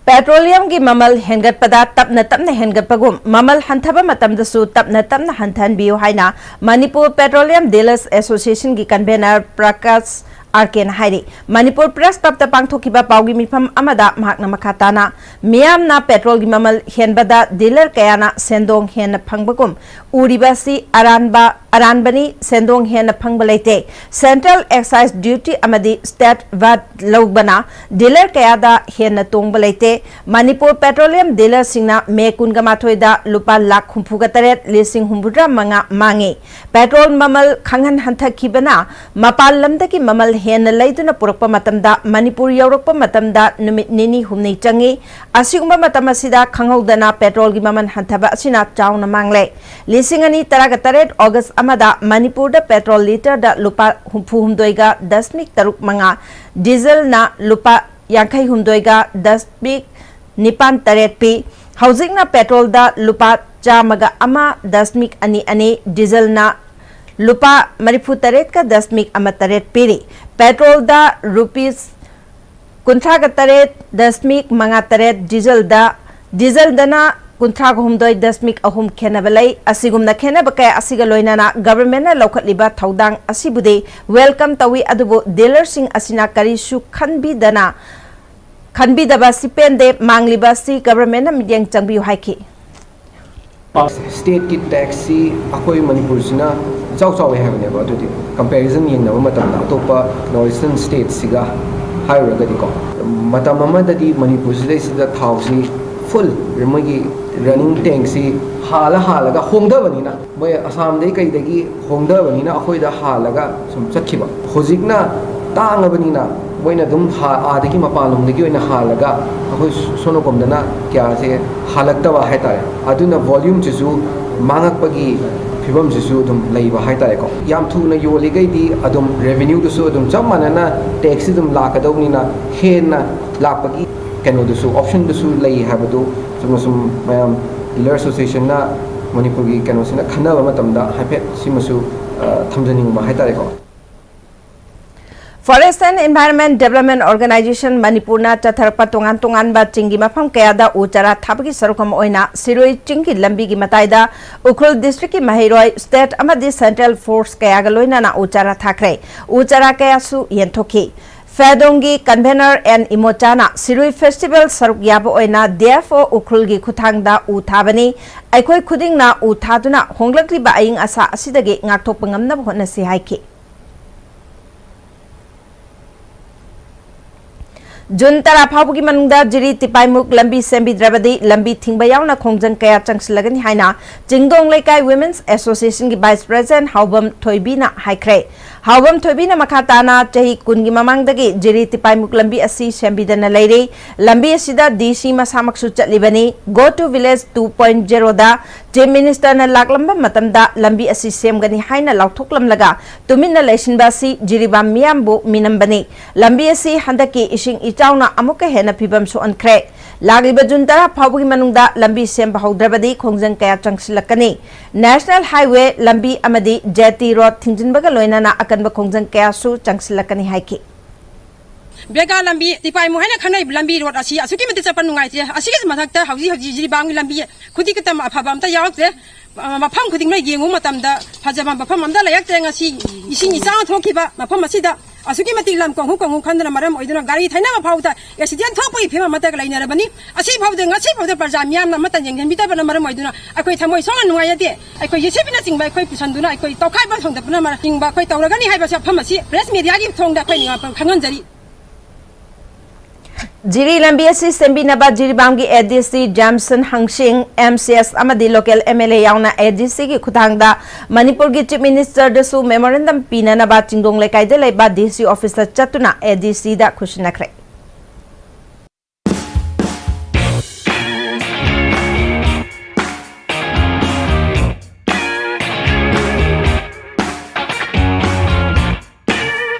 Petroleumꯒꯤ ꯃꯃꯜ ꯍꯦꯟꯒꯠꯄꯗ ꯇꯞꯅ ꯇꯞꯅ ꯍꯦꯟꯒꯠꯄꯒꯨꯝ ꯃꯃꯜ ꯍꯟꯊꯕ ꯃꯇꯝꯗꯁꯨ ꯇꯞꯅ ꯇꯞꯅ ꯍꯟꯊꯍꯟꯕꯤꯌꯨ ꯍꯥꯏꯅ Manipur Petroleum Dealers Associationꯒꯤ convener Prakash R ꯀꯦꯅ ꯍꯥꯏꯔꯤ꯫ Manipur Press Clubꯇ ꯄꯥꯡꯊꯣꯛꯈꯤꯕ ꯄꯥꯎꯒꯤ ꯃꯤꯐꯝ ꯑꯃꯗ ꯃꯍꯥꯛꯅ ꯃꯈꯥ ꯇꯥꯅ ꯃꯤꯌꯥꯝꯅ petrolꯒꯤ ꯃꯃꯜ ꯍꯦꯟꯕꯗ dealer ꯀꯌꯥꯅ ꯁꯦꯟꯗꯣꯡ ꯍꯦꯟꯅ ꯐꯪꯕꯒꯨꯝ ꯎꯔꯤꯕ ꯑꯁꯤ ꯑꯔꯥꯟꯕ ꯑꯔꯥꯟꯕꯅꯤ, ꯁꯦꯟꯗꯣꯡ ꯍꯦꯟꯅ ꯐꯪꯕ ꯂꯩꯇꯦ꯫ Central Excise Duty ꯑꯃꯗꯤ State VAT ꯂꯧꯕꯅ dealer ꯀꯌꯥꯗ ꯍꯦꯟꯅ ꯇꯣꯡꯕ ꯂꯩꯇꯦ꯫ ꯃꯅꯤꯄꯨꯔ petroleum dealerꯁꯤꯡꯅ ꯃꯦ ꯀꯨꯟꯒ ꯃꯥꯊꯣꯏꯗ ꯂꯨꯄꯥ ꯂꯥꯈ ꯍꯨꯝꯐꯨꯒ ꯇꯔꯦꯠ ꯂꯤꯁꯤꯡ ꯍꯨꯝꯐꯨꯇꯔꯥ ꯃꯉꯥ ꯃꯥꯡꯉꯤ꯫ Petrol ꯃꯃꯜ ꯈꯪꯍꯟ ꯍꯟꯊꯈꯤꯕꯅ ꯃꯄꯥꯟ ꯂꯝꯗꯒꯤ ꯃꯃꯜ ꯍꯦꯟꯅ ꯂꯩꯗꯨꯅ ꯄꯨꯔꯛꯄ ꯃꯇꯝꯗ ꯃꯅꯤꯄꯨꯔ ꯌꯧꯔꯛꯄ ꯃꯇꯝꯗ ꯅꯨꯃꯤꯠ ꯅꯤꯅꯤ ꯍꯨꯝꯅꯤ ꯆꯪꯉꯤ꯫ ꯑꯁꯤꯒꯨꯝꯕ ꯃꯇꯝ ꯑꯁꯤꯗ ꯈꯪꯍꯧꯗꯅ petrolꯒꯤ ꯃꯃꯜ ꯍꯟꯊꯕ ꯑꯁꯤꯅ ꯆꯥꯎꯅ ꯃꯥꯡꯂꯦ꯫ ꯂꯤꯁꯤꯡ ꯑꯅꯤ ꯇꯔꯥꯒ ꯇꯔꯦꯠ August ꯑꯃꯗ ꯃꯅꯤꯄꯨꯔꯗ petrol litreꯗ ꯂꯨꯄꯥ ꯍꯨꯝꯐꯨ ꯍꯨꯝꯗꯣꯏꯒ ꯗꯁꯃꯤꯛ ꯇꯔꯨꯛ ꯃꯉꯥ, dieselꯅ ꯂꯨꯄꯥ ꯌꯥꯡꯈꯩ ꯍꯨꯝꯗꯣꯏꯒ ꯗꯁꯃꯤꯛ ꯅꯤꯄꯥꯟ ꯇꯔꯦꯠ ꯄꯤ꯫ ꯍꯧꯖꯤꯛꯅ petrolꯗ ꯂꯨꯄꯥ ꯆꯥꯝꯃꯒ ꯑꯃ ꯗꯁꯃꯤꯛ ꯑꯅꯤ ꯑꯅꯤ, dieselꯅ ꯂꯨꯄꯥ ꯃꯔꯤꯐꯨ ꯇꯔꯦꯠꯀ ꯗꯁꯃꯤꯛ ꯑꯃ ꯇꯔꯦꯠ ꯄꯤꯔꯤ꯫ Petrolꯗ rupees ꯀꯨꯟꯊ꯭ꯔꯥꯒ ꯇꯔꯦꯠ ꯗꯁꯃꯤꯛ ꯃꯉꯥ ꯇꯔꯦꯠ, dieselꯗ, dieselꯗꯅ ꯀꯨꯟꯊ꯭ꯔꯥꯒ ꯍꯨꯝꯗꯣꯏ ꯗꯁꯃꯤꯛ ꯑꯍꯨꯝ ꯈꯦꯠꯅꯕ ꯂꯩ꯫ ꯑꯁꯤꯒꯨꯝꯅ ꯈꯦꯠꯅꯕ ꯀꯌꯥ ꯑꯁꯤꯒ ꯂꯣꯏꯅꯅ governmentꯅ ꯂꯧꯈꯠꯂꯤꯕ ꯊꯧꯗꯥꯡ ꯑꯁꯤꯕꯨꯗꯤ welcome ꯇꯧꯏ, ꯑꯗꯨꯕꯨ dealerꯁꯤꯡ ꯑꯁꯤꯅ ꯀꯔꯤꯁꯨ ꯈꯟꯕꯤꯗꯅ, ꯈꯟꯕꯤꯗꯕ ꯑꯁꯤ ꯄꯦꯟꯗꯦ꯫ ꯃꯥꯡꯂꯤꯕ ꯑꯁꯤ governmentꯅ ꯃꯤꯠꯌꯦꯡ ꯆꯪꯕꯤꯌꯨ ꯍꯥꯏꯈꯤ꯫ Stateꯀꯤ taxꯁꯤ ꯑꯩꯈꯣꯏ ꯃꯅꯤꯄꯨꯔꯁꯤꯅ ꯏꯆꯥꯎ ꯆꯥꯎꯋꯦ ꯍꯥꯏꯕꯅꯦꯕ꯫ ꯑꯗꯨꯗꯤ comparison ꯌꯦꯡꯅꯕ ꯃꯇꯝꯗ ꯑꯇꯣꯞꯄ north eastern stateꯁꯤꯒ ꯍꯥꯏꯔꯨꯔꯒꯗꯤꯀꯣ, ꯃꯇꯝ ꯑꯃꯗꯗꯤ ꯃꯅꯤꯄꯨꯔꯁꯤꯗꯩꯁꯤꯗ ꯊꯥꯎꯁꯤ full, ꯃꯣꯏꯒꯤ running tankꯁꯤ ꯍꯥꯜꯂ ꯍꯥꯜꯂꯒ ꯍꯣꯡꯗꯕꯅꯤꯅ, ꯃꯣꯏ ꯑꯁꯥꯝꯗꯒꯤ ꯀꯩꯗꯒꯤ ꯍꯣꯡꯗꯕꯅꯤꯅ ꯑꯩꯈꯣꯏꯗ ꯍꯥꯜꯂꯒ ꯁꯨꯝ ꯆꯠꯈꯤꯕ꯫ ꯍꯧꯖꯤꯛꯅ ꯇꯥꯡꯉꯕꯅꯤꯅ ꯃꯣꯏꯅ ꯑꯗꯨꯝ ꯍꯥ-, ꯑꯥꯗꯒꯤ ꯃꯄꯥꯟꯂꯣꯝꯗꯒꯤ ꯑꯣꯏꯅ ꯍꯥꯜꯂꯒ ꯑꯩꯈꯣꯏ ꯁꯣꯝ ꯅꯥꯀꯣꯝꯗꯅ ꯀꯌꯥꯁꯦ ꯍꯥꯜꯂꯛꯇꯕ ꯍꯥꯏꯇꯥꯔꯦ꯫ ꯑꯗꯨꯅ volumeꯁꯤꯁꯨ ꯃꯥꯡꯉꯛꯄꯒꯤ ꯐꯤꯕꯝꯁꯤꯁꯨ ꯑꯗꯨꯝ ꯂꯩꯕ ꯍꯥꯏꯇꯥꯔꯦꯀꯣ꯫ ꯌꯥꯝ ꯊꯨꯅ ꯌꯣꯜꯂꯤꯈꯩꯗꯤ ꯑꯗꯨꯝ revenueꯗꯨꯁꯨ ꯑꯗꯨꯝ ꯆꯞ ꯃꯥꯟꯅꯅ taxꯁꯤ ꯑꯗꯨꯝ ꯂꯥꯛꯀꯗꯧꯕꯅꯤꯅ ꯍꯦꯟꯅ ꯂꯥꯛꯄꯒꯤ ꯀꯩꯅꯣꯗꯨꯁꯨ, optionꯗꯨꯁꯨ ꯂꯩ ꯍꯥꯏꯕꯗꯨ ꯆꯨꯝꯅ ꯁꯨꯝ ꯃꯌꯥꯝ dealer associationꯅ ꯃꯅꯤꯄꯨꯔꯒꯤ ꯀꯩꯅꯣꯁꯤꯅ ꯈꯟꯅꯕ ꯃꯇꯝꯗ ꯍꯥꯏꯐꯦꯠ ꯁꯤꯃꯁꯨ, ꯑ, ꯊꯝꯖꯅꯤꯡꯕ ꯍꯥꯏꯇꯥꯔꯦꯀꯣ꯫ Forest and Environment Development Organization ꯃꯅꯤꯄꯨꯔꯅ ꯆꯠꯊꯔꯛꯄ ꯇꯣꯉꯥꯟ ꯇꯣꯉꯥꯟꯕ ꯆꯤꯡꯒꯤ ꯃꯐꯝ ꯀꯌꯥꯗ ꯎ ꯆꯥꯔꯥ ꯊꯥꯕꯒꯤ ꯁꯔꯨꯛ ꯑꯃ ꯑꯣꯏꯅ ꯁꯤꯔꯣꯏ ꯆꯤꯡꯒꯤ ꯂꯝꯕꯤꯒꯤ ꯃꯇꯥꯏꯗ ꯎꯈ꯭ꯔꯨꯜ districtꯀꯤ ꯃꯍꯩꯔꯣꯏ, state ꯑꯃꯗꯤ central force ꯀꯌꯥꯒ ꯂꯣꯏꯅꯅ ꯎ ꯆꯥꯔꯥ ꯊꯥꯈ꯭ꯔꯦ꯫ ꯎ ꯆꯥꯔꯥ ꯀꯌꯥꯁꯨ ꯌꯦꯟꯊꯣꯛꯈꯤ꯫ ꯐꯦꯗꯣꯡꯒꯤ convener ꯑꯦꯟ ꯏꯃꯣꯆꯥꯅ ꯁꯤꯔꯨꯏ festival ꯁꯔꯨꯛ ꯌꯥꯕ ꯑꯣꯏꯅ D F O ꯎꯈ꯭ꯔꯨꯜꯒꯤ ꯈꯨꯠꯊꯥꯡꯗ ꯎ ꯊꯥꯕꯅꯤ꯫ ꯑꯩꯈꯣꯏ ꯈꯨꯗꯤꯡꯅ ꯎ ꯊꯥꯗꯨꯅ ꯍꯣꯡꯂꯛꯂꯤꯕ ꯑꯏꯪ ꯑꯁꯥ ꯑꯁꯤꯗꯒꯤ ꯉꯥꯛꯊꯣꯛꯄ ꯉꯝꯅꯕ ꯍꯣꯠꯅꯁꯤ ꯍꯥꯏꯈꯤ꯫ ꯖꯨꯟ ꯇꯔꯥ ꯐꯥꯎꯕꯒꯤ ꯃꯅꯨꯡꯗ ꯖꯤꯔꯤ ꯇꯤꯄꯥꯏꯃꯨꯛ ꯂꯝꯕꯤ ꯁꯦꯝꯕꯤꯗ꯭ꯔꯕꯗꯤ ꯂꯝꯕꯤ ꯊꯤꯡꯕ ꯌꯥꯎꯅ ꯈꯣꯡꯖꯪ ꯀꯌꯥ ꯆꯪꯁꯤꯜꯂꯒꯅꯤ ꯍꯥꯏꯅ ꯆꯤꯡꯗꯣꯡ ꯂꯩꯀꯥꯏ Women's Associationꯒꯤ vice president ꯍꯥꯎꯕꯝ ꯊꯣꯏꯕꯤꯅ ꯍꯥꯏꯈ꯭ꯔꯦ꯫ ꯍꯥꯎꯕꯝ ꯊꯣꯏꯕꯤꯅ ꯃꯈꯥ ꯇꯥꯅ ꯆꯍꯤ ꯀꯨꯟꯒꯤ ꯃꯃꯥꯡꯗꯒꯤ ꯖꯤꯔꯤ ꯇꯤꯄꯥꯏꯃꯨꯛ ꯂꯝꯕꯤ ꯑꯁꯤ ꯁꯦꯝꯕꯤꯗꯅ ꯂꯩꯔꯤ꯫ ꯂꯝꯕꯤ ꯑꯁꯤꯗ D C ꯃꯁꯥꯃꯛꯁꯨ ꯆꯠꯂꯤꯕꯅꯤ꯫ Go to Village two point zeroꯗ Chief Ministerꯅ ꯂꯥꯛꯂꯝꯕ ꯃꯇꯝꯗ ꯂꯝꯕꯤ ꯑꯁꯤ ꯁꯦꯝꯒꯅꯤ ꯍꯥꯏꯅ ꯂꯥꯎꯊꯣꯛꯂꯝꯂꯒ ꯇꯨꯃꯤꯟꯅ ꯂꯩꯁꯤꯟꯕ ꯑꯁꯤ ꯖꯤꯔꯤꯕꯥꯝ ꯃꯤꯌꯥꯝꯕꯨ ꯃꯤꯅꯝꯕꯅꯤ꯫ ꯂꯝꯕꯤ ꯑꯁꯤ ꯍꯟꯗꯛꯀꯤ ꯏꯁꯤꯡ ꯏꯆꯥꯎꯅ ꯑꯃꯨꯛꯀ ꯍꯦꯟꯅ ꯐꯤꯕꯝ ꯁꯣꯛꯍꯟꯈ꯭ꯔꯦ꯫ ꯂꯥꯛꯂꯤꯕ ꯖꯨꯟ ꯇꯔꯥ ꯐꯥꯎꯕꯒꯤ ꯃꯅꯨꯡꯗ ꯂꯝꯕꯤ ꯁꯦꯝꯕ ꯍꯧꯗ꯭ꯔꯕꯗꯤ ꯈꯣꯡꯖꯪ ꯀꯌꯥ ꯆꯪꯁꯤꯜꯂꯛꯀꯅꯤ꯫ National Highway ꯂꯝꯕꯤ ꯑꯃꯗꯤ Jetty Road ꯊꯤꯡꯖꯤꯟꯕꯒ ꯂꯣꯏꯅꯅ ꯑꯀꯟꯕ ꯈꯣꯡꯖꯪ ꯀꯌꯥꯁꯨ ꯆꯪꯁꯤꯜꯂꯛꯀꯅꯤ ꯍꯥꯏꯈꯤ꯫ ꯕꯦꯒꯥ ꯂꯝꯕꯤ, ꯇꯤꯄꯥꯏꯃꯨ ꯍꯥꯏꯅ ꯈꯪꯅꯔꯤꯕ ꯂꯝꯕꯤ ꯔꯣꯗ ꯑꯁꯤ ꯑꯁꯨꯛꯀꯤ ꯃꯇꯤꯛ ꯆꯠꯄ ꯅꯨꯡꯉꯥꯏꯇꯦ꯫ ꯑꯁꯤꯒꯤ ꯃꯊꯛꯇ ꯍꯧꯖꯤꯛ ꯍꯧꯖꯤꯛ ꯖꯤꯔꯤꯕꯥꯝꯒꯤ ꯂꯝꯕꯤ ꯈꯨꯗꯤꯡ ꯈꯛꯇ ꯑꯐꯕ ꯑꯝꯇ ꯌꯥꯎꯔꯛꯇ꯭ꯔꯦ꯫ ꯑ, ꯃꯐꯝ ꯈꯨꯗꯤꯡꯃꯛ ꯌꯦꯡꯉꯨꯕ ꯃꯇꯝꯗ ꯐꯖꯕ ꯃꯐꯝ ꯑꯝꯇ ꯂꯩꯔꯛꯇ꯭ꯔꯦ꯫ ꯉꯁꯤ ꯏꯁꯤꯡ ꯏꯆꯥꯎ ꯊꯣꯛꯈꯤꯕ ꯃꯐꯝ ꯑꯁꯤꯗ ꯑꯁꯨꯛꯀꯤ ꯃꯇꯤꯛ ꯂꯝ ꯀꯣꯡꯍꯨ ꯀꯣꯡꯍꯨ ꯈꯟꯗꯅ ꯃꯔꯝ ꯑꯣꯏꯗꯨꯅ ꯒꯥꯔꯤ ꯊꯩꯅꯕ ꯐꯥꯎꯗ ꯑꯦꯛꯁꯤꯗꯦꯟ ꯊꯣꯛꯄꯒꯤ ꯐꯤꯕꯝ ꯑꯃꯠꯇ ꯂꯩꯅꯔꯕꯅꯤ꯫ ꯑꯁꯤ ꯐꯥꯎꯗ, ꯉꯁꯤ ꯐꯥꯎꯗ ꯄ꯭ꯔꯖꯥ ꯃꯤꯌꯥꯝꯅ ꯑꯃꯠꯇ ꯌꯦꯡꯁꯤꯟꯕꯤꯗꯕꯅ ꯃꯔꯝ ꯑꯣꯏꯗꯨꯅ ꯑꯩꯈꯣꯏ ꯊꯃꯣꯏ ꯁꯣꯛꯅ ꯅꯨꯡꯉꯥꯏꯖꯗꯦ꯫ ꯑꯩꯈꯣꯏ JCBꯅꯆꯤꯡꯕ ꯑꯩꯈꯣꯏ ꯄꯨꯁꯟꯗꯨꯅ ꯑꯩꯈꯣꯏ ꯇꯧꯈꯥꯏꯕ ꯊꯣꯡꯗꯠꯄꯅ ꯃꯔꯝ ꯆꯤꯡꯕ ꯑꯩꯈꯣꯏ ꯇꯧꯔꯒꯅꯤ ꯍꯥꯏꯕꯁꯤ ꯃꯐꯝ ꯑꯁꯤ press mediaꯒꯤ ꯊꯣꯡꯗ ꯑꯩꯈꯣꯏ ꯉꯥꯛꯄ ꯈꯪꯍꯟꯖꯔꯤ꯫ ꯖꯤꯔꯤ ꯂꯝꯕꯤ ꯑꯁꯤ ꯁꯦꯝꯕꯤꯅꯕ ꯖꯤꯔꯤꯕꯥꯝꯒꯤ ADC ꯖꯦꯝꯁꯟ ꯍꯪꯁꯤꯡ, MCS ꯑꯃꯗꯤ local MLA ꯌꯥꯎꯅ ADCꯒꯤ ꯈꯨꯠꯊꯥꯡꯗ ꯃꯅꯤꯄꯨꯔꯒꯤ Chief Ministerꯗꯁꯨ memorandum ꯄꯤꯅꯅꯕ ꯆꯤꯡꯗꯣꯡ ꯂꯩꯀꯥꯏꯗ ꯂꯩꯕ DC officeꯇ ꯆꯠꯇꯨꯅ ADCꯗ ꯈꯨꯠꯁꯤꯟꯅꯈ꯭ꯔꯦ꯫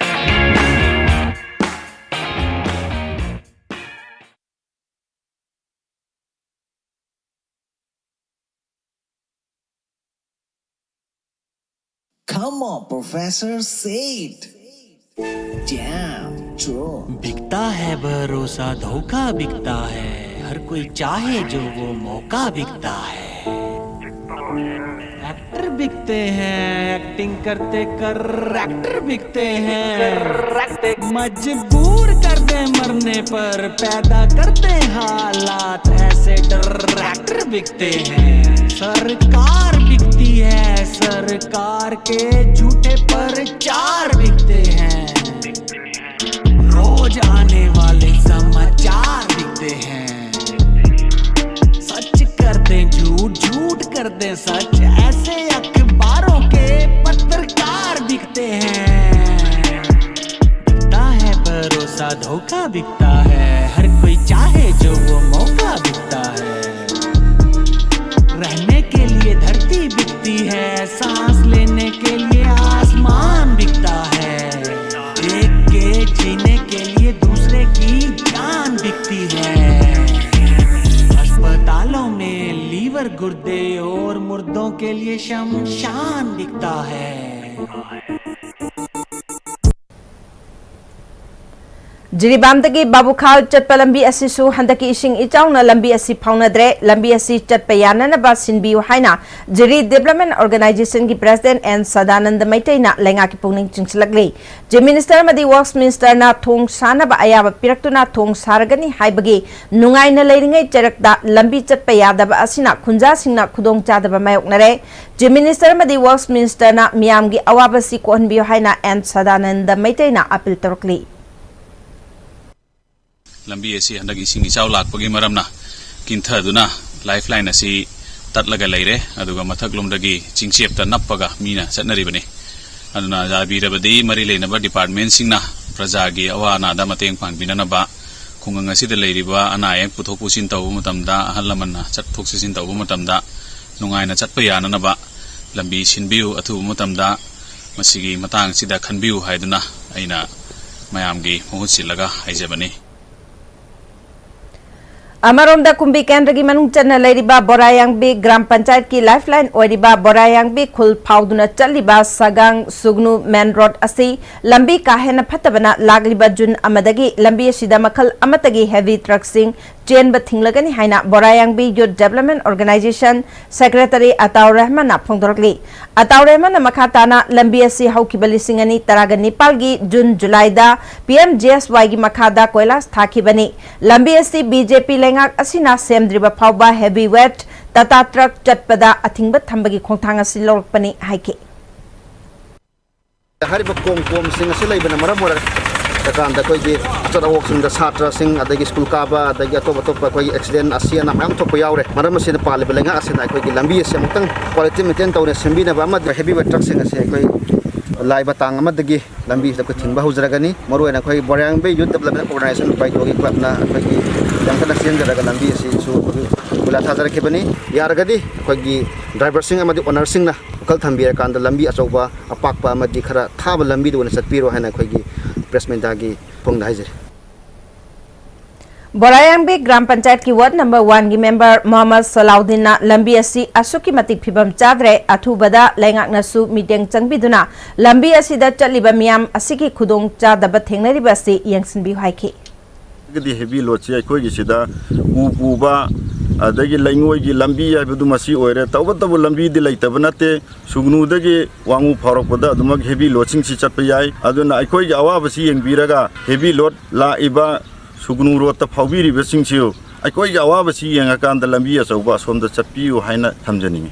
Come on, Professor, say it. Damn, true. बिकता है भरोसा, धोखा बिकता है। हर कोई चाहे जो वो मौका बिकता है। एक्टर बिकते हैं, एक्टिंग करते कर एक्टर बिकते हैं। मजबूर कर दे मरने पर, पैदा करते हालात ऐसे डायरेक्टर बिकते हैं। सरकार बिकती है, सरकार के झूठे प्रचार बिकते हैं। रोज आने वाले समाचार बिकते हैं। सच कर दें झूठ, झूठ कर दें सच, ऐसे अखबारों के पत्रकार बिकते हैं। बिकता है भरोसा, धोखा बिकता है, हर कोई चाहे जो वो मौका बिकता है। रहने के लिए धरती बिकती है, सांस लेने के लिए आसमान बिकता है। एक के जीने के लिए दूसरे की जान बिकती है। अस्पतालों में लीवर, गुर्दे और मुर्दों के लिए शमशान बिकता है। ꯖꯤꯔꯤꯕꯥꯝꯗꯒꯤ ꯕꯥꯕꯨꯈꯥꯜ ꯆꯠꯄ ꯂꯝꯕꯤ ꯑꯁꯤꯁꯨ ꯍꯟꯗꯛꯀꯤ ꯏꯁꯤꯡ ꯏꯆꯥꯎꯅ ꯂꯝꯕꯤ ꯑꯁꯤ ꯐꯥꯎꯅꯗ꯭ꯔꯦ꯫ ꯂꯝꯕꯤ ꯑꯁꯤ ꯆꯠꯄ ꯌꯥꯅꯅꯕ ꯁꯤꯟꯕꯤꯌꯨ ꯍꯥꯏꯅ ꯖꯤꯔꯤ Development Organization ꯒꯤ President N ꯁꯗꯥꯅꯟꯗ ꯃꯩꯇꯩꯅ ꯂꯩꯉꯥꯛꯀꯤ ꯄꯨꯛꯅꯤꯡ ꯆꯤꯡꯁꯤꯜꯂꯛꯂꯤ꯫ Chief Minister ꯑꯃꯗꯤ Works Minister ꯅ ꯊꯣꯡ ꯁꯥꯅꯕ ꯑꯌꯥꯕ ꯄꯤꯔꯛꯇꯨꯅ ꯊꯣꯡ ꯁꯥꯔꯒꯅꯤ ꯍꯥꯏꯕꯒꯤ ꯅꯨꯡꯉꯥꯏꯅ ꯂꯩꯔꯤꯉꯩ ꯆꯩꯔꯛꯇ ꯂꯝꯕꯤ ꯆꯠꯄ ꯌꯥꯗꯕ ꯑꯁꯤꯅ ꯈꯨꯟꯖꯥꯁꯤꯡꯅ ꯈꯨꯗꯣꯡꯆꯥꯗꯕ ꯃꯥꯌꯣꯛꯅꯔꯦ꯫ Chief Minister ꯑꯃꯗꯤ Works Minister ꯅ ꯃꯤꯌꯥꯝꯒꯤ ꯑꯋꯥꯕꯁꯤ ꯀꯣꯛꯍꯟꯕꯤꯌꯨ ꯍꯥꯏꯅ N ꯁꯗꯥꯅꯟꯗ ꯃꯩꯇꯩꯅ appeal ꯇꯧꯔꯛꯂꯤ꯫ ꯂꯝꯕꯤ ꯑꯁꯤ ꯍꯟꯗꯛ ꯏꯁꯤꯡ ꯏꯆꯥꯎ ꯂꯥꯛꯄꯒꯤ ꯃꯔꯝꯅ ꯀꯤꯟꯊꯗꯨꯅ lifeline ꯑꯁꯤ ꯇꯠꯂꯒ ꯂꯩꯔꯦ꯫ ꯑꯗꯨꯒ ꯃꯊꯛꯂꯣꯝꯗꯒꯤ ꯆꯤꯡꯆꯦꯞꯇ ꯅꯞꯄꯒ ꯃꯤꯅ ꯆꯠꯅꯔꯤꯕꯅꯤ꯫ ꯑꯗꯨꯅ ꯌꯥꯕꯤꯔꯕꯗꯤ ꯃꯔꯤ ꯂꯩꯅꯕ department ꯁꯤꯡꯅ ꯄ꯭ꯔꯖꯥꯒꯤ ꯑꯋꯥ ꯑꯅꯥꯗ ꯃꯇꯦꯡ ꯄꯥꯡꯕꯤꯅꯅꯕ, ꯈꯨꯡꯒꯪ ꯑꯁꯤꯗ ꯂꯩꯔꯤꯕ ꯑꯅꯥ ꯑꯌꯦꯛ ꯄꯨꯊꯣꯛ ꯄꯨꯁꯤꯟ ꯇꯧꯕ ꯃꯇꯝꯗ, ꯑꯍꯜ ꯂꯃꯟꯅ ꯆꯠꯊꯣꯛ ꯆꯠꯁꯤꯟ ꯇꯧꯕ ꯃꯇꯝꯗ ꯅꯨꯡꯉꯥꯏꯅ ꯆꯠꯄ ꯌꯥꯅꯅꯕ ꯂꯝꯕꯤ ꯁꯤꯟꯕꯤꯌꯨ꯫ ꯑꯊꯨꯕ ꯃꯇꯝꯗ ꯃꯁꯤꯒꯤ ꯃꯇꯥꯡ ꯑꯁꯤꯗ ꯈꯟꯕꯤꯌꯨ ꯍꯥꯏꯗꯨꯅ ꯑꯩꯅ ꯃꯌꯥꯝꯒꯤ ꯃꯍꯨꯠ ꯁꯤꯜꯂꯒ ꯍꯥꯏꯖꯕꯅꯤ꯫ ꯑꯃꯔꯣꯝꯗ, ꯀꯨꯝꯕꯤ ꯀꯦꯟꯗ꯭ꯔꯒꯤ ꯃꯅꯨꯡ ꯆꯟꯅ ꯂꯩꯔꯤꯕ ꯕꯣꯔꯥꯌꯥꯡꯕꯤ ꯒ꯭ꯔꯥꯝ ꯄꯟꯆꯥꯌꯠꯀꯤ lifeline ꯑꯣꯏꯔꯤꯕ ꯕꯣꯔꯥꯌꯥꯡꯕꯤ ꯈꯨꯜ ꯐꯥꯎꯗꯨꯅ ꯆꯠꯂꯤꯕ ꯁꯒꯥꯡ ꯁꯨꯒꯅꯨ main road ꯑꯁꯤ ꯂꯝꯕꯤ ꯀꯥ ꯍꯦꯟꯅ ꯐꯠꯇꯕꯅ ꯂꯥꯛꯂꯤꯕ ꯖꯨꯟ ꯑꯃꯗꯒꯤ ꯂꯝꯕꯤ ꯑꯁꯤꯗ ꯃꯈꯜ ꯑꯃꯠꯇꯒꯤ heavy truck ꯁꯤꯡ ꯆꯦꯟꯕ ꯊꯤꯡꯂꯒꯅꯤ ꯍꯥꯏꯅ ꯕꯣꯔꯥꯌꯥꯡꯕꯤ Youth Development Organization Secretary Ataur ꯔꯍꯃꯟꯅ ꯐꯣꯡꯗꯣꯔꯛꯂꯤ꯫ Ataur ꯔꯍꯃꯟꯅ ꯃꯈꯥ ꯇꯥꯅ ꯂꯝꯕꯤ ꯑꯁꯤ ꯍꯧꯈꯤꯕ ꯂꯤꯁꯤꯡ ꯑꯅꯤ ꯇꯔꯥꯒ ꯅꯤꯄꯥꯜꯒꯤ ꯖꯨꯟ ꯖꯨꯂꯥꯏꯗ P M G S Yꯒꯤ ꯃꯈꯥꯗ ꯀꯣꯏꯂꯥꯁ ꯊꯥꯈꯤꯕꯅꯤ꯫ ꯂꯝꯕꯤ ꯑꯁꯤ B J P ꯂꯩꯉꯥꯛ ꯑꯁꯤꯅ ꯁꯦꯝꯗ꯭ꯔꯤꯕ ꯐꯥꯎꯕ heavy weight Tata truck ꯆꯠꯄꯗ ꯑꯊꯤꯡꯕ ꯊꯝꯕꯒꯤ ꯈꯣꯡꯊꯥꯡ ꯑꯁꯤ ꯂꯧꯔꯛꯄꯅꯤ ꯍꯥꯏꯈꯤ꯫ ꯍꯥꯏꯔꯤꯕ ꯀꯣꯝ ꯀꯣꯝꯁꯤꯡ ꯑꯁꯤ ꯂꯩꯕꯅ ꯃꯔꯝ ꯑꯣꯏꯔꯒ ꯀꯥꯟꯗ ꯑꯩꯈꯣꯏꯒꯤ ꯑꯆꯠ ꯑꯋꯣꯛꯁꯤꯡꯗ ꯁꯥꯇ꯭ꯔꯁꯤꯡ, ꯑꯗꯒꯤ ꯁ꯭ꯀꯨꯜ ꯀꯥꯕ, ꯑꯗꯒꯤ ꯑꯇꯣꯞ ꯑꯇꯣꯞꯄ ꯑꯩꯈꯣꯏꯒꯤ accident, ꯑꯁꯤ ꯑꯅꯥ ꯃꯌꯥꯝ ꯊꯣꯛꯄ ꯌꯥꯎꯔꯦ꯫ ꯃꯔꯝ ꯑꯁꯤꯅ ꯄꯥꯜꯂꯤꯕ ꯂꯩꯉꯥꯛ ꯑꯁꯤꯅ ꯑꯩꯈꯣꯏꯒꯤ ꯂꯝꯕꯤ ꯑꯁꯤ ꯑꯃꯨꯛꯇꯪ quality maintain ꯇꯧꯅ ꯁꯦꯝꯕꯤꯅꯕ ꯑꯃꯗꯤ heavy weight truckꯁꯤꯡ ꯑꯁꯤ ꯑꯩꯈꯣꯏ ꯂꯥꯛꯏꯕ ꯇꯥꯡ ꯑꯃꯗꯒꯤ ꯂꯝꯕꯤꯁꯤꯗ ꯑꯩꯈꯣꯏ ꯊꯤꯡꯕ ꯍꯧꯖꯔꯒꯅꯤ꯫ ꯃꯔꯨꯑꯣꯏꯅ ꯑꯩꯈꯣꯏ ꯕꯣꯔꯥꯌꯥꯡꯕꯤ Youth Development Organization ꯕꯥꯏꯇꯣꯒꯤ clubꯅ ꯑꯩꯈꯣꯏꯒꯤ ꯌꯥꯝ ꯀꯟꯅ ꯆꯦꯟꯖꯔꯒ ꯂꯝꯕꯤ ꯑꯁꯤꯁꯨ ꯑꯩꯈꯣꯏ ꯀꯣꯏꯂꯥ ꯊꯥꯖꯔꯛꯈꯤꯕꯅꯤ꯫ ꯌꯥꯔꯒꯗꯤ ꯑꯩꯈꯣꯏꯒꯤ driverꯁꯤꯡ ꯑꯃꯗꯤ ownerꯁꯤꯡꯅ ꯋꯥꯈꯜ ꯊꯝꯕꯤꯔꯀꯥꯟꯗ ꯂꯝꯕꯤ ꯑꯆꯧꯕ, ꯑꯄꯥꯛꯄ ꯑꯃꯗꯤ ꯈꯔ ꯊꯥꯕ ꯂꯝꯕꯤꯗ ꯑꯣꯏꯅ ꯆꯠꯄꯤꯔꯣ ꯍꯥꯏꯅ ꯑꯩꯈꯣꯏꯒꯤ press meetꯗꯒꯤ ꯐꯣꯡꯗ ꯍꯥꯏꯖꯔꯤ꯫ ꯕꯣꯔꯥꯌꯥꯡꯕꯤ ꯒ꯭ꯔꯥꯝ ꯄꯟꯆꯥꯌꯠꯀꯤ ward number oneꯒꯤ member ꯃꯣꯍꯝꯃꯗ ꯁꯂꯥꯎꯗꯤꯟꯅ ꯂꯝꯕꯤ ꯑꯁꯤ ꯑꯁꯨꯛꯀꯤ ꯃꯇꯤꯛ ꯐꯤꯕꯝ ꯆꯥꯗ꯭ꯔꯦ, ꯑꯊꯨꯕꯗ ꯂꯩꯉꯥꯛꯅꯁꯨ ꯃꯤꯠꯌꯦꯡ ꯆꯪꯕꯤꯗꯨꯅ ꯂꯝꯕꯤ ꯑꯁꯤꯗ ꯆꯠꯂꯤꯕ ꯃꯤꯌꯥꯝ ꯑꯁꯤꯒꯤ ꯈꯨꯗꯣꯡ ꯆꯥꯗꯕ ꯊꯦꯡꯅꯔꯤꯕ ꯑꯁꯤ ꯌꯦꯡꯁꯤꯟꯕꯤꯌꯨ ꯍꯥꯏꯈꯤ꯫ ꯑꯗꯒꯤꯗꯤ heavy loadꯁꯤ ꯑꯩꯈꯣꯏꯒꯤꯁꯤꯗ ꯎ ꯄꯨꯕ, ꯑꯗꯒꯤ ꯂꯩꯉꯣꯏꯒꯤ ꯂꯝꯕꯤ ꯍꯥꯏꯕꯗꯨ ꯃꯁꯤ ꯑꯣꯏꯔꯦ꯫ ꯇꯧꯕꯇꯕꯨ ꯂꯝꯕꯤꯗꯤ ꯂꯩꯇꯕ ꯅꯠꯇꯦ꯫ ꯁꯨꯒꯅꯨꯗꯒꯤ ꯋꯥꯡꯉꯨ ꯐꯥꯎꯔꯛꯄꯗ ꯑꯗꯨꯃꯛ heavy loadꯁꯤꯡꯁꯤ ꯆꯠꯄ ꯌꯥꯏ꯫ ꯑꯗꯨꯅ ꯑꯩꯈꯣꯏꯒꯤ ꯑꯋꯥꯕꯁꯤ ꯌꯦꯡꯕꯤꯔꯒ heavy load ꯂꯥꯛꯏꯕ ꯁꯨꯒꯅꯨ roadꯇ ꯐꯥꯎꯕꯤꯔꯤꯕꯁꯤꯡꯁꯤꯁꯨ ꯑꯩꯈꯣꯏꯒꯤ ꯑꯋꯥꯕꯁꯤ ꯌꯦꯡꯉꯀꯥꯟꯗ ꯂꯝꯕꯤ ꯑꯆꯧꯕ ꯑꯁꯣꯝꯗ ꯆꯠꯄꯤꯌꯨ ꯍꯥꯏꯅ ꯊꯝꯖꯅꯤꯡꯏ꯫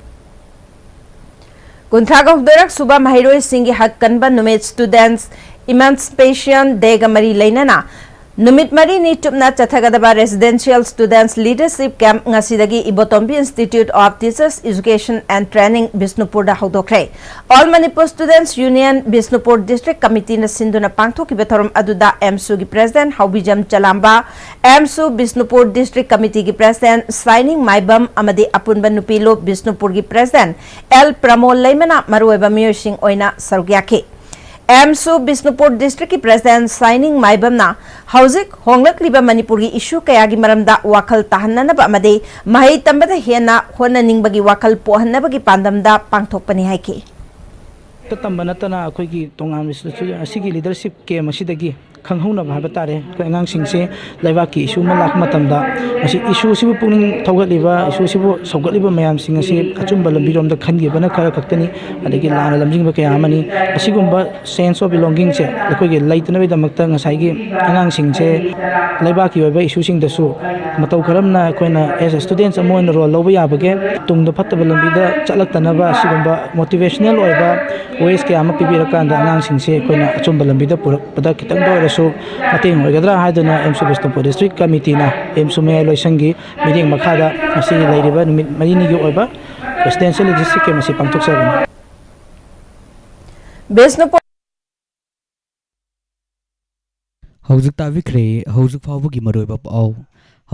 ꯀꯨꯟꯊ꯭ꯔꯥꯒ ꯍꯨꯝꯗꯣꯏꯔꯛ ꯁꯨꯕ ꯃꯍꯩꯔꯣꯏꯁꯤꯡꯒꯤ ꯍꯛ ꯀꯟꯕ ꯅꯨꯃꯤꯠ, Students Emancipation Dayꯒ ꯃꯔꯤ ꯂꯩꯅꯅ ꯅꯨꯃꯤꯠ ꯃꯔꯤꯅꯤ ꯆꯨꯞꯅ ꯆꯠꯊꯒꯗꯕ Residential Students Leadership Camp ꯉꯁꯤꯗꯒꯤ ꯏꯕꯣꯇꯣꯝꯕꯤ Institute of Teachers Education and Training ꯕꯤꯁꯅꯨꯄꯨꯔꯗ ꯍꯧꯗꯣꯛꯈ꯭ꯔꯦ꯫ All Manipur Students Union Bishnupur District Committeeꯅ ꯁꯤꯟꯗꯨꯅ ꯄꯥꯡꯊꯣꯛꯈꯤꯕ ꯊꯧꯔꯝ ꯑꯗꯨꯗ ꯑꯦꯝꯁꯨꯒꯤ President ꯍꯥꯎꯕꯤꯖꯝ ꯆꯂꯥꯝꯕ, ꯑꯦꯝꯁꯨ ꯕꯤꯁꯅꯨꯄꯨꯔ District Committeeꯒꯤ President ꯁꯥꯏꯅꯤꯡ ꯃꯥꯏꯕꯝ ꯑꯃꯗꯤ ꯑꯄꯨꯟꯕ ꯅꯨꯄꯤ ꯂꯨꯞ ꯕꯤꯁꯅꯨꯄꯨꯔꯒꯤ President ꯑꯦꯜ ꯄ꯭ꯔꯃꯣꯜ ꯂꯩꯃꯅ ꯃꯔꯨꯑꯣꯏꯕ ꯃꯤꯑꯣꯏꯁꯤꯡ ꯑꯣꯏꯅ ꯁꯔꯨꯛ ꯌꯥꯈꯤ꯫ ꯑꯦꯝꯁꯨ ꯕꯤꯁꯅꯨꯄꯨꯔ Districtꯀꯤ President ꯁꯥꯏꯅꯤꯡ ꯃꯥꯏꯕꯝꯅ ꯍꯧꯖꯤꯛ ꯍꯣꯡꯂꯛꯂꯤꯕ ꯃꯅꯤꯄꯨꯔꯒꯤ issue ꯀꯌꯥꯒꯤ ꯃꯔꯝꯗ ꯋꯥꯈꯜ ꯇꯥꯍꯟꯅꯅꯕ ꯑꯃꯗꯤ ꯃꯍꯩ ꯇꯝꯕꯗ ꯍꯦꯟꯅ ꯍꯣꯠꯅꯅꯤꯡꯕꯒꯤ ꯋꯥꯈꯜ ꯄꯣꯛꯍꯟꯅꯕꯒꯤ ꯄꯥꯟꯗꯝꯗ ꯄꯥꯡꯊꯣꯛꯄꯅꯤ ꯍꯥꯏꯈꯤ꯫ ꯇ ꯇꯝꯕ ꯅꯠꯇꯅ ꯑꯩꯈꯣꯏꯒꯤ ꯇꯣꯉꯥꯟꯕ institute ꯑꯁꯤꯒꯤ leadership camp ꯑꯁꯤꯗꯒꯤ ꯈꯪꯍꯧꯅꯕ ꯍꯥꯏꯕ ꯇꯥꯔꯦ꯫ ꯑꯩꯈꯣꯏ ꯑꯉꯥꯡꯁꯤꯡꯁꯦ ꯂꯩꯕꯥꯛꯀꯤ ꯏꯁꯨ ꯑꯃ ꯂꯥꯛꯄ ꯃꯇꯝꯗ, ꯃꯁꯤ ꯏꯁꯨꯁꯤꯕꯨ ꯄꯨꯛꯅꯤꯡ ꯊꯧꯒꯠꯂꯤꯕ, ꯏꯁꯨꯁꯤꯕꯨ ꯁꯧꯒꯠꯂꯤꯕ ꯃꯌꯥꯝꯁꯤꯡ ꯑꯁꯤ ꯑꯆꯨꯝꯕ ꯂꯝꯕꯤꯔꯣꯝꯗ ꯈꯟꯈꯤꯕꯅ ꯈꯔ ꯈꯛꯇꯅꯤ, ꯑꯗꯒꯤ ꯂꯥꯟꯅ ꯂꯝꯖꯤꯡꯕ ꯀꯌꯥ ꯑꯃꯅꯤ꯫ ꯑꯁꯤꯒꯨꯝꯕ sense of belongingꯁꯦ ꯑꯩꯈꯣꯏꯒꯤ ꯂꯩꯇꯅꯕꯒꯤꯗꯃꯛꯇ ꯉꯁꯥꯏꯒꯤ ꯑꯉꯥꯡꯁꯤꯡꯁꯦ ꯂꯩꯕꯥꯛꯀꯤ ꯑꯣꯏꯕ ꯏꯁꯨꯁꯤꯡꯗꯁꯨ ꯃꯇꯧ ꯀꯔꯝꯅ ꯑꯩꯈꯣꯏꯅ as a students ꯑꯃ ꯑꯣꯏꯅ role ꯂꯧꯕ ꯌꯥꯕꯒꯦ, ꯇꯨꯡꯗ ꯐꯠꯇꯕ ꯂꯝꯕꯤꯗ ꯆꯠꯂꯛꯇꯅꯕ ꯑꯁꯤꯒꯨꯝꯕ motivational ꯑꯣꯏꯕ ways ꯀꯌꯥ ꯑꯃ ꯄꯤꯕꯤꯔꯀꯥꯟꯗ ꯑꯉꯥꯡꯁꯤꯡꯁꯦ ꯑꯩꯈꯣꯏꯅ ꯑꯆꯨꯝꯕ ꯂꯝꯕꯤꯗ ꯄꯨꯔꯛꯄꯗ ꯈꯤꯇꯪꯗ ꯑꯣꯏꯔꯁꯨ ꯃꯇꯦꯡ ꯑꯣꯏꯒꯗ꯭ꯔꯥ ꯍꯥꯏꯗꯨꯅ ꯑꯦꯝꯁꯨ ꯕꯤꯁꯅꯨꯄꯨꯔ district committeeꯅ ꯑꯦꯝꯁꯨ ꯃꯌꯥꯏ ꯂꯣꯏꯁꯪꯒꯤ ꯃꯤꯠꯌꯦꯡ ꯃꯈꯥꯗ ꯉꯁꯤ ꯂꯩꯔꯤꯕ ꯅꯨꯃꯤꯠ ꯃꯔꯤꯅꯤꯒꯤ ꯑꯣꯏꯕ residential district camp ꯑꯁꯤ ꯄꯥꯡꯊꯣꯛꯆꯕꯅꯤ꯫ ꯕꯤꯁꯅꯨꯄꯨꯔ ꯍꯧꯖꯤꯛ ꯇꯥꯕꯤꯈ꯭ꯔꯦ ꯍꯧꯖꯤꯛ ꯐꯥꯎꯕꯒꯤ ꯃꯔꯨꯑꯣꯏꯕ ꯄꯥꯎ꯫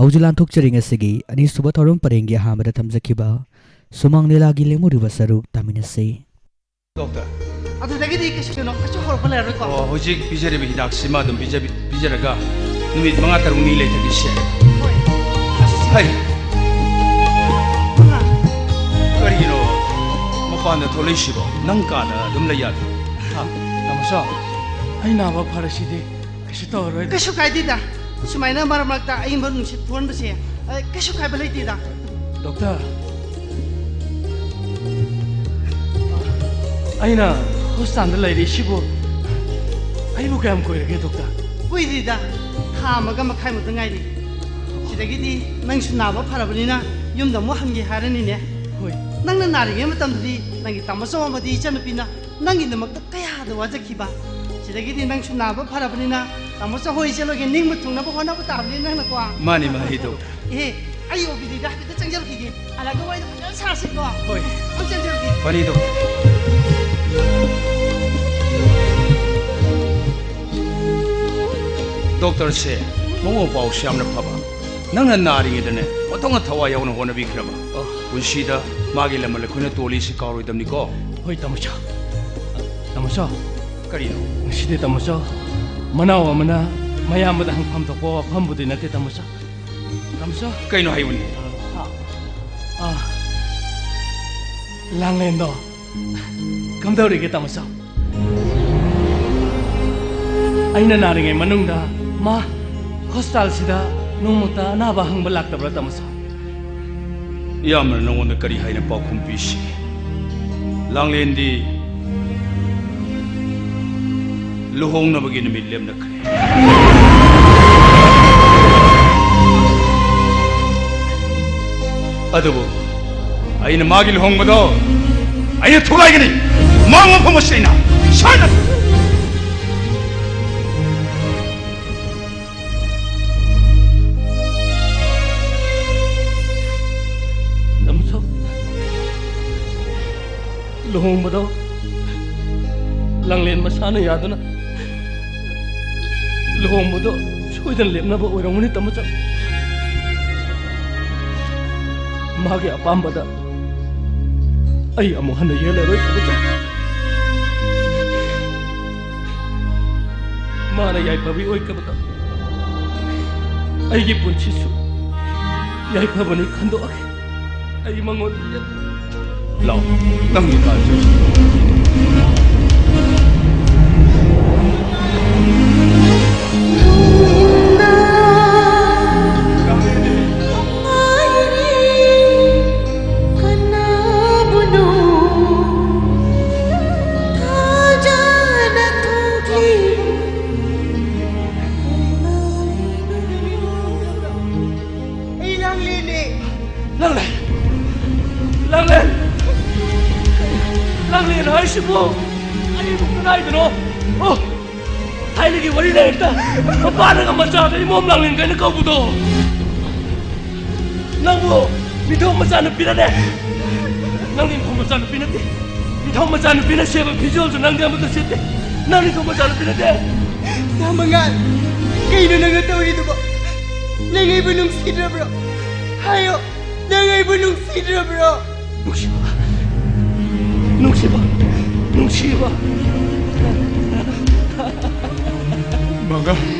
ꯍꯧꯖꯤꯛ ꯂꯥꯟꯊꯣꯛꯆꯔꯤ ꯉꯁꯤꯒꯤ ꯑꯅꯤꯁꯨꯕ ꯊꯧꯔꯝ ꯄꯔꯦꯡꯒꯤ ꯑꯍꯥꯟꯕꯗ ꯊꯝꯖꯈꯤꯕ ꯁꯨꯃꯥꯡ ꯂꯤꯂꯥꯒꯤ ꯂꯦꯝꯍꯧꯔꯤꯕ ꯁꯔꯨꯛ ꯇꯥꯃꯤꯟꯅꯁꯤ꯫ ꯗꯣꯛꯇꯔ꯫ ꯑꯗꯨꯗꯒꯤꯗꯤ ꯀꯩꯁꯨ ꯀꯩꯅꯣ ꯀꯩꯁꯨ ꯍꯧꯔꯛꯄ ꯂꯩꯔꯔꯣꯏꯀꯣ꯫ ꯑꯣ, ꯍꯧꯖꯤꯛ ꯄꯤꯖꯔꯤꯕ ꯍꯤꯗꯥꯛꯁꯤꯃ ꯑꯗꯨꯝ ꯄꯤꯖꯕꯤ- ꯄꯤꯖꯔꯒ ꯅꯨꯃꯤꯠ ꯃꯉꯥ ꯇꯔꯨꯛꯅꯤ ꯂꯩꯊꯈꯤꯁꯦ꯫ ꯍꯣꯏ꯫ ꯍꯩ! ꯀꯔꯤꯒꯤꯅꯣ ꯃꯄꯥꯟꯗ ꯊꯣꯛꯂꯛꯏꯁꯤꯕꯣ? ꯅꯪ ꯀꯥꯗ ꯑꯗꯨꯝ ꯂꯩ ꯌꯥꯗ꯭ꯔꯣ? ꯇꯥꯃꯣꯆꯧ, ꯑꯩ ꯅꯥꯕ ꯐꯔꯁꯤꯗꯤ ꯀꯩꯁꯨ ꯇꯧꯔꯔꯣꯏꯗ꯫ ꯀꯩꯁꯨ ꯀꯥꯏꯗꯦꯗ꯫ ꯁꯨꯃꯥꯏꯅ ꯃꯔꯛ ꯃꯔꯛꯇ ꯑꯏꯪꯕ ꯅꯨꯡꯁꯤꯠ ꯊꯣꯛꯍꯟꯕꯁꯦ, ꯑ, ꯀꯩꯁꯨ ꯀꯥꯏꯕ ꯂꯩꯇꯦꯗ꯫ ꯗꯣꯛꯇꯔ, ꯑꯩꯅ ꯍꯣꯁꯄꯤꯇꯥꯜꯗ ꯂꯩꯔꯤꯁꯤꯕꯨ ꯑꯩꯕꯨ ꯀꯌꯥꯝ ꯀꯨꯏꯔꯒꯦ ꯗꯣꯛꯇꯔ? ꯀꯨꯏꯗ꯭ꯔꯤꯗ, ꯊꯥ ꯑꯃꯒ ꯃꯈꯥꯏꯃꯨꯛꯇ ꯉꯥꯏꯔꯤ꯫ ꯁꯤꯗꯒꯤꯗꯤ ꯅꯪꯁꯨ ꯅꯥꯕ ꯐꯔꯕꯅꯤꯅ ꯌꯨꯝꯗ ꯑꯃꯨꯛ ꯍꯟꯒꯦ ꯍꯥꯏꯔꯅꯤꯅꯦ꯫ ꯍꯣꯏ꯫ ꯅꯪꯅ ꯅꯥꯔꯤꯉꯩ ꯃꯇꯝꯗꯗꯤ ꯅꯪꯒꯤ ꯇꯥꯃꯣꯆꯧ ꯑꯃꯗꯤ ꯏꯆꯟꯅꯨꯄꯤꯅ ꯅꯪꯒꯤꯗꯃꯛꯇ ꯀꯌꯥꯗ ꯋꯥꯖꯈꯤꯕ꯫ ꯁꯤꯗꯒꯤꯗꯤ ꯅꯪꯁꯨ ꯅꯥꯕ ꯐꯔꯕꯅꯤꯅ ꯇꯥꯃꯣꯆꯧ ꯍꯣꯏ ꯏꯆꯦ ꯂꯣꯏꯒꯤ ꯅꯤꯡꯕ ꯊꯨꯡꯅꯕ ꯍꯣꯠꯅꯕ ꯇꯥꯕꯅꯤ ꯅꯪꯅꯀꯣ꯫ ꯃꯥꯅꯤ, ꯃꯥꯅꯤ, ꯗꯣꯛꯇꯔ꯫ ꯑꯦ, ꯑꯩ ꯑꯣ ꯄꯤ ꯗꯤꯗ ꯍꯥꯏꯐꯦꯠꯇ ꯆꯪꯖꯔꯨꯈꯤꯒꯦ꯫ ꯍꯜꯂꯛꯑꯒ ꯋꯥꯔꯤꯗꯣ ꯐꯖꯅ ꯁꯥꯁꯤꯀꯣ꯫ ꯍꯣꯏ꯫ ꯑꯝ ꯆꯪꯖꯔꯨꯈꯤꯒꯦ꯫ ꯐꯅꯤ, ꯗꯣꯛꯇꯔ꯫ ꯗꯣꯛꯇꯔꯁꯦ ꯃꯕꯨꯛ ꯃꯄꯥꯎꯁꯨ ꯌꯥꯝꯅ ꯐꯕ꯫ ꯅꯪꯅ ꯅꯥꯔꯤꯉꯩꯗꯅꯦ ꯑꯣꯟꯊꯣꯛꯅ ꯊꯋꯥꯏ ꯌꯥꯎꯅ ꯍꯣꯠꯅꯕꯤꯈ꯭ꯔꯕ꯫ ꯄꯨꯟꯁꯤꯗ ꯃꯥꯒꯤ ꯂꯃꯟ ꯑꯩꯈꯣꯏꯅ ꯇꯣꯜꯂꯤꯁꯤ ꯀꯥꯎꯔꯣꯏꯗꯕꯅꯤꯀꯣ꯫ ꯍꯣꯏ, ꯇꯥꯃꯣꯆꯧ꯫ ꯇꯥꯃꯣꯆꯧ, ꯀꯔꯤꯅꯣ? ꯉꯁꯤꯗꯤ ꯇꯥꯃꯣꯆꯧ, ꯃꯅꯥꯎ ꯑꯃꯅ ꯃꯌꯥꯝꯕꯗ ꯍꯪꯐꯝ ꯊꯣꯛꯄ ꯋꯥꯐꯝꯕꯨꯗꯤ ꯅꯠꯇꯦ, ꯇꯥꯃꯣꯆꯧ꯫ ꯇꯥꯃꯣꯆꯧ꯫ ꯀꯩꯅꯣ ꯍꯥꯏꯌꯨꯅꯦ? ꯑꯥ, ꯂꯥꯡꯂꯦꯟꯗꯣ ꯀꯝꯗꯧꯔꯤꯒꯦ, ꯇꯥꯃꯣꯆꯧ? ꯑꯩꯅ ꯅꯥꯔꯤꯉꯩ ꯃꯅꯨꯡꯗ ꯃꯥ ꯍꯣꯁꯄꯤꯇꯥꯜꯁꯤꯗ ꯅꯣꯡꯃꯇ ꯑꯅꯥꯕ ꯍꯪꯕ ꯂꯥꯛꯇꯕ꯭ꯔꯥ, ꯇꯥꯃꯣ ꯁꯥꯍꯦꯕ? ꯏꯌꯥꯝꯕꯅ ꯅꯉꯣꯟꯗ ꯀꯔꯤ ꯍꯥꯏꯅ ꯄꯥꯎꯈꯨꯝ ꯄꯤꯁꯤ? ꯂꯥꯡꯂꯦꯟꯗꯤ ꯂꯨꯍꯣꯡꯅꯕꯒꯤ ꯅꯨꯃꯤꯠ ꯂꯦꯞꯅꯈ꯭ꯔꯦ꯫ ꯑꯗꯨꯕꯨ ꯑꯩꯅ ꯃꯥꯒꯤ ꯂꯨꯍꯣꯡꯕꯗꯣ ꯑꯩꯅ ꯊꯨꯒꯥꯏꯒꯅꯤ꯫ ꯃꯥ ꯃꯐꯝ ꯑꯁꯤ ꯑꯩꯅ ꯁꯣꯏꯗꯅ ꯅꯝꯁꯣ꯫ ꯂꯨꯍꯣꯡꯕꯗꯣ ꯂꯥꯡꯂꯦꯟ ꯃꯁꯥꯅ ꯌꯥꯗꯨꯅ ꯂꯨꯍꯣꯡꯕꯗꯣ ꯁꯣꯏꯗꯅ ꯂꯦꯞꯅꯕ ꯑꯣꯏꯔꯝꯒꯅꯤ, ꯇꯥꯃꯣꯆꯥ꯫ ꯃꯥꯒꯤ ꯑꯄꯥꯝꯕꯗ ꯑꯩ ꯑꯃꯨꯛ ꯍꯟꯅ ꯌꯦꯜꯂꯔꯣꯏ, ꯇꯥꯃꯣꯆꯥ꯫ ꯃꯥꯅ ꯌꯥꯏꯐꯕꯤ ꯑꯣꯏꯈꯤꯕꯗ ꯑꯩꯒꯤ ꯄꯨꯟꯁꯤꯁꯨ ꯌꯥꯏꯐꯕꯅꯤ ꯈꯟꯗꯣꯛꯑꯒꯦ꯫ ꯑꯩ ꯃꯉꯣꯟꯗ ꯌꯦꯠ- ꯂꯥꯎ, ꯅꯪꯒꯤ ꯀꯥꯔꯁꯦ꯫ ꯑꯩ ꯂꯥꯡꯂꯦꯟꯅꯦ꯫ ꯂꯥꯡꯂꯦꯟ! ꯂꯥꯡꯂꯦꯟ! ꯂꯥꯡꯂꯦꯟ ꯍꯥꯏꯁꯤꯕꯨ ꯑꯩꯕꯨ ꯀꯗꯥꯏꯗꯅꯣ? ꯑꯣ! ꯊꯥꯏꯅꯒꯤ ꯋꯥꯔꯤ ꯂꯥꯏꯔꯤꯛꯇ ꯃꯄꯥꯅꯒ ꯃꯆꯥꯗ ꯏꯃꯣꯝ ꯂꯥꯡꯂꯦꯟ ꯀꯥꯏꯅ ꯀꯧꯕꯗꯣ꯫ ꯅꯪꯕꯨ ꯅꯤꯡꯊꯧ ꯃꯆꯥꯅꯨꯄꯤꯔꯅꯦ? ꯅꯪ ꯅꯤꯡꯊꯧ ꯃꯆꯥꯅꯨꯄꯤ ꯅꯠꯇꯦ꯫ ꯅꯤꯡꯊꯧ ꯃꯆꯥꯅꯨꯄꯤꯅ ꯁꯦꯠꯄ ꯐꯤꯖꯣꯜꯁꯨ ꯅꯪꯗꯤ ꯑꯃꯠꯇ ꯁꯦꯠꯇꯦ꯫ ꯅꯪ ꯅꯤꯡꯊꯧ ꯃꯆꯥꯅꯨꯄꯤ ꯅꯠꯇꯦ꯫ ꯁꯥꯃꯉꯥꯜ, ꯀꯩꯅꯣ ꯅꯪꯅ ꯇꯧꯔꯤꯗꯨꯕꯣ? ꯅꯪ ꯑꯩꯕꯨ ꯅꯨꯡꯁꯤꯗ꯭ꯔꯕ꯭ꯔꯣ? ꯍꯥꯏꯌꯣ, ꯅꯪ ꯑꯩꯕꯨ ꯅꯨꯡꯁꯤꯗ꯭ꯔꯕ꯭ꯔꯣ? ꯅꯨꯡꯁꯤꯕ, ꯅꯨꯡꯁꯤꯕ, ꯅꯨꯡꯁꯤꯕ꯫ ꯃꯉꯥ꯫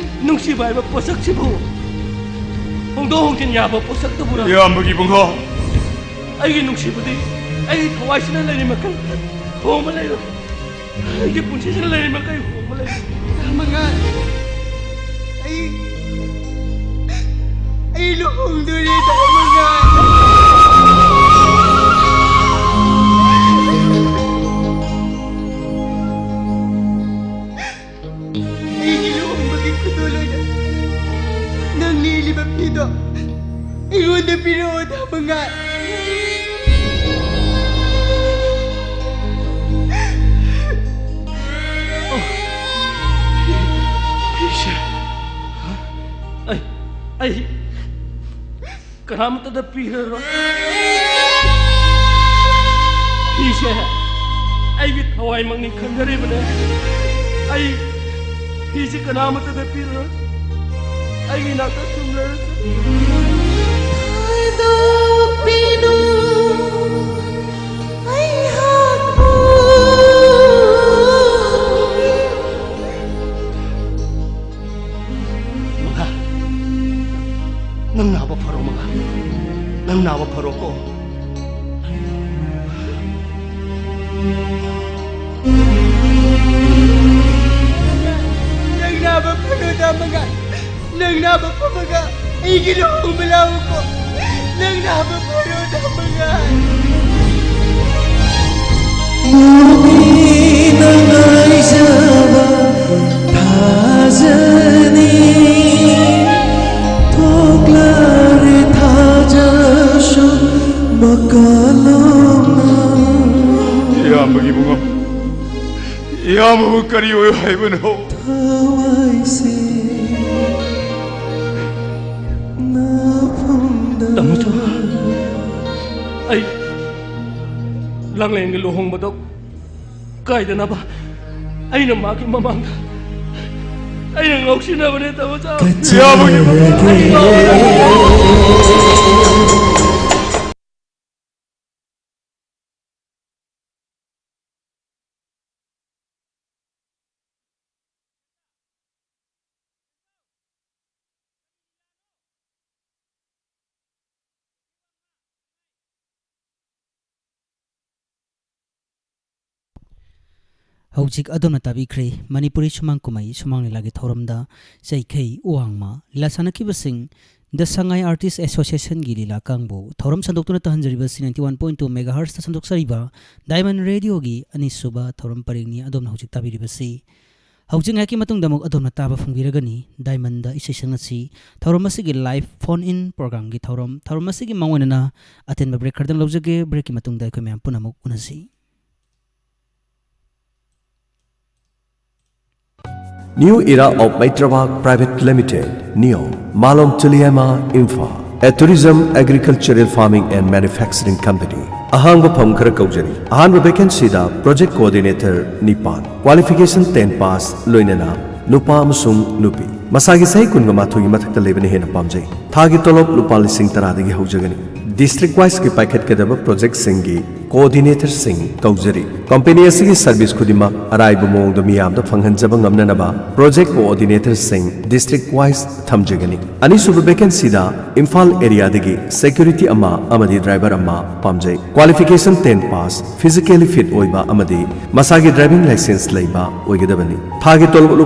ꯅꯨꯡꯁꯤꯕ ꯍꯥꯏꯕ ꯄꯣꯠꯁꯛꯁꯤꯕꯨ ꯍꯣꯡꯗꯣꯛ ꯍꯣꯡꯖꯤꯟ ꯌꯥꯕ ꯄꯣꯠꯁꯛꯇꯕꯨꯔ? ꯏꯌꯥꯝꯕꯒꯤ ꯏꯕꯨꯡꯉꯣ꯫ ꯑꯩꯒꯤ ꯅꯨꯡꯁꯤꯕꯗꯤ ꯑꯩꯒꯤ ꯊꯋꯥꯏꯁꯤꯅ ꯂꯩꯔꯤ ꯃꯈꯩ ꯍꯣꯡꯕ ꯂꯩꯔꯣꯏ꯫ ꯑꯩꯒꯤ ꯄꯨꯟꯁꯤꯁꯤꯅ ꯂꯩꯔꯤ ꯃꯈꯩ ꯍꯣꯡꯕ ꯂꯩꯔꯣꯏ꯫ ꯃꯉꯥꯜ, ꯑꯩ, ꯑꯩ ꯂꯨꯍꯣꯡꯗꯣꯔꯦ, ꯗꯥ ꯃꯉꯥꯜ꯫ ꯑꯩꯒꯤ ꯂꯨꯍꯣꯡꯕꯒꯤ ꯈꯨꯗꯣꯜ ꯑꯣꯏꯅ ꯅꯪꯅ ꯏꯜꯂꯤꯕ ꯐꯤꯗꯣ ꯑꯩꯉꯣꯟꯗ ꯄꯤꯔꯛꯑꯣ, ꯗꯥ ꯃꯉꯥꯜ꯫ ꯐꯤꯁꯦ ꯑꯩ, ꯑꯩ ꯀꯅꯥꯃꯠꯇꯗ ꯄꯤꯔꯔꯣꯏ꯫ ꯐꯤꯁꯦ ꯑꯩꯒꯤ ꯊꯋꯥꯏꯃꯛꯅꯤ ꯈꯟꯖꯔꯤꯕꯅꯦ꯫ ꯑꯩ ꯐꯤꯁꯦ ꯀꯅꯥꯃꯠꯇꯗ ꯄꯤꯔꯔꯣꯏ꯫ ꯑꯩꯒꯤ ꯏꯅꯥꯛꯇ ꯊꯝꯂꯔꯁꯨ꯫ ꯈꯥꯏꯗꯣꯛꯄꯤꯅꯨ ꯑꯩꯍꯥꯛꯄꯨ꯫ ꯃꯉꯥꯜ, ꯅꯪ ꯅꯥꯕ ꯐꯔꯣ, ꯃꯉꯥꯜ꯫ ꯅꯪ ꯅꯥꯕ ꯐꯔꯣꯀꯣ꯫ ꯅꯪ ꯅꯥꯕ ꯐꯔꯣ, ꯗꯥ ꯃꯉꯥꯜ꯫ ꯅꯪ ꯅꯥꯕ ꯐꯕꯒ ꯑꯩꯒꯤ ꯂꯨꯍꯣꯡꯕ ꯂꯥꯛꯎꯀꯣ꯫ ꯅꯪ ꯅꯥꯕ ꯐꯔꯣ, ꯗꯥ ꯃꯉꯥꯜ꯫ ꯅꯨꯃꯤꯠꯅ ꯉꯥꯏꯖꯕ ꯊꯥꯖꯅꯤ, ꯊꯣꯛꯂꯔꯦ ꯊꯥꯖꯁꯨ ꯃꯀꯥꯂꯣꯝꯅ꯫ ꯏꯌꯥꯝꯕꯒꯤ ꯏꯕꯨꯡꯉꯣ, ꯏꯌꯥꯝꯕꯕꯨ ꯀꯔꯤ ꯑꯣꯏꯌꯨ ꯍꯥꯏꯕꯅꯣ? ꯊꯋꯥꯏꯁꯦ ꯅꯐꯝꯗ ꯇꯥꯃꯣꯆꯧ, ꯑꯩ ꯂꯥꯡꯂꯦꯟꯒꯤ ꯂꯨꯍꯣꯡꯕꯗꯣ ꯀꯥꯏꯗꯅꯕ ꯑꯩꯅ ꯃꯥꯒꯤ ꯃꯃꯥꯡꯗ ꯑꯩꯅ ꯉꯥꯎꯁꯤꯟꯅꯕꯅꯦ, ꯇꯥꯃꯣꯆꯧ꯫ ꯀꯆꯥꯔꯒꯦ꯫ ꯍꯧꯖꯤꯛ ꯑꯗꯣꯝꯅ ꯇꯥꯕꯤꯈ꯭ꯔꯦ ꯃꯅꯤꯄꯨꯔꯤ ꯁꯨꯃꯥꯡ ꯀꯨꯝꯍꯩ ꯁꯨꯃꯥꯡ ꯂꯤꯂꯥꯒꯤ ꯊꯧꯔꯝꯗ ꯆꯩꯈꯩ ꯋꯥꯡꯃ ꯂꯤꯂꯥ ꯁꯥꯟꯅꯈꯤꯕꯁꯤꯡ ꯗ ꯁꯉꯥꯏ ꯑꯥꯔꯇꯤꯁ ꯑꯦꯁꯣꯁꯤꯌꯦꯁꯟꯒꯤ ꯂꯤꯂꯥ ꯀꯥꯡꯕꯨ꯫ ꯊꯧꯔꯝ ꯁꯟꯗꯣꯛꯇꯨꯅ ꯇꯥꯍꯟꯖꯔꯤꯕꯁꯤ ninety one point two megahertzꯇ ꯁꯟꯗꯣꯛꯆꯔꯤꯕ ꯗꯥꯏꯃꯟ ꯔꯦꯗꯤꯑꯣꯒꯤ ꯑꯅꯤꯁꯨꯕ ꯊꯧꯔꯝ ꯄꯔꯦꯡꯅꯤ꯫ ꯑꯗꯣꯝꯅ ꯍꯧꯖꯤꯛ ꯇꯥꯕꯤꯔꯤꯕꯁꯤ꯫ ꯍꯧꯖꯤꯛ ꯉꯥꯏꯍꯥꯛꯀꯤ ꯃꯇꯨꯡꯗ ꯑꯃꯨꯛ ꯑꯗꯣꯝꯅ ꯇꯥꯕ ꯐꯪꯕꯤꯔꯒꯅꯤ ꯗꯥꯏꯃꯟꯗ ꯏꯁꯩꯁꯪ ꯑꯁꯤ꯫ ꯊꯧꯔꯝ ꯑꯁꯤꯒꯤ ꯂꯥꯏꯚ ꯐꯣꯟ ꯏꯟ ꯄ꯭ꯔꯣꯒ꯭ꯔꯥꯝꯒꯤ ꯊꯧꯔꯝ꯫ ꯊꯧꯔꯝ ꯑꯁꯤꯒꯤ ꯃꯥꯡꯑꯣꯏꯅꯅ ꯑꯇꯦꯟꯕ ꯕ꯭ꯔꯦꯛ ꯈꯔꯗꯪ ꯂꯧꯖꯒꯦ꯫ ꯕ꯭ꯔꯦꯛꯀꯤ ꯃꯇꯨꯡꯗ ꯑꯩꯈꯣꯏ ꯃꯌꯥꯝ ꯄꯨꯟꯅ ꯑꯃꯨꯛ ꯎꯅꯁꯤ꯫ New Era of Maitrabak Private Limited, Neo, Malom Tuliama, Imphal, a tourism, agricultural, farming and manufacturing company꯫ ꯑꯍꯥꯡꯕ ꯐꯝ ꯈꯔ ꯀꯧꯖꯔꯤ꯫ ꯑꯍꯥꯟꯕ ꯚꯦꯀꯦꯟꯁꯤꯗ ꯄ꯭ꯔꯣꯖꯦꯛ ꯀꯣꯑꯣꯔꯗꯤꯅꯦꯇꯔ ꯅꯤꯄꯥꯟ, ꯀ꯭ꯋꯥꯂꯤꯐꯤꯀꯦꯁꯟ ꯇꯦꯟ ꯄꯥꯁ, ꯂꯣꯏꯅꯅ ꯅꯨꯄꯥ ꯑꯃꯁꯨꯡ ꯅꯨꯄꯤ꯫ ꯃꯁꯥꯒꯤ ꯆꯍꯤ ꯀꯨꯟꯒ ꯃꯥꯊꯣꯏꯒꯤ ꯃꯊꯛꯇ ꯂꯩꯕꯅ ꯍꯦꯟꯅ ꯄꯥꯝꯖꯩ꯫ ꯊꯥꯒꯤ ꯇꯣꯂꯣꯞ ꯂꯨꯄꯥ ꯂꯤꯁꯤꯡ ꯇꯔꯥꯗꯒꯤ ꯍꯧꯖꯒꯅꯤ꯫ ꯗꯤꯁꯇ꯭ꯔꯤꯛ ꯋꯥꯏꯁꯀꯤ ꯄꯥꯏꯈꯠꯀꯗꯕ ꯄ꯭ꯔꯣꯖꯦꯛꯁꯤꯡꯒꯤ ꯀꯣꯑꯣꯔꯗꯤꯅꯦꯇꯔꯁꯤꯡ ꯀꯧꯖꯔꯤ꯫ ꯀꯝꯄꯦꯅꯤ ꯑꯁꯤꯒꯤ ꯁꯔꯚꯤꯁ ꯈꯨꯗꯤꯡꯃꯛ ꯑꯔꯥꯏꯕ ꯃꯑꯣꯡꯗ ꯃꯤꯌꯥꯝꯗ ꯐꯪꯍꯟꯖꯕ ꯉꯝꯅꯅꯕ ꯄ꯭ꯔꯣꯖꯦꯛ ꯀꯣꯑꯣꯔꯗꯤꯅꯦꯇꯔꯁꯤꯡ ꯗꯤꯁꯇ꯭ꯔꯤꯛ ꯋꯥꯏꯁ ꯊꯝꯖꯒꯅꯤ꯫ ꯑꯅꯤꯁꯨꯕ ꯚꯦꯀꯦꯟꯁꯤꯗ ꯏꯝꯐꯥꯜ ꯑꯦꯔꯤꯌꯥꯗꯒꯤ ꯁꯦꯀ꯭ꯌꯨꯔꯤꯇꯤ ꯑꯃ ꯑꯃꯗꯤ ꯗ꯭ꯔꯥꯏꯚꯔ ꯑꯃ ꯄꯥꯝꯖꯩ꯫ Qualification ten pass, physically fit ꯑꯣꯏꯕ ꯑꯃꯗꯤ ꯃꯁꯥꯒꯤ ꯗ꯭ꯔꯥꯏꯚꯤꯡ ꯂꯥꯏꯁꯦꯟꯁ ꯂꯩꯕ ꯑꯣꯏꯒꯗꯕꯅꯤ꯫ ꯊꯥꯒꯤ ꯇꯣꯂꯣꯞ